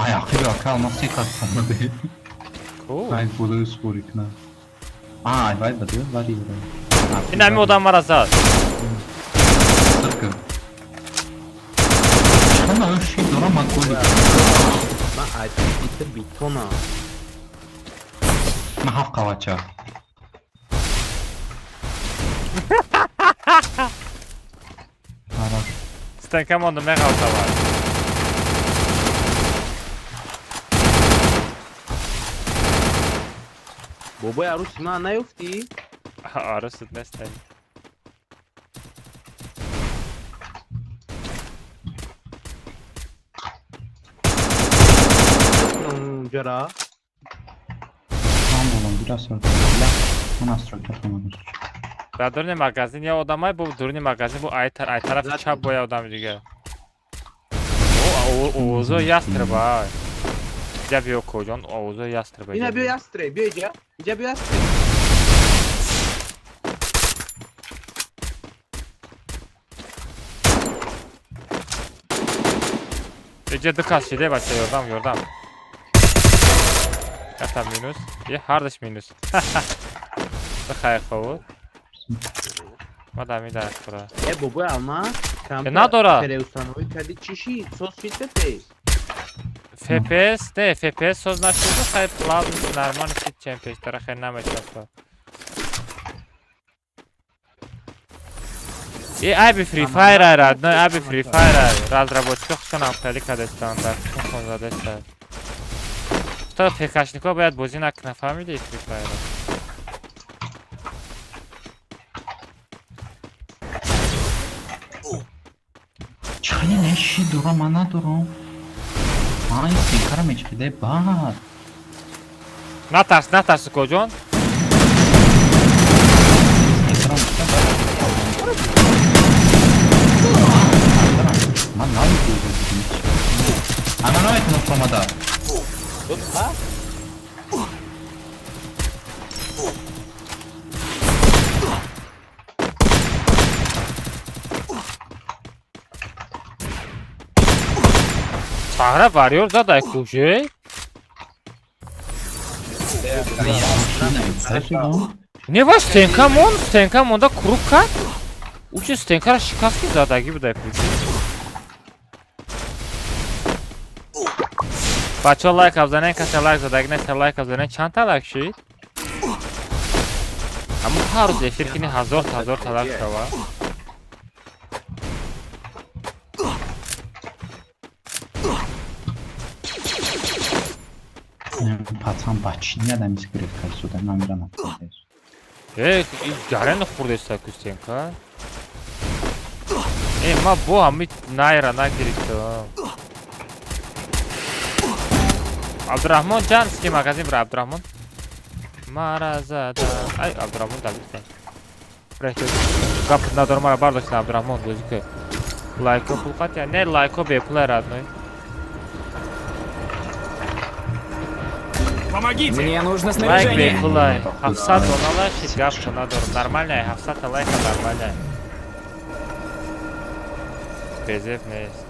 Ай, ахири ака Алмаз се кас омаде. Ку? Ай, болои спори кунам. Ай, вай баде, вари. Ин ҳами одам мара зад. Сыркы. Чана ши дора ман коли. Ман айтиши битона. Ман ҳафт қавача. Хорош. Стенка монда меғалтавад. Бобои аруси ман наёфтӣ? Арусат нестани. Унҷара. Ман болам бира сор. Ман астройка хонам. Дар дуруни магазин я одамай бо дуруни магазин бо ай ай тарафи чап бо я одами дига. О, овозо ястреба. Иҷа биё коҷон, овозо ястреба. Ина биё ястреб, биё иҷа. Иҷа биё ястреб. Иҷа ду кас шиде бача, ёрдам, ёрдам. Якта минус, е ҳардаш минус. Бихайр ховуд. Ма дами дар хура. Э бобои Алмаз, Э, надора. Переустанови кардӣ чӣ шид? Соз шид FPS? FPS, не, FPS соз нашуд, хай плавно нормально шид чем пештара хай намечаспад. Э айби Free Fire ай родной, айби Free Fire ай. Разработчико худшон хеле кардестанд, дар худшон задестанд. То ПКшнико бояд бозӣ накунад, фаҳмиди Free Fire? Чхали не ши дора ман надорам. Ай, стенкара мечхиде бад. Натарс, натарс коҷон. Стенкара мечхиде бад. Ман намедонам. Ама наметонам фромада. Саҳра варёр зад ай кӯше? Не ва стенка мон, стенка монда круг кард. Учи стенкара шикаст ки задагӣ будай пучи. Бачаҳо лайк абзанен, касе лайк задагӣ нест, лайк абзанен. Чанд та лайк шид? Ҳамун ҳар рӯз эфир кини ҳазор ҳазор та лайк шава. Пацан бачини адам изгирифт кардсуда намира. Э, гарен хурдеста ку стенка. Э, ма бо ҳами найра нагирифтам. Абдурахмон ҷан, ски магазин бира Абдурахмон. Мара зада. Ай, Абдурахмон давид кун. Гап надорам, мара бардошт Абдурахмон бозӣ ки. Лайко пул қатия, не лайко бепул родной. Помогите! Мне нужно Лайк снаряжение. бепулай. 700 дона лайк гап надорам. Нормальная, 700 лайка нормальная. Безеб нест.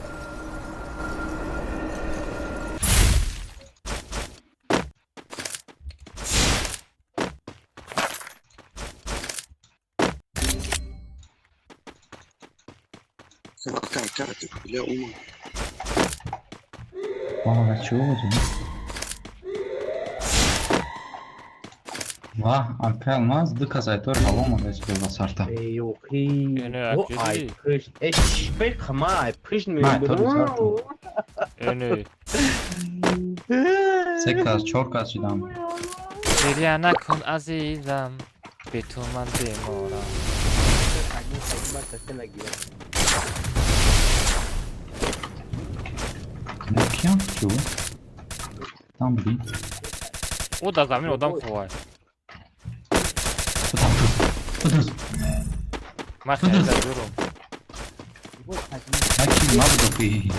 Ваҳ, ака алмаз ду кас айтор ҳаво омада ба сарта. Ёхи. О, ай пушт. Э, чӣ хама ай пушт мебурам. Эне. Се кас, чор кас шидам. Гиря накун азизам, бе ту ман беморам. Киям чу? Там буди. О, дар замин одам хувай. Ман хеле дурум. Аки набуд охи.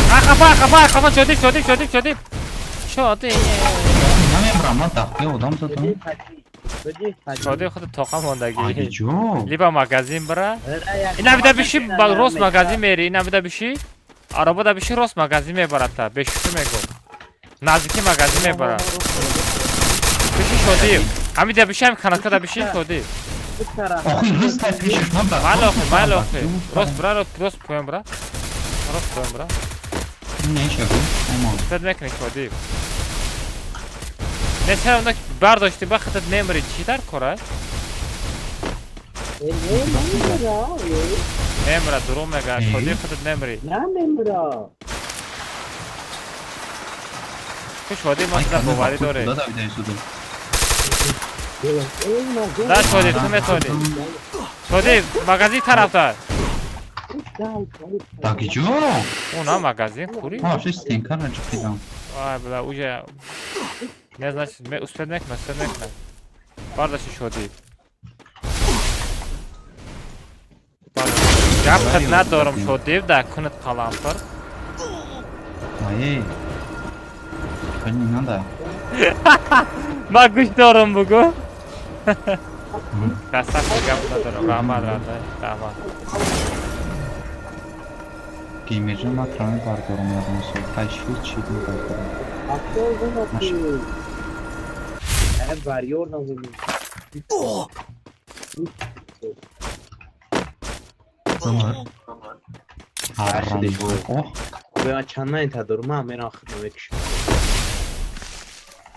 Хафа, хафа, хафа, шодиб, шодиб, шодиб, шодиб. Шодиб. Намебарам, ман дақиқа одам задам. Шодиб худ тоқа мондагӣ. Либо магазин бара. Ина бида биши, рост магазин мери, ина бида биши. Ароба да биши рост магазин мебарад та, бешӯхӣ мегӯм. Наздики магазин мебарад. Биши шодиб. Ҳамин да биши, ҳамин канатка да биши шодиб. Охи рост та пешаш ман ба. Майли охи, майли охи. Рост бира, рост поён бира. Рост поён бира. Не шаку. Фед мекунӣ шодиб. Не чаро онда бардошти ба худат мемри, чӣ дар кора? Мемра, дурӯғ мега, шодиб худат мемри. Намемра. Ту шодиб ма сида боварӣ дорӣ. Да шодиб, ту метавонӣ. Шодиб, магазин тарафта. Так ҷо? Она магазин кури? А, ши стенка ра чиқидам. Ай, бла, уже не значит, ме успед мекунам, успед мекунам. Бардошти шодиб. Гап хат надорам шодиб, да кунат қалампир. Ай. Не надо. Ман гӯш дорам бугӯ. Красавчик, гап надорам. Раҳмат, раҳмат, раҳмат. Геймерҷон, ман траме бардорам ягон сол. Ташвиш чӣ бардорам?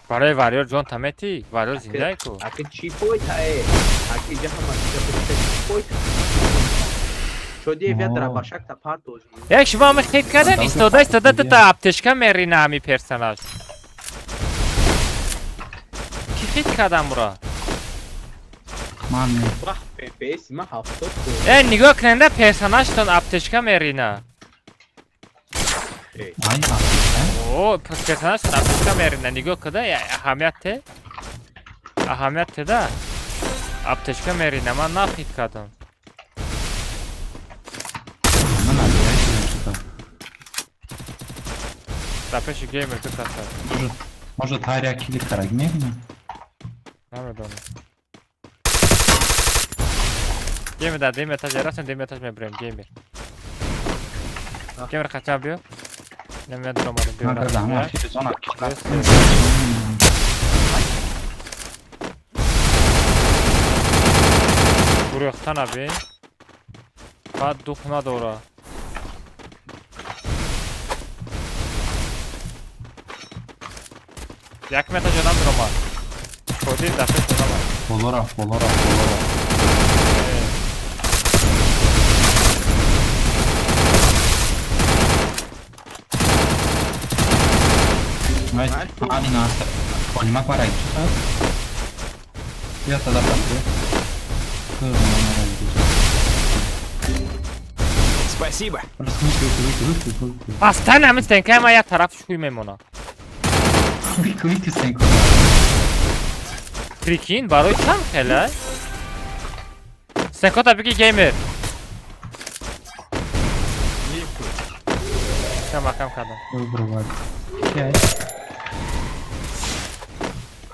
Барои варёр ҷон таметӣ? Варёр зиндае ку? Аки чӣ фойта э? Аки ҷа ҳама чиза чӣ фойта? Шодиев я драбашак та партоз. Як шумо ҳами хит кардем, истода истода дута аптечка мерина ҳами персонаж. Ки хит кардам уро? Ман не. Вах, FPS ма 70. Э, нигоҳ кунанда персонажтон аптечка мерина. Ай, О, персонажтон аптечка мерина. Нигоҳ куда, аҳамият те? Аҳамият те да? Аптечка мерина, ман нахит кардам. Да пеши геймер ду каса. Может, ҳар як кили карак мерина? Намедонам. Геймер да дем этаж рафтем, дем этаж мебурем геймер. Геймер хача биё. Намедонам, биё. Гурӯхтан аби. Баъд дух надора. Як метр ҷонам биромад. Шодӣ дар пеш одам аст. Боло рафт, боло рафт, боло рафт. Ани наста. Полимак варай чӣ аст? Я тогда пошли. Спасибо. Астан ҳамин стенкаи ман як тараф шӯй мемонад. Прикинь, барои чанд хела? Стенкота бигӣ геймер. Кам кам кардам.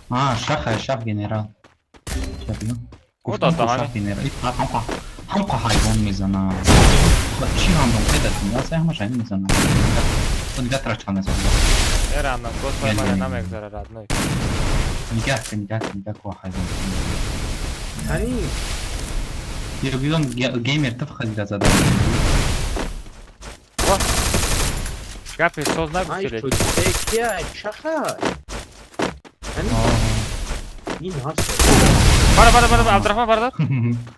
А, шах, шах генерал. Гуфтам шах генерал. Ҳамқа ҳайвон мезанад. Чӣ рандом кедатин? Аса ҳамаш ҳамин мезанад. Дигар тара чанд мезанад? Э рандом код вай мана намегзара родной. Нигоҳ кун, нигоҳ кун, нигоҳ кун ҳайвон. Ани. Ё биён геймер ту фақат дига зада. Гапи соз нагуфтӣ. Кия шаха? Ани. Ин ҳаст. Бара бара бара Абдурахман бардор.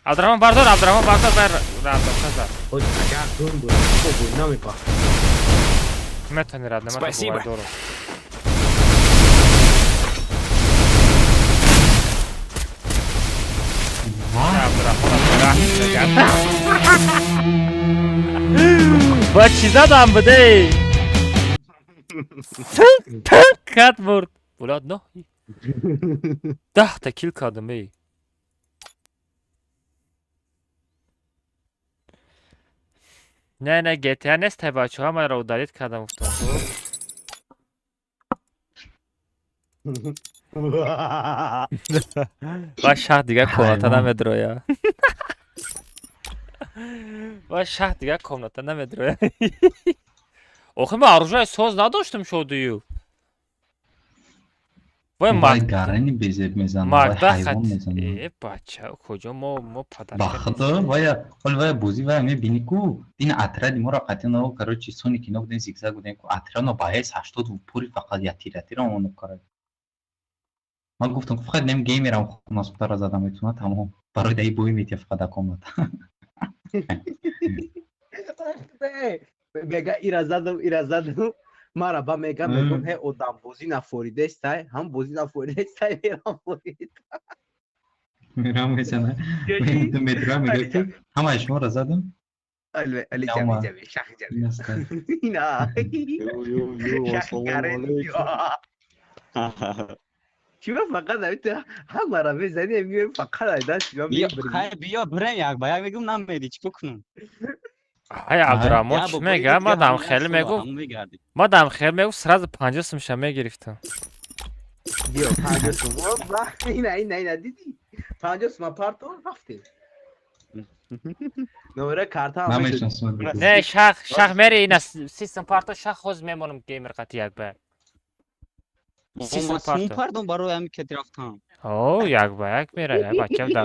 Абдурахман бардор, Абдурахман бардор бар рандом каза. Хоҷ агар дун буд, бо намепах. Метавонӣ рад, намат Спасибо. дорам. Ба чӣ задам буде? Тынк кат бурд. Булад но. 10 та кил кардам эй. Не, не, GTA нест тай бачаҳо, маро удалить кардам гуфтам. Ва шаҳр дигар комната намедроя. Ва шаҳр дигар комната намедроя. Охи ман оружие соз надоштам шодию. Вай Вай гарани безеб мезанад, вай Магда ҳайвон хат. мезанад. Э бача, куҷо мо падар. Ба худо, вая, ҳол вая бозӣ вая мебинӣ ку, ин отряди моро қатъи но, короче, сони кино будем, зигзаг будем ку, отряд но ба С80 упори фақат я тира-тира оно короче. Ман гуфтам ку фақат нем геймерам хунасутара зада метавонад, тамом. Барои даи бой метия фақат дар комната. Мега ира задам, ира задам. Мара ба мега мегум ҳе одам бозӣ нафоридестай, ҳам бозӣ нафоридестай, мерам форид. Мерам мезана. Метра мега ки ҳамаи шуморо задам. Али али ҷами ҷами шах ҷами. Ина. Шах гарен. Чӣ ба фақат ҳамин ҳамаро мезанӣ, меоем фақат ай даст шума мебарӣ. Хай биё бирем як ба як мегум намедӣ чӣ кунам? Ҳай Абдурахмон Я чӣ бо мега? бои Ман дам дига хеле ҳамон мегуфт. ҳамон мегардӣ. Ман дам хеле мегуфт, сразу 50 сумша мегирифтам. Биё 50 сум. Ина ина ина дидӣ? 50 сум парто рафтем. Номера карта ҳам Намешнасам. Не, шах, шах мери ина 30 сум парто шах хоз мемонам геймер қати як ба. 30 сум Ман сум парто. пардон барои ҳамин ки рафтам. О, як ба як мера, я бачам да.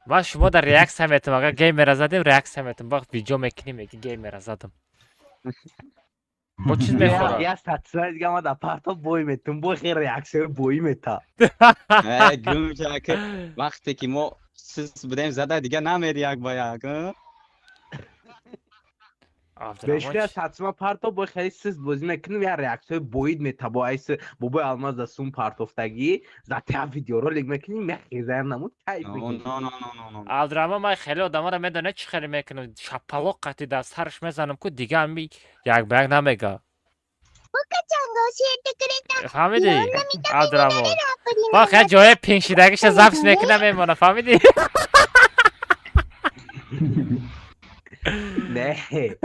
Ман шумо дар реаксия метам, агар геймера задем, реаксия метам. Бах видео мекунем, меги геймера задам. Бо чиз мехӯрад? Я сатсай дига ма дар парто бой метум, бой хел реаксияи боӣ мета. Э гум ки вақте ки мо сис будем зада дига намери як ба як. А? Бешка сатсма парто бой хеле сис бозӣ мекунем, я реаксияи боид мета бо айс бобои алмаз за сум партофтагӣ, за та видеоролик мекунем, я хезар намуд кайф Но мекунем. но но но но. Абдурахмон ман хеле одаморо медонед чӣ хеле мекунам. Шапалоқ қати дар сараш мезанам ку дига ҳами як ба як намега. Фаҳмидӣ? Абдурахмон. Бах як ҷои пиншидагиша запись мекунам мемона, фаҳмидӣ? Не, э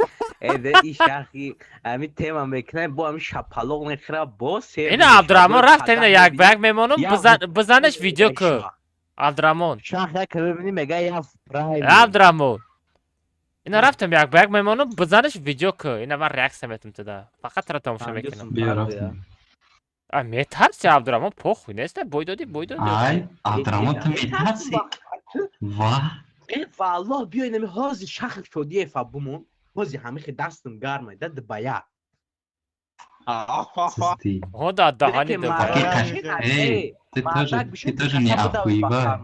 и шахи ҳамин тема мекунем, бо ҳамин шапалоқ мехӯра, бо се. Ина Абдурахмон рафт, ина як ба як мемонам, бизанаш видео ку. Абдурахмон. Шах як мебинӣ мега я прайм. Абдурахмон. Ина рафтам як ба як мемонам, бизанаш видео ку. Ина ман реаксия метам туда. Фақат тара тамошо мекунам. Биё рафтем. А метарси Абдурахмон, похуй нест, бой додӣ, бой додӣ. Ай, Абдурахмон ту метарси? Ва. Э валлоҳ биё инами ҳозир шах шодиефа бумон. Ҳозир ҳамихи дастам гармай да дбая. Систи. Ҳо да даҳани да. Эй, ты тоже не охуевай.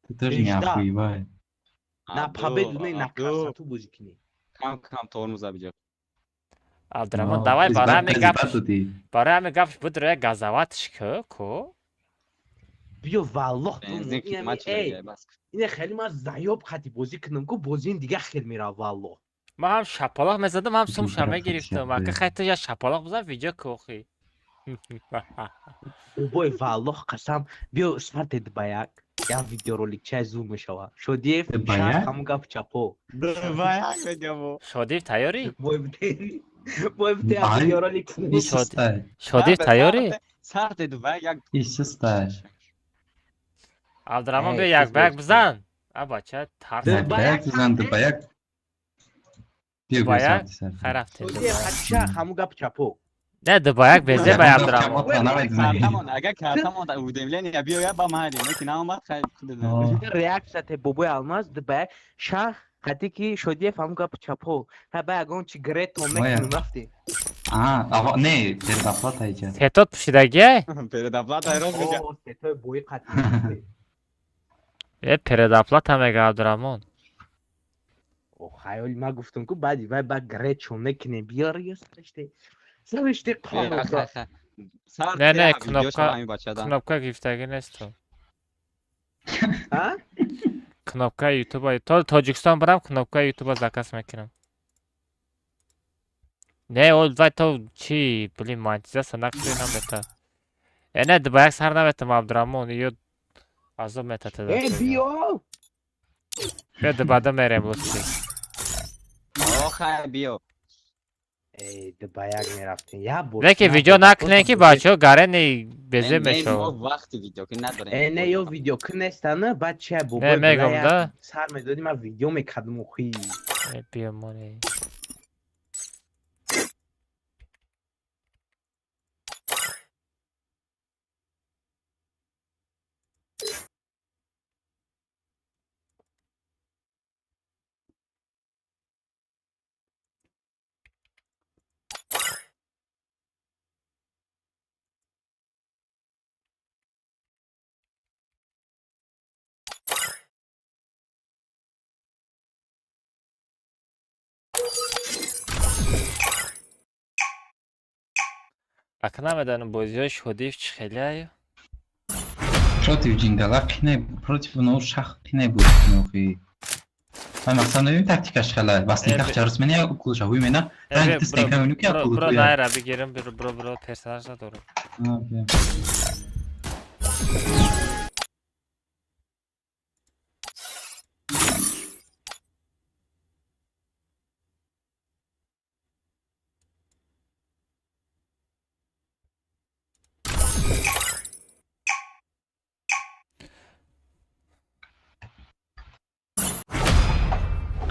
Ты тоже не охуевай. На победу не на красоту бозӣ кунӣ. Кам кам тормоз абиҷа. Абдурахмон, давай барои ҳамин гап, барои ҳамин гап будро як газаватш ку, ку. Биё валлоҳ Бензин қимат шуда бас. Ине хеле ман заёб хати бозӣ кунам ку бозиин дига хел мерав валлоҳ. Ман ҳам шапалоқ мезадам, ҳам сумша мегирифтам. Ака хай ту я шапалоқ бизан видео кӯхӣ. Бобой валлоҳ қасам биё сарте дбаяк як видеороликчаи зур мешава. Шодиев шарт ҳамун гап чапо. Дбаяк мегам. Шодиев тайёрӣ? Бой бите видеоролик. Шодиев тайёрӣ? Сарте дбаяк як Исистай. Абдураҳмон биё як ба як бизан. А бача тарс. Дбаяк бизан дбаяк. Дбаяк хай рафтем. Шодиев хатша ҳамун гап чапо. Не дбаяк безе ба Абдураҳмон. Агар картамон уведомление биёяд ба майли, лекин наомад хай Реаксия те бобои алмаз дбаяк шах қати ки Шодиев ҳамун гап чапо. Ха ба ягон чи грето мекунем рафтем. А, ава не, передоплата иҷа. Сетот пӯшидагиай? Передоплата рост мега. Сетои бои қати. Э передоплата мега Абдураҳмон. О хаёли ма гуфтам ку баъди вай ба гречо мекунем биёр ё сариште. Сариште қонун. Не, не, кнопка гирифтагӣ нестам. А? Кнопка ютуба. То Тоҷикистон барам кнопка ютуба заказ мекунам. Не, ол вай то чи, блин, монетизация накунӣ намета. Э не, дбаяк сар наметам Абдураҳмон, ё азоб метата. Э, биё! Биё дбада мерем лутфи. О, хай биё. Э, дбаяк мерафтем. Я бор. Лекин видео накунем ки бачаҳо гарени безе мешавад. Мо вақти видео ки надорем. Э, не, ё видео ки нестана, баъд чия бобой. Не, мегам да. Сар медодим, ман видео мекардам охи. Э, биё моне. Ака намедонам бозиҳои Шодиев чӣ хелеаю? Против ҷингалак қинай, против оно шах қинай буд охи. Ман мақсад намедонам тактикаш хела. Вастинках чарус мена я кулша ҳуй мена. Ранг тистенка мenu ки акул Бро найра бигирам, бро бро бро персонаж надорам.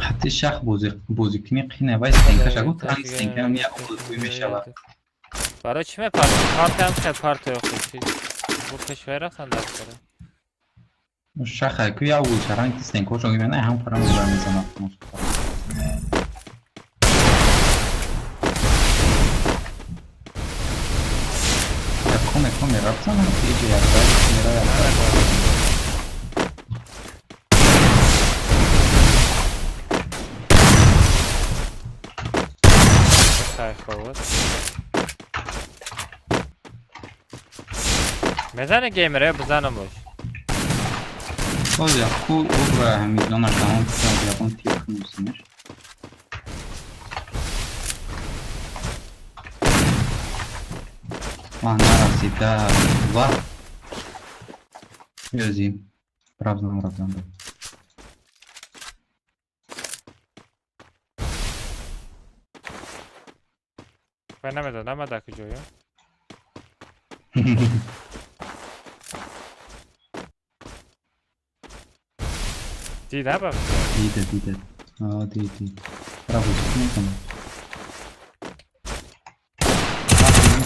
Хати шах бозикунӣ қина вай стенкаш агу ранг стенка ми акул ҳуй мешавад. Барои чӣ мепартӣ? Партиам хел партой охи чи. Бо пеш вай рафтан дар кора. Шах ку я улша ранг стенкошо мена ҳам парам удар мезанад. Коме коме рафтан иҷа як мера як. Мезане геймер, бизанам бош. Боз яку убра ҳамизона тамом кунам, ягон тип кунусинаш. Ва нарасида ва. Ёзим. Правзам, равзам. Вай намедонам ада куҷоё. Дида ба? Дида, дида. А, дид, дид. Право, мекунам.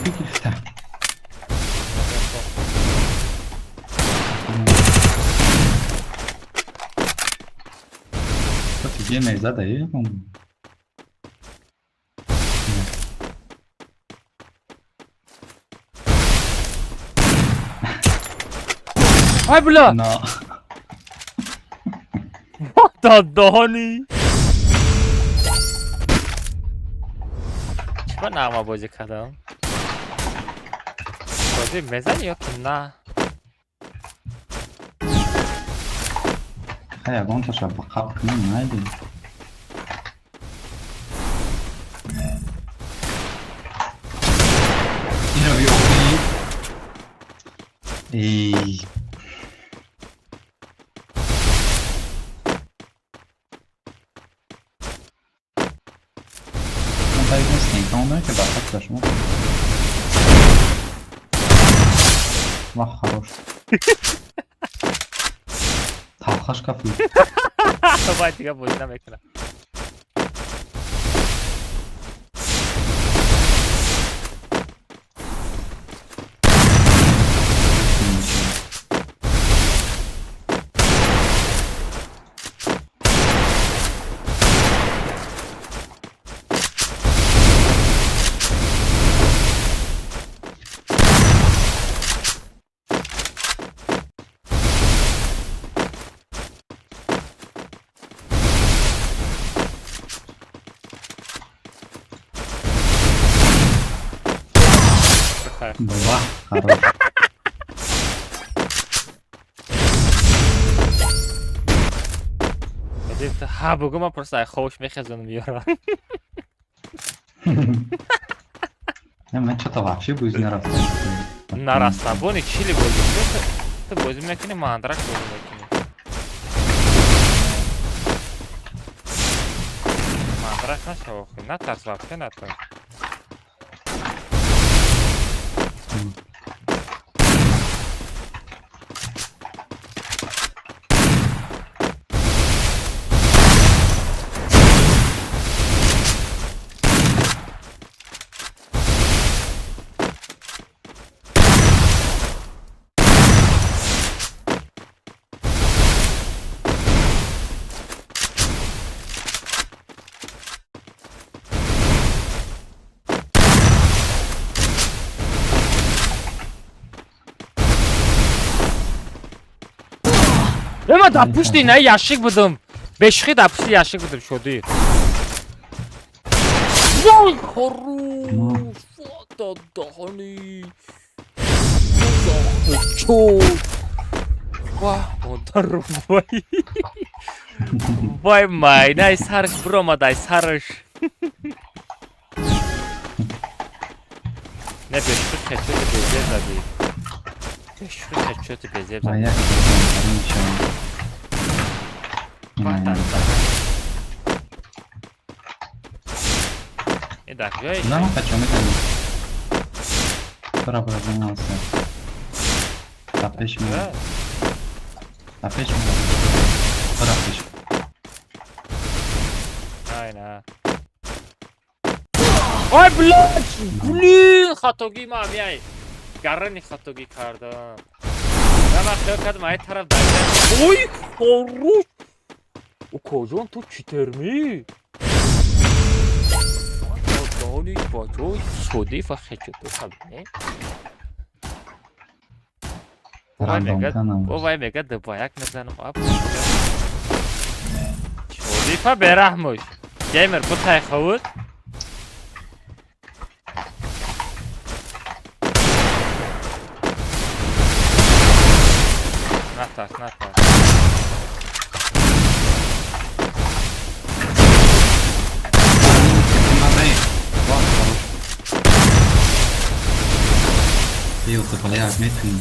Гирифта. Против геймер зада, е? Ай, бля! Но. What the Donny? Чӣ ба нағма бозӣ кардам? Бозӣ мезанӣ ё ки на? Хай, ягон таша ба қабл кунам, найди. Эй. Ман таги стенка онда ки бахат ба шумо. Вах, хорош. Талхаш кафи. Вай, дига бозӣ намекунам. Вах, хорош. Ҳа, бугӯ, ман просто ай хобш мехезонам ёра. Не, ман чё-то вообще бозӣ нарафтам. На расслабоне чили бозӣ. Ту бозӣ мекунӣ, мандрак бозӣ мекунӣ. Мандрак нашав охи, натарс, вообще натарс. Ема дар пушти инаи яшик будам. Бешухӣ дар пушти яшик будам, шодӣ. Вой, хорош! Фото даҳани. Чо? Ва, модар вай. Вай, майнаи сараш биромадай сараш. Не, бешухӣ хечоти безеб задӣ. Бешухӣ хечоти безеб Ма задӣ. як короче. Ин дар куҷое? На, ман қачон метавонам. Бара, бара, бара, Та пеш мера. Та пеш мера. Бара пеш. Ай, на. Ой, блядь! Блин, хатогӣ ма миай. Гарани хатогӣ кардам. Ман хиёл кардам ай тараф дай. Ой, хорош! Укоҷон, ту читермӣ? Дониш бачо шодӣ ва хечото кабине. Вай мега, вай мега дубаяк мезанам. Ап. Шодифа бераҳмуш. Геймер бутай хавуд. Натарс, натарс. Вах, хорош. Ё, ты блядь, метавонӣ.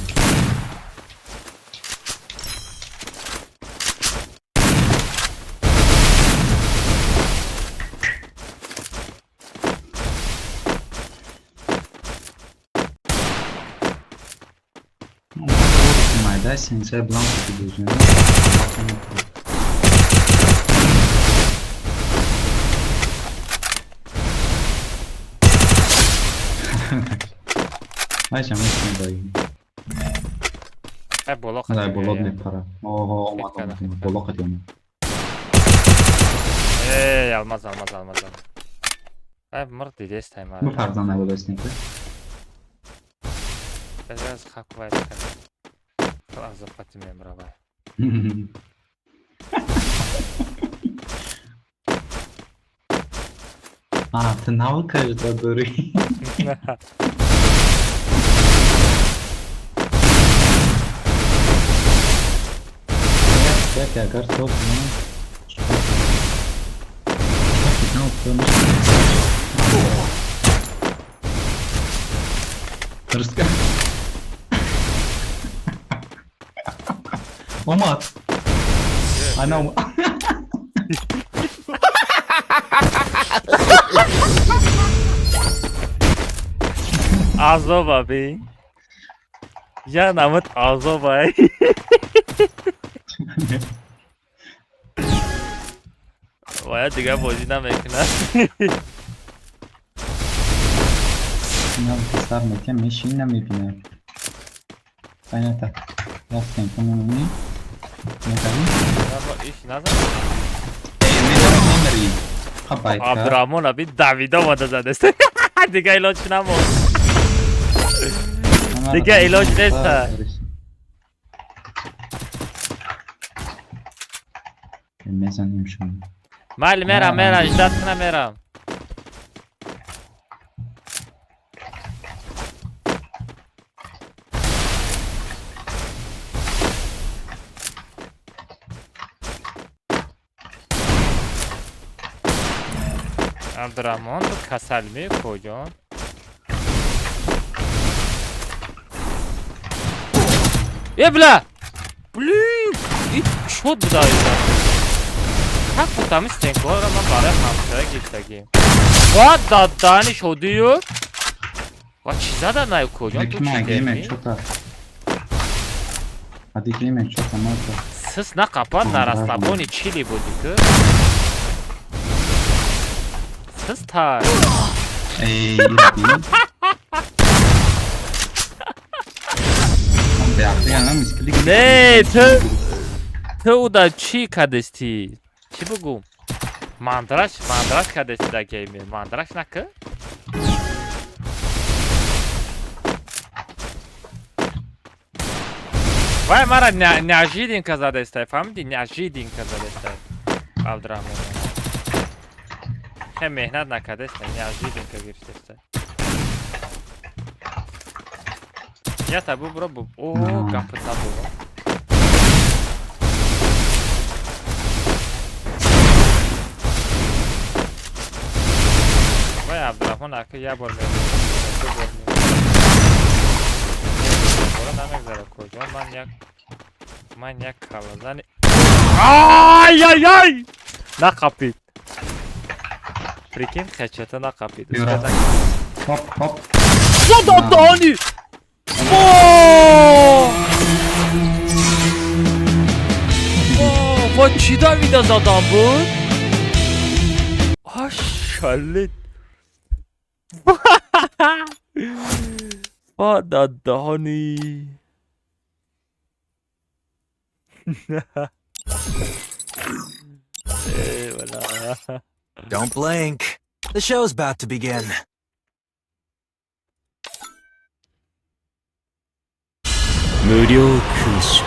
Майда сенсей бланк бозӣ. Айша метавонӣ бои. Ай боло. Ай боло мепара. Оҳо, омад, омад, омад. Боло қати омад. Эй, алмаз, алмаз, алмаз. Ай, мурд дидестай мара. Бифарзан ай боло снайпер. Аз хак вай. Аз запати мемравай. А, ты навыкаешь, да, дуры? Так, агар топ, ну. Дурустка? Омад. Ана омад. Азоба бин. Я намуд азоба. Вая дигар бозӣ намекунад. Инам сар метиям, мешини намебинам. Понятно. Рафтем, по-моему, медавӣ? Иш назан. Э, медавӣ, мемирӣ. Хабайка. Абдурахмон аби давида омада задест. Дигар илоҷ намонд. Дигар илоҷ нест. Мезанем шумо. Майли, мерам, мерам, ждать кунам, мерам. Абдурахмон, ту касалми, куҷон? Э, бля! Блин! И шод буда иза. Как будто ами стенкоро ман барои ҳамсоя гирифтагим. Ва дадани шодию? Ва чӣ зада най куҷон ту чӣ дерми? Ади геймер чота мата. Сис нақапад на расслабони чили буди ку? Сис тай. Эй, ираби. Не, ту уда чӣ кадести? Чӣ бугум? Мандраш, мандраш кадести да геймер. Мандраш нака? Вай мара неожиданно задестай, фаҳмиди? Неожиданно задестай. Абдурахмон. Хе меҳнат накардестай, неожиданно гирифтестай. Ята бубро буб. О, гапи забуро. Вай Абдурахмон ака як бор мебурад, ду бор мебурад. Бора намегзара куҷо? Ман як калазани. Ай ай ай! Нақапид. Прикинь, хечета нақапид. Хоп, хоп. Зададани! Ва чӣ давида задам буд? Ашалит. Ва дадаҳани. Э, вала. Don't blink. The show's about to begin. 無料空所。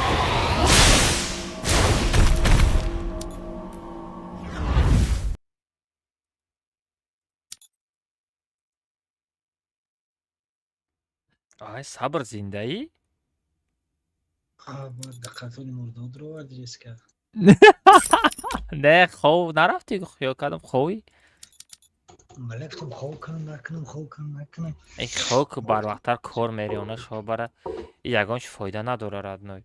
Ай, сабр зиндаӣ? Даққатони мурдодро оварди резка. Не, хов нарафтӣ, хиёл кардам ховӣ. Бале, гуфтам хов кунам, накунам, хов кунам, накунам. Эй, хов ку барвақттар кор мери, она шо бара ягон чи фоида надора, родной.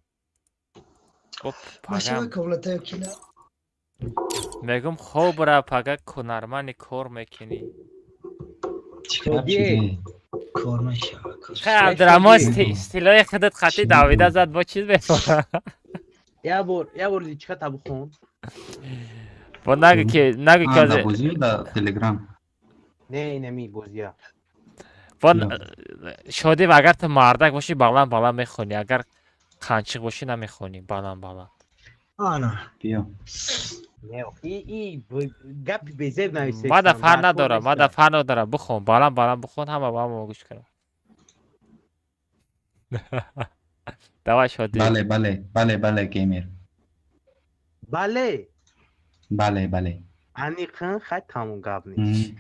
Оп, Машина пагам. ковлатаю кина. Мегум хов бара, пага ку нормальный кор мекунӣ. Шоди. Кор мешава. Хай, Абдурахмон, стилои худат қатъи давида зад, бо чиз мефора. Я бор, я бор личка та бухон. Бо нагу ки, нагу ки А, да бозӣ да Телеграм. Не, инами бозия. Бо шодив, агар ту мардак бошӣ, баланд баланд мехонӣ, агар қанчиқ бошӣ, намехонӣ баланд баланд. Ана. Биё. Не, и гапи безеб нависед. Мада фарқ надора, мада фарқ надора, бихон, баланд баланд бихон, ҳама ба ҳама гӯш кунам. Давай, шодив. Бале, бале, бале, бале, геймер. Бале. Бале, бале. Аниқан хай тамом гап нест.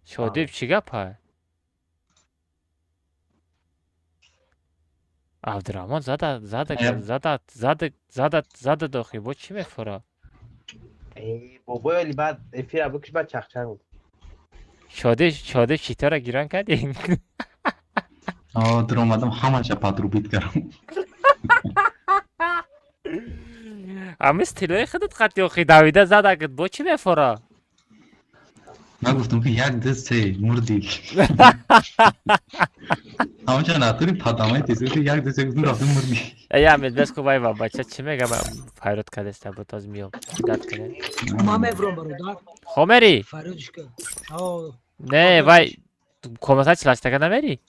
Шодив, чӣ гапа? Абдурахмон зада, зада, зада, зада, зада, зада дохи, бо чӣ мефура? Эй, бобои оли баъд эфира бикш, баъд чахчах. Шодив, шодив, читора гиран кардем. О, дуромадам, ҳамаша подрубить кардам. Ҳами стилои худат қати охи давида задагит, бо чӣ мефора? Ман гуфтам ки як, ду, се, мурдӣ. Ҳамонча натури падамаи тез гуфти як, ду, се, гуфтам рафтам мурдӣ. Э, я медбес ку вай ва бача чӣ мега, файрод кардеста бо тоз миём. Дад кунем. Ман мебурам, бародар. Хо мери? Фарёдишка. О. Не, вай комната чилаштага намери?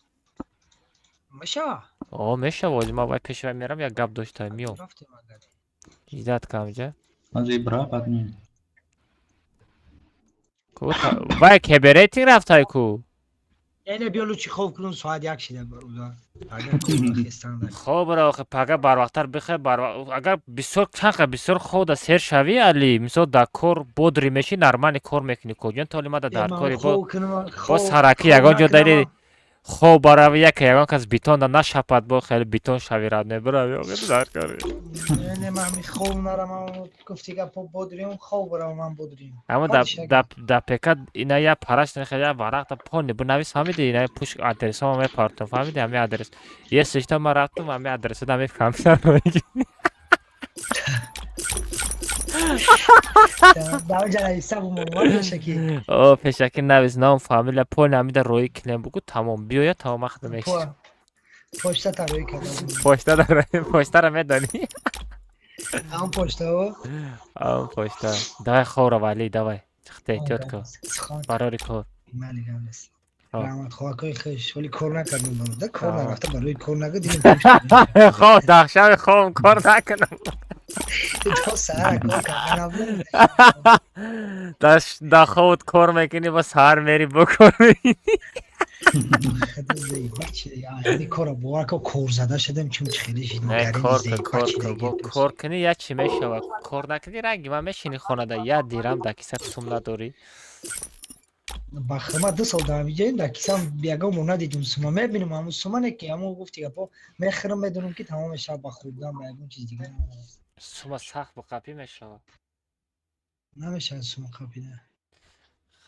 Мешава. О, мешава, ози ман вай пеши вай мерам, як гап дошта миём. Ждать камҷа. Ази бра бад ми. Ку вай кеберейтинг рафтай ку? Эне биё лучи хоб кунум, соат 1 шида, бародар. Хоб ра охи, пага барвақттар бихе, агар бисёр чанқа бисёр хода сер шавӣ, али мисол дар кор бодрӣ мешӣ, нормально кор мекунӣ. Коҷон толи мада дар кори бо сараки ягон ҷо дари хоб барави, яке ягон кас битонда нашапад, бо хеле битон шави рад мебарави охи дар кори. Не, ман хоб нарам, гуфти гапо бодрим, хоб барам, ман бодрим. Ама да пека ина я параш нехе я варақта пони бинавис, фаҳмиди, ина пуш адресома мепартом, фаҳмиди, ҳами адрес. Если что ман рафтум, ҳами адреса да мефаҳмидам. О, пешаки навис ном, фамилия, пони ҳамида роӣ кунем, бугу тамом, биёя, тамом ахда мекишам. Почта та роӣ кардам. Почта да почтаро медонӣ? Ам почта. Ам почта. Давай хоб рав, Али, давай. Чиқта эҳтиёт кун. Барори кор. Мали гап нест. Раҳмат, хоҳакҳои хеш, вале кор накардам, бародар, кор нарафта, барои кор накардим. Хоб, дахшави хобам кор накунам. То саҳар кор карданам. Да хобот кор мекунӣ, бо саҳар мери бо кор мекунӣ. Кора бовар кун, корзада шудам, чун хеле Не, кор кун, кор кун, бо кор кунӣ я чӣ мешавад, кор накунӣ ранги ман мешинӣ хонада, я дирам дар кисат сум надорӣ. Ба хидмат 2 сол дар ҳамиҷоем, дар кисам ягон бор надидум сума, мебинам ҳамун сумане ки ҳамун гуфти гапо мехӯрам, медонам ки тамом мешавад ба хӯрдан, ба ягон чиз дигар. Сума сахт бо қапӣ мешавад. Намешавад сума қапида.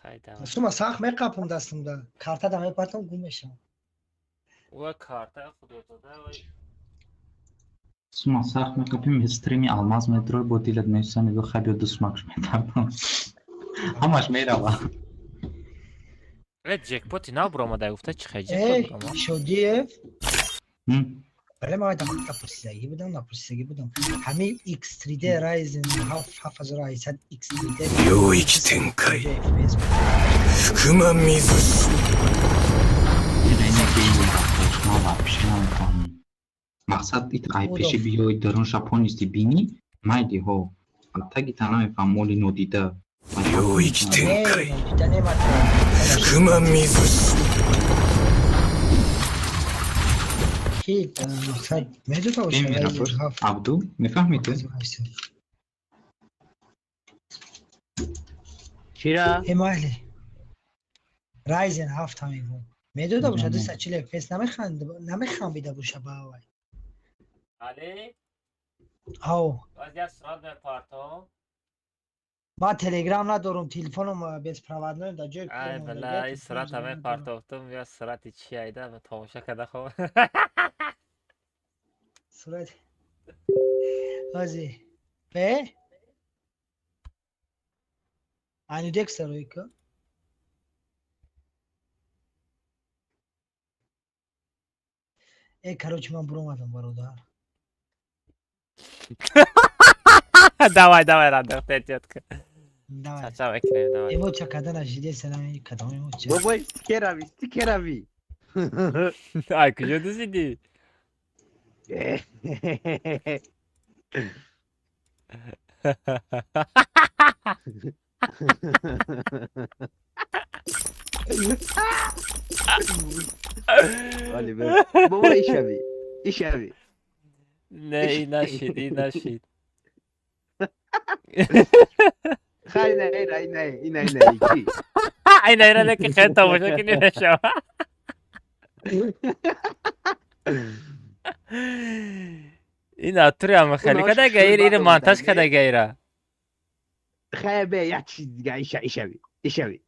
Хай давай. Сума сахт меқапам дастамда, карта да мепартам, гум мешавам. Ва карта худотода вай. Сума сахт меқапим, стрими алмаз медрой, бо дилат меиса, мегӯ хай биё ду сумакш метардам. Ҳамаш мерава. Э, ҷекпоти нав баромада, гуфта чӣ хай ҷекпот баромад? Шодиев. Бале, ман напурсидагӣ будам, напурсидагӣ будам. Ҳамин X3D Ryzen 7800 X3D 領域展開福間水 Мақсад ит ай пеши биёи дарун шапонисти бинӣ, майди ҳо. Таги та намефаҳм, моли нодида. 領域展開福間水 Абду, мефаҳмӣ ту? Чира? Эмали. Ryzen 7 мегӯм. Медода бошад 240 FPS намехамбида боша ба вай. Али? Ав. Баз як сурат мепартом. Ман телеграм надорум, телефоном беспроводной дар ҷои. Ай бала, ин сурата мепартофтум, я сурати чи айда, тамоша карда хоб. Сурат. Ози. Бе? Анюдекс рӯй ку? Э, короче, ман буромадам, бародар. Давай, давай, радох, тетка. Давай. Чача мекунем, давай. Эмоция када нашиде, салам, кадом эмоция? Бобой, стикерави, стикерави. Ай, куҷо дузидӣ? Бобо, ишави, ишави. Не, и нашид, и нашид. Хай, не, не, не, не, не, ки. Ай, не, не, ки хел тамошо ки намешава. Ин атури ама хеле када гаир, ин монтаж када гаира. Хай бе, як чиз дига, иша, ишави, ишави.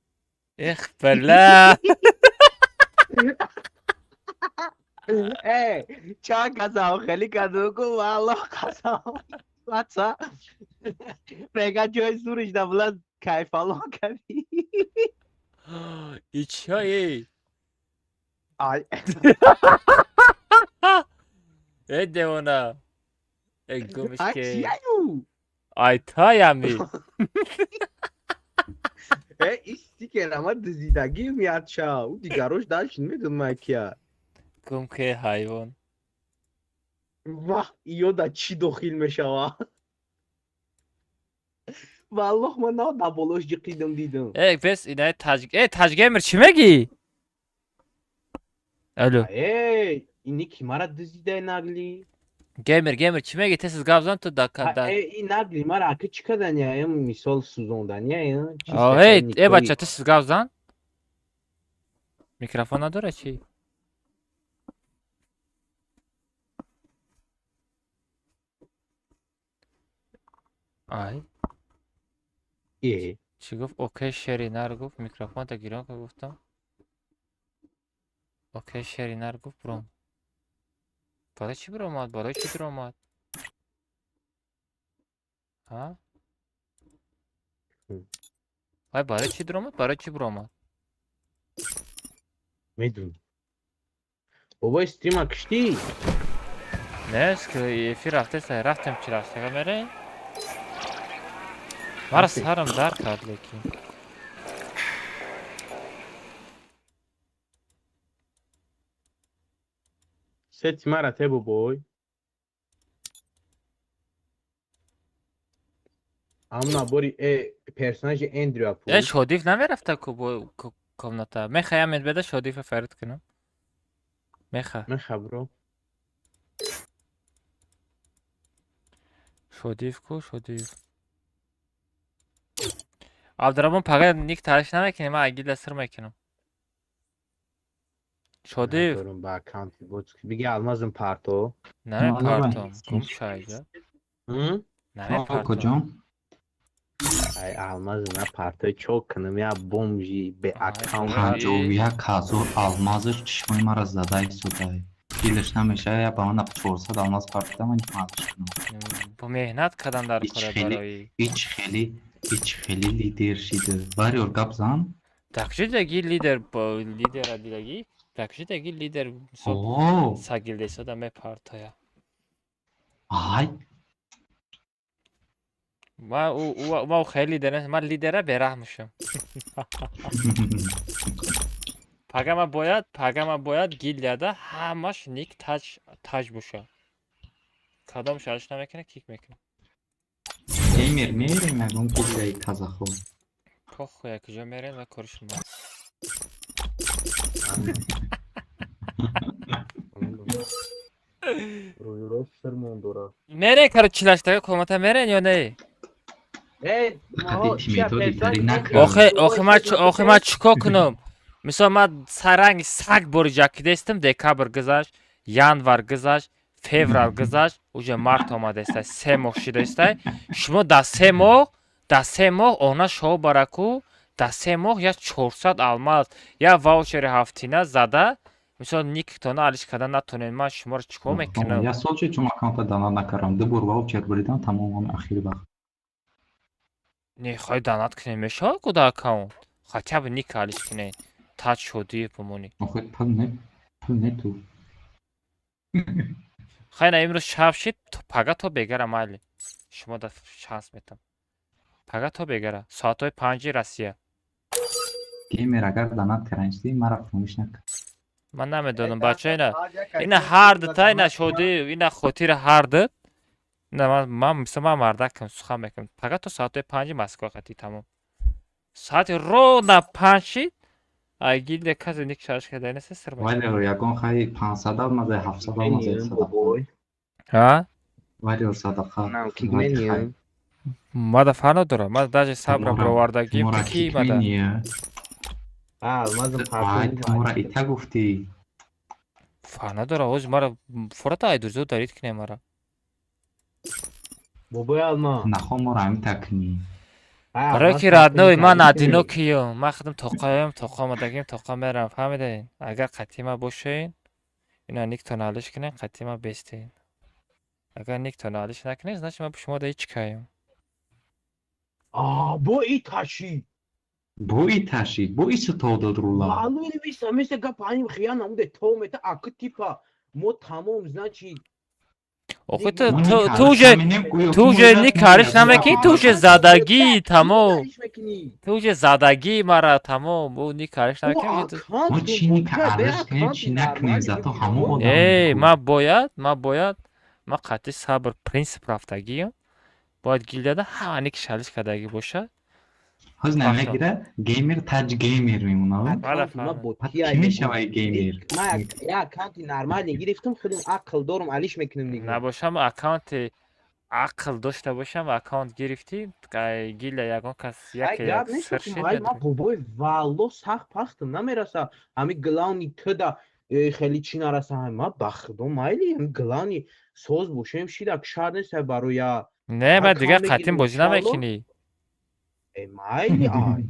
Эх, бала. Э, чанд касам хеле каду ку, валлоҳ қасам. Отца. Мега ҷои зуриш да била кайфалон кардӣ. И чё, эй? Ай. Эй, девона. Эй, Ай, гумишке. чияю? Ай, таями. Э, ин стикер ама дизидагӣ миядша. Ӯ дигарош дальше намедонам кия. Гум ке ҳайвон. Ваҳ, иё да чӣ дохил мешава? Валлоҳ, ман на да болош ҷиқидам дидам. Эй, бес, инаи таҷ. Эй, таҷгемер чӣ мегӣ? Алло. Эй, ини ки мара дизидай нагли? Геймер, геймер, чӣ мегӣ? Тез гап зан ту да да. Э, ин нагли мара ака чӣ кардания? Мисол сӯзондания? О, эй, э бача, тез гап зан. Микрофон надора чӣ? Ай. Э. Чӣ гуфт? Окей, шеринар гуфт. Микрофонта гирон ка гуфтам. Окей, шеринар гуфт, бром. Барои чӣ биромад? Барои чӣ биромад? Ҳа? Ай, барои чӣ диромад? Барои чӣ биромад? Медонам. Бобои стрима киштӣ? Не, эфир рафтеса, рафтем чи рафтега мере? Мара сарам дард кард лекин. Сети мара те бобой. Амна бори э персонажи Эндрю Э, Шодиф намерафта ку бо комната. Мехаям медбеда Шодифа фарид кунам. Меха. Меха бро. Шодиф ку, Шодиф. Абдураҳмон пага ник тариш намекунӣ, ман агилда сир мекунам. Шодиф. Надорам ба аккаунти бот. Биги алмазм парто. Намепартом. Гум шайда. Намепартом. Куҷо? Ай, алмаз на парто чок кунам я бомжи бе аккаунт. 51 000 алмазаш чишмои мара зада истодай. Дилаш намешава, я ба ман 400 алмаз партида, ман мазаш кунам. Бо меҳнат кардан дар кора барои. Ҳеч хеле, ҳеч хеле лидер шида. Вариор гап зан. Такшидаги лидер бо лидера дидаги. Такшидаги лидер О! сагилдесода мепартоя. Ай. Ма ма хеле лидер нест, ман лидера бераҳм мешам. Пага ма бояд гильдияда ҳамаш ник таҷ таҷ боша. Кадом шарш намекунад, кик мекунад. Геймер мерем ягон гильдияи казахо. Похуй, куҷо мерем ва кори шумо. Рӯйро сирмон дорад. Мерен, короче, чилаштага комната мерен ё не? Э, Охе, охе, ман чӣ кор кунам? Мисол, ман саранги саг бори ҷакидестам, декабр гузашт, январ гузашт, феврал гузашт, уже март омадеста, 3 моҳ шидаистай. Шумо дар 3 моҳ она шоҳ бараку, дар 3 моҳ я 400 алмаз, я ваучери ҳафтина зада, мисол, никтона алиш карда натонед, ман шуморо чӣ кор мекунам? Я сол чи чун аккаунта донат накардам. Ду бор ваучер буридам, тамоман ахири вақт. Не, хай донат кунед, мешавад ку дар аккаунт. Хотя бы ник алиш кунед. Таҷ шодӣ бимонӣ. Охе, пул не, пул не ту. Хай, на, имрӯз шаб шид, пага то бегара майли. Шумо да шанс метам. Пага то бегара. Соатҳои 5-и Россия. Геймер, агар донат карданшди, мара фаромӯш накун. Ман намедонам, бача, ина ҳар дута, ина шодӣ, ина хотири ҳар ду. Ина ман мисол ман мардакам, сухан мекунам. Пага то соатҳои 5-и Москва қатӣ тамом. Соати ровно 5 шид, ай гилде касе ник шарш карда нест, сир Вале ягон хай 500 алмаза, 700 алмаза садақа. Ҳа? Вале садақа. Мада фарқ надорам. Ман даже сабрам баровардагим ки мада. Алмазм парто. Мора ита гуфтӣ. Фарқ надорам. Ҳозир мара фурата айдурзо дарид кине мара. Бобои алма. Нахо моро ҳамита кунӣ. Барое ки родной ман одинокий-м. Ман худам тоқаем, тоқа омадагим, тоқа мерам. Фаҳмидаен? Агар қатъи ма бошен, ина никтон алиш кунен, қатъи ма бестен. Агар никтона алиш накунед, значит ман шумо да ҳеч каем. А, бо и таши. Бо и таши, бо и сутол дод рула. Маълум виса миса гап аним хиян намуде то мета аки типа мо тамом значит. Охи ту уже ту уже ник ариш намекунӣ, ту уже задагӣ тамом. Ту уже задагӣ мара тамом, ӯ ник ариш намекунӣ. Мо чӣ ник ариш кунем, чӣ накунем, зато ҳамон одам. Эй, ман бояд ман қатъи сабр принсип рафтагиам. Бояд гилдияда ҳама ник шалиш кардагӣ бошад. Ҳоз намегира геймер таҷ геймер мемонад. Чӣ мешавад геймер? Ман як аккаунти нормалӣ гирифтам, худам ақл дорум, алиш мекунем дига. Набошам аккаунти ақл дошта бошам, аккаунт гирифтӣ, гилда ягон кас яке гап нест, ман бобои валло сахт пахтам намераса. Ҳами главный туда хеле чӣ нараса, ман ба худо майли, ҳами главный соз бошем шида шар нест бароя. Не, ба дигар қатъин бозӣ намекунӣ. Э, майли, ай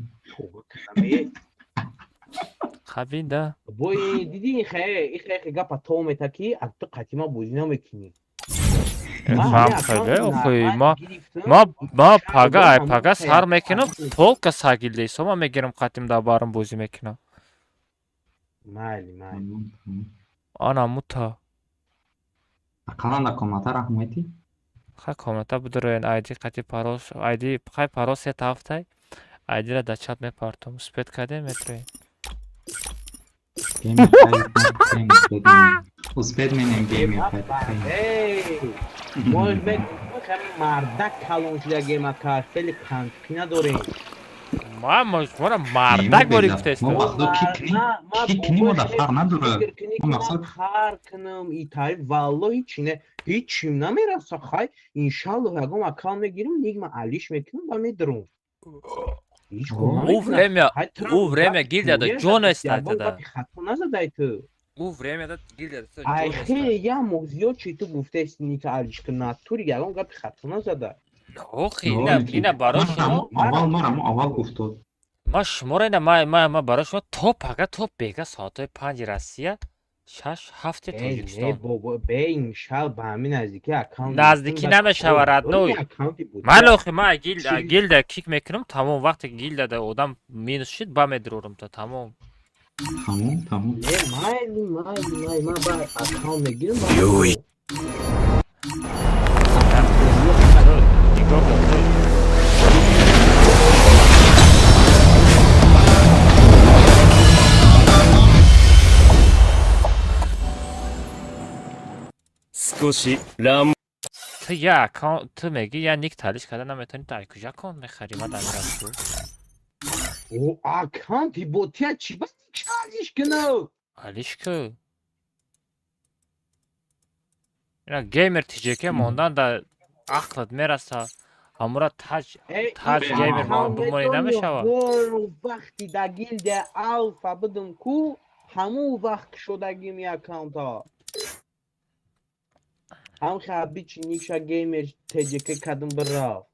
қабин да. Бой диди, хе ихе гапа то мета ки ту қатима бозӣ намекунӣ. Ма пага ай пага сар мекунам, только сагилда исома мегирам, қатим дар барам бозӣ мекунам. Майли, майли. Ана мута. Ақаллан дар комната раҳматӣ. Хай, комната бидуроен, айди қати парол, айди, хай, парол се ҳафтай, айдира дар чат мепартом, успеть кардем, метроем. Успеть менем, геймер. Мардак калон шуда геймака хеле қандқӣ надорем. Ма шуморо мардак бори гуфтесту. Мо вақто ки кунӣ, мо дар фарқ надорад. Хар кунам итаи, валло ҳичи не, ҳичим намераса. Хай, иншаллоҳ, ягон аккаунт мегирам, нигма алиш мекунам ва медурам. Ӯ время, ӯ время гилдияда ҷон эстайтада. Хато назадай ту. Ӯ времяда гилдияда. Ай хеле як моҳ зиёд чи ту гуфтаи ника алиш кун, натури ягон гапи хато назада. Охи, ина барои шумо. Аввал марамо аввал гуфтод. Ма шуморо ина ма барои шумо то пага, то бега соатҳои 5-и Россия, 6-7-и Тоҷикистон. Бе, иншалл, ба ҳамин наздикӣ аккаунт. Наздикӣ намешава, родной. Ман охи ма гилда кик мекунам, тамом. Вақте гилдада одам минус шид, ба медурорам то тамом. Тамом, тамом. Майли, майли, майли, ман ба аккаунт мегирам. 領域 Нигоҳ кун. 少し乱 Ту я аккаунт, ту мегӣ я ник талиш карда наметавонӣ, ту ай куҷа аккаунт мехарӣ? Ма дамирам ту. О, аккаунти ботия чӣ ба алиш кунам? Алиш ку. Ина геймер тиҷеке мондан да ақлат мераса, ҳамура таҷ таҷ геймер бимонӣ намешавад. Вақти да гилдия алфа будум ку, ҳамун вақт шудагим аккаунтҳо. Ҳам хабичи ниша геймер ТЖК кадум бирафт.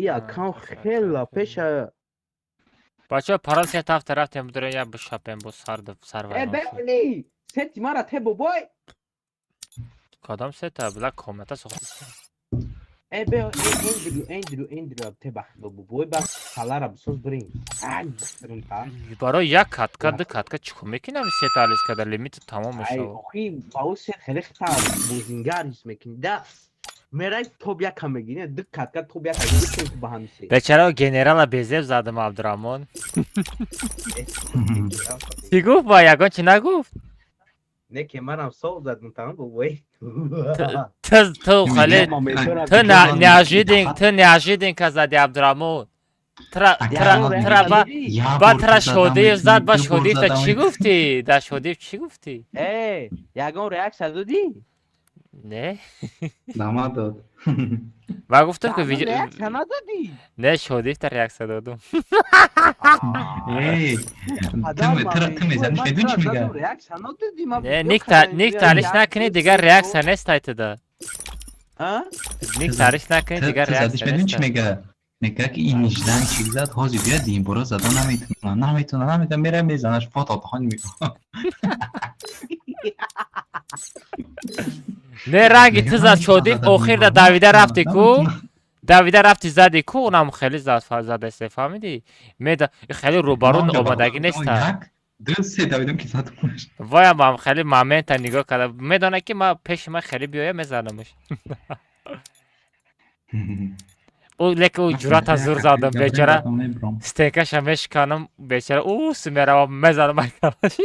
И аккаунт хела пеша. Бачаҳо, парол се ҳафта рафтем, бидорем я бишапем, бо сард Э, сарвайрон шуд. Бебини, сети мара те бобой. Кадом сета, била комната сохта. Э, бе, эндрю, эндрю, эндрю, те бахто бобой, ба салара бисоз бирем. Ай, бирем та. Барои як катка, ду катка чӣ кор мекунам? Сета алиш карда лимити тамом Ай, мешавад. охи, ба ӯ сет хеле хата бозингар ҳис мекунӣ. Да, мерай топ яка мегирӣ, ду катка топ яка гирӣ ба ҳамин сет. Бечаро генерала безеб задам, Абдураҳмон. Чӣ гуфт, ба ягон чӣ нагуфт? Не, ки манам сол задам тамом бобой. Ту хеле ту неожидан, ту неожиданка зади, Абдураҳмон. Тра тра тра ба тра Шодиев зад, ба Шодиев та чӣ гуфтӣ? Да Шодиев чӣ гуфтӣ? Э, ягон реаксия додӣ? Не. Дама дод. Ма гуфтам ки видео Реаксия надодӣ? Не, Шодиев та реаксия додум. Эй, ту мезаниш, медонӣ чӣ мегӯяд? Реаксия надодӣ, ман Не, ник талиш накунӣ, дигар реаксия нест айтада. А? Ник талиш накунӣ, дигар Ту задиш, реаксия медонӣ чӣ нест. мегӯяд? Мегӯяд ки ин ниждан чӣ зад, ҳозир биёд, ин бора зада наметавона, наметавона, наметавона, мера мезанаш, фото тохон мекунад. Не ранги ту зад шодиф, охирда давида рафти ку. Давида рафти зади ку, унам хеле зад задасе, фаҳмидӣ? Меда хеле рӯбарӯ омадагӣ неста. Як, ду, се давидам ки задамаш. Ваям ҳам хеле момента нигоҳ карда. Медона ки ма пеши ман хеле биёя мезанамаш. Ӯ лекин ӯ ҷуръата зур задам бечора. Стенкаша мешиканам бечора. Ӯ меравам мезанам айкалаш.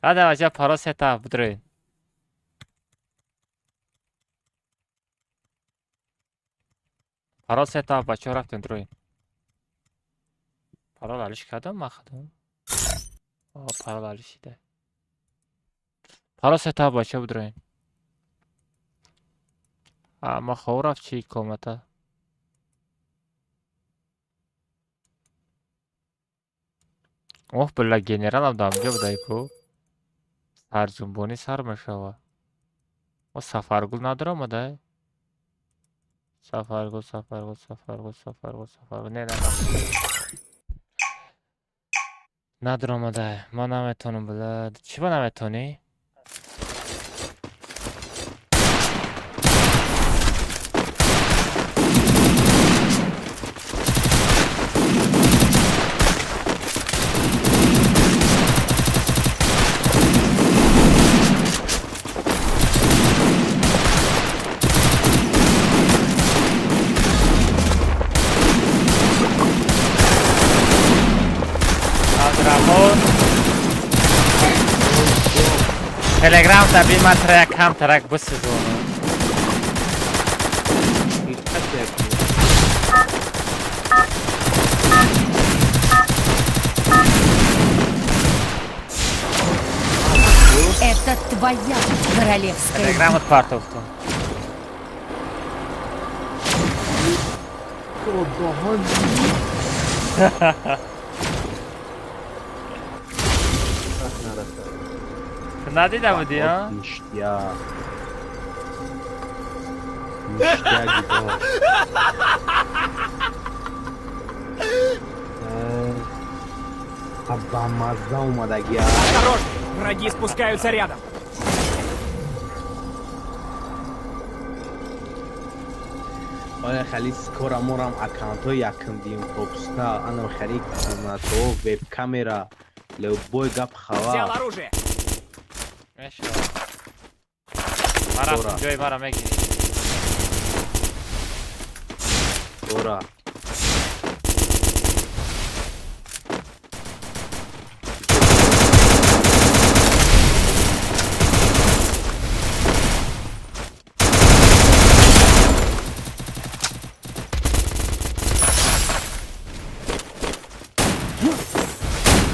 Ада бача паро сета бидроин. Парол сета бачаҳо рафтем дроин. Парол алиш кардам ман худам. О, парол алиш шида. Парол сета бачаҳо бидроин. А ма хов рафт чи комната. Оҳ, била генералам дамҷо будай ку. Сарҷунбонӣ сар мешава. О, Сафаргул надаромадай? Сафаргул, Сафаргул, Сафаргул, Сафаргул, Сафаргул. Не, не, не. Надаромадай. Ман наметонам, била. Чӣ ба наметонӣ? Телеграм таби ма трак ҳам трак бисизону. Это твоя королевская. Телеграмот партофту. Надида будӣ, а? Ништя. Ништя гидо. А ба мазза омадагӣ. Осторожно! Враги спускаются рядом. Оя хали скоро морам аккаунтҳои якум дим попуста, анам хали комнатҳо, веб-камера, любой гап хава. Взял оружие. Мешава. Ман рафтам ҷои мара мегирӣ. Ора.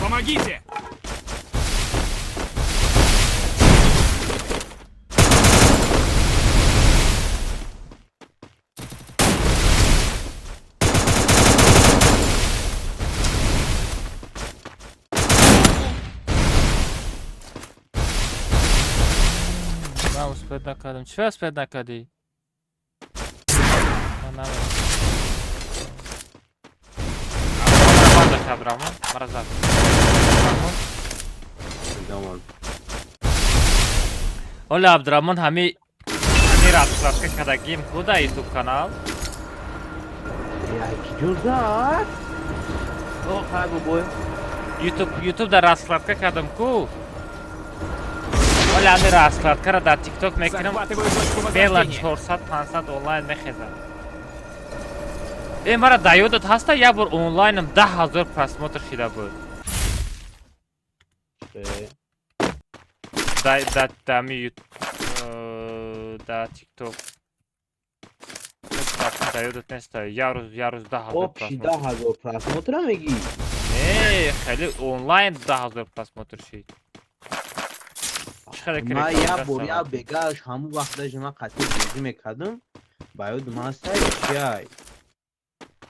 Помогите! Ман успеть накардам. Чӣ успеть накардӣ? Ман намедонам. Абдурамон, мара зад. Абдурамон. Давай. Оля Абдурамон ҳами раскладка кардагим ку да YouTube канал. Яки ҷузат. О, хай бобой. YouTube да раскладка кардам ку. Оля ҳами раскладкаро дар TikTok мекунам. Захватываю точку Бела возрождения. 400-500 онлайн мехезад. Э, мара дар ёдат ҳаста як бор онлайнам 10 000 просмотр шида буд. Да да да ми да TikTok. Дар ёдат неста. Як рӯз 10 000 Общий просмотр. 10 000 просмотра мегӣ? Не, хеле онлайн 10 000 просмотр шид. Чӣ хеле ки Ман реклама як бор даст як омад. бегаш ҳамун вақт даже ман қатъи бозӣ мекардам, ба ёдам ҳаста чиай.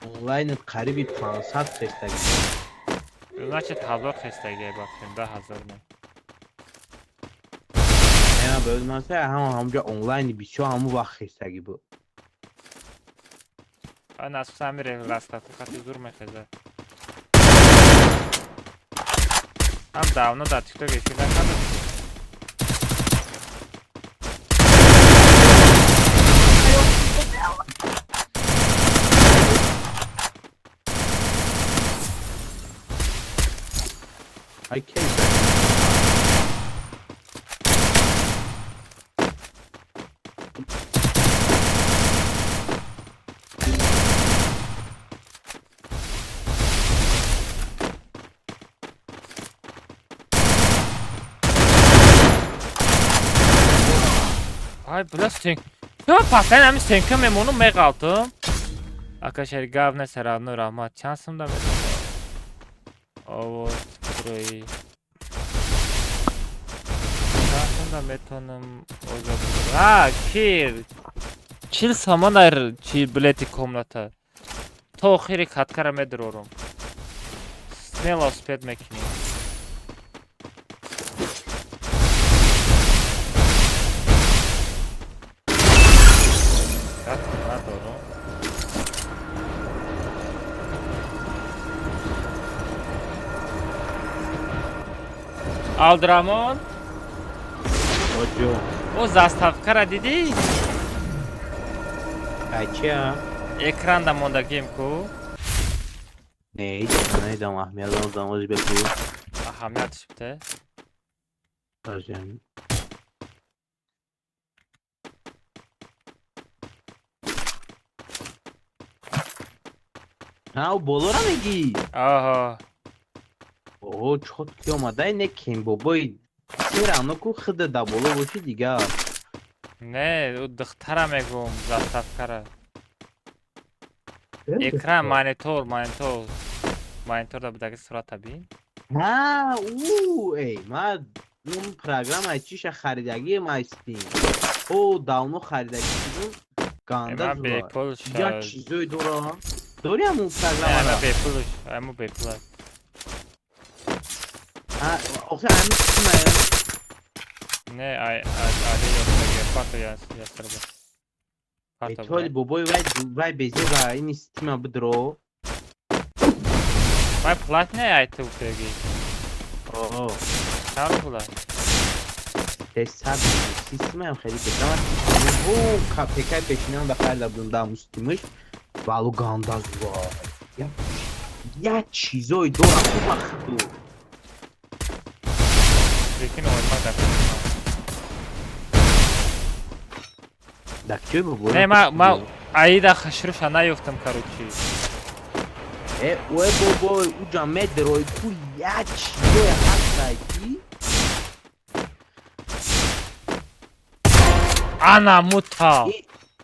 Онлайнат қариби 500 хестагӣ. Значит, 1000 хестагӣ бахшем, 10 000 не. Не, ба ёдам ҳаста ҳама ҳамунҷа онлайни бисёр ҳамун вақт хестагӣ буд. А нас сами раскладка хати зур мехезад. Ҳам давно дар тикток эфир накардам. Ай кей? Ай, бля, стенк. Yo, пасен ҳами стенка мемонум, меғалтум. Ака шери гав не серадно раҳмат. Чанд сум да метавонам? Овоз кудрои. Чанд сум да метавонам озод? А, кир. 40 сомон ар чи билети комната. То охири каткара медурорум. Смело успеть мекунем. Надорум. Алдрамон? Оҷо. О заставкара дидӣ? Ай чия? Экранда мондагим ку? Не, ҳеҷ надидам, аҳамият надодам, ози бепул. Аҳамият шибте? Оҷам. Ҳа, ӯ болора мегӣ? Аҳа. О, чот ки омадай, не кем бобои серано ку хида да боло боши дигар. Не, ӯ духтара мегӯм, заставкара. Экран, монитор, монитор. Монитор да будаги сурата бин. Ҳа, ӯ, эй, ма нум программа чиша харидагӣ майстим. О, давно харидагӣ шудум. Ганда Ман бепул як чизои дора. Дори ҳамун программара? Ама бепулш, ама бепул. Ҳа, охир ҳамин чимая? Не, ай али ёфтаги, парто ястрба. Парто. Толи бобои вай безе ва ини стима бидро. Вай платне ай ту гуфтаги. О. Чанд пула? Сесад системаам хеле бетамад. О, капекай пешинам да харида будам да ҳамун стимаш. Валу ганда вай. Я чизои дора хуба худу. Прикинь, ойма да. Да чё бобои? Не, ма аида хашруша наёфтам, короче. Э, ой бобой, уҷа медрой ку я чизои ҳастай ки. Ана мута.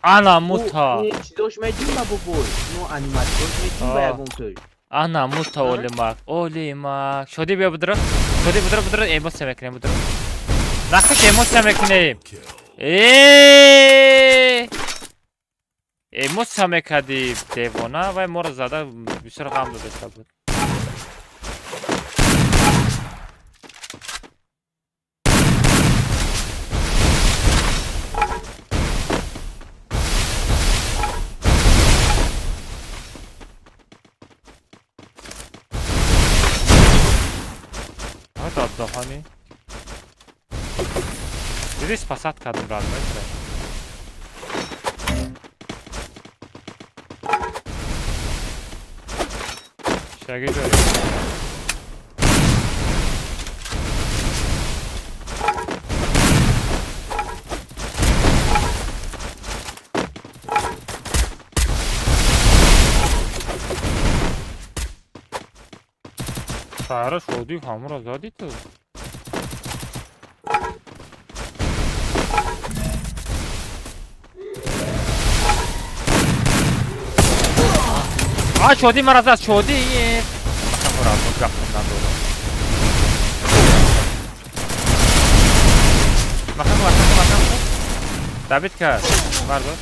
Ана мута. Чизош меджумба бобой. Ну аниматсияш меджумба ягон той. Ана мута олимак. Олимак. Шоди биё будро. Шоди будро будро эмоция мекунем будро. Нахуй эмоция мекунем. Э! Эмоция мекади девона вай моро зада бисёр ғам додаста буд. Даҳани. Диди спасат кардам родной тра. Шаги дорем. Сара шоди ҳамро зади ту. А шоди мара зад шоди. Махам ро гапам надорам. Махам махам махам. Давид кард. Бардор.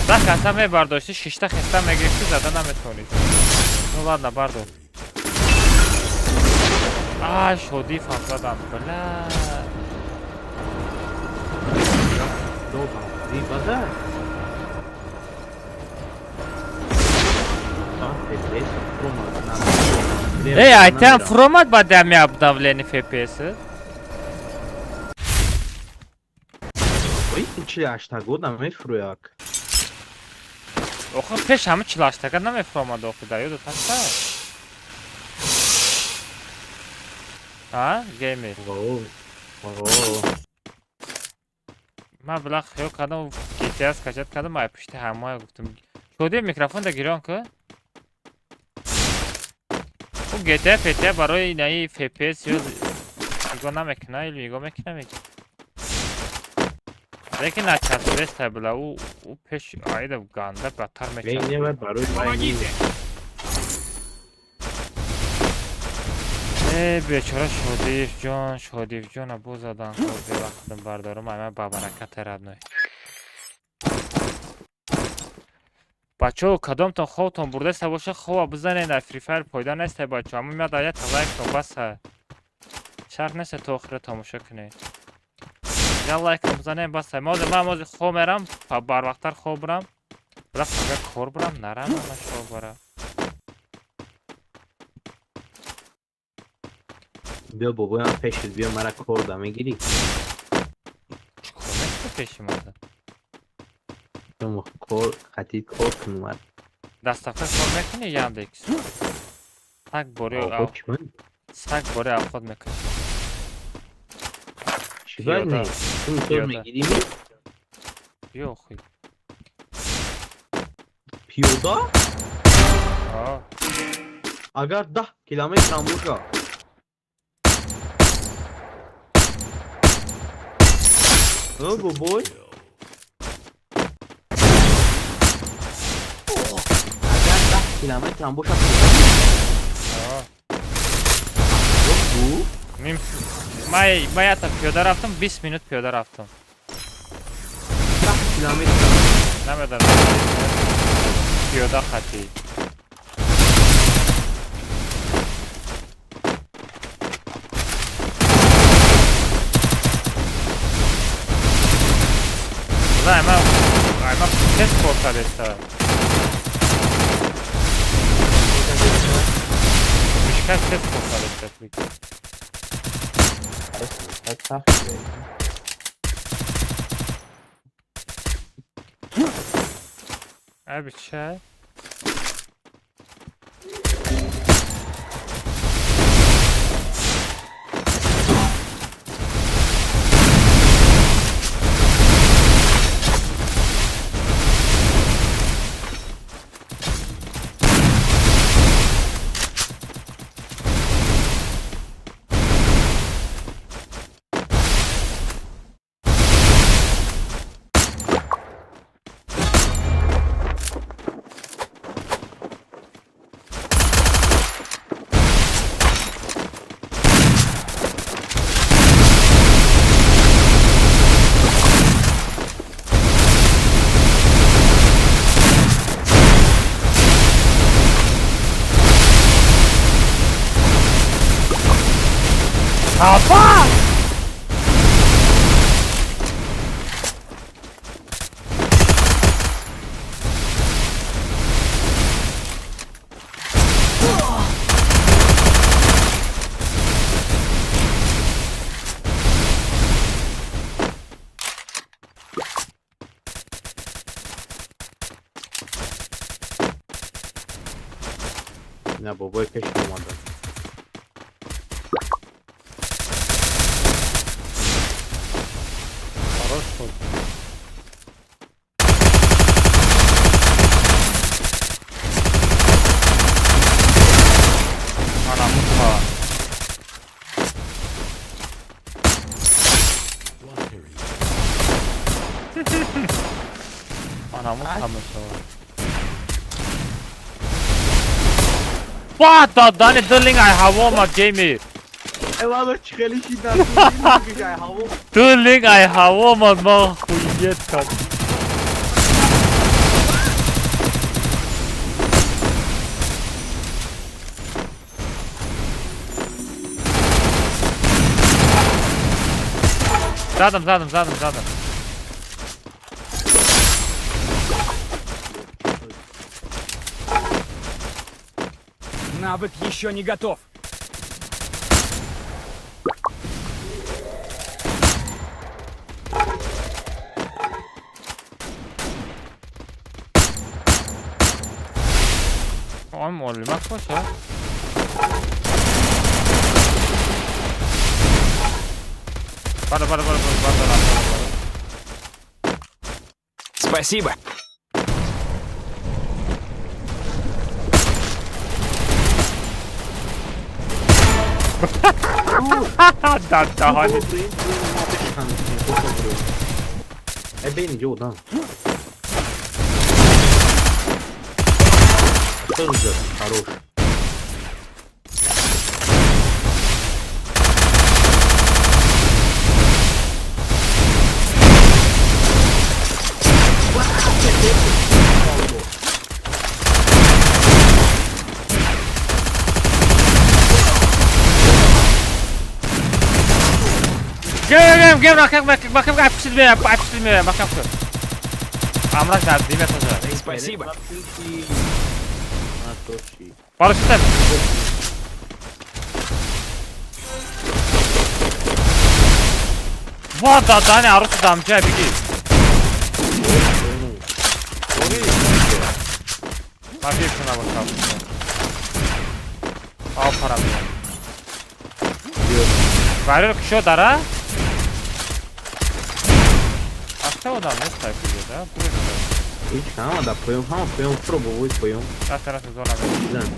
Да каса мебардошти, шишта хеста мегирифти, зада наметавонид. Ну ладно, бардор. А, шоди фам задам. Бля. Добра, база. Эй, айтам фуромад баъди ҳами обновление FPS? Ой, 48 года мефурӯяк. Охир пеш ҳами 48 намефуромад охир, дар ёдат ҳаста? А, геймер. Ман била хиёл кардам, GTA скачать кардам, ай пушти ҳамая гуфтам. Шоди микрофон да гирён ку? Ӯ GTA GTA барои инаи FPS ё нигоҳ намекуна или нигоҳ мекуна меги. Лекин начаспеста била ӯ пеш аида ганда бадтар мечаспид. Э, бечора Шодиев ҷон, Шодиев ҷона боз задан бевақтам бардорум, ама ба баракат родной. Бачаҳо, кадомтон хобтон бурдаста боша, хоба бизанед, дар Free Fire пайдо неста бачаҳо. Ама меяд аята лайктон баса. Шарт неста то охира тамошо кунед. Я лайкам бизанед баса. Ман мози хоб мерам, барвақттар хоб бурам. Била фақат кор бурам, нарам ама шо бара. Биё бобоям пешит, биё мара кор да мегирӣ. Чӣ кор мекунӣ пеши мада? Кор, хати кор кунам. Доставка кор мекунӣ Яндекс? Саг бори авқот мекашӣ. Чӣ бояд не? Ту кор мегирӣ? Биё охи. Пиёда? А. Агар 10 километрам боша. О, бобой. Агар 10 километрам боша. Ман ята пиёда рафтам, 20 минут пиёда рафтам. 10 километр. Намедонам. Пиёда хати. Ама тез кор кардеста. Мишка тез кор кардеста. Аби чай. Апа! На бобой пеш омада. Ва, дадани дилинг ай ҳаво омад геймер. Дилинг ай ҳаво омад, ман хуйет кардам. Задам, задам, задам, задам. Навык еще не готов. Он муаллимак боша. Бара, бара, бара, бара, бара, бара. Спасибо. Да, да, Тоже хорош. Гем, гем, гем, макам, апшид макам. Амрак да, димя тоже. Спасибо. Парашютом. Вот, да, да, не, арус дамча, беги. Мафия на бакам. Ау, пара. Варёк шо дара? А одам нест тай куҷо, да? Ҳеҷ ҳама да поём, ҳама поём, пробовой поём. Рафт, рафт, зона мезан.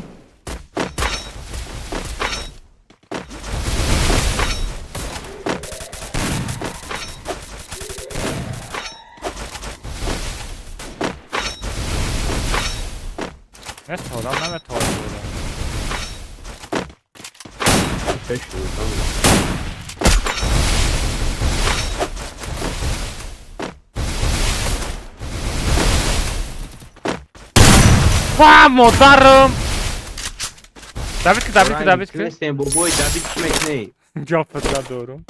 Нест одам наметавонад буда. Чаши одам. Ва, модарам! Давидки, Давидки, Давидки. Нестем, бобой, Давид чӣ мекунӣ? Ҷопат надорум.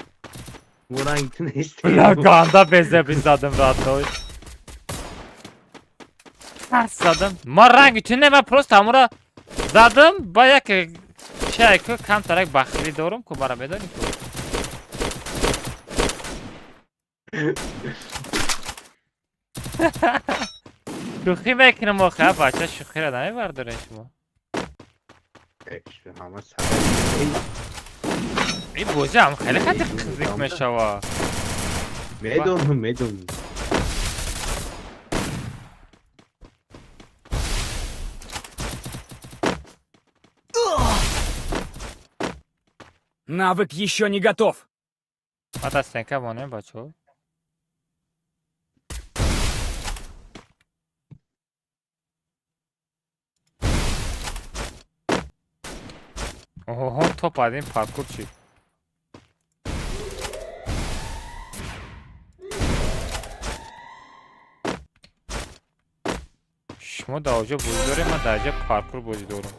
Ранг ту нестем. Бля, ганда безебри задам, родной. Пас задам. Ма ранги ту не, ма просто ҳамура задам, ба як чай ку камтарак бахилӣ дорум ку мара медонӣ ку. Шӯхӣ мекунам охе, бача шӯхиро намебардорем шумо. Ин бозӣ ҳам хеле хати қизиқ мешава. Медонам, медонам. Навык еще не готов. Ма дастенка монем, бачо. Оҳо, топ один паркур чи? Шумо дар оҷо бозӣ дорем, ман дар ҷа паркур бозӣ дорам.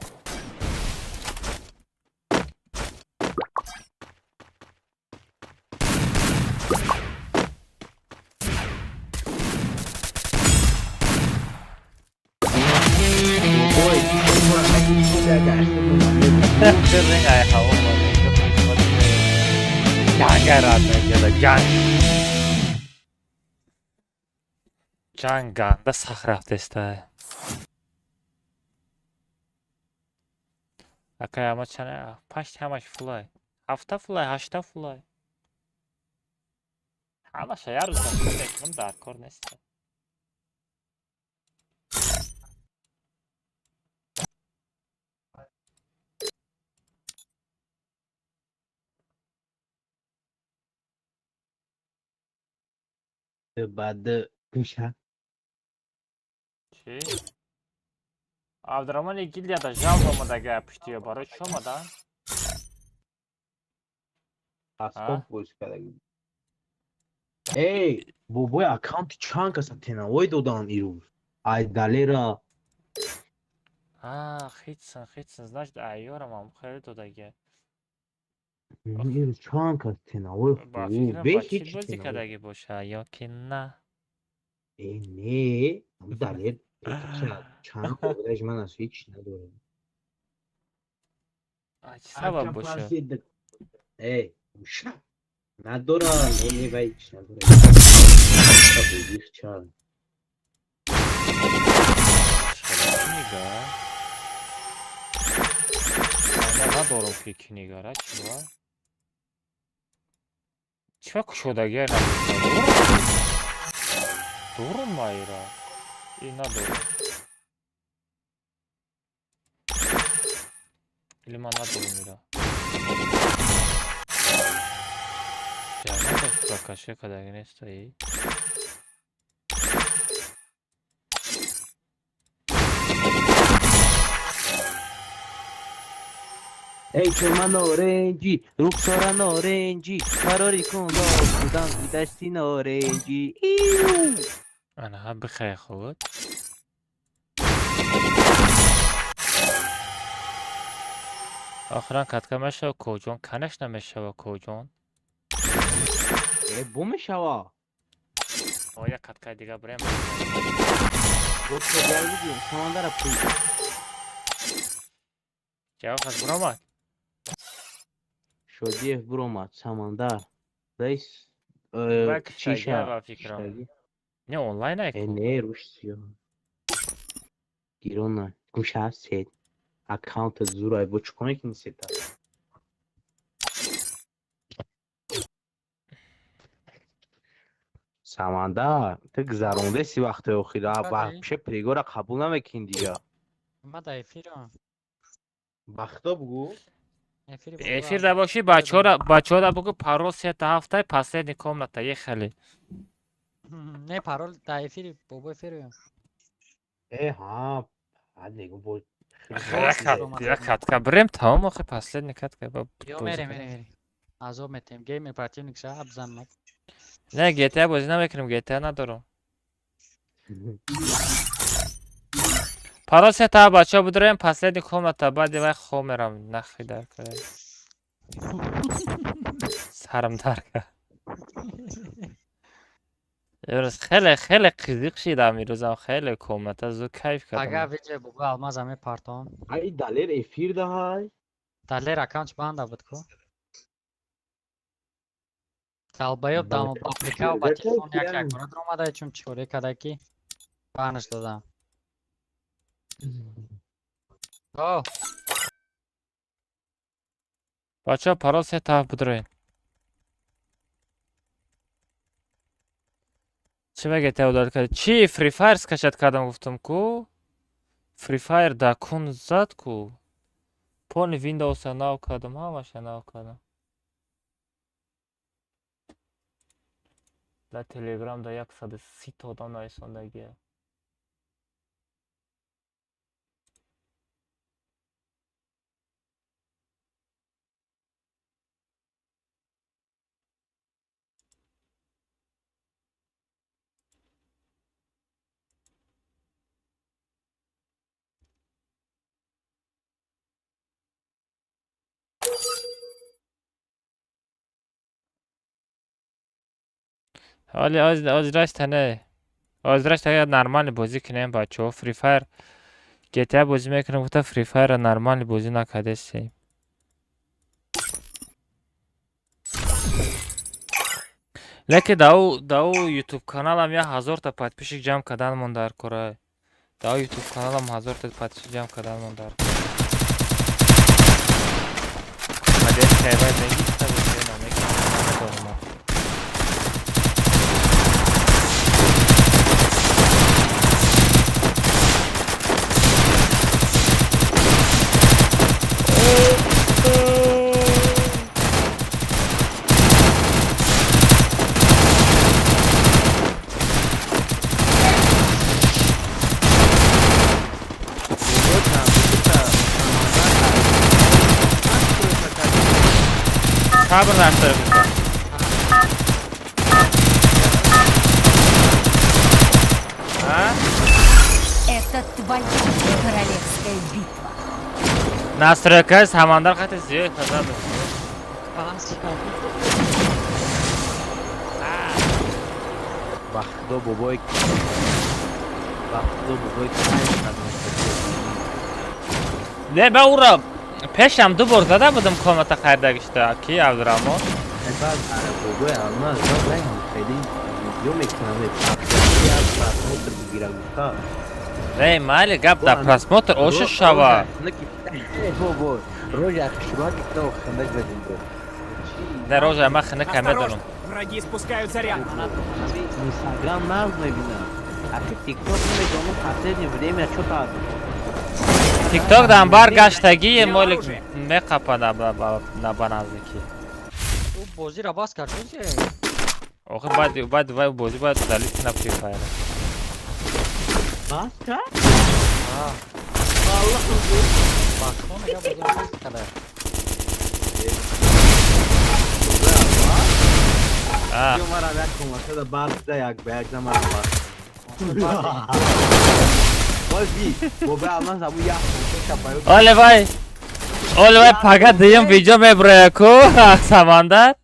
Ҷанг ганда сахт рафтеста. Акай ама чана пашт ҳамаш фулай. Ҳафта фулай, ҳашта фулай. Ҳамаша як рӯз мекунам дар кор нест. Баъд меша. Чӣ? Абдураҳмони гилдияда жалб омадага пуштиё барои чӣ омадан? Аскоп бозӣ кардаги. Эй, бобои аккаунти чанд каса тенаой додан ирӯз. Ай далера. А, хитсан, хитсан, значит, айёрам ам хеле додаги. Ирӯз чанд кас тенаой Ба фикрам ба чӣ бозӣ кардаги боша ё ки на? Э, не, ам далер чанд одаш ман аз ҳеҷ надорам. Чӣ сабаб боша? Эй, муша. Надора, не вай чӣ надора. Ча. Книга. Ман надорам ки книгара, чива? Чива кушодагия набошад? Дорум майра. И надорам. Или ман надорум ира. Прокачка кадаги неста и. Эй, чума норенҷӣ, рухсора норенҷӣ, фарори кун лоб будам зи дасти норенҷӣ. Иу! Анаҳа бихай худ. Охиран катка мешава коҷон? Конечно мешава коҷон. Э, бо мешава. О, як каткаи дига бирем. Самандара пул. Ҷавоб аз буромад. Шодиев буромад, Самандар. Раис чиша ба фикрам. Не онлайн ай ку. Не, руш сиё. Гирона, гуша сет. Аккаунт зурай бо чӣ кор мекунӣ сета? Самандар, ту гузарондаси вақтҳои охир, вообще пригора қабул намекунӣ дига. Ма дар эфирам. Бахто бугӯ. Эфир да бошӣ, бачаҳора бачаҳора бугӯ парол сета ҳафтай последний комната ехали. Не, парол дар эфири бобо эфири. Э, ҳа, ҳа негу бо як катка бирем тамом охи последний катка. Ё мерем, мерем, мерем. Азоб метем. Геймер противник ша абзан мак. Не, GTA бозӣ намекунем, GTA надорам. Парол сета бачаҳо будроем последний комната, баъди вай хоб мерам, нахи дар кара. Сарам дар кард. Имрӯз хеле хеле қизиқ шидам, имрӯзам хеле комната зуд кайф кардам. Ага видео бобо алмаза мепартом. Ай Далер эфир даҳай. Далер аккаунтш банда буд ку. Долбоёб дам апликав ба телефон як як бора даромада чун чӣ када ки паҳнаш додам. О! Бачаҳо парол сета ҳафт будроем. Чӣ мегӯяд удалить кард? Чӣ Free Fire скачать кардам гуфтам ку? Free Fire да кун зад ку. Полный Windows-а нав кардам, ҳамаша нав кардам. Дар Telegram да 130 та одам нависондагия. Ҳоли озираш тане. Озираш тане нормальный бозӣ кунем бачаҳо. Free Fire GTA бозӣ мекунем гуфта Free Fire нормальный бозӣ накардесем. Лекин дар ӯ YouTube каналам як ҳазорта подписчик ҷамъ карданмон дар кора. Дар ӯ YouTube каналам ҳазорта подписчик ҷамъ карданмон дар кора. Мадес кайвай мегирифта боша намегирифта намедонам. Сабр настройка. А? Это твоя королевская битва. Настройка Самандар хати зиёд казад. Ба худо бобой, ба худо бобой кайф кардам. Не, ба ура Пешам ду бор зада будам комната харидагишта. Ки Абдураҳмон? Баъд бобои Алмаз хеле видео мекунам, як просмотр бигира гуфта. Не, майли, гап дар просмотр оша шава. Бобо, рожа хушруа гифта хандак задим. Не, рожа ма хиника медонам. Враги спускаются рядом. Инстаграм нағз мебинам. Аки тикток намедонам, последнее время чё-то. Тикток дан бар гаштагии моли меқапа на ба наздикӣ. Ӯ бозиро бас кард чузе. Охи баъд вай бозӣ бояд удалить кунад Free Fire. Бас кард? Бахтон мега бозиро бас карда. Ё мара як коматада барда як ба як замара бас. Бози, бобои Алмаз абу як шапаю. Оле вай. Оле вай, пага дуюм видео меброя ку, Самандар.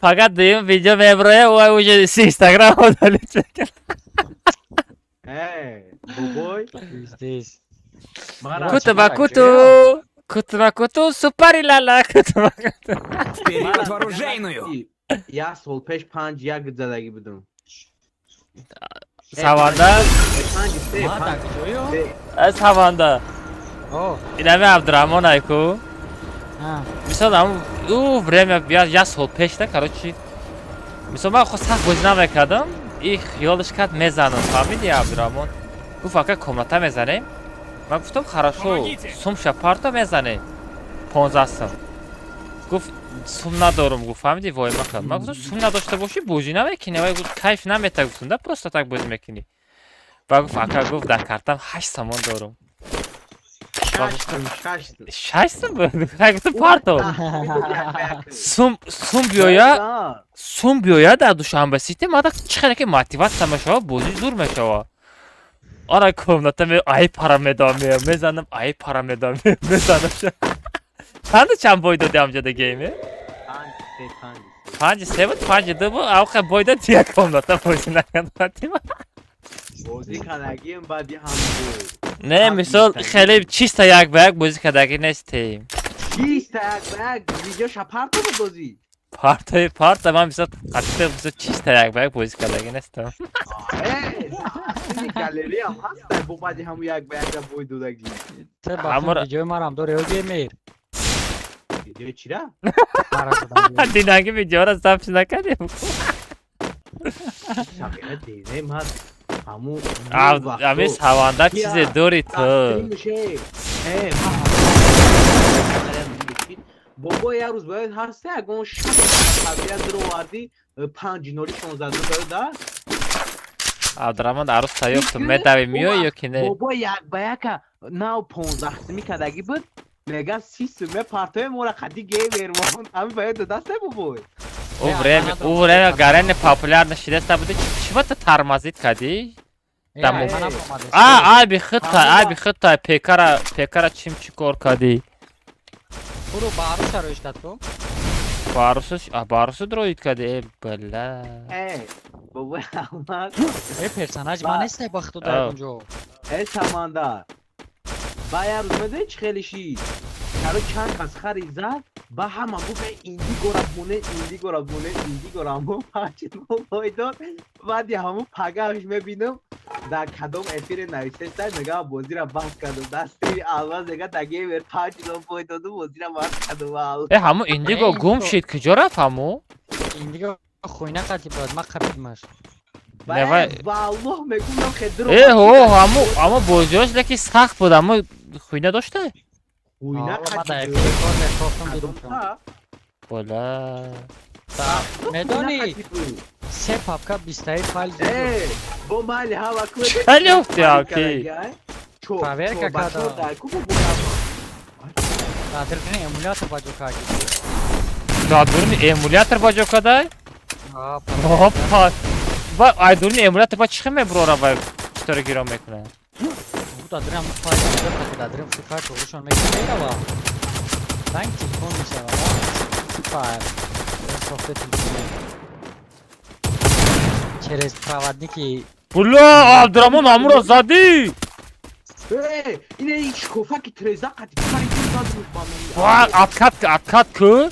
Пага дуюм видео меброя, вай уже с Инстаграм удалить мекунад. Э, бобой. Здесь. Куту ба куту. Куту ба куту, супари лала, куту ба куту. Вперед в оружейную! Як сол пеш 5-1 задагӣ будам. Саванда? 5-3, 5-3. Э, Саванда. Инами Абдурахмон айку. Мисол, ам ӯ время як сол пешта, короче. Мисол, ман худ сахт бозӣ намекардам, и хиёлаш кард мезанам, фаҳмиди, Абдурахмон? Гуфт, ака, комната мезанем. Ман гуфтам, хорошо, сумша парто мезанем. 15 сум. Гуфт, сум надорум, гуфт, фаҳмиди, воима кард. Ман гуфтам, сум надошта бошӣ, бозӣ намекунӣ. Вай гуфт, кайф намета, гуфтам, да просто так бозӣ мекунӣ. Ба гуфт, ака, гуфт, дар картам 8 сомон дорум. 6 сум буд? Гуфтам, парто. Сум биёя, сум биёя дар Душанбе Сити, мада чӣ хеле ки мотиватсия мешава, бозӣ зур мешава. Ара комната ме ай пара медам мезанам, ай пара медам мезанам. Чанду чанд бой доди амҷода гейме? 5-3 буд, 5-2 буд, авқа бой дод як комната бозӣ накардам. Бозӣ кардагием баъди ҳам бой. Не, мисол хеле чиста як ба як бозӣ кардагӣ нестем. Чиста як ба як видеоша парто буд бозӣ. Партои парта ман мисол қатъи мисол чиста як ба як бозӣ кардагӣ нестам. Галереям ҳаст бо баъди ҳаму як ба як бой додагӣ. Видеои марам дори ё геймер. Видеои чира? Динаги видеоро запись накардем. Ами саванда чизе дори ту. Бобо, як рӯз бояд ҳар се ягон шаш табиат даровардӣ 5-0 16 бояд да. Абдураҳмон, арӯз тайёр ту медави миёй ё ки не? Бобо, як ба яка нав 15 сими кардагӣ буд, мега 30 суме партои мора қади геймер мон ами бояд додаст бобой. Ӯ время гарени популярно шидаста буди, чиба ту тормозить кардӣ? А, айби худта, айби худта, пекара чим чӣ кор кардӣ? Буро ба арӯса роиш кард ку? Ба арӯсу, ба арӯсу дроид кардӣ, э бла. Э, бобои Аҳмад. Э, персонаж ман нестай ба худо дар онҷо. Э, Саманда. Ба як рӯз медонӣ чӣ хеле шид? Каро чанд кас хари зад, ба ҳама гуфт, индигора моне, индигора моне, индигора мо 5-0 бой дод. Баъди ҳамун пагааш мебинам дар кадом эфире нависеста, мега бозира баҳс кардам дасти Алмаз, мега дар геймер 5-0 бой доду, бозира баҳс кардам. Э, ҳамун индиго гум шид, куҷо рафт ҳамун? Индиго хуйна қатӣ бояд, ма қапидмаш. Валлоҳ мегӯям, хедро. Э, ҳо, ҳамун бозиҳош леки сахт буд, аммо хуйна дошта? Хуйна. Бола. Медонӣ, се папка бистаи файл. Бо майли ҳава. Чали уфти аки? Проверка кардам. Дар эмулятор ба ҷо карди. Дар дуруни эмулятор ба ҷо кардай? Опа. Ва ай дуруни эмулятор ба чӣ хел мебурора ва читора гирон мекунад? Дар дуруни ҳамун файл дар дуруни файл тоғришон мекунад, ранг телефон мешавад. Файл сохта телефон через проводники. Бля, Абдурамон, амуро задӣ? Э, ине шкофаки треза қати паридим задум ба номи. Ва, откат, откат ку?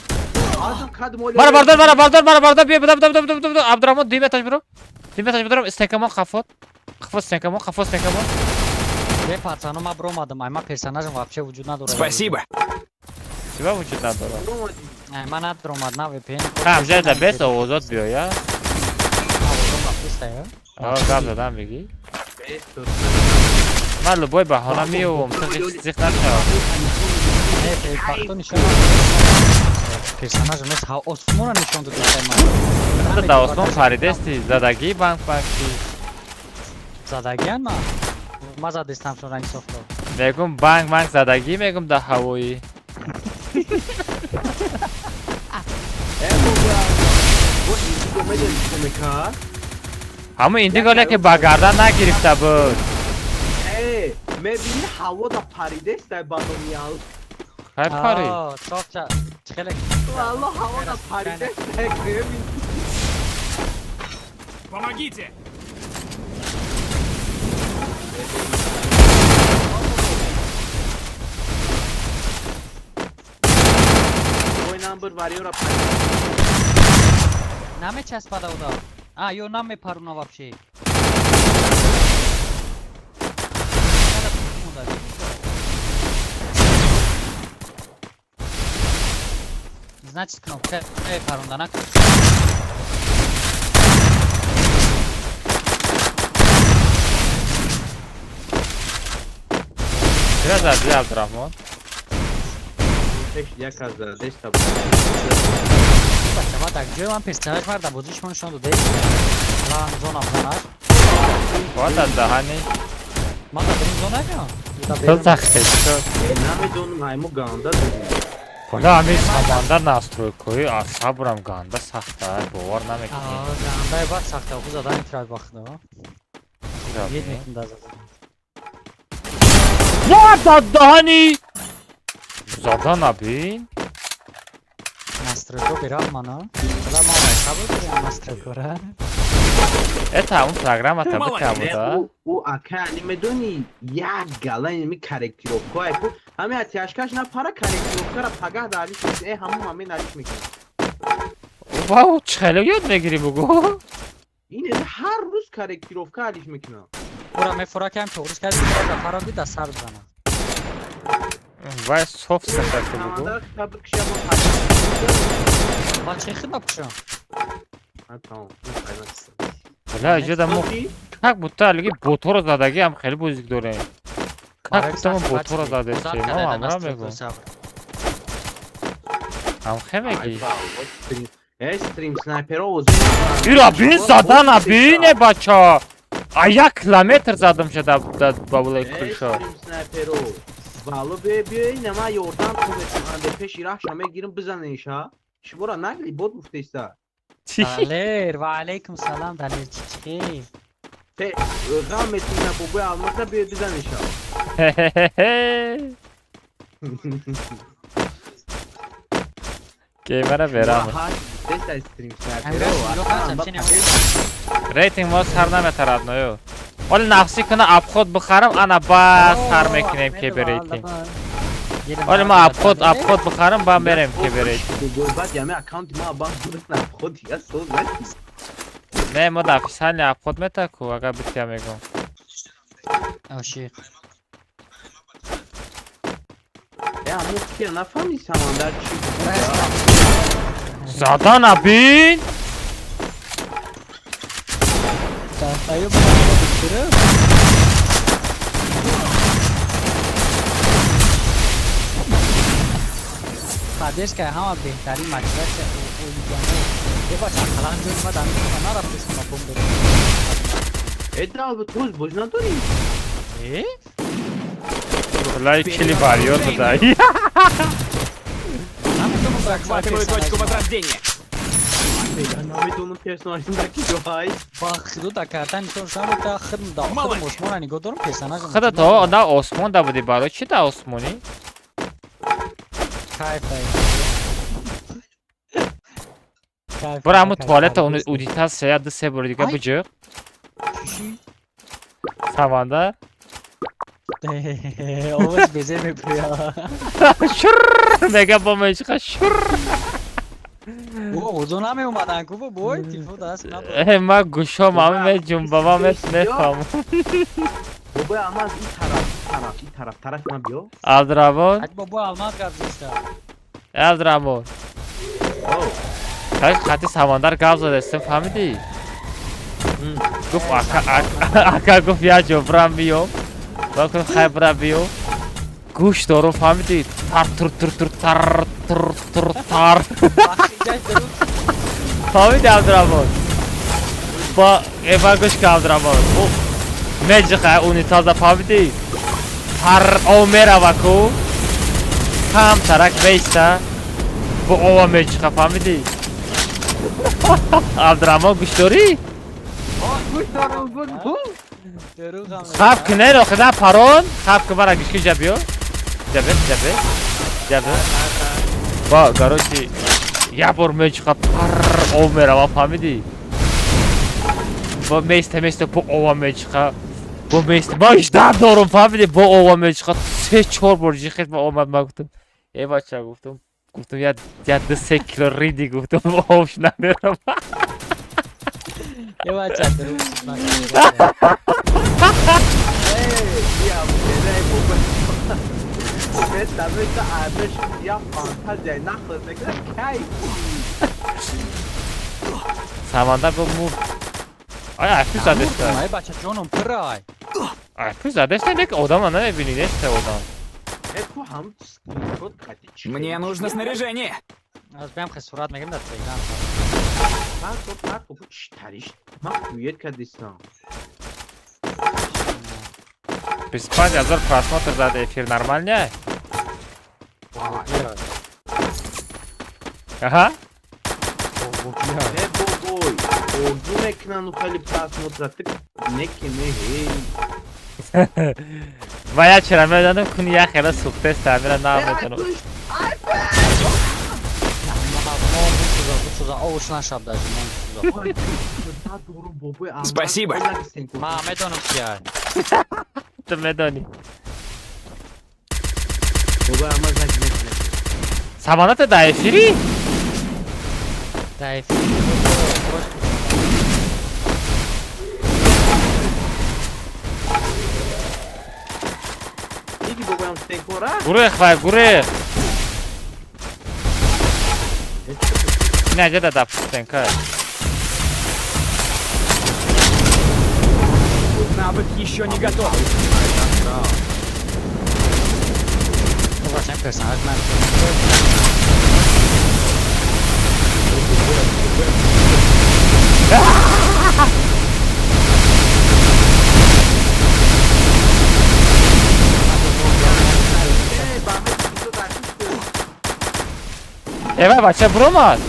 Азм кадм оли. Мара бардор, мара бардор, мара бардор, бия, буда, буда, буда, буда, буда, Абдурахмон, дуюм этаж биро. Дуюм этаж бидорам, стенкамон қафот. Қафот стенкамон, қафот стенкамон. Бе пацано ма бромадам, ай ма персонажам вообще вуҷуд надорад. Спасибо. Чиба вуҷуд надорад? Ай ма надромад, на VPN. Ҳам ҷайда бес овозот биё, я? Овозом рафтиста, я? А, гап задам бигӣ. Ман любой баҳона меёвам, ту зиқ нашав. Не, факто нишон персонажам нест, ҳа осмона нишон додистай ман. Ту да осмон паридести, задагӣ банк банки. Задагиан ма? Ма задистам шон ранги софто. Мегум банк банк задагӣ, мегум да ҳавоӣ. Э, бобо. Бо индиго медони чӣ мекард? Ҳамун индиголе ки ба гардан нагирифта буд. Э, мебини ҳаво да паридестай ба номи ал. Хай парид. Софча, хеле. Валло ҳаво да паридестай мебини. Помогите! Ой намбер вариора Намечаспада уда. А, ё намепаруна вообще. Значит, кнопка парунда на. Чира задӣ, Абдурахмон? Як аз задеста. Бача, ма так ҷои ман персонаж марда бозишмон нишон дода. Ла зона бзанаш. Бояд аз даҳани. Ма да берун зона меам. Ту захте шуд. Намедонам, айму ганда додем. Бала ҳамин самандар настройкаи аз сабрам ганда сахта, бовар намекунӣ. Гандай бад сахта, ху задан трак бахда. Ед мекун да задан. Ва да даҳани! Задан абин? Настройка берам мана. Бала ма вай сабр берам настройкара. Это ҳамун программата бикамуда. Ӯ ака намедони як гала ими корректировка ку ҳами атяшкаш на пара корректировкара пагаҳ да алиш э ҳамун ҳамин алиш мекунад. Вау, чӣ хеле ёд мегирӣ бугу? Ин ҳар рӯз корректировка алиш мекунам. Ура мефура кам туғриш кардӣ, да фара би да сар бизана. Вай софт сахта бугу. Ма чӣ хидма кушам? Бля, иҷода мо как будто алиги боторо задаги ҳам хеле бозик дорем. Как будто мо боторо задестем, мо ҳамра мегӯм. Ҳам хе мегӣ? Э, стрим снайперо Ира бин задана бин э бача. А як километр задам шуда ба булаи крыша. Стрим снайперо. Вало бе бе нама ёрдам кунед, анда пеши раҳша мегирим бизанеша. Шуморо нагли бот гуфтеста. Далер, ва алейкум салам, Далер чичи. Те ғам метина бобои алмаса биё бизанеша. Геймера берам. Рейтинг мо сар наметарад ноё. Оли нафсӣ куна обход бихарам, ана бас сар мекунем ки бе рейтинг. Оли ма обход обход бихарам, ба мерем ки бе рейтинг. Баъд яме аккаунти ма бан обход дига соз Не, мо да официальный обход метаку, агар битя мегум. Ошиқ. Э, аммо ки нафаҳмӣ самандар чӣ Задана бин! Аю битиру. Поддержка ҳама беҳтарин мотиватсия олигане. Е бача, ақаллан ҷои ма дар нарафтест ма бомб дорем. Э, далба туз боз надорӣ? Э? Лай кили барьер буда. Захватываю точку возрождения. Намедонам персонажам дар ки ҷоҳай. Ба худо да карта нишон шам та хидм да хидм осмона нигоҳ дорам персонажам. Худа то да осмон да буди барои чӣ да осмонӣ? Кайф ай. Бара ҳамун туалета удитас я ду се бори дига биҷиқ. Саманда. Овоз безе меприя. Шур мега бо мечиқа шур. О, озо намеомадан ку бобой, телефон даст набуд. Э, ма гӯшом ҳама меҷунба, ма мефаҳмам. Бобой Алмаз ин тараф, тараф, ин тараф, тараф ман биё. Абдураҳмон. Ак бобой Алмаз гап зиста. Э, Абдураҳмон. Хай хати Самандар гап задастем, фаҳмидӣ? Гуфт ака, ака гуфт як ҷо бирам биём. Ба гуфтам хай бира биё. Гӯш дорум, фаҳмидӣ? Тар тур тур тур тар тур тур тар. Фаҳмидӣ Абдураҳмон? Ба э ба гӯш ка Абдураҳмон. Ӯ меҷиқа унитаза фаҳмидӣ? Тар ов мерава ку. Кам тарак меиста. Бо ова меҷиқа фаҳмидӣ? Абдураҳмон гӯш дорӣ? Гӯш дорам, гӯш. Хаб кунен охи на парон, хаб ку мара гӯш ки ҷа биё. Ҷа бе, ҷа бе. Ҷа бе. Ба, короче, як бор меҷиқа пар ов мерава, фаҳмидӣ? Бо места места бо ова меҷиқа. Бо места. Ма иждар дорум, фаҳмидӣ? Бо ова меҷиқа се чор бор ҷихет ма омад ма гуфтам. Э бача гуфтам, гуфтам я я 2-3 кило риди гуфтам овш намерам. Э бача дурӯғ. Эй, бия, бия, бобой. Места, места, армеш, я фантазия, нахл мекунад, кай. Самандар бо мурд. Ай, айпи задеста. Ай бача ҷоном пирай. Айпи задеста, нек одама намебинӣ, неста одам. Э, ку ҳам скриншот кардӣ? Мне нужно снаряжение. Аз биям хе сурат мегирем дар Телеграм. Ман то пар ку чӣ тариш? Ман хует кардистам. 25 000 просмотр зад эфир нормально? Аҳа. Э, бобой, орзу мекунану хеле просмотра ты неки меҳей. Ма як чира медонам куни як хела сухтеста, амира намедонам. Бисӯза, овуш нашаб даже мон бисӯза. Спасибо. Ма медонам ки ай. Ту медонӣ. Бобой Алмаз мекунад. Самоната дар эфири? Дар эфири. Диги бобоям стенкора? Гурехт вай, гурехт. Ина ҷа да стенка. Навык еще не готов. Бачам персонаж ман. Э вай бача буромад.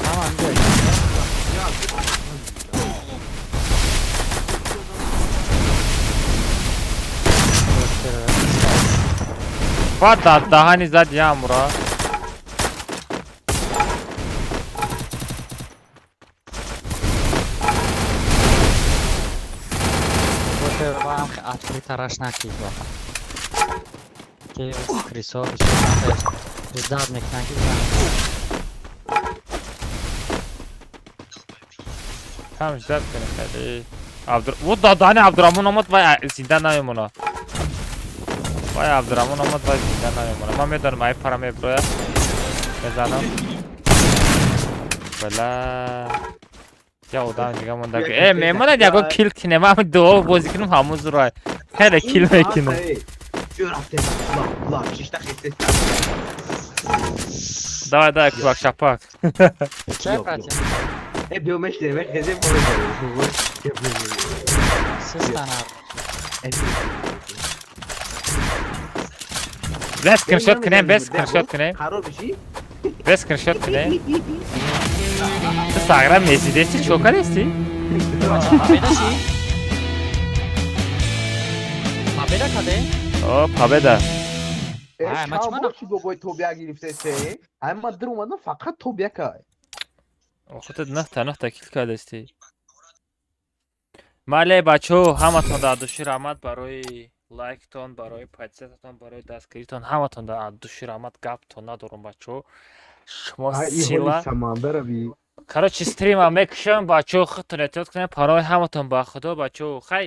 Тамам ҷой. Ба дар даҳани зад ямура. Вам открыто раш накидва. Ки крисо бисёр ждать мекунанд ки Кам ждать кунем хеле. Абдур О дадани Абдураҳмон омад вай зинда намемонад. Вай Абдураҳмон омад вай зинда намемонад. Ман медонам ай пара меброяд. Мезанам. Бала. Я одам дига монда. Э мемонад яго кил кинем. Ман дуо бозӣ кунам ҳамун зурай. Хеле кил мекунам. Давай, давай, кулак шапак. Чай братья? Э, биё мешнем, мехезем. Систана. Бес скриншот кунем, бес скриншот кунем. Қарор биши? Бес скриншот кунем. Ту сагра мезидести, чо кардести? Победа чӣ? Победа каде? О, победа. Ай, ма чӣ мана? Чи бобой тобия гирифтесе? Ай, ма дир омадам фақат тобия кай. Охо, ту нӯҳта кил кардести. Мале, бачаҳо, ҳаматон дар души раҳмат барои лайктон, барои подписатон, барои дастгиритон. Ҳаматон дар души раҳмат, гаптон надорум, бачаҳо. Шумо сила. Короче, стрима мекушам, бачаҳо, худтон эҳтиёт кунед. Парои ҳаматон ба худо, бачаҳо. Хай,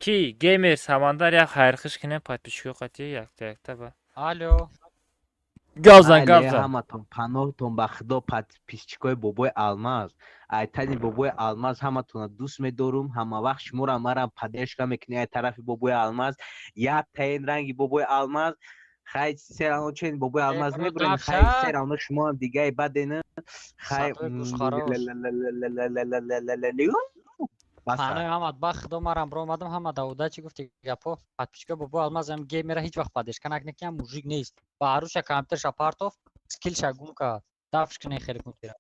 ки геймер Самандар, як хайрхиш кунем, подписчикҳо қатӣ якта якта ба. Алло. Гавзан, гавзан. Ҳаматон паноҳтон ба худо, подписчикои бобои Алмаз. Айтани бобои Алмаз ҳаматонро дӯст медорум. Ҳама вақт шуморо марам поддержка мекунӣ. Ай тарафи бобои Алмаз як таин ранги бобои Алмаз. Хай, серано чен бобои Алмаз мебурем. Хай, серано шумоам дигаи бадена. Хай. Панои ҳамат ба худо, марам ромадам, ҳама давуда чӣ гуфти гапо. Подписчика бобо Алмаз ам геймера ҳеҷ вақт поддержка накунед, ки ам мужик нест. Ба аруша компютерша партов, скиллша гум кард. Дафш кунед, хеле кунтира.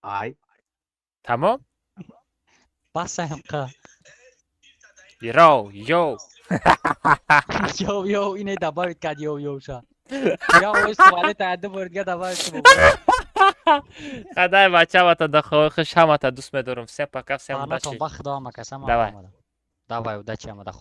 Ай. Тамом? Басаям қа. Йоу, йоу. Йоу, йоу, ине добавить кард йоу, йоу ша. Я ой туалет ду бор дига добавить кун. Хадай, бача, да хуш, ҳамата дӯст медорам. Всем пока, всем удачи. Ба худо, ҳама касам. Давай. Давай, удачи ҳамада.